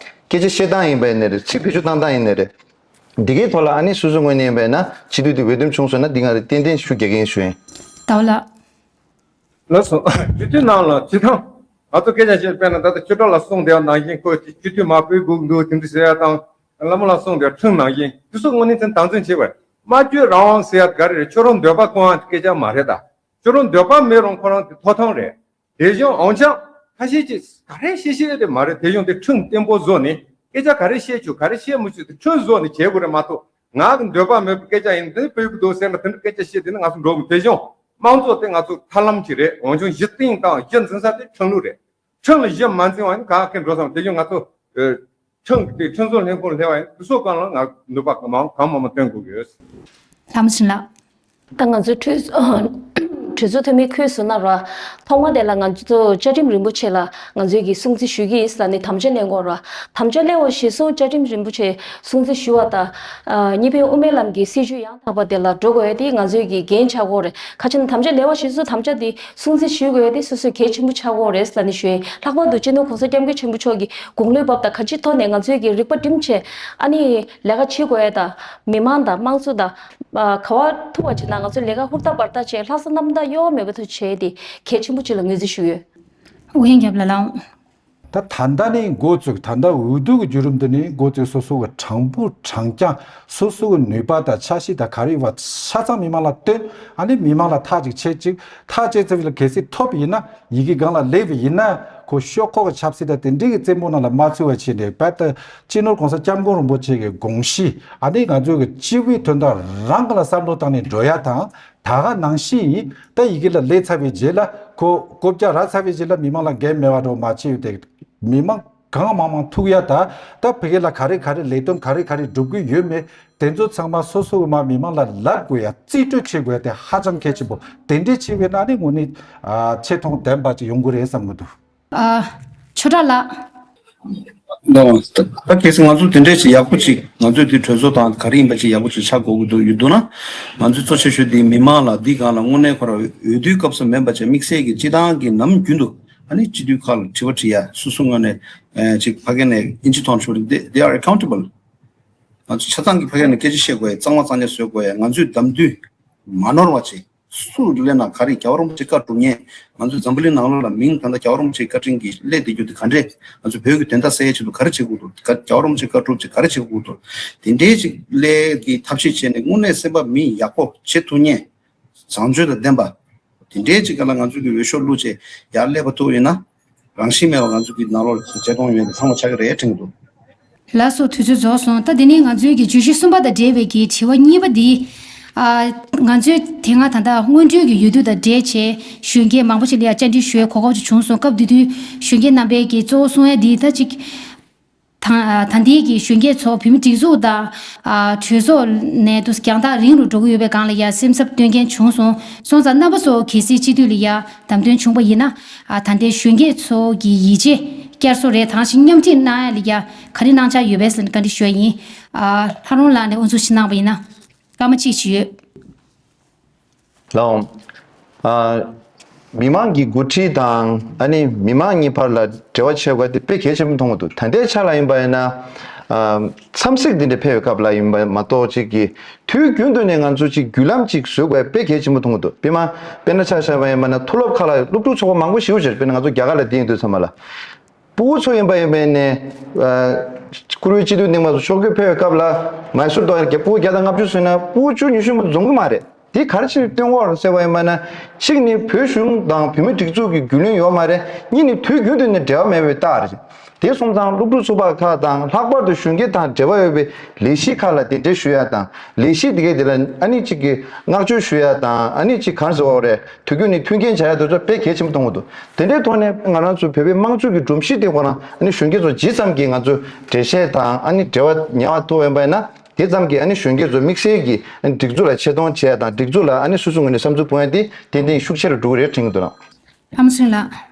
སྐད་ཆ་བཤད་སྟངས་ཡིན་པ་ཡིན་ནའི་རེད། ཚིག་བེད་སྤྱོད་བཏང་སྟངས་ཡིན་ནའི་རེད། འདི་གའི་ཐོག་ལ་ཨ་ནི་སོ་སོའི་ངོས་ནས་ཡིན་པ་ཡིན་ན་སྤྱི་འཐུས་དེ་འོས་འདེམས་བྱུང་སོང་ན་འདི་ང་རེ་ཏན་ཏན་ཞུ་རྒྱག་གི་ཡིན་ཞུ་ཡིན། ཟླ་བ་ལགས། ལགས་སོ། སྤྱི་འཐུས་ནང་ལ་སྤྱི་བཏང་ང་ཚོ་སྐད་ཆ་བཤད་དཔེར་ན་ད་ལྟ་ཆོས་གྲགས་ལགས་གསུངས་དེ་ནང་བཞིན་ཁོ་སྤྱི་འཐུས་མ་བོས་དགོས་འདུག་དེ་འདྲ་ཟེར་ཡ་དང་། བླ་མ་ལགས་གསུངས་དེ་ཁྲིམས་ནང་བཞིན་དེ་ཚོ་དངོས་གནས་ཚན་དམ་འཛིན་བྱེད་པར་སྨྲ་བརྗོད་རང་དབང་ཟེར་ཡ་ག་རེ་རེད། ཁྱོད་རང་འདོད་པ་སྐོང་ཡ་སྐད་ཆ་མ་རེད་ད། ཁྱོད་རང་འདོད་པ་མེད་རུང་ཁོ་རང་དེ་ཐོབ་ཐང་རེད། དེ་བཞིན་འོན་ཀྱང་ཁ་ཤས་ཀྱིས་ག་རེ་བཤད་བཤད་དེ་མ་རེད། དེ་བཞིན་དེ་ཁྲིམས་བརྟན་པོ་བཟོ་ནས་སྐད་ཆ་ག་རེ་བཤད་ཆོག་ག་རེ་བཤད་མི་ཆོག་དེ་ཁྲིམས་བཟོ་ནས་བྱེད་དགོས་རེད་མ་གཏོགས། ང་གི་འདོད་པ་མེད་པའི་སྐད་ཆ་ཡིན་དེ་ཕུད་ཀྱི་འདུག་ཟེར་ན་དེ་འདྲ་སྐད་ཆ་བཤད་དེ་ནི་ང་ཚོ་འགྲོ་མི། དེ་བཞིན་དམངས་གཙོ་དེ་ང་ཚོ་ཐབས་ལམ་ཅིག་རེད། འོན་ཀྱང་གཞི་རྟེན་དང་གཞི་འཛིན་ས་དེ་ཁྲིམས་ལུགས་རེད། ཁྲིམས་ལ་གཞི་མ་འཛིན་པ་ཡིན་གང་ག་འགྲོ་སོང་། དེ་བཞིན་ང་ཚོ་ཨ་ཁྲིམས་ཀྱི་ཁྲིམས་བཟོ་ལྷན་ཁང་སླེབས་པ་ཡིན་དེ་ཚོ་གང་ལ་ང་ནུས་པ་གང་མང་གང་མང་མང་བཏོན་དགོས་ཀྱི་ཡོད། ལྷ་མོ་ཆེན་ལགས། ད་ང་ཚོའི་གྲོས་གྲོས་ཚོགས་འཐུས་མི་ཁུལ་སུ་ན་ར། ཐོག་མ་དེ་ལ་ང་ཚོ་བཅའ་ཁྲིམས་རིན་པོ་ཆེ་ལ་ང་ཚོས་ཀྱི་སྲུང་བརྩི་ཞུ་གི་ཡིན་ཟེར་ནས་དམ་བཅའ་ལེན་དགོས་ར། དམ་བཅའ་ལེན་པ་གཞིར་བཟུང་བཅའ་ཁྲིམས་རིན་པོ་ཆེ་སྲུང་བརྩི་ཞུ་བ་དང་། ཨ་གཉིས་ཕན་དབུ་མའི་ལམ་གྱི་སྲིད་བྱུས་ཡང་དག་པ་དེ་ལ་འགྲོ་དགོས་ཡ་དེ་ང་ཚོའི་ཀྱི་འགན་ཆགས་ཀྱི་ཡོད་རེད། ཁ་ཆེ་ན་དམ་བཅའ་ལེན་པ་གཞིར་བཟུང་དམ་བཅའ་དེ་སྲུང་བརྩི་ཞུ་དགོས་ཡ་དེ་སོ་སོའི་གལ་ཆེན་པོ་ཆགས་ཀྱི་ཡོད་རེད་ཟེར་ནས་ཞུ་ཡིན། ལྷག་པར་དུ་སྤྱི་ནོར་༸གོང་ས་༸སྐྱབས་མགོན་ཆེན་པོ་མཆོག་གི་དགུང་ལོའི་བབ་དང་ག་ཅིའི་ཐོག་ནས་ང་ཚོའི་ཀྱི་རིག་པ་སྒྲིམ་བྱས་ཨ་ནི་ལས་ཀ་བྱེད་དགོས་ཡ་དང་། མི་མང་དང་དམངས་གཙོ་དང་། ཨ་ག་བ་ཐུག་པ་བྱས་ན་ང་ཚོ་ལས་ཀ་ཧུར་ཐག་འབད་ཐག་བྱས་ལྷག་བསམ་རྣམ་དག་གཡོ་བ་མེད་པ་ཐུག་བྱས་ཏེ་གལ་ཆེན་པོ་ཅིག་ལ་ངོས་འཛིན་ཞུ་ཡོད། ཨུ་ཧེང་རྒྱབ་ལ་ལའང་། ད་ད་ལྟ་ནས་འགོ་བཙུགས། ད་ལྟ་འོས་བསྡུ་གི་བརྒྱུད་རིམ་དུ་ནས་འགོ་བཙུགས། སོ་སོ་གི་དྲང་པོ་དྲང་རྐྱང་སོ་སོ་གི་ནུས་པ་དང་འཆར་གཞི་དང་ག་རེ་ཡོད་པ་ཆ་ཚང་མི་མང་ལ་སྟོན། ཨ་ནི་མི་མང་ལ་ཐག་ཅིག་བཅད་ཅིག་ཐག་བཅད་ཚར་བ་ལ་གལ་སྲིད་ཐོབ་ཡིན་ན། ཡི་གེ་སྒང་ལ་སླེབས་པ་ཡིན་ན་ཁོ་ཤོག་ཁག་གི་ཆབ་སྲིད་དང་དེ་འདྲའི་གི་རྩེད་མོ་ནང་ལ་མ་ཚུད་པ་བྱས་ནས་རྦད་དེ་སྤྱི་ནོར་༸གོང་ས་༸སྐྱབས་མགོན་རིན་པོ་ཆེ་གི་དགོངས་གཞི། ཨ་ནི་ང་ཚོའི་གི་སྤྱི་བོའི་དོན་དག་རང་གི་ལ་བསམ་བློ་བཏང་ནས་འགྲོ་ཡ་དང་། ད་ག་ནང་བཞིན་ད་ཡི་གེ་ལ་སླེབས་ཚར་བའི་རྗེས་ལ་ཁོ་བཀོད་རྒྱ་རག་ཚར་བའི་རྗེས་ལ་མི་མང་ལ་འགན་མེད་པ་འགྲོ་མ་བྱས་ཡོད་དེ། མི་མང་གང་མང་མང་ཐུག་ཡ་ད། ད་ཕ་གི་ལ་ག་རེ་ག་རེ་ལས་དོན་ག་རེ་ག་རེ་སྒྲུབ་ཀྱི་ཡོད་མེད། དེ་ཚོ་ཚང་མ་སོ་སོ་གི་མ་མི་མང་ལ་ལབ་དགོས་ཡ། རྩིས་སྤྲོད་བྱེད་དགོས་ཡ་དེ་ཧ་ཅང་གལ་ཆེན་པོ། དེ་འདྲའི་བྱེད་པའི་ནང་ནས་དངོས་གནས་ཨ་ཆེ་མཐོང་ལྡན་པ་ཅིག་ཡོང་གི་རེད་བསམ་གི་འདུག་ཨ་ཆོས་གྲགས་ལགས། ད་ད་གལ་སྲིད་ང་ཚོ་དེ་འདྲས་ཅིག་ཡག་པོ་ཅིག་ང་ཚོའི་དེ་གྲོས་ཚོགས་དང་ག་རེ་ཡིན་པ་ཅིག་ཡག་པོ་ཅིག་ཆགས་དགོས་ཀྱི་འདུག་ཡོད་འདུག་ན། ང་ཚོའི་གཙོ་ཆེ་ཤོས་དེ་མི་མང་ལ་འདི་སྒང་ལ་དངོས་གནས་ཁོ་རང་འོས་བསྡུའི་སྐབས་སུ་མིན་པ་ཅིག་དམིགས་བསལ་གྱི་སྤྱི་བཏང་གི་ནམ་རྒྱུན་དུ་ཨ་ནི་སྤྱི་འཐུས་ཁག་ལ་དྲི་བ་དྲི་ཡ། སོ་སོ་ངོས་ནས་ཨ་ཅིག་ཕ་གི་ནས་ཨིན་ཇི་ཐོག་ནས་ཞུ་རེད། They are accountable. ང་ཚོ་ཆ་ཚང་གི་ཕ་གི་ནས་སྐད་ཆ་བཤད་དགོས་ཡ། གཙང་མ་གཙང་རྐྱང་བཟོ་དགོས་ཡ། ང་ཚོའི་གདམ་འཐུས་མ་ནོར་བ་བྱེད། སུ་སླེབས་ན་ག་རེ་རྒྱལ་བ་རིན་པོ་ཆེ་བཀའ་སྒྲུབ་མཁན། ང་ཚོ་འཛམ་བུ་གླིང་ནང་ལོགས་ལ་མིང་ད་ལྟ་རྒྱལ་བ་རིན་པོ་ཆེའི་བཀའ་དྲིན་གྱིས་སླེབས་བསྡད་རྒྱུ་དེ་ག་འདྲས། ང་ཚོ་བོད་ཀྱི་དོན་དག་སེལ་ཡའི་ཆེད་དུ་ག་རེ་བྱེད་དགོས་འདུག་ག་རྒྱལ་བ་རིན་པོ་ཆེའི་བཀའ་སྒྲུབ་ཆེད་ག་རེ་བྱེད་དགོས་འདུག་དེ་འདྲའི་ཅིག་སླེབས་ཀྱི་ཐབས་ཤེས་བྱས་ནས་དངོས་གནས་སེམས་པ་མི་ཡག་པོ་བྱེད་ཐུབ་མཁན། བཟང་སྤྱོད་དང་ལྡན་པ། དེ་འདྲའི་ཅིག་ག་ལ་ང་ཚོ་གི་འོས་ཤོག་བླུགས་བྱས་ཡར་སླེབས་པ་ཐུབ་ཡོད་ན། རང་བཞིན་མེད་པ་ང་ཚོ་གི་ནང་ལོགས་ལ་བརྩེ་དུང་ཡོད་པའི་ཚང་མ་ཆགས་ཀྱི་རེད་དྲན་གྱི་འདུག་ལགས་སོ། དུས་ཚོད་རྫོགས་སོང་། ད་དེ་ནས་ང་ཚོའི་གི་བརྗོད་གཞི་གསུམ་པ་དང་འབྲེལ་བའི་གི་དྲི་བ་གཉིས་པ་འདི། ཨ་ང་ཚོས་དེ་སྔ་ད་ལྟ་སྔོན་འགྲོའི་གི་འོས་བསྡུ་དང་འབྲེལ་བྱས་གཞོན་སྐྱེས་མང་པོ་ཞིག་ལ་ཡང་བཅར་འདྲི་ཞུ་བའི་གོ་སྐབས་ཅིག་བྱུང་སོང་། སྐབས་དེ་དུས་གཞོན་སྐྱེས་རྣམ་པས་གི་གཙོ་བོ་གསུང་ཡ་འདི་ད་ཅིག་ད་ད་ལྟའི་གི་གཞོན་སྐྱེས་ཚོ་བོད་མི་སྒྲིག་འཛུགས་དང་ཨ་གྲོས་ཚོགས་ནས་དུ་རྒྱང་ཐག་རིང་རུ་འགྲོ་གི་ཡོད་པའི་སྒང་ལ་ཡང་སེམས་འཚབ་སྟོན་མཁན་བྱུང་སོང་། སོང་ཙང་རྣམ་པ་ཚོ་གལ་སྲིད་སྤྱི་འཐུས་ལ་ཡང་བདམས་ཐོན་བྱུང་པ་ཡིན་ན། ཨ་ད་ལྟའི་གཞོན་སྐྱེས་ཚོ་གི་ཡིད་ཆེས་བསྐྱར་གསོ་རེད་དང་ཞིང་མཉམ་ཁྲིད་གནང་ཡ་ལ་ཡ་ག་རེ་གནང་འཆར་ཡོད་པས་ཟེར་ནས་བཀའ་འདྲི་ཞུ་ཡ་ཡིན། ཨ་ལྷ་རོང་ལགས་ནས་དབུ་འཛུགས་ཤིག་གནང་པ་ཡིན་ན་སྐར་མ་གཅིག་ཅིག་ཡོད། ལགས་འོང་། ཨ་མི་མང་གི་འགོ་ཁྲིད་དང་ཨ་ནི་མི་མང་གཉིས་བར་ལ་འབྲེལ་བ་བྱེད་དགོས་དེ་དཔེ་གལ་ཆེན་པོ་མཐོང་གི་འདུག་ད་ལྟའི་ཆ་ལ་ཡིན་པ་ཡིན་ན། ཨ་འཚམས་གཟིགས་འདི་འདྲ་ཕེབས་པའི་སྐབས་ལ་ཡིན་པ་མ་གཏོགས་ཅིག་གིས་དུས་རྒྱུན་དུ་ནས་ང་ཚོ་ཅིག་བརྒྱུད་ལམ་ཅིག་བཟོ་དགོས་དཔེ་གལ་ཆེན་པོ་མཐོང་གི་འདུག་དཔེར་ན་དཔེར་ན་ཆ་བཞག་པ་ཡིན་པ་ན་མཐོ་སློབ་ཁག་ལ་སློབ་ཕྲུག་ཚོགས་པ་མང་པོ་ཞིག་ཡོད་རེད། དཔེར་ན་ང་ཚོ་རྒྱ་གར་ལ་བསྡད་ཡོང་དུས་ཙམ་པ་ལ། སྤུ་གུ་ཚོ་ཡིན་པ་ཡིན་པས་ནས། ཨ་བཀུར་འོས་སྤྱི་འཐུས་རྙིང་པ་ཚོ་ཕྱོགས་བསྐྱོད་ཕེབས་པའི་སྐབས་ལ་མའི་སུར་དུ་སྤུ་གུ་བརྒྱ་དང་ལྔ་བཅུ་ཟིན་ན་སྤུ་གུ་བཅུ་ཉི་ཤུ་མ་གཏོགས་འཛོམས་ཀྱི་མ་རེད། དེ་ག་རེ་ཕྱིར་སྟོན་དགོས་རེད་ཟེར་བ་ཡིན་པ་ན། གཅིག་ནི་བོད་གཞུང་དང་བོད་མི་སྒྲིག་འཛུགས་ཀྱི་རྒྱུས་ལོན་ཡོད་མ་རེད། གཉིས་ནི་དུས་རྒྱུན་དུ་ནས་འབྲེལ་བ་མེད་པའི་རྟགས་རེད། དེ་སོང་ཙང་སློབ་ཕྲུག་ཚོགས་པ་ཁག་དང་ལྷག་པར་དུ་གཞོན་སྐྱེས་དང་འབྲེལ་བ་ཡོད་པའི་ལས་གཞི་ཁག་ལ་གདན་འདྲེན་ཞུ་ཡ་དང་ལས་གཞི་དེ་གའི་དེ་ལ་ཨ་ནི་གཅིག་གི་བསྔགས་བརྗོད་ཞུ་ཡ་དང་ཨ་ནི་གཅིག་གང་ཟེར་བ་རེད། དུས་རྒྱུན་ནས་མཐུན་རྐྱེན་བྱ་ཡ་དེ་ཚོ་དཔེ་གལ་ཆེན་པོ་མཐོང་གི་འདུག་དེ་འདྲའི་ཐོག་ནས་ང་རང་ཚོ་བོད་པའི་དམངས་གཙོ་གི་སྒྲོམ་གཞི་དེ་ཁོ་རང་ཨ་ནི་གཞོན་སྐྱེས་ཚོ་ཇི་ཙམ་གྱིས་ང་ཚོ་འགྲེལ་བཤད་དང་ཨ་ནི་འབྲེལ་བ་ཉར་བ་ཐུབ་པ་ཡིན་པ་ཡིན་ན་དེ་ཙམ་གྱིས་ཨ་ནི་གཞོན་སྐྱེས་ཚོ་དམིགས་བསལ་གྱིས་ཨ་ནི་སྒྲིག་འཛུགས་ལ་ཆེ་མཐོང་བྱེད་ཡ་དང་སྒྲིག་འཛུགས་ལ་ཨ་ནི་སོ་སོའི་ངོས་ནས་བསམ་ཚུལ་སྤུངས་ཡ་དེ་ཏན་ཏན་ཤུགས་ཆེ་རུ་འགྲོ་གི་རེད་དྲན་གྱི་འདུག་ལགས། ལྷ་མོ་ཚེ་རིང་ལགས།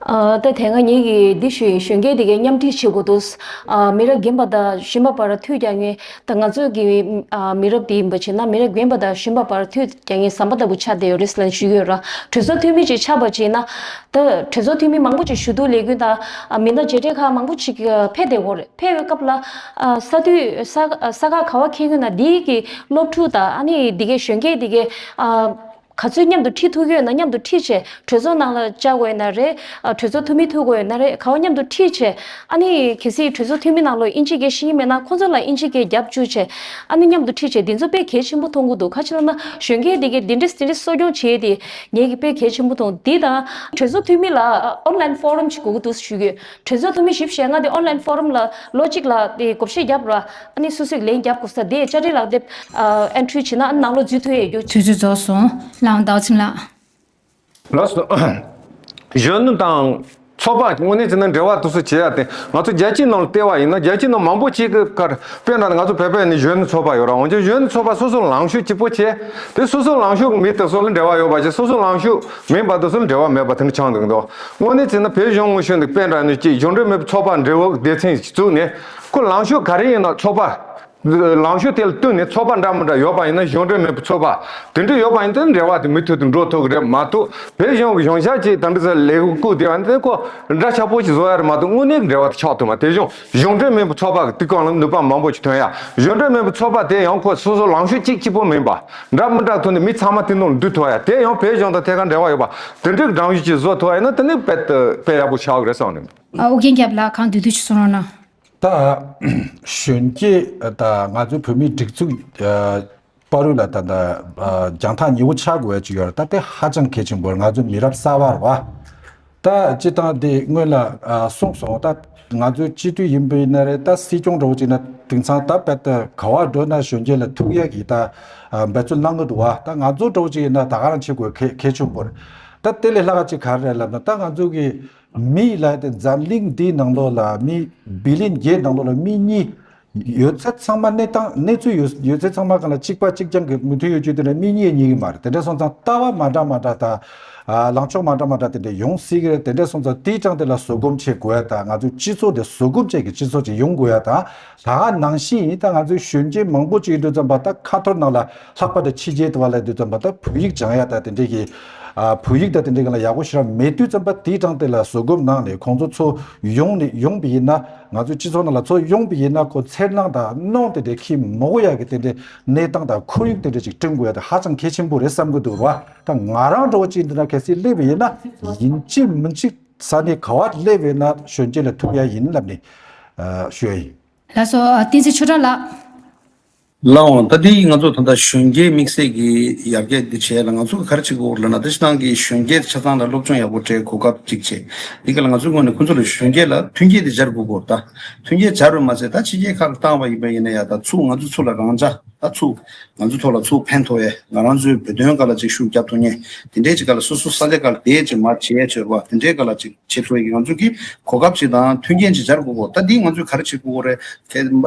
ཨ། ད་དེ་སྔ་ངེད་ཀྱིས་འདི་ཞུས་ཡིན། གཞོན་སྐྱེས་དེ་གའི་མཉམ་འཁྲིད་བྱེད་དགོས་འདུག་ཨ། མི་རབས་རྒན་པ་དང་གཞོན་པ་བར་མཐུད་རྒྱག་མཁན་ད་ང་ཚོ་གི་ཨ། མི་རབས་དེ་ཡིན་པ་བྱས་ན་མི་རབས་རྒན་པ་དང་གཞོན་པ་བར་མཐུད་རྒྱག་མཁན་ཟམ་པ་ལྟ་བུ་ཆགས་བསྡད་ཡོད་རེད་ཟེར་ནས་ཞུས་ཡོད་ར། གྲོས་ཚོགས་འཐུས་མི་ཅིག་ཆགས་པ་བྱས་ན་ད་གྲོས་ཚོགས་འཐུས་མི་མང་པོ་ཅིག་ཞུ་གཏུག་ལས་འགུལ་དང་ཨ། མི་སྣ་མཇལ་འཕྲད་ཁག་མང་པོ་ཅིག་ཕེབས་བསྡད་ཡོད་རེད། ཕེབས་པའི་སྐབས་ལ་ཨ། ས་དུས་ས་ས་ཁག་ག་བ་འཁེལ་གྱི་ཡོད་ན་འདི་གི་སློབ་ཕྲུག་དང་ཨ་ནི་འདི་གའི་གཞོན་སྐྱེས་འདི་གའི་ཨ། ག་ཚོད་མཉམ་དུ་ཁྲིད་ཐུབ་ཀྱི་ཡོད་ན་མཉམ་དུ་ཁྲིད་བྱས་གྲོས་ཚོགས་ནང་ལ་བཅར་དགོས་ཡོད་ན་རེད། ཨ། གྲོས་ཚོགས་འཐུས་མི་ཐུག་དགོས་ཡོད་ན་རེད། ག་བ་མཉམ་དུ་ཁྲིད་བྱས་ཨ་ནི་གལ་སྲིད་གྲོས་ཚོགས་འཐུས་མི་ནང་ལོགས་དབྱིན་ཇི་སྐད་ཤེས་ཀྱི་མེད་ན་ཁོང་ཚོ་ལ་དབྱིན་ཇི་སྐད་རྒྱབ་བཅུག་བྱས་ཨ་ནི་མཉམ་དུ་ཁྲིད་བྱས་འདི་ཚོ་དཔེ་གལ་ཆེན་པོ་མཐོང་གི་འདུག་ག་ཅི་ལབ་ན་གཞོན་སྐྱེས་དེ་གའི་འདི་འདྲས་འདི་འདྲས་གསོ་སྐྱོང་བྱས་ཏེ་ངེད་ཀྱི་དཔེ་གལ་ཆེན་པོ་མཐོང་། འདི་དང་གྲོས་ཚོགས་འཐུས་མི་ལ་ཨོན་ལན་ཕོ་རམ་ཅིག་དགོས་ཀྱི་འདུག་ཞུ་གི་ཡོད། གྲོས་ཚོགས་འཐུས་མི་བཞི་བཅུ་ཞེ་ལྔ་དེ་ཨོན་ལན་ཕོ་རམ་ལ་ལོ་གཅིག་ལ་དེ་བགོ་བཤའ་བརྒྱབ་ར། ཨ་ནི་སོ་སོས་ལན་རྒྱབ་དགོས་ས་དེ་དཔྱ་ཁྲལ་ལག་དེབ་ཨ། ཨེན་ཊི་རི་བྱས་ན་ཨ་ནི་ནང་ལོགས་འཛུལ་ཐུབ་ཡས་རྒྱུ། དུས་ཚོད་རྫོགས་སོང་། ལགས་འོང་ཟླ་བ་ཚེ་རིང་ལགས། ལགས་སོ། གཞོན་ནུ་དང་ཚོགས་པ་དངོས་གནས་བྱས་ན་འབྲེལ་བ་དེ་ཚོ་བྱེད་ཡ་དེ་ང་ཚོ་རྒྱལ་སྤྱིའི་ནང་ལ་བལྟས་པ་ཡིན་ན་རྒྱལ་སྤྱིའི་ནང་མང་པོ་ཅིག་གི་ཁར་དཔེར་ན་ང་ཚོ་བོད་པའི་ནི་གཞོན་ནུ་ཚོགས་པ་ཡོད་ར། འོན་ཀྱང་གཞོན་ནུ་ཚོགས་པ་སོ་སོ་ལངས་ཕྱོགས་གཅིག་པོ་བྱས་དེ་སོ་སོ་ལངས་ཕྱོགས་ཀྱི་མི་དེ་ཚོ་ལ་འབྲེལ་བ་ཡོད་པ་བྱས་སོ་སོ་ལངས་ཕྱོགས་མིན་པ་དེ་ཚོ་ལ་འབྲེལ་བ་མེད་པ་དེ་འདྲ་ཆགས་འདུག་འདུག་དངོས་གནས་བྱས་ན་བོད་གཞུང་ངོས་ཤོད་འདུག་དཔེ་འདྲ་ནི་ཅིག་གཞུང་འབྲེལ་མེད་པའི་ཚོགས་པ་འབྲེལ་བ་སྡེ་ཚན་ཞིག་བཙུགས་ནས་ཁོ་ལངས་ཕྱོགས་ག་རེ་ཡིན་ན་ཚོགས་པ་ལངས་ཕྱོགས་དེ་ལ་བསྟུན་ནས་ཚོགས་པ་འདྲ་མི་འདྲ་ཡོད་པ་ཡིན་ན་གཞུང་འབྲེལ་མེད་པའི་ཚོགས་པ་དེ་འདྲ་ཡོད་པ་ཡིན་ན་འབྲེལ་བ་དེ་མུ་མཐུད་དུ་འགྲོ་ཐུབ་ཀྱི་རེད་མ་གཏོགས་བོད་གཞུང་གི་གཞུང་ཞབས་ཀྱིས་དེ་འདྲ་ལས་འགུལ་བསྐུལ་དེ་བ་འདི་ཁོ་འདྲ་ཆགས་པོ་ཞིག་བཟོ་ཡ་རེད་མ་གཏོགས་དངོས་གནས་ཀྱི་འབྲེལ་བ་དེ་ཆགས་ཐུབ་མ། དེ་བཞིན་གཞུང་འབྲེལ་མེད་པའི་ཚོགས་པ་གི་དེ་གང་ལ་ནུས་པ་མང་པོ་ཞིག་ཐོན་ཡ། གཞུང་འབྲེལ་མེད་པའི་ཚོགས་པ་དེ་ཡང་ཁོ་སོ་སོ་ལངས་ཕྱོགས་གཅིག་གཅིག་པོ་མིན་པ་འདྲ་མི་འདྲ་ཐོག་ནས་མི་ཚང་མ་དེ་ནང་ལ་འདུས་ཐུབ་ཡ། དེ་ཡང་བོད་གཞུང་དང་ཐད་ཀར་འབྲེལ་བ་ཡོད་པ་དེ་འདྲའི་སྒྲོམ་གཞི་ཅིག་བཟོ་ཐུབ་པ་ཡིན་ན་དེ་ནི་དཔེ་དཔེ་ཡག་པོ་ཆགས་ཀྱི་རེད་བསམ་ནས། ཨ། ཨོ་རྒྱན་རྒྱབ་ལགས་གང་འདོད་འདོད་ཅིག་གསུང་རོགས་གནང་། ད་གཞོན་སྐྱེས་དང་ང་ཚོའི་བོད་མིའི་སྒྲིག་འཛུགས་བར་ལ་ད་ལྟ་རྒྱང་ཐག་ཉེ་བོ་ཆགས་དགོས་ཡ་ཅིག་ཡོད་རེད། ད་དེ་ཧ་ཅང་གལ་ཆེན་པོ་རེད། ང་ཚོའི་མི་རབས་གསར་པ་རེད་བ། ད་སྤྱིར་བཏང་དེ་སྔོན་ལ་གསུངས་སོང་། ད་ང་ཚོའི་སྤྱི་འཐུས་ཡིན་པ་ཡིན་ན་རེད། ད་སྲིད་སྐྱོང་འདྲ་བོ་ཅིག་ན་དེང་སང་ད་དཔེ་ད་ག་བ་འགྲོ་ན་གཞོན་སྐྱེས་ལ་ཐུག་ཡ་གི་ད་འབད་བརྩོན་གནང་གི་འདུག་བ། ད་ང་ཚོ་འདྲ་བོ་ཅིག་ཡིན་ན་ད་ག་རང་བྱེད་དགོས་གལ་གལ་ཆེན་པོ་རེད། ད་དེ་ལས་ལྷག་ག་ཅིག་ག་རེ་རེད་ལབ་ན་ད་ང་ཚོ་གི་མི་ལ་དེ་འཛམ་གླིང་འདིའི་ནང་ལོགས་ལ་མི་བི་ལིན་བརྒྱད་ནང་ལོགས་ལ་མི་གཉིས་ཡོད་ཚད་ཚང་མ་གནས་སྟངས་གནས་ཚུལ་ཡོད་ཡོད་ཚད་ཚང་མ་གང་ལ་གཅིག་པ་གཅིག་རྐྱང་གི་མོས་མཐུན་ཡོད་རྒྱུ་དེ་འདྲ་མི་གཉིས་གཉིས་ཀྱི་མ་རེད། དེ་འདྲ་སོང་ཙང་ལྟ་བ་མ་འདྲ་མ་འདྲ་དང་། ཨ། ལངས་ཕྱོགས་མ་འདྲ་མ་འདྲ་དེ་འདྲ་ཡོང་སྲིད་ཀྱི་རེད། དེ་འདྲ་སོང་ཙང་དེའི་གྲངས་དེ་ལ་བཟོད་སྒོམ་བྱེད་དགོས་ཡ་དང་ང་ཚོའི་སྤྱི་ཚོགས་དེ་བཟོད་སྒོམ་བྱེད་ཀྱི་སྤྱི་ཚོགས་ཅིག་ཡོང་དགོས་ཡ་དང་། ད་ག་ནང་བཞིན་ད་ང་ཚོའི་གཞོན་སྐྱེས་མང་པོ་ཅིག་ཡིན་དུས་ཙམ་པ་ད་ཁ་ཐོར་ནང་ལ་ལྷག་པར་དུ་ཕྱི་རྒྱལ་དུ་བ་ལ་ཡིན་དུས་ཙམ་པ་ད་བོད་ཡིག་སྦྱང་ཡ་ད་དེ་འདྲས་ཀྱི་ཨ། བོད་ཡིག་ད་དེ་འདྲས་ཀྱི་ལ་ཡག་པོ་ཞེ་དྲག་མེད་དུས་ཙམ་པ་དེའི་གྲངས་དེ་ལ་བཟོད་སྒོམ་གནང་ནས་ཁོང་ཚོ་ཚུར་ཡོང་ནས་ཡོང་པ་ཡིན་ན་ང་ཚོའི་སྤྱི་ཚོགས་ནང་ལ་ཚུར་ཡོང་པ་ཡིན་ན་ཁོ་འཚེར་སྣང་དང་གནོང་དེ་འདྲས་ཁྱི་མོ་གོ་ཡ་གི་དེ་འདྲས་གནས་སྟངས་དང་ཁོར་ཡུག་དེ་འདྲས་ཅིག་བསྐྲུན་དགོས་ཡ་དེ་ཧ་ཅང་གལ་ཆེན་པོ་རེད་བསམ་གི་འདུག་ར། ད་ང་རང་འདྲ་བོ་ཅིག་འདི་ན་གལ་སྲིད་སླེབས་པ་ཡིན་ན་ཡིན་གཅིག་མིན་གཅིག་ས་གནས་ག་བ་སླེབས་པ་ཡིན་ན་གཞོན་སྐྱེས་ལ་ཐུག་ཡ་ཡིན་ལབ་ནས་ཨ། ཞུ་ཡ་ཡིན། ལགས་སོ། བསྟན་འཛིན་ཆོས་གྲགས་ལགས། ལགས་འོང་། ད་འདི་ང་ཚོ་ད་ལྟ་གཞོན་སྐྱེས་དམིགས་བསལ་གྱི་ཡར་རྒྱས་འདི་བྱས་ལ་ང་ཚོ་ག་རེ་བྱེད་དགོས་ལབ་ན། ད་ཕྱི་ནང་གི་གཞོན་སྐྱེས་ཆ་ཚང་ལ་སློབ་སྦྱོང་ཡག་པོ་སྤྲད་གོ་སྐབས་གཅིག་བྱས། འདི་ག་ལ་ང་ཚོའི་ངོས་ནས་ཁོ་ཚོ་ལ་གཞོན་སྐྱེས་ལ་མཐུན་རྐྱེན་འདི་སྦྱར་དགོས་གོ་ད་མཐུན་རྐྱེན་སྦྱར་བ་མ་ཟད་ད་ཕྱི་རྒྱལ་ཁག་ལ་བཏང་བ་ཡིན་པ་ཡིན་ན་ཡང་ད་ཚུར་ང་ཚོ་ཚུར་ལ་རང་འཇགས་ད་ཚུར་ང་ཚོ་ཐོག་ལ་ཚུར་ཕན་ཐོགས་ཡས་ང་རང་ཚོའི་བོད་དོན་སྒང་ལ་ཅིག་ཤུགས་རྒྱབ་ཐུབ་མཁན་དེ་འདྲའི་ཅིག་ག་ལ་སོ་སོ་ས་ཆ་ག་ལ་བསྡད་ཅིག་མར་བྱས་ཡས་བྱས་ར་བ་དེ་འདྲའི་ག་ལ་ཅིག་བྱེད་ཐུབ་ཡག་གི་ང་ཚོ་གི་གོ་སྐབས་ཅིག་དང་མཐུན་རྐྱེན་ཅིག་སྦྱར་དགོས་གོ་ད་འདི་ང་ཚོས་ག་རེ་བྱེད་དགོས་གོ་རེད། དེ་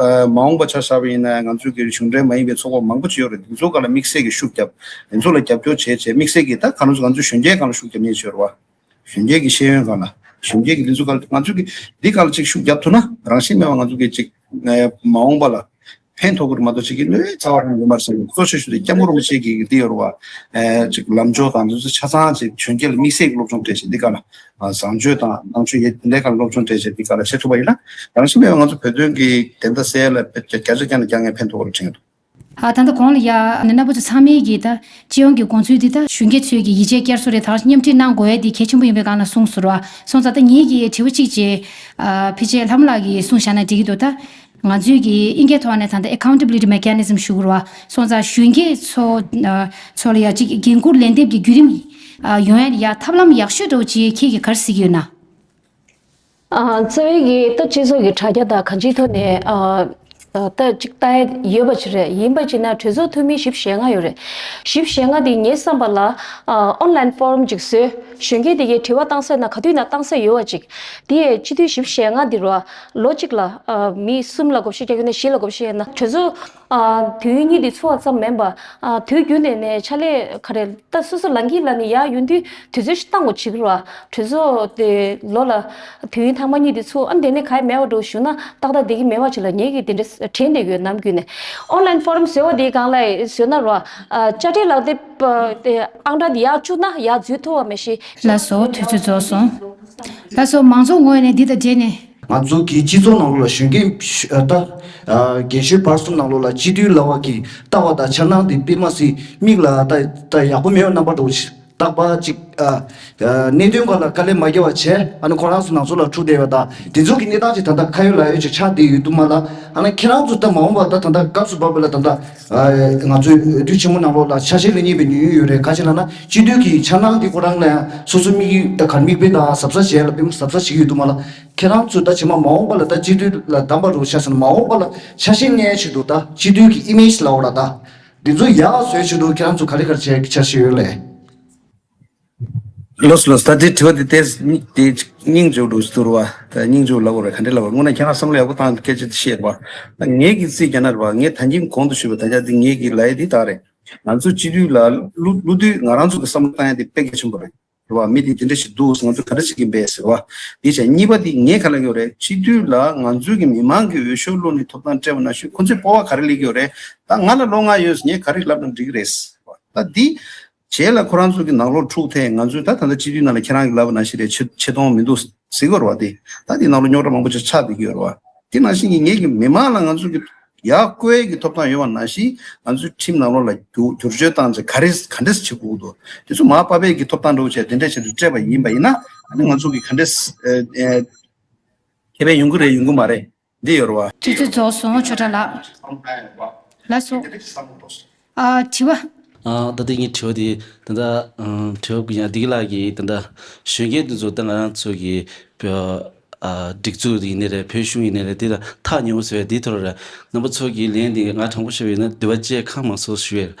མ་འོངས་པ་ཆ་བཞག་པ་ཡིན་ན་ང་ཚོ་གི་གཞུང་འབྲེལ་མ་ཡིན་པའི་ཚོགས་པ་མང་པོ་ཅིག་ཡོད་རེད། འདི་ཚོ་ག་ལ་དམིགས་བསལ་གྱི་ཤུགས་རྒྱབ། འདི་ཚོ་ལ་རྒྱབ་སྐྱོར་བྱས་བྱས་དམིགས་བསལ་གྱི་ད་ག་རང་ཚོ་ང་ཚོ་གཞོན་སྐྱེས་སྒང་ལ་ཤུགས་རྒྱབ་མཁན་ཅིག་ཡོད་རེད་བ། གཞོན་སྐྱེས་ཀྱི་ཤེས་ཡོན་སྒང་ལ་གཞོན་སྐྱེས་ཀྱི་འདི་ཚོ་ག་ལ་ང་ཚོ་གི་འདི་ག་ལ་ཅིག་ཤུགས་རྒྱབ་ཐུབ་ན་རང་བཞིན་མེད་པ་ང་ཚོ་གི་ཅིག་མ་འོངས་པ་ལ། ཕན་ཐོགས་ཀྱི་རེད་མ་གཏོགས་ཅིག་གི་ལོས་རྩ་བ་རང་ཡོད་མ་རེད་བསམ་གྱི་གཙོ་ཆེ་ཤོས་དེ་སྐྱབས་མགོན་རིན་པོ་ཆེ་གི་འདི་ཡོད་རེད་བ། ཨེ་ཅིག་ལམ་ཕྱོགས་དང་འདི་ཚོ་ཆ་ཚང་ཅིག་གཞོན་སྐྱེས་ལ་དམིགས་བསལ་གྱི་སློབ་སྦྱོང་སྤྲད་བྱས་འདི་ག་ལ་བཟང་སྤྱོད་དང་ནང་ཆོས་ཡོད་འདི་ག་ལ་སློབ་སྦྱོང་སྤྲད་བྱས་འདི་ག་ལ་བྱེད་ཐུབ་པ་ཡིན་ན་རང་བཞིན་མེད་པ་ང་ཚོ་བོད་དོན་གྱི་བདེན་མཐའ་གསལ་ལ་བརྒྱ་ཆ་བརྒྱ་ནས་བརྒྱ་ངས་ཕན་ཐོགས་པ་རེད་དྲན་གྱི་འདུག་ཨ། ད་ལྟ་གོང་ལ་ཡ་ནི་རྣམ་པ་ཚོ་ཚང་མས་ཀྱིས་ད་སྤྱི་ཡོངས་ཀྱི་དགོངས་ཚུལ་འདི་ད་གཞོན་སྐྱེས་ཚོས་ཀྱི་ཡིད་ཆེས་བསྐྱར་གསོ་རེད་དང་མཉམ་འབྲེལ་གནང་དགོས་ཡ་འདི་གལ་ཆེན་པོ་ཡིན་པའི་སྒང་ལ་གསུངས་སོང་ར། སོང་ཙང་ད་ངེད་ཀྱི་དྲི་བ་གཅིག་ཅེས་ཨ། ཕལ་ཆེར་ལྷ་མོ་ལགས་ཀྱིས་གསུངས་བཞག་ན་འགྲིག་གི་འདུག་ད་ང་ཚོས་ཀྱི་ཨིན་སྐད་ཐོག་ནས་ད་ལྟ་accountability mechanism ཞུ་དགོས་ར། སོང་ཙང་གཞོན་སྐྱེས་ཚོ་ཨ། ཚོ་ལ་ཡ་གཅིག་འགན་འཁུར་ལེན་འདེབས་ཀྱི་བརྒྱུད་རིམ་ཨ། ཡོང་ཡ་ཡ་ཐབས་ལམ་ཡག་ཤོས་འདྲ་བོ་ཅིག་ཁྱེད་ཀྱིས་ག་རེ་གཟིགས་ཀྱི་ཡོད་ན། ཨ། རྩ་བའི་གི་ད་སྤྱི་ཚོགས་ཀྱི་དྲ་རྒྱ་དང་གང་ཅིའི་ཐོག་ནས་ཨ་ཨ་ད་ཅིག་ལྟ་ཡ་ཡོད་པ་ཅིག་རེད། ཡིན་པ་ཅིག་ན་གྲོས་ཚོགས་འཐུས་མི་བཞི་བཅུ་ཞེ་ལྔ་ཡོད་རེད། བཞི་བཅུ་ཞེ་ལྔ་དེ་ངའི་བསམ་པ་ལ་ཨ་ཨོན་ལན་ཕོ་རམ་ཅིག་བཟོས། གཞོན་སྐྱེས་དེ་གའི་དྲི་བ་བཏང་ས་ན་ག་དུས་ན་བཏང་ས་ཡོད་པ་ཅིག་དེ་ཡས་སྤྱི་འཐུས་བཞི་བཅུ་ཞེ་ལྔ་དེ་རུ་ལོ་གཅིག་ལ་ཨ་མི་གསུམ་ལ་བགོ་བཤའ་རྒྱག་གི་ན་བཞི་ལ་བགོ་བཤའ་ཡིན་ན་གྲོས་ཚོགས་ཨ་དུས་ཡུན་གཉིས་དེ་ཚོ་བ་ཙམ་མིན་པ་ཨ་དུས་རྒྱུན་ནས་ནས་ཕྱག་ལས་ག་རེ། ད་སོ་སོ་ལངས་ཀྱི་ལ་ནི་ཡར་ཡོང་དུས་དུས་ཚོད་ཞིག་བཏང་དགོས་བྱེད་ཀྱི་རེད་བ། གྲོས་ཚོགས་དེ་ལོ་ལ་དུས་ཡུན་ཐེངས་མ་གཉིས་དེ་ཚུགས། ཨ་ནི་དེ་ནས་ག་ཡེ་མེད་པ་འགྲོ་ཞུ་ན་ཏག་ཏག་བསྡད་ཀྱི་མེད་པ་ཅིག་ལ་ངེད་ཀྱིས་དེ་འདྲ་དྲན་བསྡད་ཡོད་ནམ་རྒྱུན་ནས། ཨོན་ལན་ཕོ་རམ་བཟོས་པ་དེའི་སྒང་ལ་བཟོས་ན་རེད་བ། ཨ་དཔྱ་ཁྲལ་ལག་དེབ་དེ་ཨང་གྲངས་དེ་ཡར་བཅུག་ན་ཡར་འཛུལ་ཐུབ་པ་མེད་ཤི། ལགས་སོ། དུས་ཚོད་རྫོགས་སོང་། ལགས་སོ། མང་ཚོགས་ངོས་ནས་འདི་དང་འབྲེལ་ནས། ང་ཚོ་གི་སྤྱི་ཚོགས་ནང་ལོགས་ལ་གཞོན་སྐྱེས་ཤ་ད་རྒན་གཞོན་བར་གསུམ་ནང་ལོགས་ལ་སྤྱི་འཐུས་ལབ་པ་གི་ལྟ་བ་དང་འཆར་སྣང་དེ་དཔེ་མ་སྲིད་མིག་ལ་ད་ད་ཡག་པོ་མེད་པ་རྣམ་པ་འདྲ་བོ་ཞིག་རྟག་པར་ཅིག་ཨ་ཨ་གནད་དོན་སྒང་ལ་དཀའ་ལས་མ་བརྒྱབ་པ་བྱས། ཨ་ནི་ཁོ་རང་ཚོ་ནང་ཚོ་ལ་འཁྲུག་བསྡད་པ་དང་དེ་ཚོ་གི་གནས་སྟངས་ཅིག་ད་ལྟ་ཁ་ཡོད་ལག་ཡོད་ཅིག་ཆགས་བསྡད་ཡོད་དུས་མ་ལ། ཨ་ནི་ཁྱེད་རང་ཚོ་ད་མ་འོངས་པ་ད་ད་ལྟ་སྐབས་སུ་བབས་པ་ལ་ད་ལྟ་ཨ་ང་ཚོའི་འོས་བསྡུ་ཆེན་མོ་ནང་ལོགས་ལ་ཆ་ཤས་ལེན་མཁན་པའི་ཉུང་ཉུང་ཡོད་རེད། ག་ཅི་ལབ་ན་སྤྱི་འཐུས་ཀྱི་འཆར་སྣང་འདི་ཁོ་རང་ལ་ཡང་སོ་སོ་མིག་གིས་ད་གར་མིག་དཔེ་དང་གཟབ་གཟབ་བྱས་ལ་དཔེ་མ་གཟབ་གཟབ་བྱེད་ཀྱི་ཡོད་དུས་མ་ལ། ཁྱེད་རང་ཚོས་ད་ཕྱི་མ་མ་འོངས་པ་ལ་ད་སྤྱི་འཐུས་ལ་བདམས་པ་རུ་ཆ་བཞག་ན་མ་འོངས་པ་ལ་ཆ་ཤས་ལེན་ཆེད་དུ་ད་སྤྱི་འཐུས་ཀྱི་ཨི་མེ་ཇི་ལབ་དགོས་ར། ད་འདི་ཚོ་ཡག་བཟོ་ཆེད་དུ་ཁྱེད་རང་ཚོ་ག་རེ་ག་རེ་བྱེད་ཀྱི་འཆར་གཞི་ཡོད་ལེ། ལགས་སོ་ལགས་སོ། ད་དེ་དྲི་བ་དེ་ཏོག་ཙམ་དེ་སྙིང་རྗེ་པོ་འདུག་ཟེར་བ། ད་སྙིང་རྗེ་པོ་ལབ་དགོས་རེད། ག་འདྲ་ལབ་དགོས་རེད། དངོས་གནས་ཁྱེད་རང་བསམ་བློ་ཡག་པོ་བཏང་སྐད་ཆ་དེ་བཤད་རེད་བ། ད་ངེད་ཀྱིས་རྩིས་རྒྱག་ན་རེད་བ། ངས་ད་གིན་གོང་དུ་ཞུས་པ་ད་ཆ་དེ་ངེད་ཀྱི་ལབ་ཡ་དེ་ད་རེད། ང་ཚོ་སྤྱི་འཐུས་ལ་བླུག་བླུག་དུས་ང་རང་ཚོ་གི་བསམ་བློ་བཏང་ཡ་དེ་དཔེ་གལ་ཆེན་པོ་རེད། རེད་བ། མི་དེ་དེ་འདྲ་ཞིག་འདུག་ང་ཚོ་ག་འདྲ་བྱེད་ཀྱིན་པས་ཟེར་བ། དེ་བྱས་གཉིས་པ་དེ་ངས་ག་ལབ་ཡོད་རེད། སྤྱི་འཐུས་ལ་ང་ཚོའི་གི་མི་མང་གི་འོས་ཤོག་བླུགས་ནས་ཐོབ་ཐང་སྤྲད་པ་ནང་བཞིན་ཁོ་ཚོས་སྤོབས་པ་ག་རེ་སླེབས་ཀྱི་ཡོད་རེད། ད་ང་ལ་ལོ་ལྔ་ཡོད། ངས་ག་རེ་ལབ་ན་འགྲིག་གི་རེད་ཟེར་བ། ད་འདི་རྗེས་ལ་ཁོ་རང་ཚོ་གི་ནང་ལོགས་འཁྲུག་ཐལ། ང་ཚོས་ད་ད་ལྟ་སྤྱི་འཐུས་ནང་ལ་ཁྱེད་རང་གི་ལབ་པ་ནང་བཞིན་རེད། ཆེ་ཆེ་མཐོང་མི་འདུག་ཟེར་གྱི་ཡོད་རེད་བ། དེ་ད་དེ་ནང་ལོགས་རྙོག་དྲ་མང་པོ་ཅིག་ཆགས་བསྡད་ཀྱི་ཡོད་རེད་བ། དེ་ནང་བཞིན་གྱི་ངེད་ཀྱི་མི་མང་ལ་ང་ཚོ་གི་ཡར་བསྐོ་ཡས་ཀྱི་ཐོབ་ཐང་ཡོད་པ་ནང་བཞིན་ང་ཚོའི་ཁྲིམས་ནང་ལོགས་ལ་བསྒྱུར་བསྒྱུར་བཅོས་བཏང་བྱས་ག་རེ་ག་འདྲས་བྱེད་དགོས་འདུག་དེ་ཚོ་མར་པ་ཕས་ཀྱི་ཐོབ་ཐང་འདྲ་བོ་བྱས་དེ་འདྲས་བྱས་ཏེ་སྤྲད་པ་ཡིན་པ་ཡིན་ན། ཨ་ནི་ང་ཚོ་གི་ག་འདྲས་ཨ་ཨ་ཁེ་ཕན་ཡོང་གི་རེད་ཡོང་གི་མ་རེད། འདི་ཡོད་རེད་བ། དུས་ཚོད་རྫོགས་སོང་། ཆོས་གྲགས་ལགས། ལགས་སོ། ཨ་དྲི་བ། ཨ་ད་ལྟ་ངའི་དྲི་བ་དེ་ད་ལྟ་ཨ་དྲི་བ་ཀུན་ཡང་བདེ་སྐྱིད་ལགས་ཀྱིས་ད་ལྟ་གཞོན་སྐྱེས་འདི་ཚོ་ད་ང་རང་ཚོ་གི་ཨ་སྒྲིག་འཛུགས་ཡིན་ནའི་རེད། བོད་གཞུང་ཡིན་ནའི་རེད། དེ་ལ་ཐག་ཉེ་བོ་བཟོ་ཡ་དེའི་ཐོག་ལ་རེད། རྣམ་པ་ཚོ་གིས་ལན་འདི་ང་དྲང་པོ་བཤད་པ་ཡིན་ན་འདོད་པ་བཅས་ཁག་མང་སོང་ཞུ་ཡས།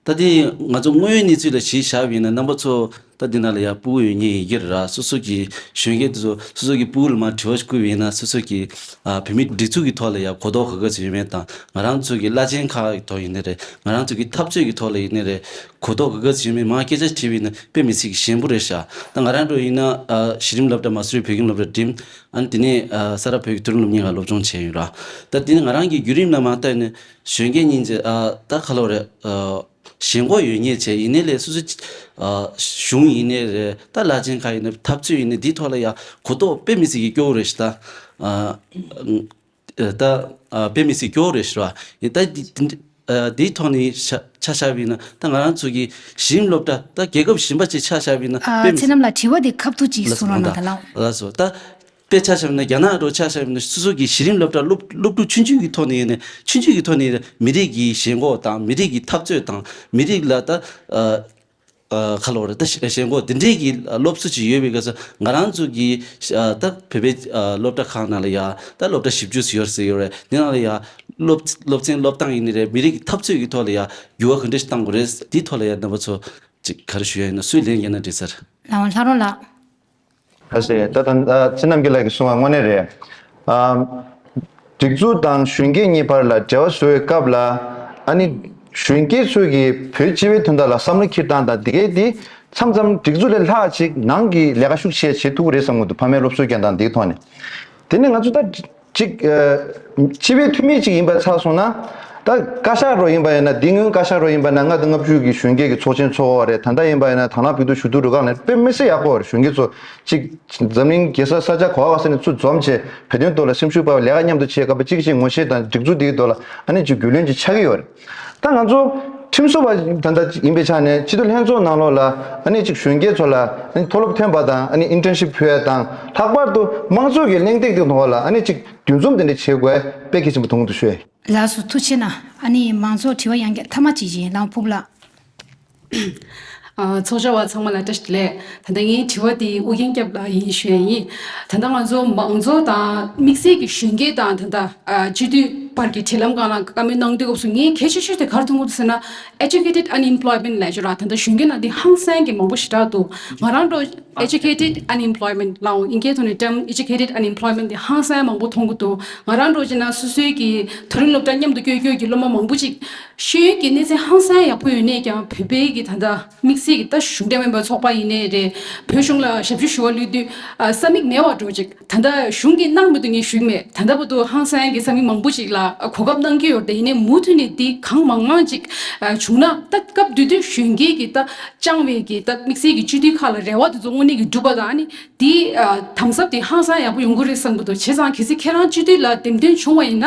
ད་དེ་ང་ཚོ་དངོས་ཡོད་གནས་ཚུལ་ལ་གཞི་བཞག་པ་ཡིན་ན་རྣམ་པ་ཚོ་ད་འདི་ནང་ལ་ཡ་སྤུ་གུ་ཡོད་མཁན་ཡིན་གྱི་རེད་ར། སོ་སོ་གི་གཞོན་སྐྱེས་དེ་ཚོ་སོ་སོ་གི་སྤུ་གུ་ལ་མར་དྲི་བ་བསྐུར་བ་ཡིན་ན་སོ་སོ་གི་ཨ་བོད་མིའི་སྒྲིག་འཛུགས་ཀྱི་ཐོག་ལ་ཡ་གོ་རྟོགས་ག་ག་ཚོད་ཡོད་མེད་དང་། ང་རང་ཚོ་གི་བླ་ཆེན་ཁག་གི་ཐོག་ཡིན་ནའི་རེད། ང་རང་ཚོ་གི་འཐབ་རྩོད་ཀྱི་ཐོག་ལ་ཡིན་ནའི་རེད། གོ་རྟོགས་ག་ག་ཚོད་ཡོད་མེད་མར་སྐད་ཆ་དྲིས་པ་ཡིན་ན་དཔེ་མི་སྲིད་ཀྱི་ཞན་པོ་རེད་ཤག་ད་ང་རང་འདྲ་ཡིན་ན་ཨ་གཞི་རིམ་སློབ་གྲྭ་མ་སུ་རི་བོད་ཁྱིམ་སློབ་གྲྭ་འགྲིམས། ཨ་ནི་དེ་ནས་ཨ་ས་རཱ་བོད་ཀྱི་མཐོ་རིམ་སློབ་གཉེར་ཁང་སློབ་སྦྱོང་བྱས་ཡོད་ར། ད་དེ་ནས་ང་རང་གི་བརྒྱུད་རིམ་ལ་མར་བལྟས་ནས་གཞོན་སྐྱེས་སྙིང་རྗེ་ཨ་ད་ག་ལབ་རེད། ཨ་ཞེན་ཁོག་ཡོད་མཁན་བྱས་ཡིན་ནའི་ལས་སོ་སོ་ཨ་གཞུང་ཡིན་ནའི་རེད། ད་བླ་ཆེན་ཁག་ཡིན་ནའི་འཐབ་རྩོད་ཡིན་ནའི་འདིའི་ཐོག་ལ་ཡ་གོ་རྟོགས་དཔེ་མི་སྲིད་ཀྱི་སྐྱོ་བོ་རེད་ཤག་ད་ཨ་ད་ཨ་དཔེ་མི་སྲིད་སྐྱོ་བོ་རེད་ཤག་ར། ཡིན་ད་འདི་འདི་ཨ་འདིའི་ཐོག་ནས་ཆ་ཆ་བཞག་པ་ཡིན་ན་ད་ང་རང་ཚོ་གི་གཞི་རིམ་སློབ་གྲྭ་ད་རྒྱལ་ཁབ་གཞན་པ་ཅིག་ཆ་བཞག་པ་ཡིན་ན་ཨ་དཔེ་མི་ཚེ་རྣམ་ལགས་དྲི་བ་འདི་ཁ་ཐུག་ཅིག་ལགས་གསུང་རོགས་གནང་ད་ལགས། ལགས་སོ། ད་དཔེ་ཆ་བཞག་ན་རྒྱ་ནག་འགྲོ་ཆ་བཞག་ན་སོ་སོ་གི་གཞི་རིམ་སློབ་གྲྭ་སློབ་སློབ་ཕྲུག་ཆུང་ཆུང་གི་ཐོག་ནས་ཡིན་ནའི་ཆུང་ཆུང་གི་ཐོག་ནས་མི་རིགས་ཀྱི་ཞེན་ཁོག་དང་མི་རིགས་ཀྱི་འཐབ་རྩོད་དང་མི་རིགས་ལ་ད་ཨ་ཨ་ག་ལབ་རེད། ད་ཞེན་ཁོག་འདི་འདྲས་ཀྱི་སློབ་གསོ་ཅིག་ཡོད་པའི་སྐབས་སུ་ང་རང་ཚོ་གི་ཨ་ད་བོད་པའི་ཨ་སློབ་གྲྭ་ཁག་ནང་ལ་ཡ་ད་སློབ་གྲྭ་བཞི་བཅུ་ཙམ་ཡོད་ཟེར་ཡོད་རེད། འདི་ནང་ལ་ཡ་སློབ་སློབ་ཚན་སློབ་སྟངས་ཡིན་ནི་རེད། མི་རིགས་ཀྱི་འཐབ་རྩོད་ཀྱི་ཐོག་ལ་ཡ་འགྱུར་བ་ག་འདྲས་ཤིག་གཏང་དགོས་རེད། འདིའི་ཐོག་ལ་ཡ་རྣམ་པ་ཚོ་ཅིག་ག་རེ་ཞུ་ཡ་ཡིན་ན་སུས་ལན་རྒྱག་ན་འགྲིག་ས་རེད། ལགས་འོང་ལྷ་རོང་ལགས། ལགས་སེ། ད་ད་ཚེ་རྣམ་རྒྱལ་ལགས་ཀྱིས་གསུངས་པ་དངོས་གནས་རེད། ཨ་སྒྲིག་འཛུགས་དང་གཞོན་སྐྱེས་གཉིས་བར་ལ་འབྲེལ་བ་བཟོ་བའི་སྐབས་ལ་ཨ་ནི་གཞོན་སྐྱེས་ཚོས་ཀྱིས་བོད་སྤྱི་པའི་དོན་དག་ལ་བསམ་བློ་འཁྱེར་སྟངས་དང་དེ་གའི་དེ་མཚམས་མཚམས་སྒྲིག་འཛུགས་ལས་ལྷག་ཅིག་ནང་གི་ལས་ཀ་ཤུགས་ཆེ་བྱེད་ཐུབ་ཀྱི་རེད་བསམ་གྱི་འདུག་ཕ་མའི་སློབ་གསོ་སྐྱོན་སྟངས་འདིའི་ཐོག་ནས། དེ་ནས་ང་ཚོ་ད་ཅིག་ཨ་སྤྱི་པའི་འཐུས་མི་ཅིག་ཡིན་པ་ཆགས་སོང་ན། ད་བཀའ་ཤག་རོ་ཡིན་པ་ཡིན་ན་འདི་སྔོན་བཀའ་ཤག་རོ་ཡིན་པ་ན་ལྔ་དང་ལྔ་བཅུ་གི་གཞོན་སྐྱེས་ཀྱི་ཚོགས་ཆེན་ཚོགས་པ་རེད། ད་ལྟ་ཡིན་པ་ཡིན་ན་དང་བླངས་བོད་དུ་ཞུ་གཏུག་རུ་ཁག་ནས་དཔེ་མི་སྲིད་ཡག་པོ་རེད། གཞོན་སྐྱེས་ཚོ་ཅིག་འཛམ་གླིང་རྒྱལ་ས་ས་ཆ་ག་བ་ག་ས་ནས་ཚུར་འཛོམས་བྱས་བོད་དོན་ཐོག་ལ་སེམས་ཤུགས་སྤར་བའི་ལས་ཀ་མཉམ་དུ་བྱེད་སྐབས་གཅིག་གིས་གཅིག་ངོ་ཤེས་དང་སྒྲིག་འཛུགས་འདིའི་ཐོག་ལ་ཨ་ནི་ཅིག་རྒྱུས་ལོན་ཅིག་ཆགས་ཀྱི་ཡོད་རེད། ད་ང་ཚོ་ཁྲིམས་བཟོ་བ་ད་ལྟ་ཡིན་པའི་ཆ་ནས་སྤྱི་འཐུས་ལྷན་ཚོགས་ནང་ལོགས་ལ་ཨ་ནི་ཅིག་གཞོན་སྐྱེས་ཚོ་ལ་ཨ་ནི་མཐོ་སློབ་ཐོན་པ་དང་ཨ་ནི་ཨིན་ཊརན་ཤིབ་ཕུལ་ཡ་དང་ལྷག་པར་དུ་དམངས་གཙོ་གི་གླེང་སྟེགས་དེ་ཐོག་ལ་ཨ་ནི་ཅིག་འདུ་འཛོམས་དེ་འདྲ་བྱེད་དགོས་དཔེ་གལ་ཆེན་པོ་མཐོང་གི་འདུག་ཞུ་ཡ་ཡིན། ལགས་སོ། ཐུགས་རྗེ་གནང་། ཨ་ནི་མང་ཚོགས་དྲི་བ་ཡང་བསྐྱར་མཐའ་མ་ཅིག་ཡིན་ལགས་ཕུབ་ལགས། ཨ། ཚོགས་བཅར་བ་ཚང་མ་ལ་བཀྲ་ཤིས་བདེ་ལེགས། ད་ལྟ་ངའི་དྲི་བ་དེ་ཨུ་རྒྱན་སྐྱབས་ལགས་ཡིན་ཞུ་ཡ་ཡིན། ད་ལྟ་ང་ཚོ་མང་གཙོ་དང་དམིགས་བསལ་གྱི་གཞོན་སྐྱེས་དང་ད་ལྟ་ཨ་སྤྱི་འཐུས་བར་གྱི་འབྲེལ་ལམ་སྒང་ལ་བཀའ་མོལ་གནང་དུས་སྐབས་སུ་ངས་གལ་ཆེ་ཤོས་དེ་ག་རེ་མཐོང་གི་འདུག་ཟེར་ན། Educated Unemployment ལབ་ཡ་ཅིག་ཡོད་ར། ད་ལྟ་གཞོན་སྐྱེས་ནང་དེ་ཧང་སང་གི་མང་པོ་ཞེ་དྲག་འདུག་ང་རང་འདྲ་Educated Unemployment ལབ་ཡོང་། དབྱིན་སྐད་ཐོག་ནས་term Educated Unemployment དེ་ཧང་སང་མང་པོ་མཐོང་གི་འདུག་ང་རང་འདྲ་བྱས་ན་སོ་སོའི་གི་མཐོ་རིམ་སློབ་གྲྭ་མཉམ་དུ་བསྐྱོད་བསྐྱོད་ཀྱི་སློབ་མ་མང་པོ་ཅིག་ཤེས་ཡོན་གྱི་གནས་ཚད་ཧང་སང་ཡག་པོ་ཡོད་ནས་ཀྱང་བོད་པའི་གི་ད་ལྟ་དམིགས་བསལ་གྱི་ད་གཞུང་འབྲེལ་མིན་པའི་ཚོགས་པ་ཡིན་ནའི་རེད། བོད་གཞུང་ལ་ཞབས་ཞུ་ཞུ་བ་ལུས་དུས་ཨ་ས་མིག་མེད་པ་འདྲ་ཅིག་ད་ལྟ་གཞུང་གིས་གནང་མི་འདུག་ངས་ཞུ་གི་མེད། ད་ལྟ་བར་དུ་ཧང་སང་གི་ས་མིག་མང་པོ་ཅིག་ལ་གོ་སྐབས་གནང་གི་ཡོད་རེད། ཡིན་ནའི་མུ་མཐུད་ནས་འདི་གང་མང་མང་ཅིག་ཨ་བྱུང་ན། ད་སྐབས་དེ་དུས་གཞོན་སྐྱེས་ཀྱི་ད་བཅངས་པའི་གི་ད་དམིགས་བསལ་གྱི་སྤྱི་འཐུས་ཁག་ལ་རེ་བ་དེ་ཚོ་དངོས་གནས་ཀྱི་འགྲུབ་པ་དང་ཨ་ནི། དེ་ཨ་དམ་ཟབ་དེ་ཧང་སང་ཡག་པོ་ཡོང་གི་རེད་བསམ་གྱི་འདུག་བྱས་ཙང་གལ་སྲིད་ཁྱེད་རང་སྤྱི་འཐུས་ལ་འདེམས་ཐོན་བྱུང་བ་ཡིན་ན།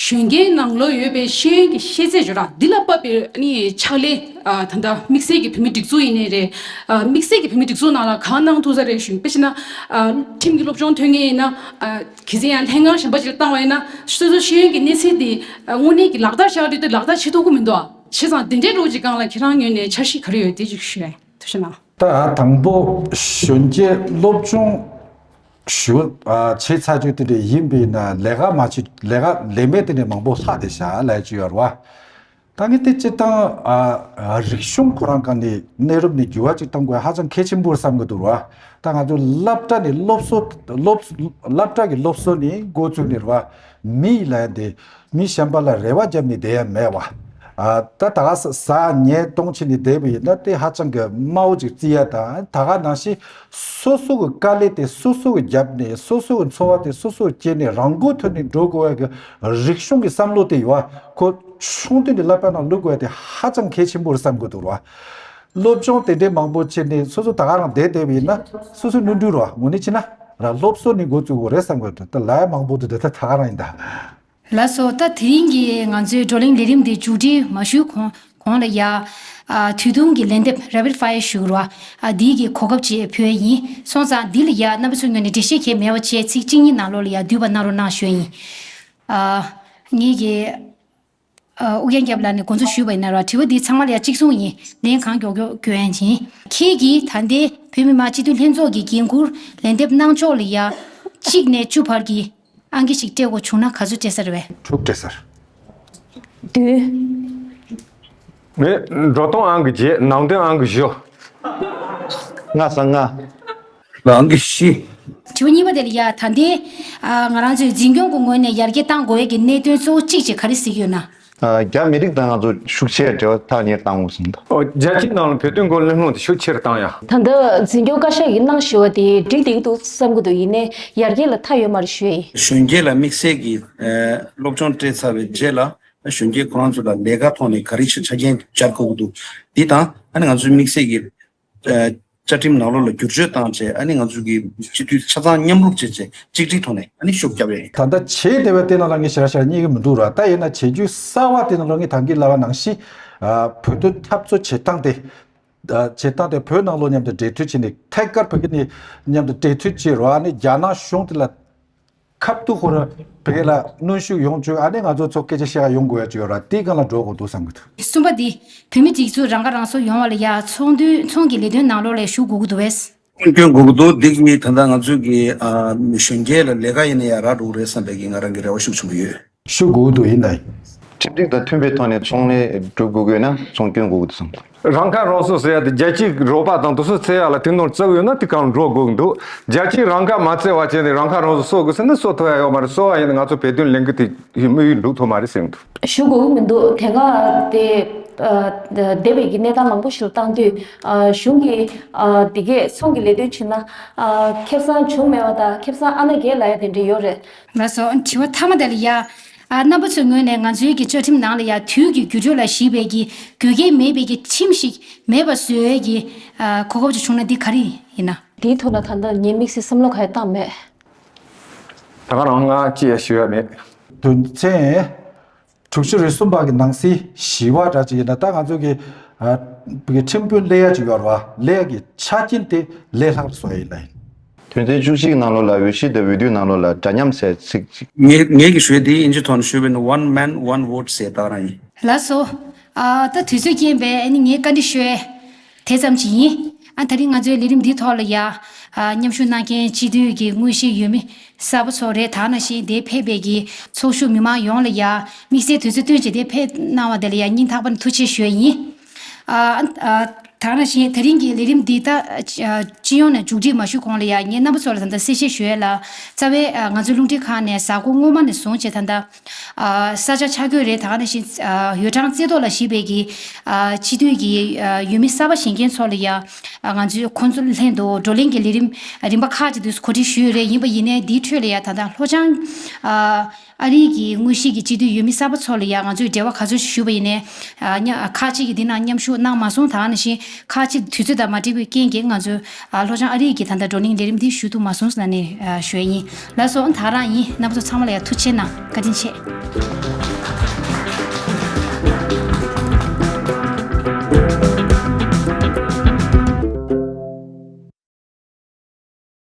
གཞོན་སྐྱེས་ནང་ལོགས་ཡོད་པའི་ཤེས་ཡོན་གྱི་ཤེས་ཚད་ཅིག་ཡོད་ར། འདི་ལ་དཔག་པའི་ཨ་ནི་ཕྱག་ལས་ཨ་ད་ལྟ་དམིགས་བསལ་གྱི་བོད་མི་སྒྲིག་འཛུགས་ཡིན་ནའི་རེད། ཨ་དམིགས་བསལ་གྱི་བོད་མི་སྒྲིག་འཛུགས་ནང་ལ་གང་གནང་ཐུབ་ས་རེད་ཞུ། དཔེ་བྱས་ན་ཨ་ཁྲིམས་ཀྱི་སློབ་སྦྱོང་ཐོན་མཁན་ཡིན་ན། ཨ་གལ་སྲིད་ཡང་ལྷན་ཁང་གཞན་པ་ཅིག་ལ་བཏང་བ་ཡིན་ན་སོ་སོའི་ཤེས་ཡོན་གྱི་གནས་ཚད་དེ་ཨ་དངོས་གནས་ཀྱི་ལག་བསྟར་བྱ་བ་དེ་ལག་བསྟར་བྱེད་ཐུབ་ཀྱི་མི་འདུག་ཨ་བྱས་ཙང་དེ་འདྲའི་རོགས་ཀྱི་སྒང་ལ་ཁྱེད་རང་ངོས་ནས་འཆར་གཞི་ག་རེ་ཡོད་དེ་ཅིག་ཞུ་ཡ་ཡིན། ཐུགས་རྗེ་གནང་། ད་དང་པོ་གཞོན་སྐྱེས་སློབ་སྦྱོང་ཞུ་ཨ་བྱས་ཚར་རྒྱུ་དེ་འདྲ་ཡིན་པས་ན་ལས་ཀ་མ་བྱེད་ལས་ཀ་ལས་མེད་དེ་འདྲ་མང་པོ་ལྷག་བསྡད་ཤག་ལབ་ཀྱི་ཡོད་རེད་བ། ད་ངས་དེ་སྤྱིར་བཏང་ཨ་རིག་གཞུང་ཁོ་རང་སྒང་ནས་གནས་རབས་ནས་འགྱུར་བ་ཅིག་གཏོང་དགོས་ཧ་ཅང་གལ་ཆེན་པོ་རེད་བསམ་གྱི་འདུག་ར། ད་ང་ཚོ་སློབ་གྲྭ་ནས་སློབ་གསོ་སློབ་སློབ་གྲྭ་གི་སློབ་གསོ་ནས་འགོ་བཙུགས་ནས་ར་མི་ལ་དེ་མི་གཞན་པ་ལ་རེ་བ་བརྒྱབ་ནས་བསྡད་ཡ་མེད་བ། ཨ་ད་ད་ག་ཟ་ཟ་ཉལ་གཏོང་བྱས་ནས་བསྡད་པ་ཡིན་ན་དེ་ཧ་ཅང་གི་དམའ་བོ་ཅིག་བརྩི་ཡ་དང་། ད་ག་ནང་བཞིན་སོ་སོ་གི་དཀའ་ལས་དེ་སོ་སོ་གི་བརྒྱབ་ནས་སོ་སོ་གི་འཚོ་བ་དེ་སོ་སོ་སྐྱེལ་ནས་རང་མགོ་ཐོན་ནས་འགྲོ་དགོས་ཡ་གི་རིག་གཞུང་གི་བསམ་བློ་དེ་ཡོད་བ། ཁོ་ཆུང་དུས་ནས་བསླབ་པ་ནང་བླུག་དགོས་ཡ་དེ་ཧ་ཅང་གལ་ཆེན་པོ་རེད་བསམ་གི་འདུག་ར། སློབ་སྦྱོང་དེ་འདྲའི་མང་པོ་བྱས་ནས་སོ་སོ་ད་ག་རང་བསྡད་བསྡད་པ་ཡིན་ན་སོ་སོ་ནོར་འཁྲུལ་རེད་བ། དངོས་གནས་བྱས་ན་ར་སློབ་གསོ་ནས་འགོ་བཙུགས་དགོས་རེད་བསམ་གི་འདུག་ད་ལབ་ཡ་མང་པོ་འདུག་ད་ད་ག་རང་ཡིན་ད། ལགས་སོ། ད་དེ་རིང་གི་ང་ཚོའི་བགྲོ་གླེང་ལས་རིམ་འདི་མཇུག་སྒྲིལ་མ་ཞུས་གོང་གོང་ལ་ཡ། ཨ་དུས་ཐུང་གི་ལན་འདེབས་rapid fire ཞུ་རོགས། ཨ་འདི་གི་གོ་སྐབས་ཅིག་ཕུལ་ཡ་ཡིན། སོང་ཙང་འདི་ལ་ཡ་རྣམ་པ་ཚོའི་ངོས་ནས་འགྲེལ་བཤད་གང་མེད་པ་བྱས་ཚིག་གཅིག་གཉིས་ནང་ལོགས་ལ་ཡ་བསྡུས་པ་གནང་རོགས་གནང་ཞུ་ཡ་ཡིན། ཨ་ངེད་ཀྱི་ཨ་ཨུ་རྒྱན་སྐྱབས་ལགས་ནས་འགོ་འཛུགས་ཞུས་པ་ཡིན་ན་རོགས། དྲི་བ་འདི་ཚང་མ་ལ་ཡ་གཅིག་མཚུངས་ཡིན། ལན་གང་མགྱོགས་མགྱོགས་སྐྱོན་ཡ་ཡིན། ཁྱེད་ཀྱིས་ད་ལྟའི་བོད་མི་མང་སྤྱི་འཐུས་ལྷན་ཚོགས་ཀྱི་འགན་འཁུར་ལན་འདེབས་གནང་ཕྱོགས་ལ་ཡ་གཅིག་ནས་བཅུ་བར་གྱི་ཨང་ཀི་ཞིག་སྤྲད་དགོས་བྱུང་ན་ག་ཚོད་སྤྲད་ས་རེད་པས། དྲུག་སྤྲད་ས་རེད། བདུན། ངས་འགྲོ་སྟངས་ཨང་ཀི་བརྒྱད། ནང་དོན་ཨང་ཀི་བཞི། ལྔ་ས་ལྔ། ཨང་ཀི་བཞི། དྲི་བ་གཉིས་པ་དེ་ལ་ཡ་ད་ལྟའི་ཨ་ང་རང་ཚོའི་འཛིན་སྐྱོང་གི་ངོས་ནས་ཡར་རྒྱས་གཏང་དགོས་ཡས་ཀྱི་གནད་དོན་གཙོ་བོ་གཅིག་ཅིག་ག་རེ་གཟིགས་ཡོད་ན། ཨ་རྒྱ་མི་རིགས་དང་ང་ཚོ་ཤུགས་ཆེ་འབྲེལ་བ་ཐག་ཉེ་རུ་བཏང་དགོས་བསམ་འདུག་ཨོ་རྒྱལ་སྤྱིའི་ནང་ལ་བོད་དོན་སྐོར་གླེང་སློང་དེ་ཤུགས་ཆེ་རུ་བཏང་ཡ། ད་ལྟ་འཛིན་སྐྱོང་བཀའ་ཤག་གིས་གནང་བཞིན་པ་དེ་འགྲིག་བསྡད་ཀྱི་འདུག་བསམ་གྱི་འདུག་ཡིན་ནའི་ཡར་རྒྱས་ལ་མཐའ་ཡོད་མ་རེད་ཞུ་ཡ་ཡིན། གཞོན་སྐྱེས་ལ་དམིགས་བསལ་གྱི་ཨ་སློབ་སྦྱོང་སྤྲད་ཚར་བའི་རྗེས་ལ་གཞོན་སྐྱེས་ཁོ་རང་ཚོ་ལ་ལས་ཀ་ཐོག་ནས་ག་རེ་ཆ་ཆ་རྐྱེན་སྦྱར་དགོས་ཀྱི་འདུག་འདི་དང་ཨ་ནི་ང་ཚོའི་དམིགས་བསལ་གྱི་ཨ་བཅའ་ཁྲིམས་ནང་ལོགས་ལ་བསྒྱུར་བཅོས་བཏང་བྱས་ཨ་ནི་ང་ཚོ་གི་སྤྱི་འཐུས་ཆ་ཚང་མཉམ་རུབ་བྱས་བྱས་གཅིག་སྒྲིལ་ཐོག་ནས་ཨ་ནི་ཤུགས་རྒྱབ་ཡས། ད་ལྟ་བྱས་བསྡད་པ་དེ་ནང་ལ་ངས་ཞེ་དྲག་ཞེ་དྲག་རྙེད་ཀྱི་མི་འདུག་ར། ད་ཡིན་ན་བྱེད་རྒྱུ་གསར་བ་དེ་ནང་ལ་ངས་ད་གིན་ལབ་པ་ནང་བཞིན་ཨ་བོད་དོན་འཐབ་རྩོད་བྱེད་སྟངས་དེ། བྱེད་སྟངས་དེ་བོད་ནང་ལོགས་མཉམ་དུ་འབྲེལ་མཐུད་བྱས་ནས་ཐད་ཀར་བོད་ཀྱི་ནས་མཉམ་དུ་འབྲེལ་མཐུད་བྱས་རོགས། ཨ་ནི་རྒྱ་ནག་གཞུང་དེ་ལ་ཁ་ཐུག་ཁོ་རང་བོད་ལ་གནོན་ཤུགས་ཡོང་བཅུག་ཨ་ནི་ང་ཚོ་ཚོ་སྐད་ཆ་བཤད་ག་ཡོང་དགོས་ཡ་ཅིག་ཡོད་ར། དེའི་སྒང་ལ་འགྲོ་དགོས་འདུག་བསམ་གྱི་འདུག་གསུམ་པ་འདི་བོད་མི་སྒྲིག་འཛུགས་རང་ཁ་རང་གསོ་ཡོང་བ་ལ་ཡ་ཚོགས་འདུའི་ཚོགས་ཀྱི་ལས་དོན་ནང་ལོགས་ལ་ཞུགས་དགོས་ཀྱི་འདུག་བས། སྐྱོན་དགོས་ཀྱི་འདུག་འདི་གཉིས་ད་ལྟ་ང་ཚོ་གི་ཨ་གཞོན་སྐྱེས་ལ་ལས་ཀ་ཡིན་ན་ཡ་རག་འགྲོ་གི་རེད་བསམ་པའི་གི་ང་རང་གི་རེ་བ་ཤུགས་ཆེན་པོ་ཡོད། ཤུགས་དགོས་ཀྱི་འདུག་ཡིན་ནའི། ཁྲིམས་སྒྲིག་དང་མཐུན་པའི་ཐོག་ནས་ཚོང་ལས་སྒྲུབ་དགོས་ཀྱི་ཡོད་ན་ཚོང་སྐྱོན་དགོས་ཀྱི་འདུག་བསམ། རང་ཁ་རང་གསོ་ཟེར་ཡ་དེ་རྒྱལ་སྤྱིའི་རོགས་པ་དང་དེ་ཚོ་བཙལ་ཡ་ལ་དེ་ནོར་བཙལ་ཡོད་ན་དེ་གང་འགྲོ་དགོས་ཀྱི་འདུག་རྒྱལ་སྤྱིའི་རང་ཁ་མ་བཙལ་བ་བྱས་ནས་རང་ཁ་རང་གསོ་གསོ་དགོས་ཟེར་ན་གསོ་ཐུབ་ཡ་ཡོད་མ་རེད། གསོ་བ་ཡིན་ན་ང་ཚོ་བོད་དོན་ལས་འགུལ་དེ་དམིགས་ཡུལ་འགྲུབ་ཐུབ་མ་རེད་ཟེར་གྱི་འདུག་ཞུ་དགོས་ཀྱི་མི་འདུག་དེ་སྔ་དེ་ཨ་འདས་པའི་གི་གནས་སྟངས་མང་པོ་ཞིག་ལ་བཏང་དུས་ཨ་གཞུང་གི་ཨ་དེ་གས་ཚོང་གི་ལས་དོན་བྱེད་ན་ཨ་ཁེ་བཟང་བྱུང་མེད་པ་དང་ཁེ་བཟང་ཨ་ན་རྒྱལ་ལ་ཡ་དེ་འདྲ་ཡོད་རེད། ལགས་སོ། དྲི་བ་མཐའ་མ་དེ་ལ་ཡ། ཨ་རྣམ་པ་ཚོའི་ངོས་ནས་ང་ཚོའི་གི་བཅའ་ཁྲིམས་ནང་ལ་ཡ་དུས་ཀྱི་འགྱུར་འགྲོས་ལ་གཞིགས་པའི་གི་དགོས་གལ་མེད་པའི་གི་ཁྲིམས་ཤིག་མེད་པ་བཟོ་ཡས་གི་ཨ་གོ་སྐབས་ཅིག་བྱུང་ན་འདི་ག་རེ་ཡིན་ན། དེའི་ཐོག་ལ་ད་ལྟ་ངས་དམིགས་བསལ་བསམ་བློ་ག་ཡ་བཏང་མེད། ད་ག་རང་ང་ཅི་ཡ་ཞུ་ཡ་མེད། དོན་ཚན་དྲུག་ཅུ་རེ་གསུམ་པ་གི་ནང་གསེས་བཞི་པ་འདྲ་ཅིག་ཡིན་ན་ད་ང་ཚོ་གི་ཨ་གི་ཁྲིམས་དཔོན་སླེབས་ཡ་ཅིག་ཡོད་རེད་བ། སླེབས་ཡ་གི་ཆ་རྐྱེན་དེ་ལས་སླ་བཟོ་ཡ་ཡིན་ན་ཡིན། དོན་ཚན་བཅུ་གཅིག་ནང་ལོགས་ལ་འོས་གཞི་དང་འོས་བསྡུའི་ནང་ལོགས་ལ་འདྲ་མཉམ་ཟེར་ཚིག་ཅིག་ངས་ངས་ཀྱི་ཞུ་ཡས་དེ་དབྱིན་ཇི་ཐོག་ནས་ཞུས་པ་ཡིན་ན་one man one vote ཟེར་ད་རང་ཡིན། ལགས་སོ། ཨ་ད་དུས་ཚོད་རྐྱེན་པས་ཨ་ནི་ངས་བཀའ་འདྲི་ཞུ་ཡས། དེ་ཙམ་གྱིས་ཡིན། ཨ་ད་རིང་ང་ཚོའི་ལས་རིམ་འདིའི་ཐོག་ལ་ཡ། ཨ་མཉམ་ཞུགས་གནང་མཁན་སྤྱི་འཐུས་ཀྱི་དངོས་གཞི་འོས་མི་གསར་པ་ཚོ་རེད། ད་ནང་བཞིན་དེ་ཕེབས་པའི་གི་ཚོགས་ཞུགས་མི་མང་ཡོངས་ལ་ཡ་དམིགས་བསལ་དུས་ཚོད་བཏོན་བྱས་དེ་ཕེབས་གནང་བ་དེ་ལ་ཡ་སྙིང་ཐག་པ་ནས་ཐུགས་རྗེ་ཆེ་ཞུ་ཡ་ཡིན། ཨ་ཨ་ད་ནང་བཞིན་ད་རིང་གི་ལས་རིམ་འདི་ད་ཨ་སྤྱི་ཡོངས་ནས་མཇུག་སྒྲིལ་མ་ཞུ་གོང་ལ་ཡ་ངས་རྣམ་པ་ཚོ་ལ་ད་ལྟ་གསལ་བཤད་ཞུ་ཡ་ལ། རྩ་བའི་ཨ་ང་ཚོའི་རླུང་འཕྲིན་ཁང་ནས་གཟའ་འཁོར་སྔོན་མ་ནས་བཟུང་བྱས་ད་ལྟ། ཨ་ས་ཆ་ཆ་བགོས་རེད། ད་ག་ནང་བཞིན་ཨ་འོས་གྲངས་རྩེ་ཐོག་ལ་གཞིགས་པའི་གི་ཨ་སྤྱི་འཐུས་ཀྱི་ཨ་འོས་མི་གསར་པ་བཞེངས་མཁན་ཚོ་ལ་ཡ། ཨ་ང་ཚོས་ཁོང་ཚོ་ལྷན་དུ་བགྲོ་གླེང་གི་ལས་རིམ་རིམ་པ་ཁག་ཅིག་དུ་གོ་སྒྲིག་ཞུས་ཡོད་རེད། ཡིན་པ་ཡིན་ནའི་འདིའི་ཁྲོད་ལ་ཡ་ད་ལྟ་ལྷོ་བྱང་ཨ་ཨ་རིའི་གི་དངོས་གཞི་གི་སྤྱི་འཐུས་འོས་མི་གསར་པ་ཚོ་ལ་ཡ་ང་ཚོས་འབྲེལ་བ་ག་ཚོད་ཞུས་པ་ཡིན་ནའི་ཨ་ཉ་ཁག་ཅིག་གིས་འདི་ནང་མཉམ་ཞུགས་གནང་མ་སོང་། ད་ག་ནང་བཞིན་ཁག་ཅིག་དུས་ཚོད་དང་མ་འགྲིག་པའི་རྐྱེན་གྱིས་ང་ཚོས་ཨ་ལྷོ་བྱང་ཨ་རིའི་གི་ད་ལྟ་བགྲོ་གླེང་ལས་རིམ་འདི་ཞུ་ཐུབ་མ་སོང་ཟེར་ནས་ཨ་ཞུ་ཡ་ཡིན། ལགས་སོ། ད་ག་རང་ཡིན། རྣམ་པ་ཚོ་ཚང་མ་ལ་ཡ་ཐུགས་རྗེ་གནང་། བཀའ་དྲིན་ཆེ།